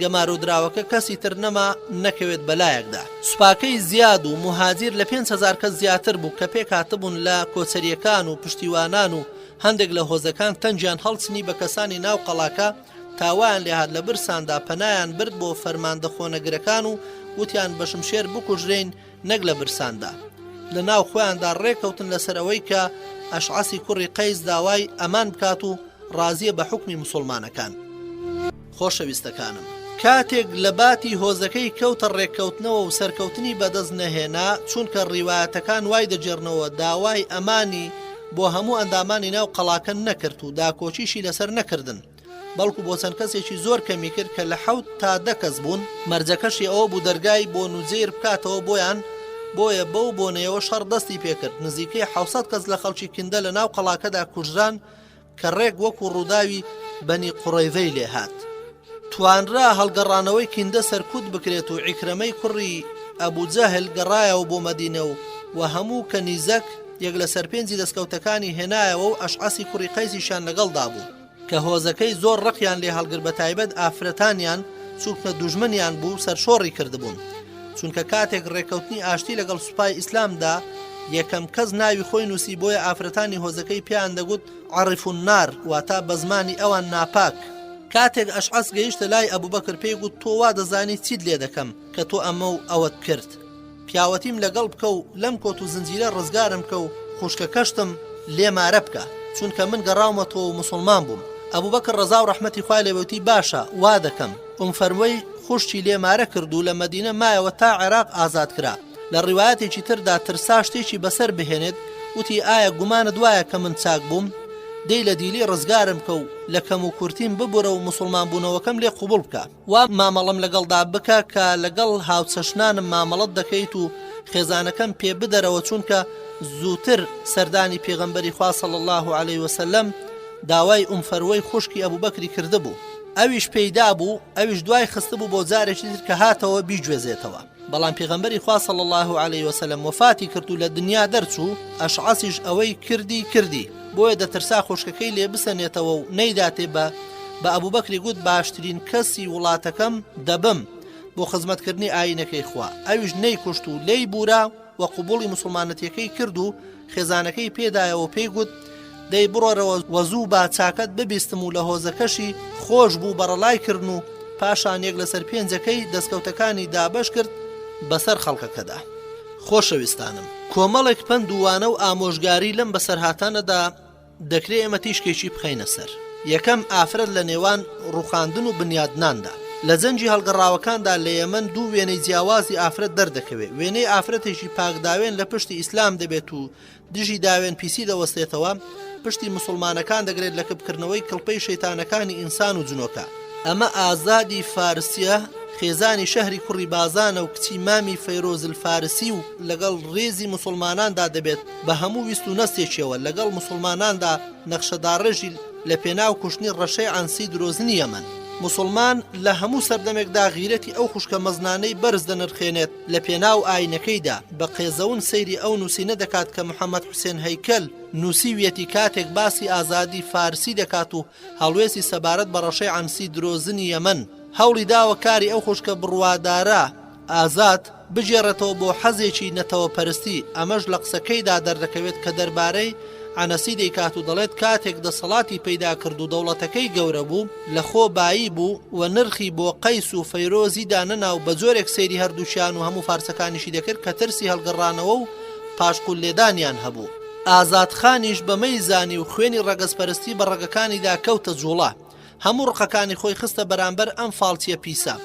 گەمارۆدراوەکە کەسی تر نەما نەکەوێت بەلایەکدا. سوپاکەی زیاد و موهاجیر لە 5000 کەس زیاتر بوو کە پێکهاتبوون لە کۆچەرییەکان و پشتیوانان و هەندێک لە هۆزەکان تەنگیان هەڵچنی بە کەسانی ناو قەڵاکە تا وایان لێهات لە برساندا پەنایان برد بۆ فەرماندە خۆنەگرەکان و وتیان بە شمشێر بکوژرێین نەک لە برساندا. لە ناو خۆیاندا ڕێکەوتن لەسەر ئەوەی کە ئەشعەسی کوڕی قەیس داوای ئەمان بکات و ڕازیە بە حوکمی موسوڵمانەکان. خۆشەویستەکانم کاتێک لە باتی هۆزەکەی کەوتە ڕێککەوتنەوە و سەرکەوتنی بەدەست نەهێنا، چونکە ڕیوایەتەکان وای دەگێڕنەوە داوای ئەمانی بۆ هەموو ئەندامانی ناو قەڵاکە نەکرد و داکۆکیشی لەسەر نەکردن، بەڵکو بۆ چەند کەسێکی زۆر کەمی کرد کە لە حەوت تا دە کەس بوون، مەرجەکەشی ئەوە بوو دەرگای بۆ نوجەیر بکاتەوە بۆیان، بۆیە بەو بۆنەیەوە شەڕ دەستی پێکرد، نزیکەی 700 کەس لە خەڵکی کندە لە ناو قەڵاکەدا کوژران کە ڕێک وەکو ڕووداوی بەنی قوڕەیزەی لێهات. توانرا هەڵگەڕانەوەی کیندە سەرکوت بکرێت و عیکرەمەی کوڕی ئەبو جەهل گەڕایەوە بۆ مەدینە و و هەموو کەنیزەک یەک لەسەر پێنجی دەستکەوتەکانی هێنایەوە و ئەشعەسی کوڕی قەیسیشیان لەگەڵدا بوو کە هۆزەکەی زۆر ڕقیان لێ هەڵگرت بەتایبەت ئافرەتانیان چونکە دوژمنیان بوو سەرشۆڕی کردبوون چونکە کاتێک ڕێکەوتنی ئاشتی لەگەڵ سوپای ئیسلامدا یەکەم کەس ناوی خۆی نووسی بۆیە ئافرەتانی هۆزەکەی پێیان دەگوت عرف النار واتا بە زمانی ئەوان ناپاک. کاتێک ئەشعەس گەیشتە لای ئەبوبەکر پێی گوت تۆ وا دەزانی چیت لێ دەکەم کە تۆ ئەمە و ئەوەت کرد؟ پیاوەتیم لەگەڵ بکە و لەم کۆت و زنجیرە ڕزگارم بکە و خوشکەکەشتم لێ مارە بکە چونکە من گەڕاومەتەوە و موسڵمان بووم. ئەبوبەکر ڕەزا و ڕەحمەتی خوای لێ بێ وتی باشە وا دەکەم. ئوم فەروەی خوشکی لێ مارە کرد و لە مەدینە مایەوە تا عێراق ئازاد کرا. لە ڕیوایەتێکی تردا ترسا شتێکی بەسەر بهێنێت، وتی ئایا گومانت وایە کە من چاک بووم؟ دەی لە دیلی ڕزگارم بکە و لە کەموکورتیم ببورە و موسڵمان بوونەوەکەم لێ قبوڵ بکە. وا مامەڵەم لەگەڵدا بکە کە لەگەڵ هاوچەشنانم مامەڵەت دەکەیت و خێزانەکەم پێ بدەرەوە چونکە زووتر سەردانی پێغەمبەری خوا صلی اللە علیه وسلم داوای ئوم فەروەی خوشکی ئەبوبەکری کردبوو. ئەویش پێی دابوو، ئەویش دوای خستبوو بۆ جارێکی تر کە هاتەوە بیگوێزێتەوە. بەڵام پێغەمبەری خوا صلی اللە علیە وسلم وەفاتی کرد و لە دنیا دەرچوو، ئەشعەسیش ئەوەی کردی کردی، بۆیە دەترسا خوشکەکەی لێ بسەنێتەوە و نەیداتێ بە بە ئەبوبەکری گوت باشترین کەسی وڵاتەکەم دەبم بۆ خزمەتکردنی ئایینەکەی خوا، ئەویش نەیکوشت و لێی بورا و قبوڵی موسڵمانەتیەکەی کرد و خێزانەکەی پێدایەوە و پێی گوت دەی بڕۆرەوە و زوو با چاکەت ببیستم و لە هۆزەکەشی خۆش بوو بەڕەڵای کردن و پاشان یەک لەسەر پێنجەکەی دەستکەوتەکانی دابەش کرد بەسەر خەڵکەکەدا. خۆشەویستانم کۆمەڵێک پەند و وانە و ئامۆژگاری لەم بەسەرهاتانەدا دەکرێ ئێمە تیشکێکی بخەینە سەر. یەکەم، ئافرەت لە نێوان ڕووخاندن و بنیادناندا. لە جەنگی هەڵگەڕاوەکاندا لە یەمەن دوو وێنەی جیاوازی ئافرەت دەردەکەوێ، وێنەی ئافرەتێکی پاکداوێن لە پشتی ئیسلام دەبێت و دژی داوێن پیسی دەوەستێتەوە، پشتی موسوڵمانەکان دەگرێت لە کپکردنەوەی کڵپەی شەیتانەکانی ئینسان و جنۆکە. ئەمە ئازادی فارسیە، خێزانی شەهری کوڕی بازانە و کچی مامی فەیرۆز الفارسی و لەگەڵ ڕێزی موسوڵماناندا دەبێت بە هەموو ویست و نەستێکیەوە لەگەڵ موسوڵماناندا نەخشەداڕێژی لە پێناو کوشتنی ڕەشەی عەنسی درۆزنی یەمەن. موسوڵمان لە هەموو سەردەمێکدا غیرەتی ئەو خوشکە مەزنانەی بەرز دەنرخێنێت لە پێناو ئاینەکەیدا، بە قێزەون سەیری ئەو نووسینە دەکات کە محەمەد حوسێن هەیکەل نووسیویەتی کاتێک باسی ئازادی فارسی دەکات و هەڵوێستی سەبارەت بە ڕەشەی عەنسی درۆزنی یەمەن هەوڵی داوە کاری ئەو خوشکە بڕوادارە ئازاد بگێڕێتەوە بۆ حەزێکی نەتەوەپەرستی، ئەمەش لە قسەکەیدا دەردەکەوێت کە دەربارەی عەنەسی دەیکات و دەڵێت کاتێک دەسەڵاتی پەیدا کرد و دەوڵەتەکەی گەورە بوو لە خۆ بایی بوو و نرخی بۆ قەیس و فەیرۆزی دانەنا و بە جۆرێک سەیری هەردووکیان و هەموو فارسەکانیشی دەکرد کە ترسی هەڵگەڕانەوە و پاشقول لێدانیان هەبوو. ئازاد خانیش بەمەی زانی و خوێنی ڕەگەزپەرستی بە ڕەگەکانیدا کەوتە جوڵە. هەموو ڕقەکانی خۆی خستە بەرامبەر ئەم فاڵچیە پیسە،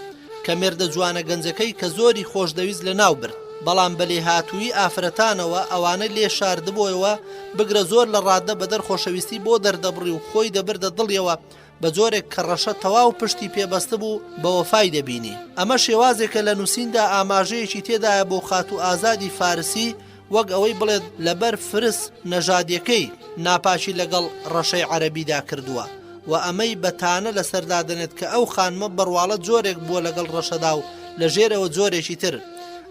کە مێردە جوانە گەنجەکەی کە زۆری خۆشدەویست لەناو برد، بەڵام بە لێهاتوویی ئافرەتانەوە ئەوانەی لێ شاردبۆیەوە، بگرە زۆر لە ڕاددە بەدەر خۆشەویستی بۆ دەردەبڕی و خۆی دەبردە دڵیەوە بە جۆرێک کە ڕەشە تەواو پشتی پێ بەستبوو بە وەفای دەبینی. ئەمە شێوازێکە لە نووسیندا ئاماژەیەکی تێدایە بۆ خاتوو ئازادی فارسی وەک ئەوەی بڵێت لەبەر فرس نەژادیەکەی ناپاکی لەگەڵ ڕەشەی عەرەبیدا کردووە و ئەمەی بە تانە لەسەر دادەنێت کە ئەو خانمە بەڕواڵەت جۆرێک بووە لەگەڵ ڕەشەدا و لە ژێرەوە جۆرێکی تر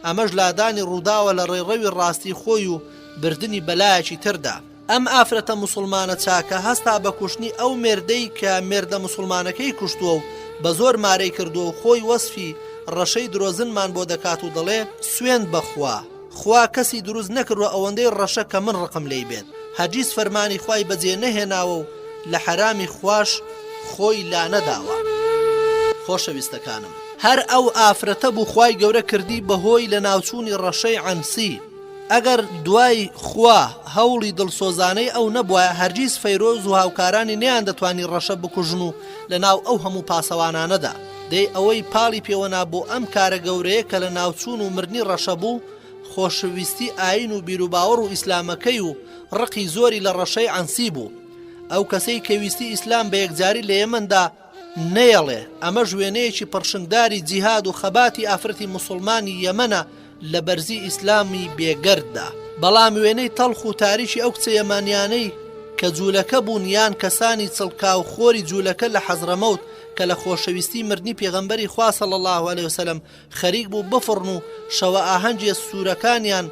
ئەمەش لادانی ڕووداوە لە ڕێڕەوی ڕاستی خۆی و بردنی بەلایەکی تردا. ئەم ئافرەتە موسوڵمانە چاکە هەستا بە کوشتنی ئەو مێردەی کە مێردە موسوڵمانەکەی کوشتووە و بە زۆر مارەی کردووە و خۆی وەسفی ڕەشەی درۆزنمان بۆ دەکات و دەڵێ سوێند بە خوا خوا کەسی دروست نەکردوە ئەوەندەی ڕەشە کە من ڕقم لێی بێت هەرگیز فەرمانی خوای بەجێ نەهێناوە و لە حەرامی خواش خۆی لانەداوە. خۆشەویستەکانم هەر ئەو ئافرەتە بوو خوای گەورە کردی بەهۆی لەناوچوونی ڕەشەی عەنسی ئەگەر دوای خوا هەوڵی دڵسۆزانەی ئەو نەبوایە هەرگیز فەیرۆز و هاوکارانی نەیاندەتوانی ڕەشە بکوژن و لەناو ئەو هەموو پاسەوانانەدا دەی ئەوەی پاڵی پێوەنا بۆ ئەم کارە گەورەیە کە لەناوچوون و مردنی ڕەشە بوو خۆشویستی ئایین و بیروباوەڕ و ئیسلامەکەی و ڕقی زۆری لە ڕەشەی عەنسی بوو ئەو کەسەی کە ویستی ئیسلام بە یەکجاری لە یەمەندا نەیەڵێ ئەمەش وێنەیەکی پڕشنگداری جیهاد و خەباتی ئافرەتی موسوڵمانی یەمەنە لە بەرزی ئیسلامی بێگەرددا. بەڵام وێنەی تەڵخ و تاریکی ئەو کچە یەمانیانەی کە جوولەکە بوون یان کەسانی چڵکاو خۆری جوولەکە لە حەزرەمەوت کە لە خۆشەویستی مردنی پێغەمبەری خوا صلی اللە علیە وسلم خەریک بوو بفڕن و شەوە ئاهەنگیە سوورەکانیان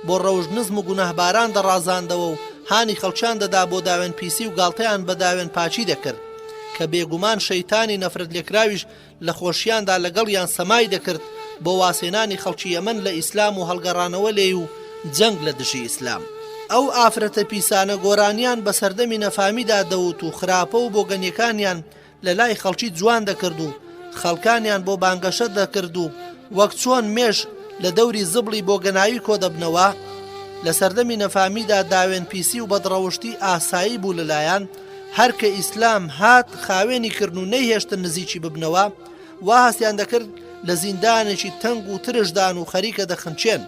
بۆ ڕەوشت نزم و گوناهباران دەڕازاندەوە و هانی خەڵکیان دەدا بۆ داوێن پیسی و گاڵتەیان بە داوێن پاکی دەکرد کە بێگومان شەیتانی نەفرەت لێکراویش لە خۆشیاندا لەگەڵیان سەمای دەکرد بۆ وازهێنانی خەڵکی یەمەن لە ئیسلام و هەڵگەڕانەوە لێی و جەنگ لە دژی ئیسلام. ئەو ئافرەتە پیسانە گۆرانیان بە سەردەمی نەفامیدا دەوت و خراپە و بۆگەنیەکانیان لە لای خەڵکی جوان دەکرد و خەڵکانیان بۆ بانگەشە دەکرد و وەک چۆن مێش لە دەوری زبڵی بۆگەناوی کۆدەبنەوە، لە سەردەمی نەفامیدا داوێن پیسی و بەدڕەوشتی ئاسایی بوو لەلایان، هەر کە ئیسلام هات خاوێنی کردن و نەیهێشتن نزیکی ببنەوە، وا هەستیان دەکرد لە زیندانێکی تەنگ و ترشدان و خەریکە دەخنکێن.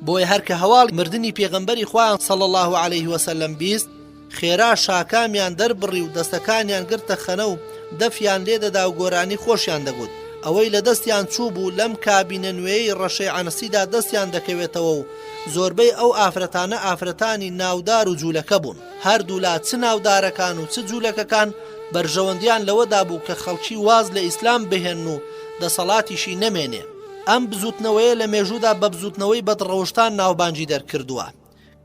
بۆیە هەر کە هەواڵی مردنی پێغەمبەری خوایان صلی اللە علیه وسلم بیست، خێرا شاکامیان دەربڕی و دەستەکانیان گرتە خەنە و دەفیان لێدەدا و گۆرانی خۆشیان دەگوت. ئەوەی لە دەستیان چووبوو لەم کابینە نوێیەی ڕەشەی عەنسیدا دەستیان دەکەوێتەوە و زۆربەی ئەو ئافرەتانە ئافرەتانی ناودار و جوولەکە بوون. هەردوولا چ ناودارەکان و چ جوولەکەکان بەرژەوەندیان لەوەدا بوو کە خەڵکی واز لە ئیسلام بهێنن و دەسەڵاتیشی نەمێنێ. ئەم بزووتنەوەیە لە مێژوودا بە بزووتنەوەی بەدڕەوشتان ناوبانگی دەرکردووە.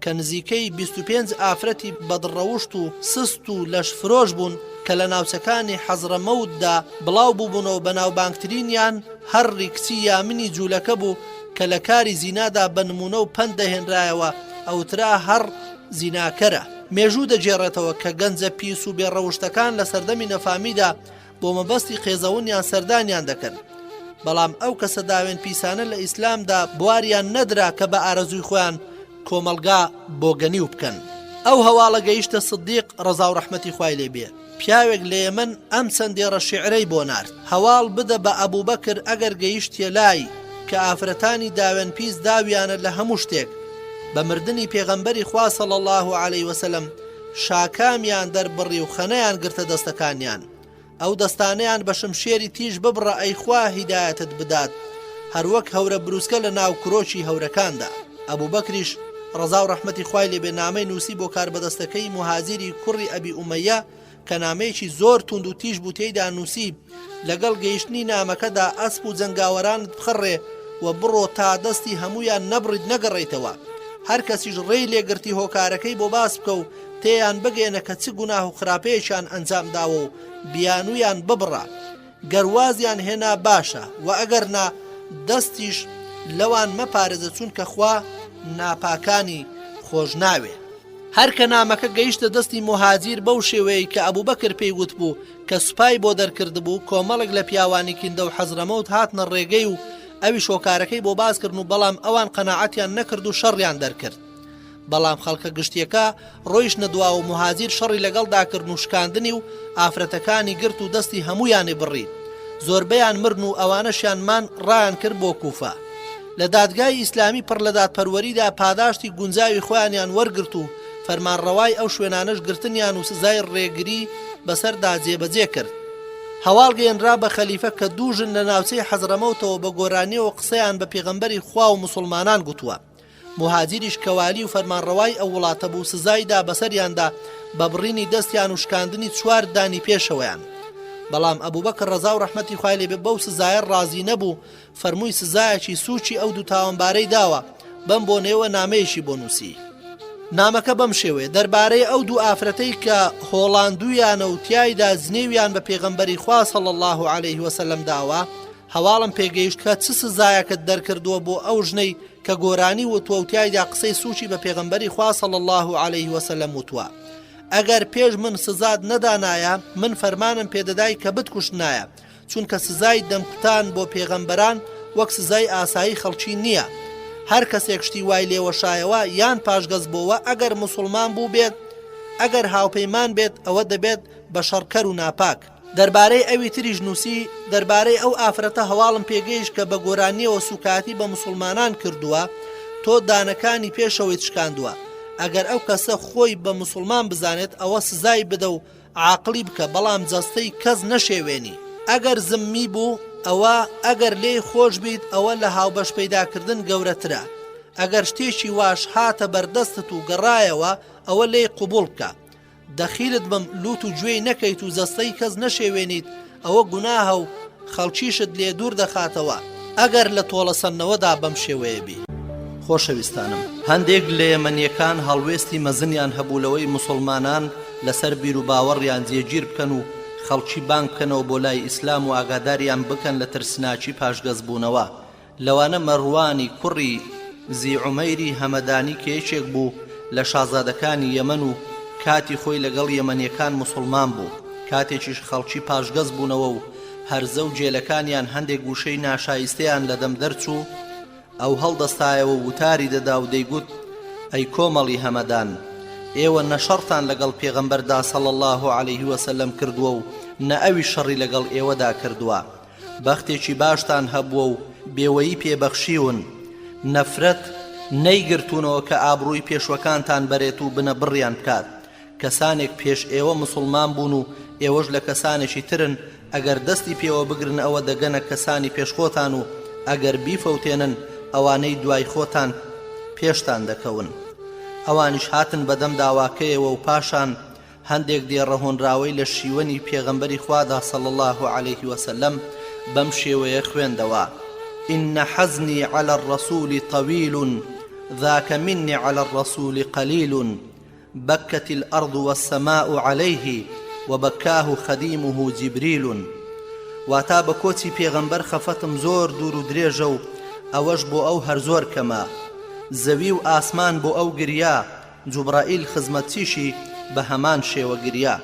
کە نزیکەی 25 ئافرەتی بەدڕەوشت و سست و لەشفرۆش بوون کە لە ناوچەکانی حەزرەمەوتدا بڵاو بووبوونەوە بەناوبانگترینیان هەڕی کچی یامنی جوولەکە بوو کە لە کاری زینادا بە نموونە و پەند دەهێنرایەوە ئەوترا هەڕ زیناکەرە. مێژوو دەگێڕێتەوە کە گەنجە پیس و بێ ڕەوشتەکان لە سەردەمی نەفامیدا بۆ مەبەستی قێزەونیان سەردانیان دەکەن بەڵام ئەو کەسە داوێن پیسانە لە ئیسلامدا بواریان نەدرا کە بە ئارەزووی خۆیان کۆمەڵگا بۆگەنیو بکەن. ئەو هەواڵە گەیشتە سدیق ڕەزا و ڕەحمەتی خوای لێ بێ، پیاوێک لە یەمەن ئەم چەند دێڕە شیعرەی بۆ نارد، هەواڵ بدە بە ئەبوبەکر ئەگەر گەیشتیە لای، کە ئافرەتانی داوێن پیس داویانە لە هەموو شتێک، بە مردنی پێغەمبەری خوا صلی اللە علیە وسلم شاکامیان دەربڕی و خەنەیان گرتە دەستەکانیان. ئەو دەستانەیان بە شمشێری تیژ ببڕە ئەی خوا هیدایەتت بدات هەروەک هەورە بروسکە لە ناو کرۆکی هەورەکاندا. ئەبوبەکریش ڕەزا و ڕەحمەتی خوای لێ بێ نامەی نووسی بۆ کاربەدەستەکەی موهاجیری کوڕی ئەبی ئومەیە کە نامەیەکی زۆر توند و تیژ بوو تێیدا نووسی لەگەڵ گەیشتنی نامەکەدا ئەسپ و جەنگاوەرانت بخەڕێ و بڕۆ تا دەستی هەموویان نەبڕیت نەگەڕێیتەوە هەر کەسیش ڕێی لێگرتی هۆکارەکەی بۆ باس بکە و تێیان بگەیەنە کە چ گوناه و خراپەیەکیان ئەنجام داوە و بیانوویان ببڕە، گەر وازیان هێنا باشە وە ئەگەر نا دەستیش لەوان مەپارێزە چونکە خوا ناپاکانی خۆش ناوێ. هەر کە نامەکە گەیشتە دەستی موهاجیر بەو شێوەیەی کە ئەبوبەکر پێی وتبوو کە سوپای بۆ دەرکردبوو کۆمەڵێک لە پیاوانی کیندە و حەزرەمەوت هاتنە ڕێگەی و ئەویش هۆکارەکەی بۆ باس کردن و بەڵام ئەوان قەناعەتیان نەکرد و شەڕیان دەرکرد. بەڵام خەڵکە گشتیەکە ڕۆیشتنە دواوە موهاجیر شەڕی لەگەڵدا کردن و شکاندنی و ئافرەتەکانی گرت و دەستی هەموویانی بڕی زۆربەیان مرن و ئەوانەشیان مان ڕایان کرد بۆ کوفە لە دادگای ئیسلامی پڕ لە دادپەروەریدا پاداشتی گونجاوی خۆیانیان وەرگرت و فەرمانڕەوای ئەو شوێنانەش گرتنیان و سزای ڕێگری بەسەردا جێبەجێ کرد. هەواڵ گەیەنرا بە خەلیفە کە دوو ژن لە ناوچەی حەزرەمەوتەوە بە گۆرانیەوە قسەیان بە پێغەمبەری خوا و موسڵمانان گوتووە. موهاجیریش کە والی و فەرمانڕەوای ئەو وڵاتە بوو سزای دا بەسەریاندا بە بڕینی دەستیان و شکاندنی چوار دانی پێشەوەیان. بەڵام ئەبوبەکر ڕەزا و ڕەحمەتی خوای لێ بێ بەو سزایە ڕازی نەبوو فەرمووی سزایەکی سووکی ئەو دوو تاوانبارەی داوە، بەم بۆنەیەوە نامەیەکی بۆ نووسی. نامەکە بەم شێوەیە دەربارەی ئەو دوو ئافرەتەی کە هۆڵاندوویانە و تیایدا جنێویان بە پێغەمبەری خوا صلی اللە علیه وسلم داوە، هەواڵم پێگەیشت کە چ سزایەکت دەرکردووە بۆ ئەو ژنەی کە گۆرانی وتووە و تیایدا قسەی سووکی بە پێغەمبەری خوا صلی اللە علیه وسلم وتووە ئەگەر پێش من سزات نەدانایە من فەرمانم پێدەدای کە بتکوشتنایە چونکە سزای دەمکوتان بۆ پێغەمبەران وەک سزای ئاسایی خەڵکی نییە هەر کەسێک شتی وای لێوەشایەوە یان پاشگەز بۆوە ئەگەر موسڵمان بوو بێت ئەگەر هاوپەیمان بێت ئەوە دەبێت بە شەڕکەر و ناپاک. دەربارەی ئەوی تریش نووسی، دەربارەی ئەو ئافرەتە هەواڵم پێگەیشت کە بە گۆرانییەوە سووکایەتی بە موسوڵمانان کردووە، تۆ دانەکانی پێشەوەیت شکاندووە، ئەگەر ئەو کەسە خۆی بە موسوڵمان بزانێت ئەوە سزای بدە و عاقڵی بکە بەڵام جەستەی کەس نەشێوێنی، ئەگەر زممی بوو ئەوە ئەگەر لێی خۆش بیت ئەوە لە هاوبەش پەیداکردن گەورەترە، ئەگەر شتێکی واش هاتە بەردەستت و گەڕایەوە ئەوە لێی قبوڵ بکە. دەخیلت بم لوت و گوێی نەکەیت و جەستەی کەس نەشێوێنیت ئەوە گوناهە و خەڵکیشت لێ دوور دەخاتەوە ئەگەر لە تۆڵەسەندنەوەدا بەم شێوەیە بی. خۆشەویستانم هەندێک لە یەمەنیەکان هەڵوێستی مەزنیان هەبوو لەوەی موسوڵمانان لەسەر بیروباوەڕیان جێگیر بکەن و خەڵکی بانگ بکەنەوە بۆ لای ئیسلام و ئاگاداریان بکەن لە ترسناکی پاشگەزبوونەوە لەوانە مەروانی کوڕی زی عومەیری هەمەدانی کە یەکێک بوو لە شازادەکانی یەمەن و کاتی خۆی لەگەڵ یەمەنیەکان موسوڵمان بوو، کاتێکیش خەڵکی پاشگەز بوونەوە و هەرزە و گێلەکانیان هەندێک وشەی ناشایستەیان لەدەم دەرچوو، ئەو هەڵدەستایەوە و وتاری دەدا و دەیگوت، ئەی کۆمەڵی هەمەدان! ئێوە نە شەڕتان لەگەڵ پێغەمبەردا صلی اللە علیه وسلم کردووە و نە ئەویش شەڕی لەگەڵ ئێوەدا کردووە، بەختێکی باشتان هەبووە و بێوەیی پێ بەخشیون، نەفرەت نەیگرتوونەوە کە ئابڕووی پێشوەکانتان بەرێت و بنەبڕیان بکات، کەسانێک پێش ئێوە موسڵمان بوون و ئێوەش لە کەسانێکی ترن، ئەگەر دەستی پێوە بگرن ئەوە دەگەنە کەسانی پێش خۆتان و ئەگەر بیفەوتێنن ئەوانەی دوای خۆتان پێشتان دەکەون. ئەوانیش هاتن بەدەم داواکەیەوە و پاشان. هەندێک دێڕە هۆنراوەی لە شیوەنی پێغەمبەری خوادا صلی اللە علیه وسلم بەم شێوەیە خوێندەوە، ان حزنی علی الرسول طویل ذاک منی علی الرسول قلیل بکت الارض والسماء علیه وبکاه خدیمه جبریل واتا بە کۆچی پێغەمبەر خەفەتم زۆر دوور و درێژە و ئەوەش بۆ ئەو هەر زۆر کەمە زەوی و ئاسمان بۆ ئەو گریا جوبرائیل خزمەتچیشی بە هەمان شێوە گریا.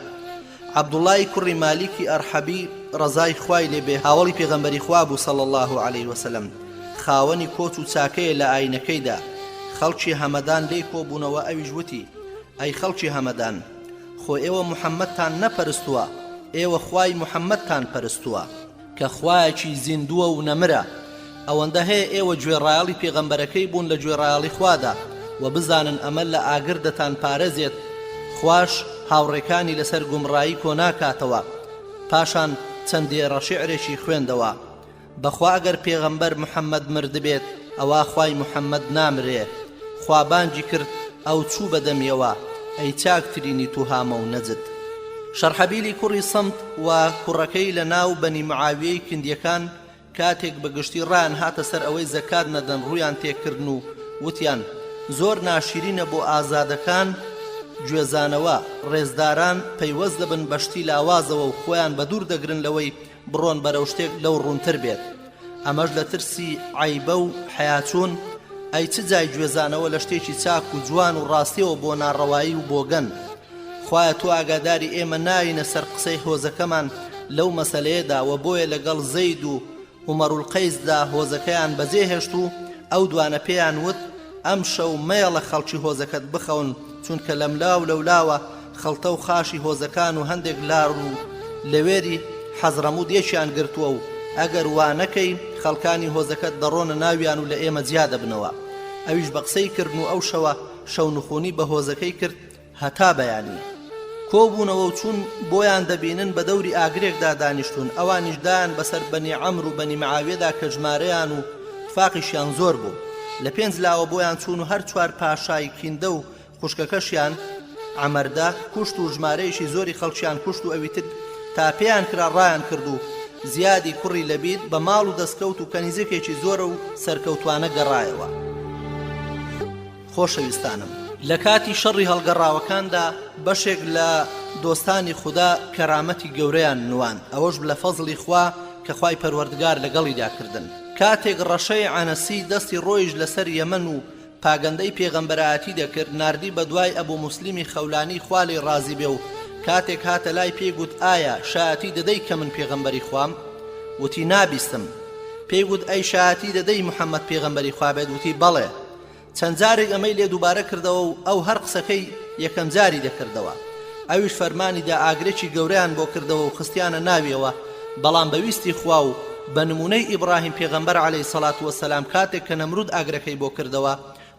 عەبدوڵای کوڕی مالیکی ئەرحەبی ڕەزای خوای لێ بێ هاوەڵی پێغەمبەری خوا بوو صلی اللە علیه وسلم خاوەنی کۆچ و چاکەیە لە ئاینەکەیدا خەڵکی هەمەدان لێی کۆبوونەوە ئەویش وتی ئەی خەڵکی هەمەدان خۆ ئێوە محەممەدتان نەپەرستووە ئێوە خوای محەممەدتان پەرستووە کە خوایەکی زیندووە و نەمرە، ئەوەندە هەیە ئێوە گوێڕایەڵی پێغەمبەرەکەی بوون لە گوێڕایەڵی خوادا، وە بزانن ئەمە لە ئاگر دەتان پارێزێت، خواش هاوڕێکانی لەسەر گومڕایی کۆناکاتەوە. پاشان چەند دێڕە شیعرێکی خوێندەوە. بەخوا ئەگەر پێغەمبەر محمد مردبێت ئەوا خوای محمد نامرێ. خوا بانگی کرد ئەو چوو بە دەمیەوە، ئەی چاکترینی توهامە و نەجد. شەرحەبیلی کوڕی سمت و کوڕەکەی لە ناو بەنی معاویەی کندیەکان کاتێک بە گشتی ڕایان هاتە سەر ئەوەی زەکات نەدەن ڕوویان تێکردن و وتیان زۆر ناشیرینە بۆ ئازادەکان گوێزانەوە ڕێزداران پەیوەست دەبن بە شتی لاوازەوە و خۆیان بەدوور دەگرن لەوەی بڕۆن بەرەو شتێک لەو ڕوونتر بێت ئەمەش لە ترسی عەیبە و حەیاچوون، ئەی چ جای گوێزانەوە لە شتێکی چاک و جوان و ڕاستیەوە بۆ ناڕەوایی و بۆگەن. خوایە تۆ ئاگاداری ئێمە نایینە سەر قسەی هۆزەکەمان لەو مەسەلەیەدا وە بۆیە لەگەڵ زەید و عومەرولقەیسدا هۆزەکەیان بەجێ هێشت و ئەو دوانە پێیان وت ئەمشەو مەیەڵە خەڵکی هۆزەکەت بخەون چونکە لەملاو لەولاوە خڵتە و خاشی هۆزەکان و هەندێک لار و لەوێری حەزرەموت یەکیان گرتووە و ئەگەر وا نەکەی خەڵکانی هۆزەکەت دەڕۆنە ناویان و لە ئێمە جیا دەبنەوە. ئەویش بە قسەی کردن و ئەو شەوە شەونخونی بە هۆزەکەی کرد هەتا بەیانی. کۆبوونەوە و چوون بۆیان دەبینن بە دەوری ئاگرێکدا دانیشتوون، ئەوانیش دایان بەسەر بەنی عەمر و بەنی معاویەدا کە ژمارەیان و تفاقیشیان زۆر بوو. لە پێنج لاوە بۆیان چوون و هەر چوار پاشای کیندە و خوشکەکەشیان، عەمەردە، کوشت و ژمارەیەکی زۆری خەڵکیان کوشت و ئەویتر تا پێیان کرا ڕایان کرد و زیادی کوڕی لەبید بە ماڵ و دەستکەوت و کەنیزەکێکی زۆرە و سەرکەوتوانە گەڕایەوە. خۆشەویستانم! لە کاتی شەڕی هەڵگەڕاوەکاندا بەشێک لە دۆستانی خودا کەرامەتی گەورەیان نواند ئەوەش لە فەزڵی خوا کە خوای پەروەردگار لەگەڵیدا کردن. کاتێک ڕەشەی عەنەسی دەستی ڕۆیشت لەسەر یەمەن و پاگەندەی پێغەمبەرایەتی دەکرد، ناردی بەدوای ئەبو موسلیمی خەولانی خوا لێی ڕازی بێ و کاتێک هاتە لای پێی گوت ئایا شایەتی دەدەی کە من پێغەمبەری خوام؟ وتی نابیستم. پێی گوت ئەی شایەتی دەدەی محەممەد پێغەمبەری خوا بێت؟ وتی بەڵێ. چەند جارێک ئەمەی لێ دووبارە کردەوە و ئەو هەر قسەکەی یەکەم جاری دەکردەوە. ئەویش فەرمانی دا ئاگرێکی گەورەیان بۆ کردەوە و خستیانە ناویەوە، بەڵام بە ویستی خوا و بە نموونەی ئیبڕاهیم پێغەمبەر علیە سەڵات وسلام کاتێک کە نەمرود ئاگرەکەی بۆ کردەوە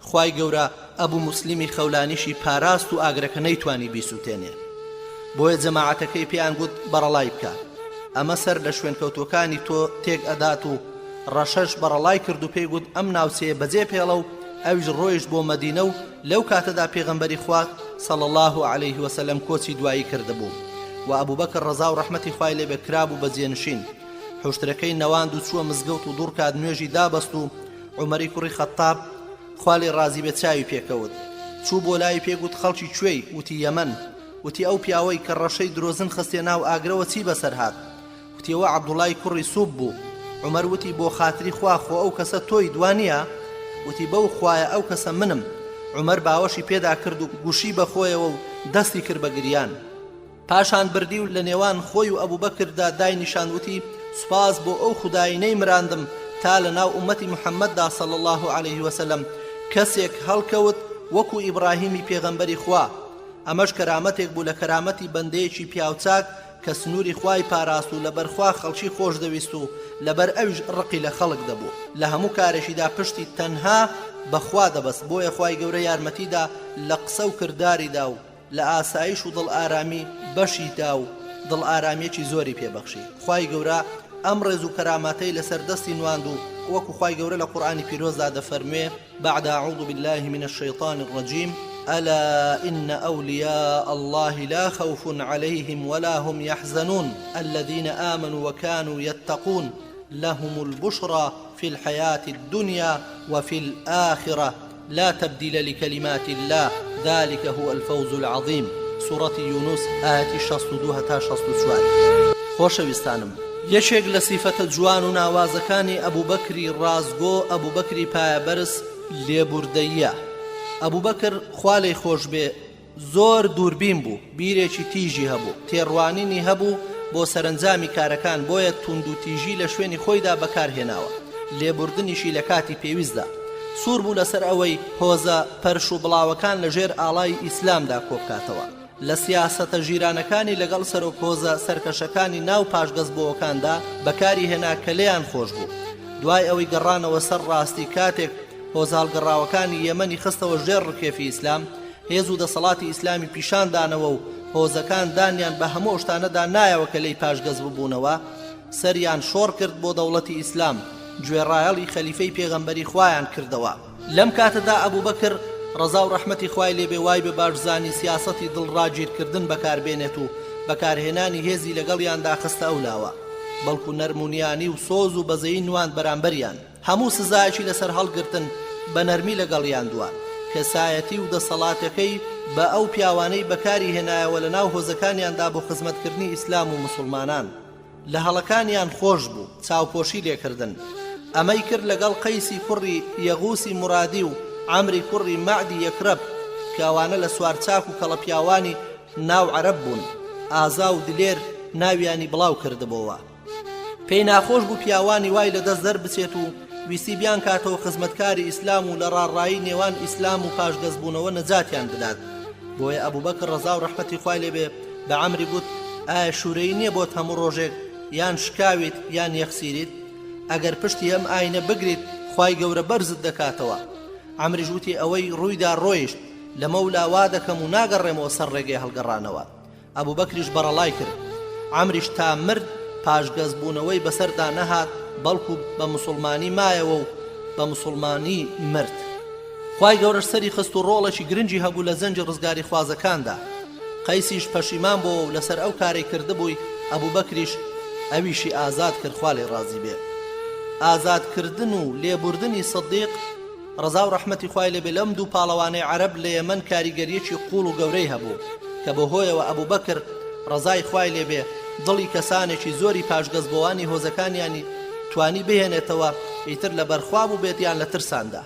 خوای گەورە ئەبو موسلیمی خەولانیشی پاراست و ئاگرەکە نەیتوانی بیسوتێنێ بۆیە جەماعەتەکەی پێیان گوت بەڕەڵای بکە ئەمە سەر لە شوێنکەوتوەکانی تۆ تێک ئەدات و ڕەشەش بەڕەڵای کرد و پێی گوت ئەم ناوچەیە بەجێ پێڵە و ئەویش ڕۆیشت بۆ مەدینە و لەو کاتەدا پێغەمبەری خوا صلی اللە علیه وسلم کۆچی دوایی کردبوو و ئەبوبەکر ڕەزا و ڕەحمەتی خوای لێ بێ کرابوو بە جێنشین حوشترەکەی نەواند و چووە مزگەوت و دووڕکات نوێژی دابەست و عومەری کوڕی خەتاب خوا لێ ڕازی بێ چاوی پێکەوت چوو بۆ لای پێ گوت خەڵکی کوێی وتی یەمەن وتی ئەو پیاوەی کە ڕەشەی درۆزن خستیە ناو ئاگرەوە چی بەسەر هات وتی ئەوە عەبدوڵای کوڕی سوب بوو. عومەر وتی بۆ خاتری خوا خۆ ئەو کەسە تۆیت وانییە؟ وتی بەو خوایە ئەو کەسە منم. عومەر باوەشی پێدا کرد و گوشی بە خۆیەوە و دەستی کرد بە گریان. پاشان بردی و لە نێوان خۆی و ئەبوبەکردا داینیشاند وتی سوپاس بۆ ئەو خودای نەیمراندم تا لە ناو ئوممەتی محەممەددا صلی اللە علیه وسلم کەسێک هەڵکەوت وەکو ئیبڕاهیمی پێغەمبەری خوا ئەمەش کەرامەتێک بوو لە کەرامەتی بەندەیەکی پیاوچاک کە سنووری خوای پاراست و لەبەر خوا خەڵکی خۆش دەویست و لەبەر ئەویش ڕقی لە خەڵک دەبوو لە هەموو کارێکیدا پشتی تەنها بە خوا دەبەست بۆیە خوای گەورە یارمەتی دا لە قسە و کرداریدا و لە ئاسایش و دڵ ئارامی بەشی دا و دڵ ئارامیەکی زۆری پێ بەخشی خوای گەورە ئەم ڕێز و کەراماتەی لەسەر دەستی نواند و وەکو خوای گەورە لە قورئانی پیرۆزدا دەفەرموێ بعد اعوذ بالله من الشیطان الرجیم. الا ان اولیاء اللە لا خوف علیهم ولا هم یحزنون الذین آمنوا وکانوا یتقون لهم البشری فی الحیاة الدنیا وفی الآخرە لا تبدیل لکلمات اللە ذلک هو الفوز العظیم سوڕەتی یونس ئایەتی 62 هەتا 64. خۆشەویستانم یەکێک لە سیفەتە جوان و ناوازەکانی ئەبوبەکری ڕاستگۆ ئەبوبەکری پایەبەرز لێبوردەییە ئەبوبەکر خوا لێی خۆش بێ زۆر دووربین بوو، بیرێکی تیژی هەبوو، تێڕوانینی هەبوو بۆ سەرەنجامی کارەکان، بۆیە توندوتیژی لە شوێنی خۆیدا بەکار هێناوە، لێبوردنیشی لە کاتی پێویستدا. سوور بوو لەسەر ئەوەی هۆزە پەرش و بڵاوەکان لە ژێر ئاڵای ئیسلامدا کۆبکاتەوە. لە سیاسەتە ژیرانەکانی لەگەڵ سەرۆک هۆزە سەرکەشەکانی ناو پاشگەزبۆوەکاندا بەکاری هێنا کە لێیان خۆش بوو. دوای ئەوەی گەڕانەوە سەر ڕاستی کاتێک هۆزە هەڵگەڕاوەکانی یەمەنی خستەوە ژێر ڕکێفی ئیسلام، هێز و دەسەڵاتی ئیسلامی پیشان دانەوە و هۆزەکان دانیان بە هەموو ئەو شتانەدا نایەوە کە لێی پاشگەز ببوونەوە، سەریان شۆڕ کرد بۆ دەوڵەتی ئیسلام، گوێڕایەڵی خەلیفەی پێغەمبەری خوایان کردەوە. لەم کاتەدا ئەبوبەکر، ڕەزا و ڕەحمەتی خوای لێ بێ، وای بە باش زانی سیاسەتی دڵ ڕاگیرکردن بەکار بێنێت و بەکارهێنانی هێزی لەگەڵیاندا خستە ئەو لاوە، بەڵکو نەرم و نیانی و سۆز و بەزەیی نواند بەرامبەریان. هەموو سزایەکی لەسەر هەڵگرتن بە نەرمی لەگەڵیان دوا، کەسایەتی و دەسەڵاتەکەی بە ئەو پیاوانەی بەکاری هێنایەوە لەناو هۆزەکانیاندا بۆ خزمەتکردنی ئیسلام و موسوڵمانان لە هەڵەکانیان خۆش بوو چاوپۆشی لێکردن ئەمەی کرد لەگەڵ قەیسی کوڕی یەغوسی مورادی و عەمری کوڕی مەعدی یەکرەب کە ئەوانە لە سوارچاک و کەڵەپیاوانی ناو عەرەب بوون ئازا و دلێر ناویانی بڵاو کردبۆوە. پێی ناخۆش بوو پیاوانی وای لە دەست دەربچێت و ویستی بیانکاتەوە خزمەتکاری ئیسلام و لە ڕاڕایی نێوان ئیسلام و پاشگەزبوونەوە نەجاتیان بدات بۆیە ئەبوبەکر ڕەزا و ڕەحمەتی خوای لێ بێ بە عەمری گوت ئایا شوورەیی نییە بۆت هەموو ڕۆژێک یان شکاویت یان یەخسیریت ئەگەر پشتی ئەم ئاینە بگریت خوای گەورە بەرزت دەکاتەوە عەمریش وتی ئەوەی ڕوویدا ڕۆیشت لەمەولا وا دەکەم و ناگەڕێمەوە سەر ڕێگەی هەڵگەڕانەوە ئەبوبەکریش بەڕەڵای کرد، عەمریش تا مرد پاشگەزبوونەوەی بەسەردا نەهات، بەڵکو بە موسوڵمانی مایەوە و بە موسوڵمانی مرد. خوای گەورەش سەری خست و ڕۆڵێکی گرنگی هەبوو لە جەنگی ڕزگاریخوازەکاندا. قەیسیش پەشیمان بۆوە و لەسەر ئەو کارەی کردبووی، ئەبوبەکریش ئەویشی ئازاد کرد خوا لێی ڕازی بێ. ئازادکردن و لێبوردنی سدیق، ڕەزا و ڕەحمەتی خوای لێ بێ لەم دوو پاڵەوانەی عەرەب لە یەمەن کاریگەریەکی قوڵ و گەورەی هەبوو کە بەهۆیەوە ئەبوبەکر ڕەزای خوای لێ بێ دڵی کەسانێکی زۆری پاشگەزبۆوانی هۆزەکانیانی توانی بهێنێتەوە ئیتر لە بەرخوا بووبێت یان لە ترساندا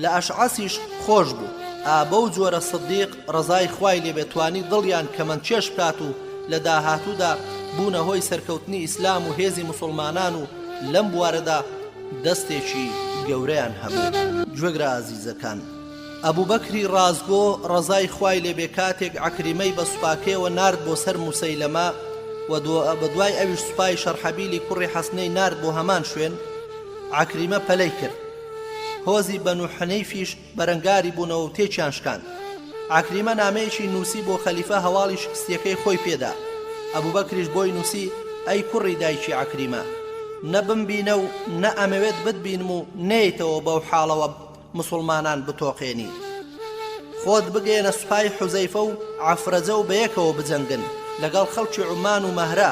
لە ئەشعەسیش خۆش بوو ئا بەو جۆرە سدیق ڕەزای خوای لێ بێ توانی دڵیان کەمەندکێش بکات و لە داهاتوودا بوونە هۆی سەرکەوتنی ئیسلام و هێزی موسوڵمانان و لەم بوارەدا دەستێکی گەورەیان هەبوو. گوێگرە ئازیزەکان، ئەبوبەکری ڕاستگۆ ڕەزای خوای لێ بێ کاتێک عەکریمەی بە سوپاکەیەوە نارد بۆ سەر موسەیلەمە و بەدوای ئەویش سوپای شەرحەبیلی کوڕی حەسنەی نارد بۆ هەمان شوێن، عەکریمە پەلەی کرد. هۆزی بەنو حەنیفیش بەرەنگاری بوونەوە و تێکیان شکاند. عەکریمە نامەیەکی نووسی بۆ خەلیفە هەواڵی شکستییەکەی خۆی پێدا. ئەبوبەکریش بۆی نووسی، ئەی کوڕی دایکی عەکریمە! نە بمبینە و نە ئەمەوێت بتبینم و نەیەیتەوە بەو حاڵەوە موسوڵمانان بتۆقێنی. خۆت بگەیەنە سوپای حوزەیفە و عەفرەجە و بەیەکەوە بجەنگن لەگەڵ خەڵکی عومان و مەهرە،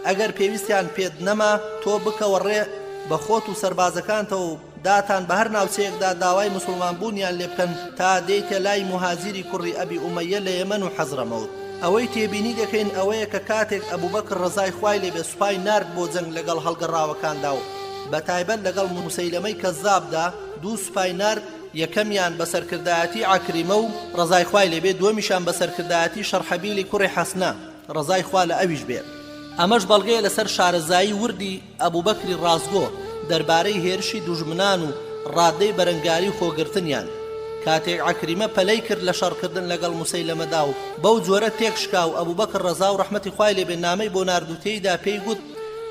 ئەگەر پێویستیان پێت نەما تۆ بکەوە ڕێ بە خۆت و سەربازەکانتەوە و داتان بە هەر ناوچەیەکدا داوای موسڵمان بوونیان لێ بکەن تا دێیتە لای موهاجیری کوڕی ئەبی ئومەیە لە یەمەن و حەزرەمەوت. ئەوەی تێبینی دەکەین ئەوەیە کە کاتێک ئەبوبەکر ڕەزای خوای لێ بێ سوپای نارد بۆ جەنگ لەگەڵ هەڵگەڕاوەکاندا و بەتایبەت لەگەڵ موسەیلەمەی کەزابدا دوو سوپای نارد، یەکەمیان بە سەرکردایەتی عەکریمە و ڕەزای خوای لێ بێ دووەمیشیان بە سەرکردایەتی شەرحەبیلی کوڕی حەسنە ڕەزای خوا لە ئەویش بێ. ئەمەش بەڵگەیە لەسەر شارەزایی وردی ئەبوبەکری ڕاستگۆ دەربارەی هێرشی دوژمنان و ڕادەی بەرەنگاری و خۆگرتنیان کاتێک عەکریمە پەلەی کرد لە شەڕکردن لەگەڵ موسەیلەمەدا و بەو جۆرە تێکشکا و ئەبوبەکر ڕەزا و ڕەحمەتی خوای لێ بێ نامەی بۆ نارد و تێیدا پێی گوت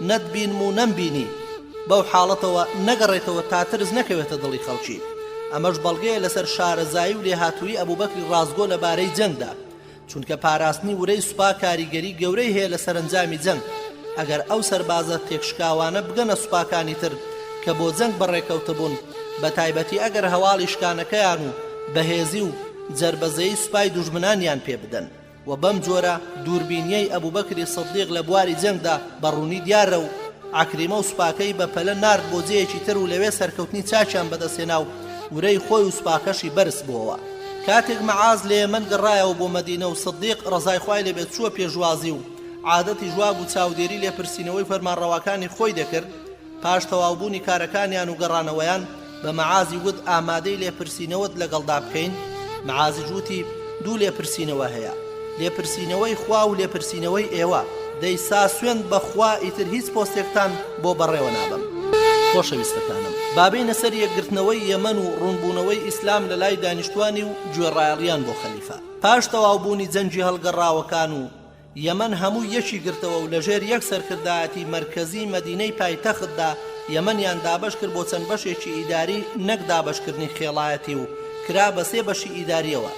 نەتبینم و نەمبینی بەو حاڵەتەوە نەگەڕێتەوە تا ترس نەکەوێتە دڵی خەڵکی ئەمەش بەڵگەیە لەسەر شارەزایی و لێهاتوویی ئەبوبەکری ڕاستگۆ لەبارەی جەنگدا چونکە پاراستنی ورەی سوپا کاریگەری گەورەی هەیە لە سەرەنجامی جەنگ، ئەگەر ئەو سەربازە تێکشکاوانە بگەنە سوپاکانی تر کە بۆ جەنگ بەڕێکەوتبوون، بەتایبەتی ئەگەر هەواڵی شکانەکەیان و بەهێزی و. جەربەزەیی سوپای دوژمنانیان پێ بدەن. و بەم جۆرە دووربینیەی ئەبوبەکری سدیق لە بواری جەنگدا بە ڕوونی دیارە و عەکریمە و سوپاکەی بە پەلە نارد بۆ جێیەکی تر و لەوێ سەرکەوتنی چاکیان بەدەستهێنا و ورەی خۆی و سوپاکەشی بەرز بۆوە. کاتێک مەعاز لە یەمەن گەڕایەوە بۆ مەدینە و سدیق ڕەزای خوای لێ بێت چووە پێشوازی و عادەتیش وابوو چاودێری لێپرسینەوەی فەرمانڕەواکانی خۆی دەکرد، پاش تەواوبوونی کارەکانیان و گەڕانەوەیان، بە مەعازی وت، ئامادەی لێپرسینەوەت لەگەڵدا بکەین؟ مەعازیش وتی، دوو لێپرسینەوە هەیە، لێپرسینەوەی خوا و لێپرسینەوەی ئێوە، دەی سا سوێند بە خوا ئیتر هیچ پۆستێکتان بۆ بەڕێوە نابەم. خۆشەویستەکانم، با بێینە سەر یەکگرتنەوەی یەمەن و ڕوونبوونەوەی ئیسلام لە لای دانیشتوانی و گوێڕایەڵیان بۆ خەلیفە. پاش تەواوبوونی جەنگی هەڵگەڕاوەکان و یەمەن هەموو یەکی گرتەوە و لەژێر یەک سەرکردایەتی مەرکەزی مەدینەی پایتەختدا یەمەنیان دابەش کرد بۆ چەند بەشێکی ئیداری نەک دابەشکردنی خێڵایەتی و کرا بە سێ بەشی ئیداریەوە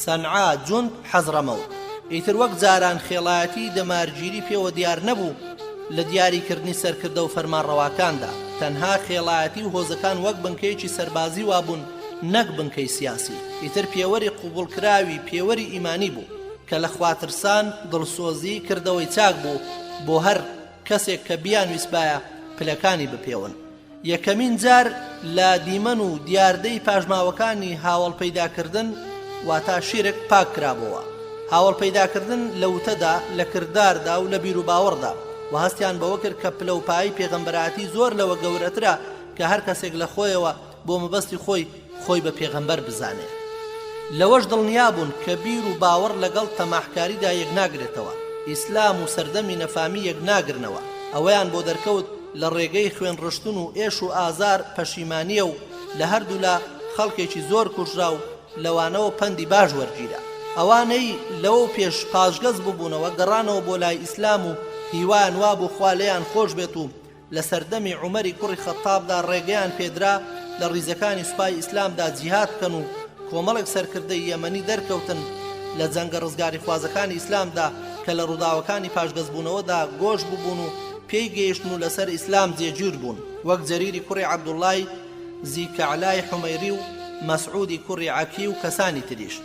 سەنعا، جوند، حەزرەمەوت. ئیتر وەک جاران خێڵایەتی دەمارگیری پێوە دیار نەبوو لە دیاری کردنی سەرکردە و فەرمانڕەواکاندا تەنها خێڵایەتی و هۆزەکان وەک بنکەیەکی سەربازی وابوون نەک بنکەی سیاسی ئیتر پێوەری قبوڵکراوی پێوەری ئیمانی بوو. کە لە خواترسان، دڵسۆزی، کردەوەی چاک بوو بۆ هەر کەسێک کە بیانویستبایە پلەکانی بپێون. یەکەمین جار لە دیمەن و دیاردەی پاشماوەکانی هاوەڵ پەیداکردن واتا شیرک پاک کرابۆوە. هاوەڵ پەیداکردن لە وتەدا، لە کرداردا و لە بیروباوەڕدا، وە هەستیان بەوە کرد کە پلەوپایەی پێغەمبەرایەتی زۆر لەوە گەورەترە کە هەر کەسێک لە خۆیەوە بۆ مەبەستی خۆی خۆی بە پێغەمبەر بزانێ. لەوەش دڵنیا بوون کە بیر و باوەڕ لەگەڵ تەماحکاریدا یەکناگرێتەوە، ئیسلام و سەردەمی نەفامی یەکناگرنەوە، ئەوەیان بۆ دەرکەوت لە ڕێگەی خوێن ڕشتن و ئێش و ئازار پەشیمانییە و لە هەردوولا خەڵکێکی زۆر کوژرا و لەوانەوە پەندی باش وەرگیرا. ئەوانەی لەوەو پێش پاشگەز ببوونەوە گەڕانەوە بۆ لای ئیسلام و هیوایان وابوو خوا لێیان خۆش بێت و لە سەردەمی عومەری کوڕی خەتابدا ڕێگەیان پێدرا لە ڕیزەکانی سوپای ئیسلامدا جیهاد بکەن و کۆمەڵێک سەرکردەی یەمەنی دەرکەوتن لە جەنگە ڕزگاریخوازەکانی ئیسلامدا کە لە ڕووداوەکانی پاشگەزبوونەوەدا گۆش ببوون و پێی گەیشتن و لەسەر ئیسلام جێگیر بوون وەک جەریری کوڕی عەبدوڵڵای زی کەعلای حومەیری و مەسعودی کوڕی عەکی و کەسانی تریش.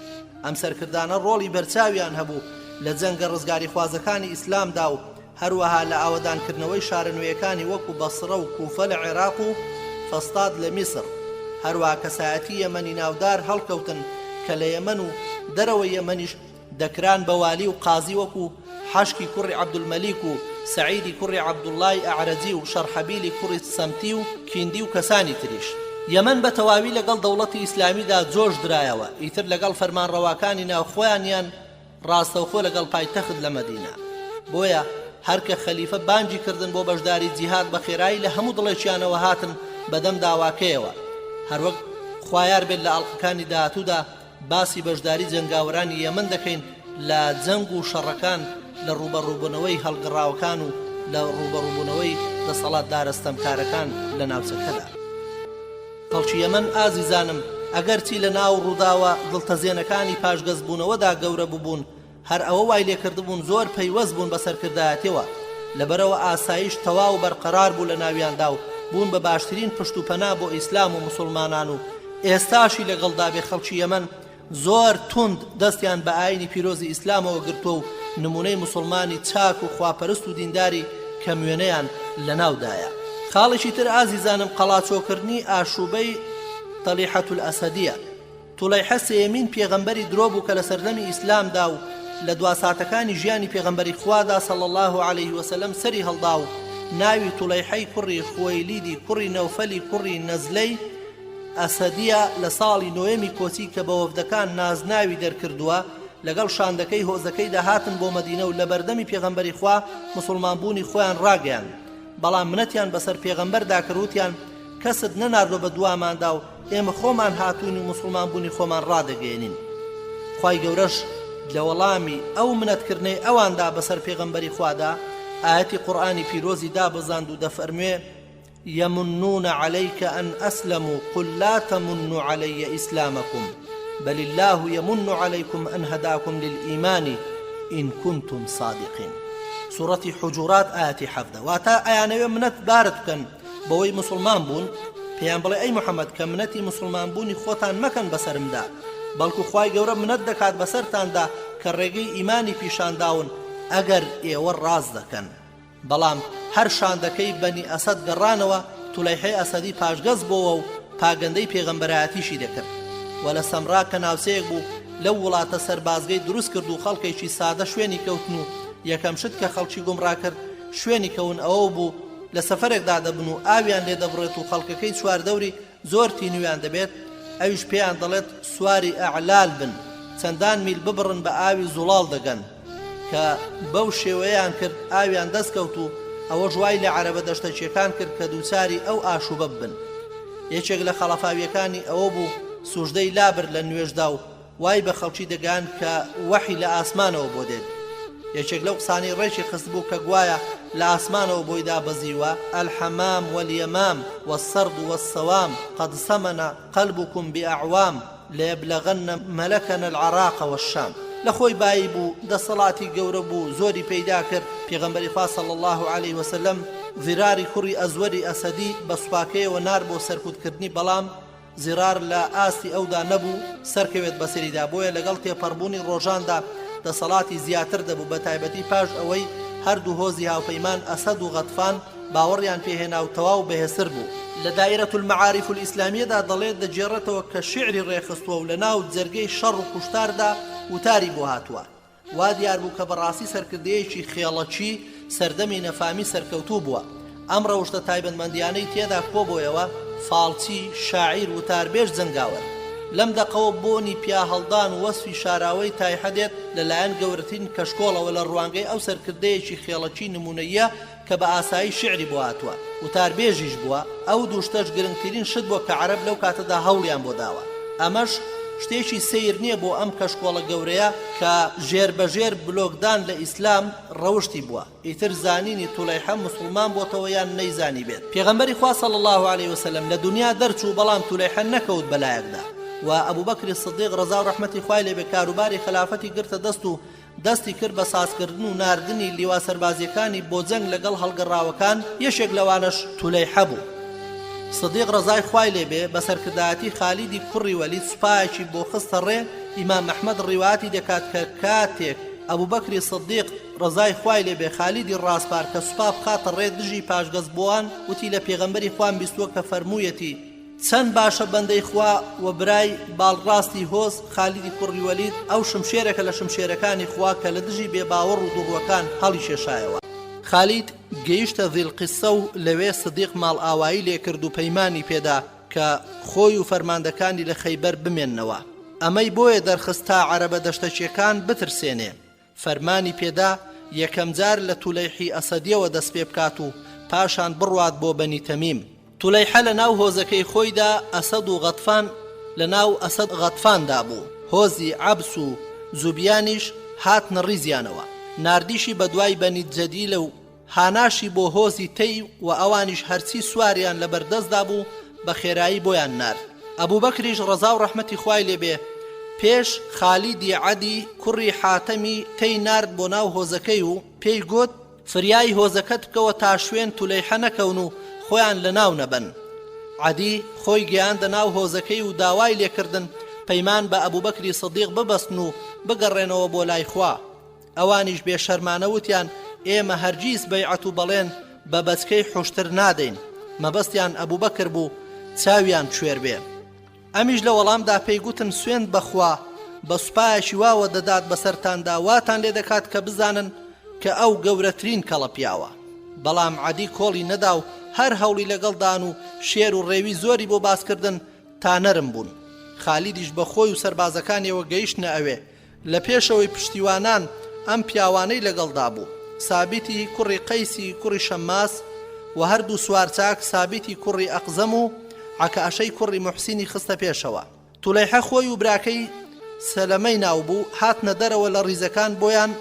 ئەم سەرکردانە ڕۆڵی بەرچاویان هەبوو لە جەنگە ڕزگاریخوازەکانی ئیسلامدا و هەروەها لە ئاوەدانکردنەوەی شارە نوێیەکانی وەکو بەسڕە و کوفە لە عێراق و فەستاد لە میسر، هەروەها کەسایەتی یەمەنی ناودار هەڵکەوتن کە لە یەمەن و دەرەوەی یەمەنیش دەکران بە والی و قازی وەکو حەشکی کوڕی عەبدولمەلیک و سەعیدی کوڕی عەبدوڵڵای ئەعرەجی و شەرحەبیلی کوڕی سەمتی و کیندی و کەسانی تریش. یەمەن بە تەواوی لەگەڵ دەوڵەتی ئیسلامیدا جۆش درایەوە، ئیتر لەگەڵ فەرمانڕەواکانی ناوخۆیان یان ڕاستەوخۆ لەگەڵ پایتەخت لە مەدینە. بۆیە هەر کە خەلیفە بانگی کردن بۆ بەشداری جیهاد بە خێرایی لە هەموو دڵێکیانەوە هاتن بەدەم داواکەیەوە. هەروەک خوایار بێت لە ئەڵقەکانی داهاتوودا باسی بەشداری جەنگاوەرانی یەمەن دەکەین لە جەنگ و شەڕەکان لە ڕووبەڕووبوونەوەی هەڵگەڕاوەکان و لە ڕووبەڕووبوونەوەی دەسەڵاتدارە ستەمکارەکان لە ناوچەکەدا. خەڵکی یەمەن ئازیزانم ئەگەرچی لە ناو ڕووداوە دڵتەزێنەکانی پاشگەزبوونەوەدا گەورە ببوون، هەر ئەوە وای لێکردبوون زۆر پەیوەست بوون بە سەرکردایەتیەوە، لەبەرئەوە ئاسایش تەواو بەرقەرار بوو لە ناویاندا و بوون بە باشترین پشت و پەنا بۆ ئیسلام و موسوڵمانان و ئێستاشی لەگەڵدا بێ خەڵکی یەمەن زۆر توند دەستیان بە ئاینی پیرۆزی ئیسلامەوە گرتووە و نموونەی موسوڵمانی چاک و خواپەرست و دینداری کەم وێنەیان لەناودایە. خاڵێکی تر ئازیزانم قەڵاچۆکردنی ئاشوبەی تەلیحە الاسەدیە. توڵەیحە سێیەمین پێغەمبەری درۆ بوو کە لە سەردەمی ئیسلامدا و لە دوا ساتەکانی ژیانی پێغەمبەری خوادا صلی اللە علیه وسلم سەری هەڵدا و ناوی توڵەیحەی کوڕی خوەیلیدی کوڕی نەوفەلی کوڕی نەزلەی ئەسەدیە لە ساڵی نۆیەمی کۆچی کە بە وەفدەکان نازناوی دەرکردووە لەگەڵ شاندەکەی هۆزەکەیدا هاتن بۆ مەدینە و لەبەردەمی پێغەمبەری خوا موسڵمان بوونی خۆیان ڕاگەیاند بەڵام منەتیان بەسەر پێغەمبەردا کرد وتیان کەست نەناردوە بە دواماندا و ئێمە خۆمان هاتووین و موسڵمان بوونی خۆمان ڕادەگەیەنین خوای گەورەش لە وەڵامی ئەو منەتکردنەی ئەواندا بەسەر پێغەمبەری خوادا ئایەتی قورئانی پیرۆزی دابەزاند و دەفەرموێ یمنون علیک ان اسلموا قل لا تمنوا علی اسلامکم بل اللە یمن علیکم ان هداکم للایمان ان کنتم صادقین سورەتی حجورات ئایەتی 17 واتە ئەیانەوێ منەت بارت بکەن بەوەی مسلمان بوون پێیان بڵێ ئەی محەممەد کە منەتی مسلمان بوونی خۆتان مەکەن بەسەرمدا. بەڵکو خوای گەورە منەت دەکات بەسەرتاندا کە ڕێگەی ئیمانی پیشان داون ئەگەر ئێوە ڕاست دەکەن. بەڵام هەر شاندەکەی بەنی ئەسەد گەڕانەوە تولەیحەی ئەسەدی پاشگەز بۆوە و پاگەندەی پێغەمبەرایەتیشی دەکرد و لە سەمرا کە ناوچەیەک بوو لەو وڵاتە سەربازگەی دروست کرد و خەڵکێکی سادە شوێنی کەوتن و یەکەم شت کە خەڵکی گومڕا کرد شوێنی کەون ئەوە بوو لە سەفەرێکدا دەبن و ئاویان لێ دەبڕێت و خەڵکەکەی چواردەوری زۆر تینویان دەبێت، ئەویش پێیان دەڵێت سواری ئەعلال بن، چەندان میل ببڕن بە ئاوی زوڵاڵ دەگەن، کە بەو شێوەیەیان کرد ئاویان دەست کەوت و ئەوەش وای لە عەرەبە دەشتەکییەکان کرد کە دووچاری ئەو ئاشوبە ببن. یەکێک لە خەڵەفاوییەکانی ئەوە بوو سوژدەی لابرد لە نوێژدا و وای بە خەڵکی دەگەیاند کە وەحی لە ئاسمانەوە بۆ دێت. یەکێک لەو قسانەی ڕێکی خستبوو کە گوایە لە ئاسمانەوە بۆی دابەزیوە، الحمام والیمام والسرد والسوام قد سمن قلبکم باعوام لیبلغن ملکنا العراق والشام. لە خۆی بایی بوو، دەسەڵاتی گەورە بوو، زۆری پەیدا کرد، پێغەمبەری خوا صلی اللە علیه وسلم ضراری کوڕی ئەزوەری ئەسەدی بە سوپاکەیەوە نارد بۆ سەرکوتکردنی بەڵام زیرار لە ئاستی ئەودا نەبوو سەرکەوێت بەسەریدا، بۆیە لەگەڵ تێپەڕبوونی ڕۆژاندا دەسەڵاتی زیاتر دەبوو، بەتایبەتی پاش ئەوەی هەردوو هۆزی هاوپەیمان ئەسەد و غەتفان باوەڕیان پێهێنا و تەواو بەهێزتر بوو. لە دائرە المعارف الاسلامیەدا دەڵێت دەگێڕێتەوە کە شیعری ڕێکخستووە و لەناو جەرگەی شەڕ و کوشتاردا وتاری بۆ هاتووە. وا دیار بوو کە بەڕاستی سەرکردەیەکی خێڵەکی سەردەمی نەفامی سەرکەوتوو بووە. ئەم ڕەوشتە تایبەتمەندییانەی تێدا کۆبۆیەوە، فاڵچی، شاعیر، وتاربێژ، جەنگاوەر. لەم دەقەوە بۆنی پیاهەڵدان و وەسفی شاراوەی تایحە دێت لە لایەن گەورەترین کەشکۆڵەوە لە ڕوانگەی ئەو سەرکردەیەکی خێڵەکی نموونەییە کە بە ئاسایی شیعری بۆ هاتووە، وتاربێژیش بووە، ئەو دوو شتەش گرنگترین شت بووە کە عەرەب لەو کاتەدا هەوڵیان بۆ داوە. ئەمەش شتێکی سەیر نییە بۆ ئەم کەشکۆڵە گەورەیە کە ژێربەژێر بلۆکدان لە ئیسلام ڕەوشتی بووە، ئیتر زانینی تولەیحە موسڵمان بۆتەوە یان نەیزانیبێت. پێغەمبەری خوا صلی اللە علیە وسلم لە دونیا دەرچوو بەڵام تولەیحە نەکەوت بەلایەکدا و ئەبوبەکری صدیق ڕەزا و ڕەحمەتی خوای لێبێ کاروباری خەلافەتی گرتە دەست و دەستی کرد بە سازکردن و ناردنی لیوا سەربازییەکانی بۆ جەنگ لەگەڵ هەڵگەڕاوەکان، یەکێک لەوانەش تولەیحە بوو. سدیق ڕەزای خوای لێ بێ بە سەرکردایەتی خالیدی کوڕی وەلید سوپایەکی بۆ خستە ڕێ، ئیمام ئەحمەد ڕیوایەتی دەکات کە کاتێک ئەبوبەکری سدیق ڕەزای خوای لێ بێ خالیدی ڕاسپارد کە سوپا بخاتە ڕێ دژی پاشگەزبووان وتی لە پێغەمبەری خوام بیستووە کە فەرموویەتی، چەند باشە بەندەی خوا و برای باڵ ڕاستی هۆز خالیدی کوڕی وەلید ئەو شمشێرێکە لە شمشێرەکانی خوا کە لە دژی بێ باوەڕ و دووڕوەکان هەڵیکێشایەوە. خالید گەیشتە ذی القصە و لەوێ سدیق ماڵئاوایی لێ کرد و پەیمانی پێدا کە خۆی و فەرماندەکانی لە خەیبەر بمێننەوە. ئەمەی بۆیە دەرخست تا عەرەبە دەشتەکیەکان بترسێنێ. فەرمانی پێدا یەکەمجار لە تولەیحی ئەسەدیەوە دەست پێ بکات و پاشان بڕوات بۆ بەنی تەمیم. تولەیحە لە ناو هۆزەکەی خۆیدا ئەسەد و غەتفان لە ناو ئەسەد غەتفاندا بوو، هۆزی عەبس و زوبیانیش هاتنە ڕیزیانەوە، ناردیشی بە دوای بەنی جەدیلە و هاناشی بۆ هۆزی تەی و ئەوانیش هەرچی سواریان لەبەر دەستدا بوو بە خێرایی بۆیان نارد. ئەبوبەکریش ڕەزا و ڕەحمەتی خوای لێ بێ پێش خالیدی عەدی کوڕی حاتەمی تەی نارد بۆ ناو هۆزەکەی و پێی گوت، فریای هۆزەکەت بکەوە تا شوێن تولەیحە نەکەون و خۆیان لەناو نەبەن. عەدی خۆی گەیاندە ناو هۆزەکەی و داوای لێ کردن پەیمان بە ئەبوبەکری سدیق ببەستن و بگەڕێنەوە بۆ لای خوا. ئەوانیش بێ شەرمانە وتیان، ئێمە هەرگیز بەیعەت و بەڵێن بە بەچکەی حوشتر نادەین، مەبەستیان ئەبوبەکر بوو چاویان کوێر بێ. ئەمیش لە وەڵامدا پێی گوتن، سوێند بە خوا بە سوپایەکی واوە دەدات بەسەرتاندا واتان لێ دەکات کە بزانن کە ئەو گەورەترین کەڵە پیاوە. بەڵام عەدی کۆڵی نەدا و هەر هەوڵی لەگەڵ دان و شێر و ڕێوی زۆری بۆ باس کردن تا نەرم بوون. خالیدیش بە خۆی و سەربازەکانیەوە گەیشتنە ئەوێ، لە پێشەوەی پشتیوانان ئەم پیاوانەی لەگەڵدا بوو، سابیتی کوڕی قەیسی کوڕی شەمماس و هەردوو سوارچاک سابیتی کوڕی ئەقزەم و عەکاشەی کوڕی موحسینی خستە پێشەوە. تولەیحە خۆی و براکەی سەلەمەی ناو بوو هاتنە دەرەوە لە ڕیزەکان بۆیان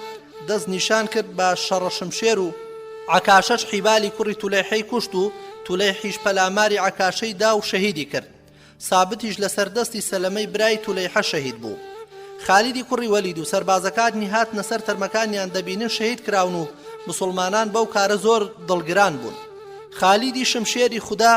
دەست نیشان کرد بە شەڕە شمشێر و عەکاشەش حیبالی کوڕی تولەیحەی کوشت و تولەیحیش پەلاماری عەکاشەی دا و شەهیدی کرد. سابتیش لەسەر دەستی سەلەمەی برای تولەیحە شەهید بوو. خالیدی کوڕی وەلید و سەربازەکانی هاتنە سەر تەرمەکانیان دەبینن شەهید کراون و موسوڵمانان بەو کارە زۆر دڵگران بوون. خالیدی شمشێری خودا.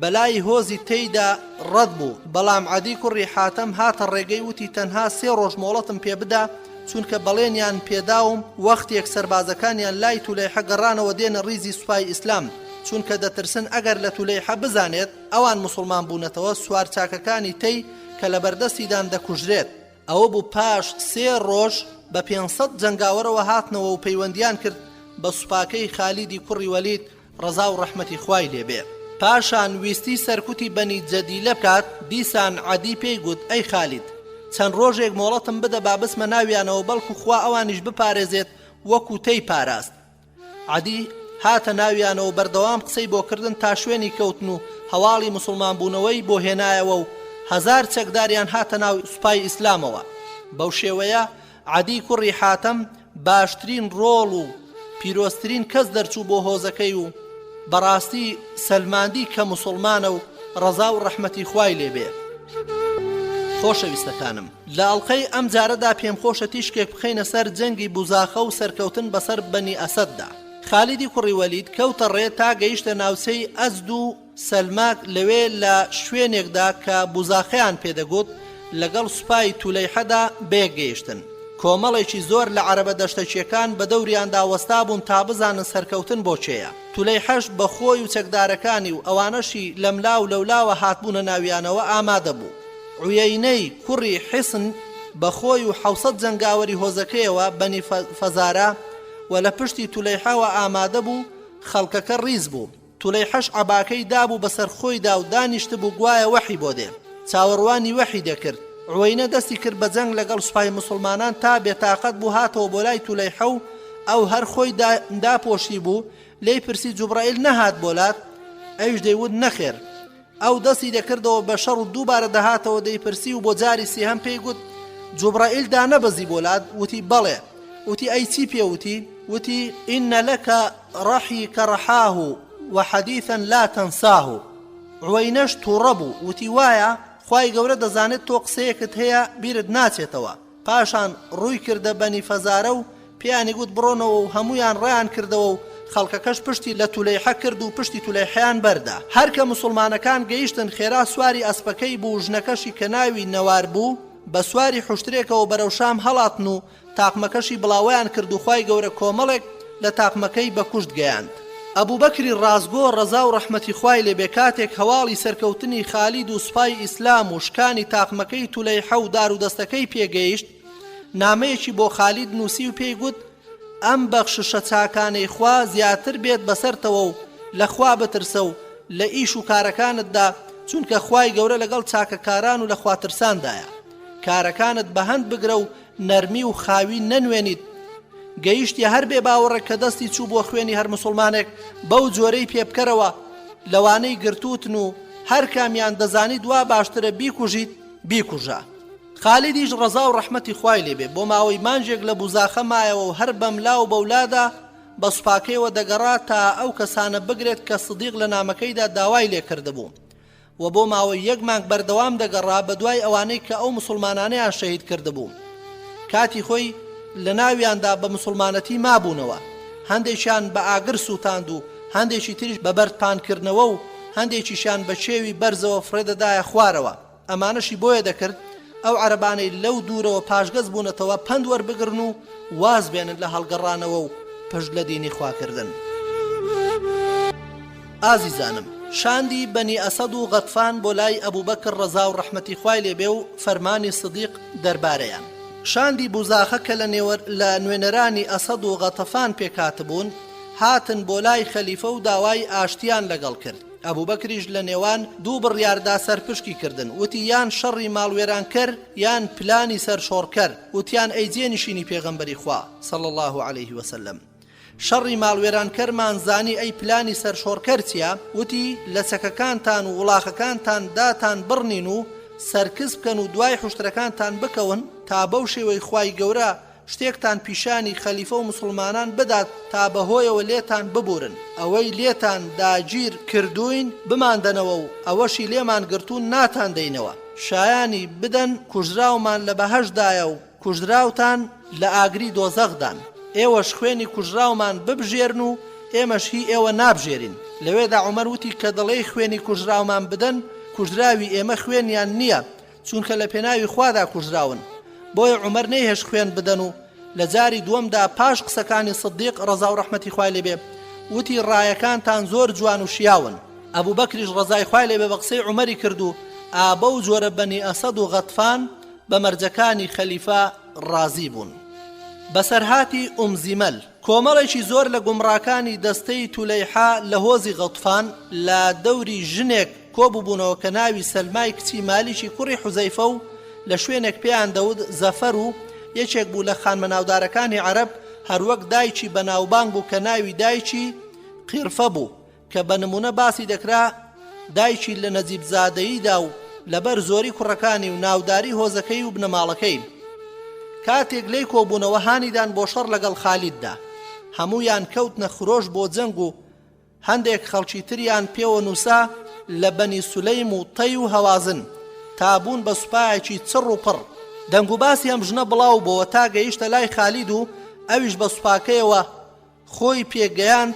بەلای هۆزی تەیدا ڕەت بوو، بەڵام عەدی کوڕی حاتەم هاتە ڕێگەی وتی تەنها سێ ڕۆژ مۆڵەتم پێ بدە چونکە بەڵێنیان پێداوم وەختێک سەربازەکانیان لای تولەیحە گەڕانەوە دێنە ڕیزی سوپای ئیسلام چونکە دەترسن ئەگەر لە تولەیحە بزانێت ئەوان موسڵمان بوونەتەوە سوارچاکەکانی تەی کە لەبەردەستیدان دەکوژرێت. ئەوە بوو پاش سێ ڕۆژ بە 500 جەنگاوەرەوە هاتنەوە و پەیوەندیان کرد بە سوپاکەی خالیدی کوڕی وەلید ڕەزا و ڕەحمەتی خوای لێ بێ. پاشان ویستی سەرکوتی بەنی جەدیلە بکات، دیسان عەدی پێی گوت، ئەی خالید! چەند ڕۆژێک مۆڵەتم بدە با بچمە ناویانەوە بەڵکو خوا ئەوانیش بپارێزێت وەکو تەی پاراست. عەدی هاتە ناویانەوە بەردەوام قسەی بۆ کردن تا شوێنی کەوتن و هەواڵی موسڵمان بوونەوەی بۆ هێنایەوە و هەزار چەکداریان هاتە ناو سوپای ئیسلامەوە. بەو شێوەیە عەدی کوڕی حاتەم باشترین ڕۆڵ و پیرۆزترین کەس دەرچوو بۆ هۆزەکەی و بەڕاستی سەلماندی کە موسڵمانە و ڕەزا و ڕەحمەتی خوای لێ بێ. خۆشەویستەکانم لە ئەڵقەی ئەم جارەدا پێمخۆشە تیشکێک بخەینە سەر جەنگی بوزاخە و سەرکەوتن بەسەر بەنی ئەسەددا. خالیدی کوڕی وەلید کەوتە ڕێ تا گەیشتە ناوچەی ئەزد و سەلماک لەوێ لە شوێنێکدا کە بوزاخەیان پێ دەگوت لەگەڵ سوپای تولەیحەدا بەیەک گەیشتن. کۆمەڵێکی زۆر لە عەرەبە دەشتەکییەکان بە دەوریاندا وەستابوون تا بزانن سەرکەوتن بۆ کێیە. تولەیحەش بە خۆی و چەکدارەکانی و ئەوانەشی لەملا و لەولاوە هاتبوونە ناویانەوە ئامادە بوو. عویەینەی کوڕی حیسن بە خۆی و حەوسەد جەنگاوەری هۆزەکەیەوە، بەنی فەزارە، و لە پشتی تولەیحەوە ئامادە بوو، خەڵکەکە ڕیز بوو. تولەیحەش عەباکەی دابوو بەسەر خۆیدا و دانیشتبوو گوایە وەحی بۆ دێ. چاوەڕوانی وەحی دەکرد. عوەینە دەستی کرد بە جەنگ لەگەڵ سوپای موسڵمانان تا بێتاقەت بوو هاتەوە بۆ لای تولەیحە و ئەو هەر خۆی داپۆشیبوو، لێی پرسی جوبڕەئیل نەهات بۆ لات؟ ئەویش دەیوت نەخێر. ئەو دەستی دەکردەوە بە شەڕ و دووبارە دەهاتەوە دەیپرسی و بۆ جاری سێهەم پێی گوت، جوبڕەئیل دانەبەزی بۆ لات؟ وتی، بەڵێ. وتی، ئەی چی پێ وتی؟ وتی، ان لک رحی رحاه و حدیثا لا تنساه. عوەینەش تووڕە بوو، وتی، وایە؟ خوای گەورە دەزانێت تۆ قسەیەکت هەیە بیرت ناچێتەوە. پاشان ڕووی کردە بەنی فەزارە و پێیانی گوت بڕۆنەوە و هەموویان ڕایان کردەوە و خەڵکەکەش پشتی لە تولەیحە کرد و پشتی تولەیحەیان بەردا. هەر کە موسوڵمانەکان گەیشتن خێرا سواری ئەسپەکەی بوو و ژنەکەشی کە ناوی نەوار بوو بە سواری حوشترێکەوە بەرەو شام هەڵاتن و تاقمەکەشی بڵاوەیان کرد و خوای گەورە کۆمەڵێک لە تاقمەکەی بە کوشت گەیاند. ئەبوبەکری ڕاستگۆ ڕەزا و ڕەحمەتی خوای لێ بێ کاتێک هەواڵی سەرکەوتنی خالید و سوپای ئیسلام و شکانی تاقمەکەی تولەیحە و دارودەستەکەی پێ گەیشت نامەیەکی بۆ خالید نووسی و پێی گوت ئەم بەخششە چاکانەی خوا زیاتر بێت بەسەرتەوە و لە خوا بترسە و لە ئیش و کارەکانتدا چونکە خوای گەورە لەگەڵ چاکەکاران و لە خواترساندایە کارەکانت بە هەند بگرە و نەرمی و خاوی نەنوێنیت گەیشتیە هەر بێ باوەڕێک کە دەستی چوو بۆ خوێنی هەر مسوڵمانێک بەو جۆرەی پێ بکەرەوە لەوانەی گرتووتن و هەر کامیان دەزانیت وا باشترە بیکوژیت بیکوژە. خالیدیش ڕەزا و ڕەحمەتی خوای لێ بێ بۆ ماوەی مانگێک لە بوزاخە مایەوە و هەر بەملا و بەولادا بە سوپاکەیەوە دەگەڕا تا ئەو کەسانە بگرێت کە سدیق لە نامەکەیدا داوای لێ کردبوو. و بۆ ماوەی یەک مانگ بەردەوام دەگەڕا بەدوای ئەوانەی کە ئەو موسڵمانانەیان شەهید کردبوو کاتی خۆی لەناویاندا بە موسڵمانەتی مابوونەوە هەندێکیان بە ئاگر سووتاند و هەندێکی تریش بە بەرد پانکردنەوە و هەندێکیشیان بە کێوی بەرزەوە فڕێدەدایە خوارەوە ئەمانەشی بۆیە دەکرد ئەو عەرەبانەی لەو دوورەوە پاشگەز بوونەتەوە پەند وەربگرن و واز بێنن لە هەڵگەڕانەوە و پشت لە دینی خوا کردن. ئازیزانم شاندی بەنی ئەسەد و غەتفان بۆ لای ئەبوبەکر ڕەزا و ڕەحمەتی خوای لێ بێ و فەرمانی سدیق دەربارەیان. شاندی بوزاخە کە لە لە نوێنەرانی ئەسەد و غەتەفان پێکهاتبوون هاتن بۆ لای خەلیفە و داوای ئاشتیان لەگەڵ کرد. ئەبوبەکریش لە نێوان دوو بڕیاردا سەرپشکی کردن، وتی یان شەڕی ماڵوێرانکەر یان پلانی سەرشۆڕکەر، وتیان ئەی جێنشینی پێغەمبەری خوا، صلی اللە علیه وسلم، شەڕی ماڵوێرانکەرمان زانی ئەی پلانی سەرشۆڕکەر چیە؟ وتی لە چەکەکانتان و وڵاخەکانتان داتان بڕنین و سەرکز بکەن و دوای حوشترەکانتان بکەون تا بەو شێوەی خوای گەورە شتێکتان پیشانی خەلیفە و موسڵمانان بدات تا بەهۆیەوە لێتان ببورن، ئەوەی لێتان داگیر کردووین بماندەنەوە و ئەوەشی لێمان گرتوون ناتاندەینەوە، شایانی بدەن کوژراومان لە بەهەشتدایە و کوژراوتان لە ئاگری دۆزەخدان، ئێوەش خوێنی کوژراومان ببژێرن و ئێمەش هی ئێوە نابژێرین. لەوێدا عومەر وتی کە دەڵێی خوێنی کوژراومان بدەن، کوژراوی ئێمە خوێنیان نییە، چونکە لە پێناوی خوادا کوژراون. بۆیە عومەر نەیهێشت خوێن بدەن و لە جاری دووەمدا پاش قسەکانی سدیق ڕەزا و ڕەحمەتی خوای لێ بێ وتی ڕایەکانتان زۆر جوان و شیاون. ئەبوبەکریش ڕەزای خوای لێ بێ بە قسەی عومەری کرد و ئا بەو جۆرە بەنی ئەسەد و غەتفان بە مەرجەکانی خەلیفە ڕازی بوون. بەسەرهاتی ئوم زیمەل. کۆمەڵێکی زۆر لە گومڕاکانی دەستەی تولەیحە لە هۆزی غەتفان لە دەوری ژنێک کۆبووبوونەوە کە ناوی سەلمای کچی مالیکی کوڕی حوزەیفە و لە شوێنێک پێیان دەوت زەفەر و یەکێک بوو لە خانمە ناودارەکانی عەرەب هەروەک دایکی بەناوبانگ بوو کە ناوی دایکی قیرفە بوو کە بە نموونە باسی دەکرا دایکی لە نەجیبزادەییدا و لەبەر زۆری کوڕەکانی و ناوداری هۆزەکەی و بنەماڵەکەی کاتێک لێی کۆبوونەوە هانیدان بۆ شەڕ لەگەڵ خالیددا هەموویان کەوتنە خرۆش بۆ جەنگ و هەندێک خەڵکی تریان پێوە نووسا لە بەنی سولەیم و تەی و هەوازن تا بوون بە سوپایەکی چڕ و پڕ. دەنگوباسی ئەم ژنە بڵاو بۆوە تا گەیشتە لای خالید و ئەویش بە سوپاکەیەوە خۆی پێ گەیاند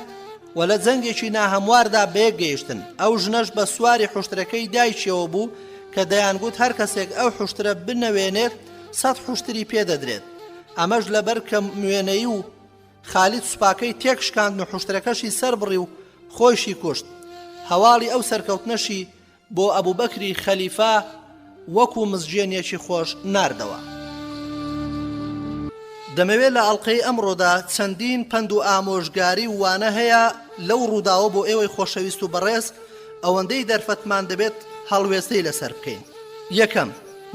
و لە جەنگێکی ناهەمواردا بەیەک گەیشتن. ئەو ژنەش بە سواری حوشترەکەی دایکیەوە بوو کە دەیانگوت هەر کەسێک ئەو حوشترە بنەوێنێت سەت حوشتری پێ دەدرێت. ئەمەش لەبەر کەم وێنەیی و خالید سوپاکەی تێک شکاندن و حوشترەکەشی سەربڕی و خۆیشی کوشت. هەواڵی ئەو سەرکەوتنەشی بۆ ئەبوبەکری خەلیفە وەکو مزگێنیەکی خۆش ناردەوە. دەمەوێت لە ئەڵقەی ئەمڕۆدا چەندین پەند و ئامۆژگاری و وانە هەیە لەو ڕووداوە بۆ ئێوەی خۆشەویست و بەڕێز ئەوەندەی دەرفەتمان دەبێت هەڵوێستەی لەسەر بکەین. یەکەم،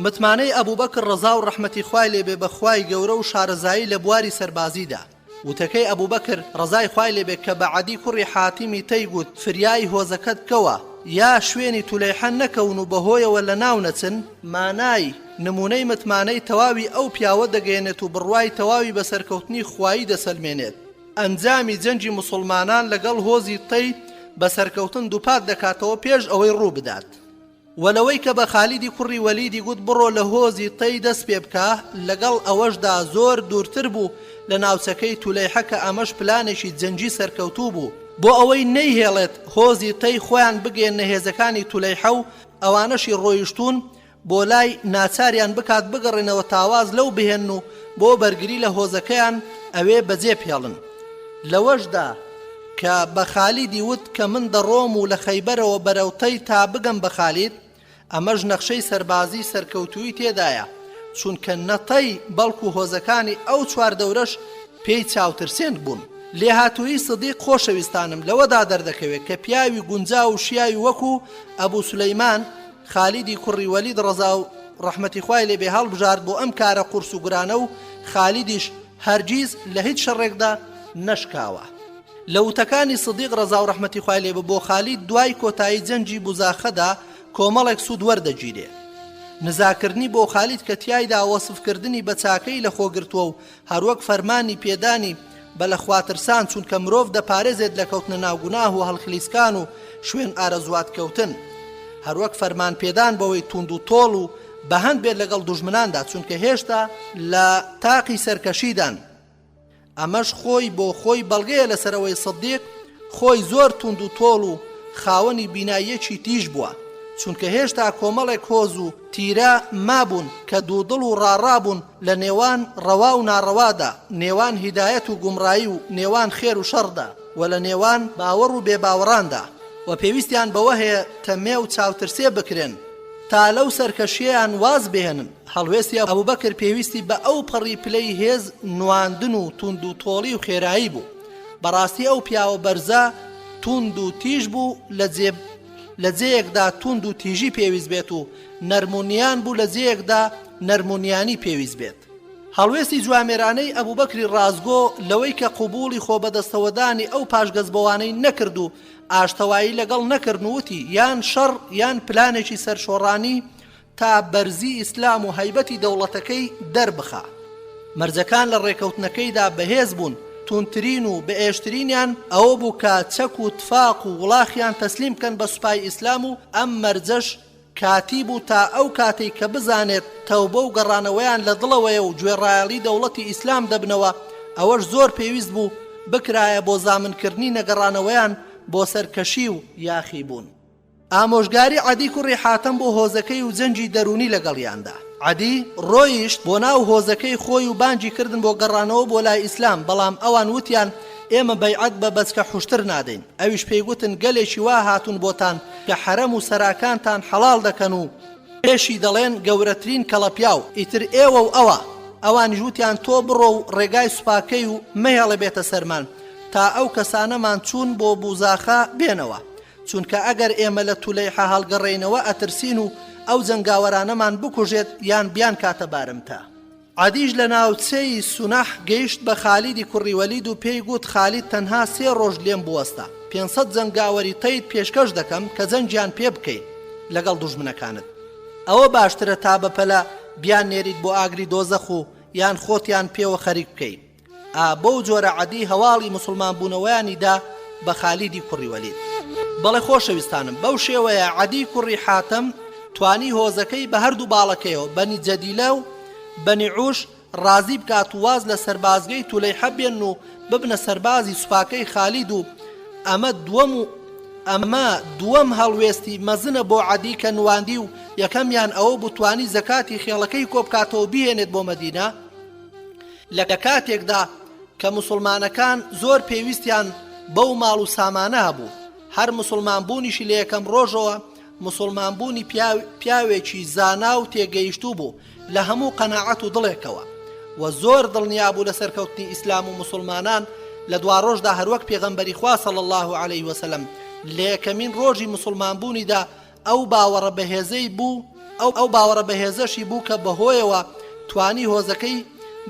متمانەی ئەبوبەکر ڕەزا و ڕەحمەتی خوای لێ بێ بە خوای گەورە و شارەزایی لە بواری سەربازیدا. وتەکەی ئەبوبەکر ڕەزای خوای لێ بێ کە بە عەدی کوڕی حاتیمی تەی گوت فریای هۆزەکەت بکەوە یا شوێنی تولەیحە نەکەون و بەهۆیەوە لەناو نەچن، مانای نموونەی متمانەی تەواوی ئەو پیاوە دەگەیەنێت و بڕوای تەواوی بە سەرکەوتنی خوایی دەسەلمێنێت. ئەنجامی جەنگی موسوڵمانان لەگەڵ هۆزی تەی بە سەرکەوتن دووپات دەکاتەوە پێش ئەوەی ڕوو بدات. وە لەوەی کە بە خالیدی کوڕی وەلیدی گوت بڕۆ لە هۆزی تەی دەست پێ بکە، لەگەڵ ئەوەشدا زۆر دوورتر بوو لە ناوچەکەی تولەیحە کە ئەمەش پلانێکی جەنگی سەرکەوتوو بوو بۆ ئەوەی نەیهێڵێت هۆزی تەی خۆیان بگەیەننە هێزەکانی تولەیحە و ئەوانەشی ڕۆیشتوون بۆ لای ناچاریان بکات بگەڕێنەوە تا واز لەو بهێنن و بۆ بەرگری لە هۆزەکەیان ئەوێ بەجێ بهێڵن. لەوەشدا کە بە خالیدی وت کە من دەڕۆم و لە خەیبەرەوە بەرەو تەی تا بگەم بە خالید، ئەمەش نەخشەی سەربازی سەرکەوتووی تێدایە، چونکە نە تەی بەڵکو هۆزەکانی ئەو چواردەورەش پێی چاوترسێن بوون. لێهاتوویی سدیق خۆشەویستانم لەوەدا دەردەکەوێت کە پیاوی گونجاو و شیاوی وەکو ئەبو سولەیمان خالیدی کوڕی وەلید ڕەزا و ڕەحمەتی خوای لێ بێ هەڵبژارد بۆ ئەم کارە قورس و گرانە و خالیدیش هەرگیز لە هیچ شەڕێکدا نەشکاوە. لە وتەکانی سدیق ڕەزا و ڕەحمەتی خوای لێ بێ بۆ خالید دوای کۆتایی جەنگی بوزاخەدا کۆمەڵێک سوود وەردەگیرێ. نزاکردنی بۆ خالید کە تیایدا وەسفکردنی بە چاکەی لەخۆ گرتووە و هەروەک فەرمانی پێدانی بە لە خواترسان چونکە مرۆڤ دەپارێزێت لە کەوتنە ناو گوناه و هەڵخلیسکان و شوێن ئارەزوات کەوتن هەروەک فەرمان پێدان بەوەی توند و تۆڵ و بەهەند بێت لەگەڵ دوژمناندا چونکە هێشتا لە تاقی سەرکەشیدان ئەمەش خۆی بۆ خۆی بەڵگەیە لەسەر ئەوەی سدیق خۆی زۆر توند و تۆڵ و خاوەنی بیناییەکی تیژ بووە، چونکە هێشتا کۆمەڵێک هۆز و تیرە مابوون کە دوودڵ و ڕاڕا بوون لە نێوان ڕەوا و ناڕەوادا، نێوان هیدایەت و گومڕایی و نێوان خێر و شەڕدا و لە نێوان باوەڕ و بێباوەڕاندا و پێویستیان بەوە هەیە تەمێ و چاوترسێ بکرێن تا لەو سەرکەشییەیان واز بهێنن. هەڵوێستی ئەبوبەکر پێویستی بە ئەو پەڕی پلەی هێز نواندن و توند و تۆڵی و خێرایی بوو. بەڕاستی ئەو پیاوە بەرزە توند و تیژ بوو لە جێ لە جێیەکدا توند و تیژی پێویست بێت و نەرم و نیان بوو لە جێیەکدا نەرم و نیانی پێویست بێت. هەڵوێستی جوامێرانەی ئەبوبەکری ڕاستگۆ لەوەی کە قبوڵی خۆبەدەستەوەدانی ئەو پاشگەزبەوانەی نەکرد و ئاشتەوایی لەگەڵ نەکردن و وتی یان شەڕ یان پلانێکی سەرشۆڕانی تا بەرزی ئیسلام و هەیبەتی دەوڵەتەکەی دەربخا. مەرجەکان لە ڕێکەوتنەکەیدا بەهێز بوون، توندترین و بەئێشترینیان ئەوە بوو کە چەک و تفاق و وڵاخیان تەسلیم بکەن بە سوپای ئیسلام و ئەم مەرجەش کاتی بوو تا ئەو کاتەی کە بزانێت تەوبە و گەڕانەوەیان لە دڵەوەیە و گوێڕایەڵی دەوڵەتی ئیسلام دەبنەوە، ئەوەش زۆر پێویست بوو بکرایە بۆ زامنکردنی نەگەڕانەوەیان. بۆ سەرکەشی و یاخیبوون. ئامۆژگاری عەدی کوڕی حاتەم بۆ هۆزەکەی و جەنگی دەروونی لەگەڵیاندا. عەدی ڕۆیشت بۆ ناو هۆزەکەی خۆی و بانگی کردن بۆ گەڕانەوە بۆ لای ئیسلام، بەڵام ئەوان وتیان ئێمە بەیعەت بە بەچکە حوشتر نادەین. ئەویش پێی گوتن گەلێکی وا هاتوون بۆتان کە حەرەم و سەراکانتان حەڵاڵ دەکەن و پێشی دەڵێن گەورەترین کەڵەپیاو، ئیتر ئێوە و ئەوە. ئەوانیش وتیان تۆ بڕۆ و ڕێگای سوپاکەی و مەهێڵە بێتە سەرمان تا ئەو کەسانەمان چوون بۆ بوزاخە بێنەوە. چونکە ئەگەر ئێمە لە تولەیحە هەڵگەڕێینەوە ئەترسین و ئەو جەنگاوەرانەمان بکوژێت یان بیانکاتە بارمتە. عەدیش لە ناوچەی سونەح گەیشت بە خالیدی کوڕی وەلید و پێی گوت خالید تەنها سێ ڕۆژ لێم بوەستە 500 جەنگاوەری تەیت پێشکەش دەکەم کە جەنگیان پێ بکەی لەگەڵ دوژمنەکانت ئەوە باشترە تا بەپەلە بیاننێریت بۆ ئاگری دۆزەخ و یان خۆتیان پێوە خەریک بکەی. ئا بەو جۆرە عەدی هەواڵی موسڵمان بوونەوەیانی دا بە خالیدی کوڕی وەلید. بەڵێ خۆشەویستانم بەو شێوەیە عەدی کوڕی حاتەم توانی هۆزەکەی بە هەردوو باڵەکەیەوە، بەنی جەدیلە و بەنی عوش، ڕازی بکات و واز لە سەربازگەی تولەیحە بێنن و ببنە سەربازی سوپاکەی خالید و ئەمە دووەم و ئەمە دووەم هەڵوێستی مەزنە بۆ عەدی کە نواندی و یەکەمیان ئەوە بوو توانی زەکاتی خێڵەکەی کۆبکاتەوە بیهێنێت بۆ مەدینە، لە کاتێکدا کە موسڵمانەکان زۆر پێویستیان بەو ماڵ و سامانە هەبوو، هەر موسڵمان بوونیشی لە یەکەم ڕۆژەوە موسڵمان بوونی پیاوێکی زانا و تێگەیشتوو بوو لە هەموو قەناعەت و دڵێکەوە و زۆر دڵنیا بوو لە سەرکەوتنی ئیسلام و موسڵمانان لە دواڕۆژدا هەروەک پێغەمبەری خوا صلی اللە علیه وسلم لە یەکەمین ڕۆژی موسڵمان بوونیدا ئەو باوەڕە بەهێزەی بوو، ئەو باوەڕە بەهێزەشی بوو کە بەهۆیەوە توانی هۆزەکەی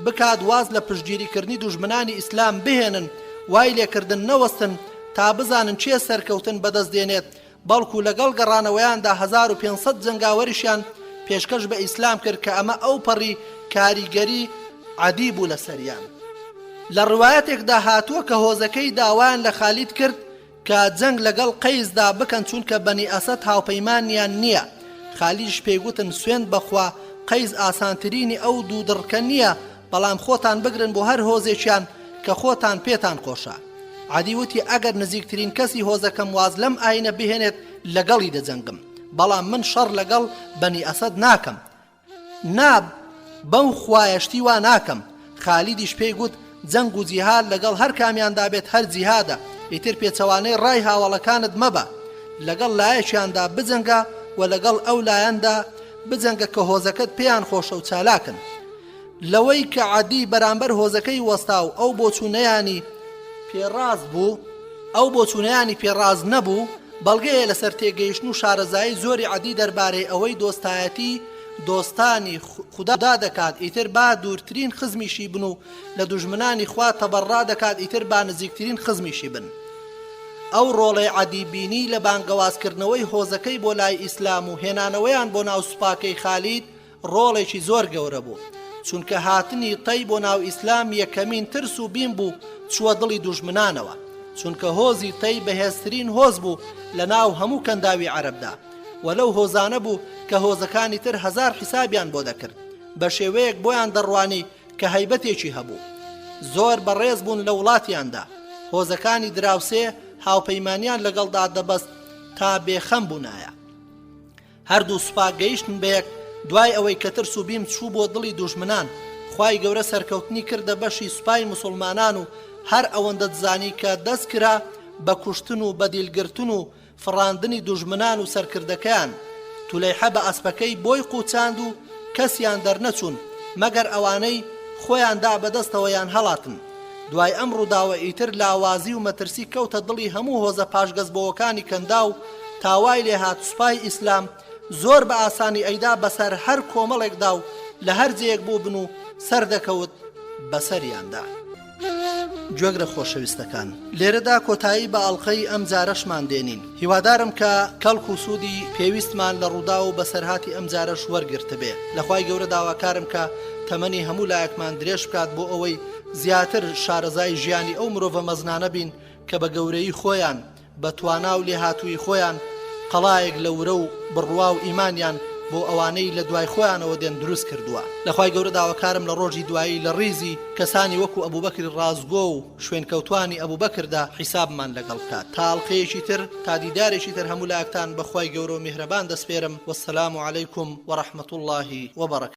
بکات واز لە پشتگیریکردنی دوژمنانی ئیسلام بهێنن، وای لێکردن نەوەستن تا بزانن کێ سەرکەوتن بەدەست دێنێت، بەڵکو لەگەڵ گەڕانەوەیاندا 1500 جەنگاوەریشیان پێشکەش بە ئیسلام کرد کە ئەمە ئەوپەڕی کاریگەری عەدی بوو لەسەریان. لە ڕوایەتێکدا هاتووە کە هۆزەکەی داوایان لە خالید کرد کە جەنگ لەگەڵ قەیسدا بکەن چونکە بەنی ئەسەد هاوپەیمانیان نییە، خالیدیش پێی گوتن سوێند بەخوا قەیس ئاسانترینی ئەو دوو دڕکە نییە بەڵام خۆتان بگرن بۆ هەر هۆزێکیان کە خۆتان پێتان خۆشە. عەدی وتی ئەگەر نزیکترین کەسی هۆزەکەم واز لەم ئاینە بهێنێت لەگەڵی دەجەنگم بەڵام من شەڕ لەگەڵ بەنی ئەسەد ناکەم، نا بەو خوایە شتی وا ناکەم، خالیدیش پێی گوت، جەنگ و جیهاد لەگەڵ هەر کامیاندا بێت هەر جیهادە، ئیتر پێچەوانەی ڕای هاوەڵەکانت مەبە، لەگەڵ لایەکیاندا بجەنگە و لەگەڵ ئەو لایەندا بجەنگە کە هۆزەکەت پێیان خۆشە و چالاکن. لەوەی کە عەدی بەرامبەر هۆزەکەی وەستا و ئەو بۆچوونەیانی پێ ڕاست بوو، ئەو بۆچوونەیانی پێ ڕاست نەبوو، بەڵگەیە لەسەر تێگەیشتن و شارەزایی زۆری عەدی دەربارەی ئەوەی دۆستایەتی دۆستانی خودا دەکات ئیتر با دوورترین خزمیشی بن و لە دوژمنانی خوا تەبەڕا دەکات ئیتر با نزیکترین خزمیشی بن. ئەو ڕۆڵەی عەدی بینی لە بانگەوازکردنەوەی هۆزەکەی بۆ لای ئیسلام و هێنانەوەیان بۆ ناو سوپاکەی خالید ڕۆڵێکی زۆر گەورە بوو، چونکە هاتنی تەی بۆ ناو ئیسلام یەکەمین ترس و بیم بوو چووە دڵی دوژمنانەوە، چونکە هۆزی تەی بەهێزترین هۆز بوو لە ناو هەموو کەنداوی عەرەبدا و لەو هۆزانە بوو کە هۆزەکانی تر هەزار حیسابیان بۆ دەکرد بە شێوەیەک بۆیان دەڕوانی کە هەیبەتێکی هەبوو زۆر بەڕێز بوون لە وڵاتیاندا هۆزەکانی دراوسێ هاوپەیمانیان لەگەڵدا دەبەست تا بێخەم بوونایە. هەردوو سوپا گەیشتن بەیەک دوای ئەوەی کە ترس و بیم چوو بۆ دڵی دوژمنان خوای گەورە سەرکەوتنی کردە بەشی سوپای موسوڵمانان و هەر ئەوەندەت زانی کە دەست کرا بە کوشتن و بەدیل گرتن و فڕاندنی دوژمنان و سەرکردەکەیان تولەیحە بە ئەسپەکەی بۆی قوچاند و کەسیان دەرنەچوون مەگەر ئەوانەی خۆیان دا بەدەستەوە یان هەڵاتن. دوای ئەم ڕووداوە ئیتر لاوازی و مەترسی کەوتە دڵی هەموو هۆزە پاشگەزبۆوەکانی کەنداو تا وای لێهات سوپای ئیسلام زۆر بە ئاسانی ئەیدا بەسەر هەر کۆمەڵێکدا و لە هەر جێیەک بووبن و سەردەکەوت بەسەریاندا. گوێگرە خۆشەویستەکان لێرەدا کۆتایی بە ئەڵقەی ئەم جارەشمان دێنین هیوادارم کە کەڵک و سوودی پێویستمان لە ڕووداو و بەسەرهاتی ئەم جارەش وەرگرتبێ لە خوای گەورە داواکارم کە تەمەنی هەموو لایەکمان درێژ بکات بۆ ئەوەی زیاتر شارەزای ژیانی ئەو مرۆڤە مەزنانە بین کە بە گەورەیی خۆیان، بە توانا و لێهاتوویی خۆیان، قەڵایەک لە ورە و بڕوا و ئیمانیان بۆ ئەوانەی لە دوای خۆیانەوە دێن دروست کردووە. لە خوای گەورە داواکارم لە ڕۆژی دوایی لە ڕیزی کەسانی وەکو ئەبوبەکری ڕاستگۆ و شوێنکەوتوانی ئەبوبەکردا حیسابمان لەگەڵ بکات. تا ئەڵقەیەکی تر، تا دیدارێکی تر هەموو لایەکتان بە خوای گەورە و میهرەبان دەسپێرم. والسلام علیکم ورحمە اللە وبرکاته.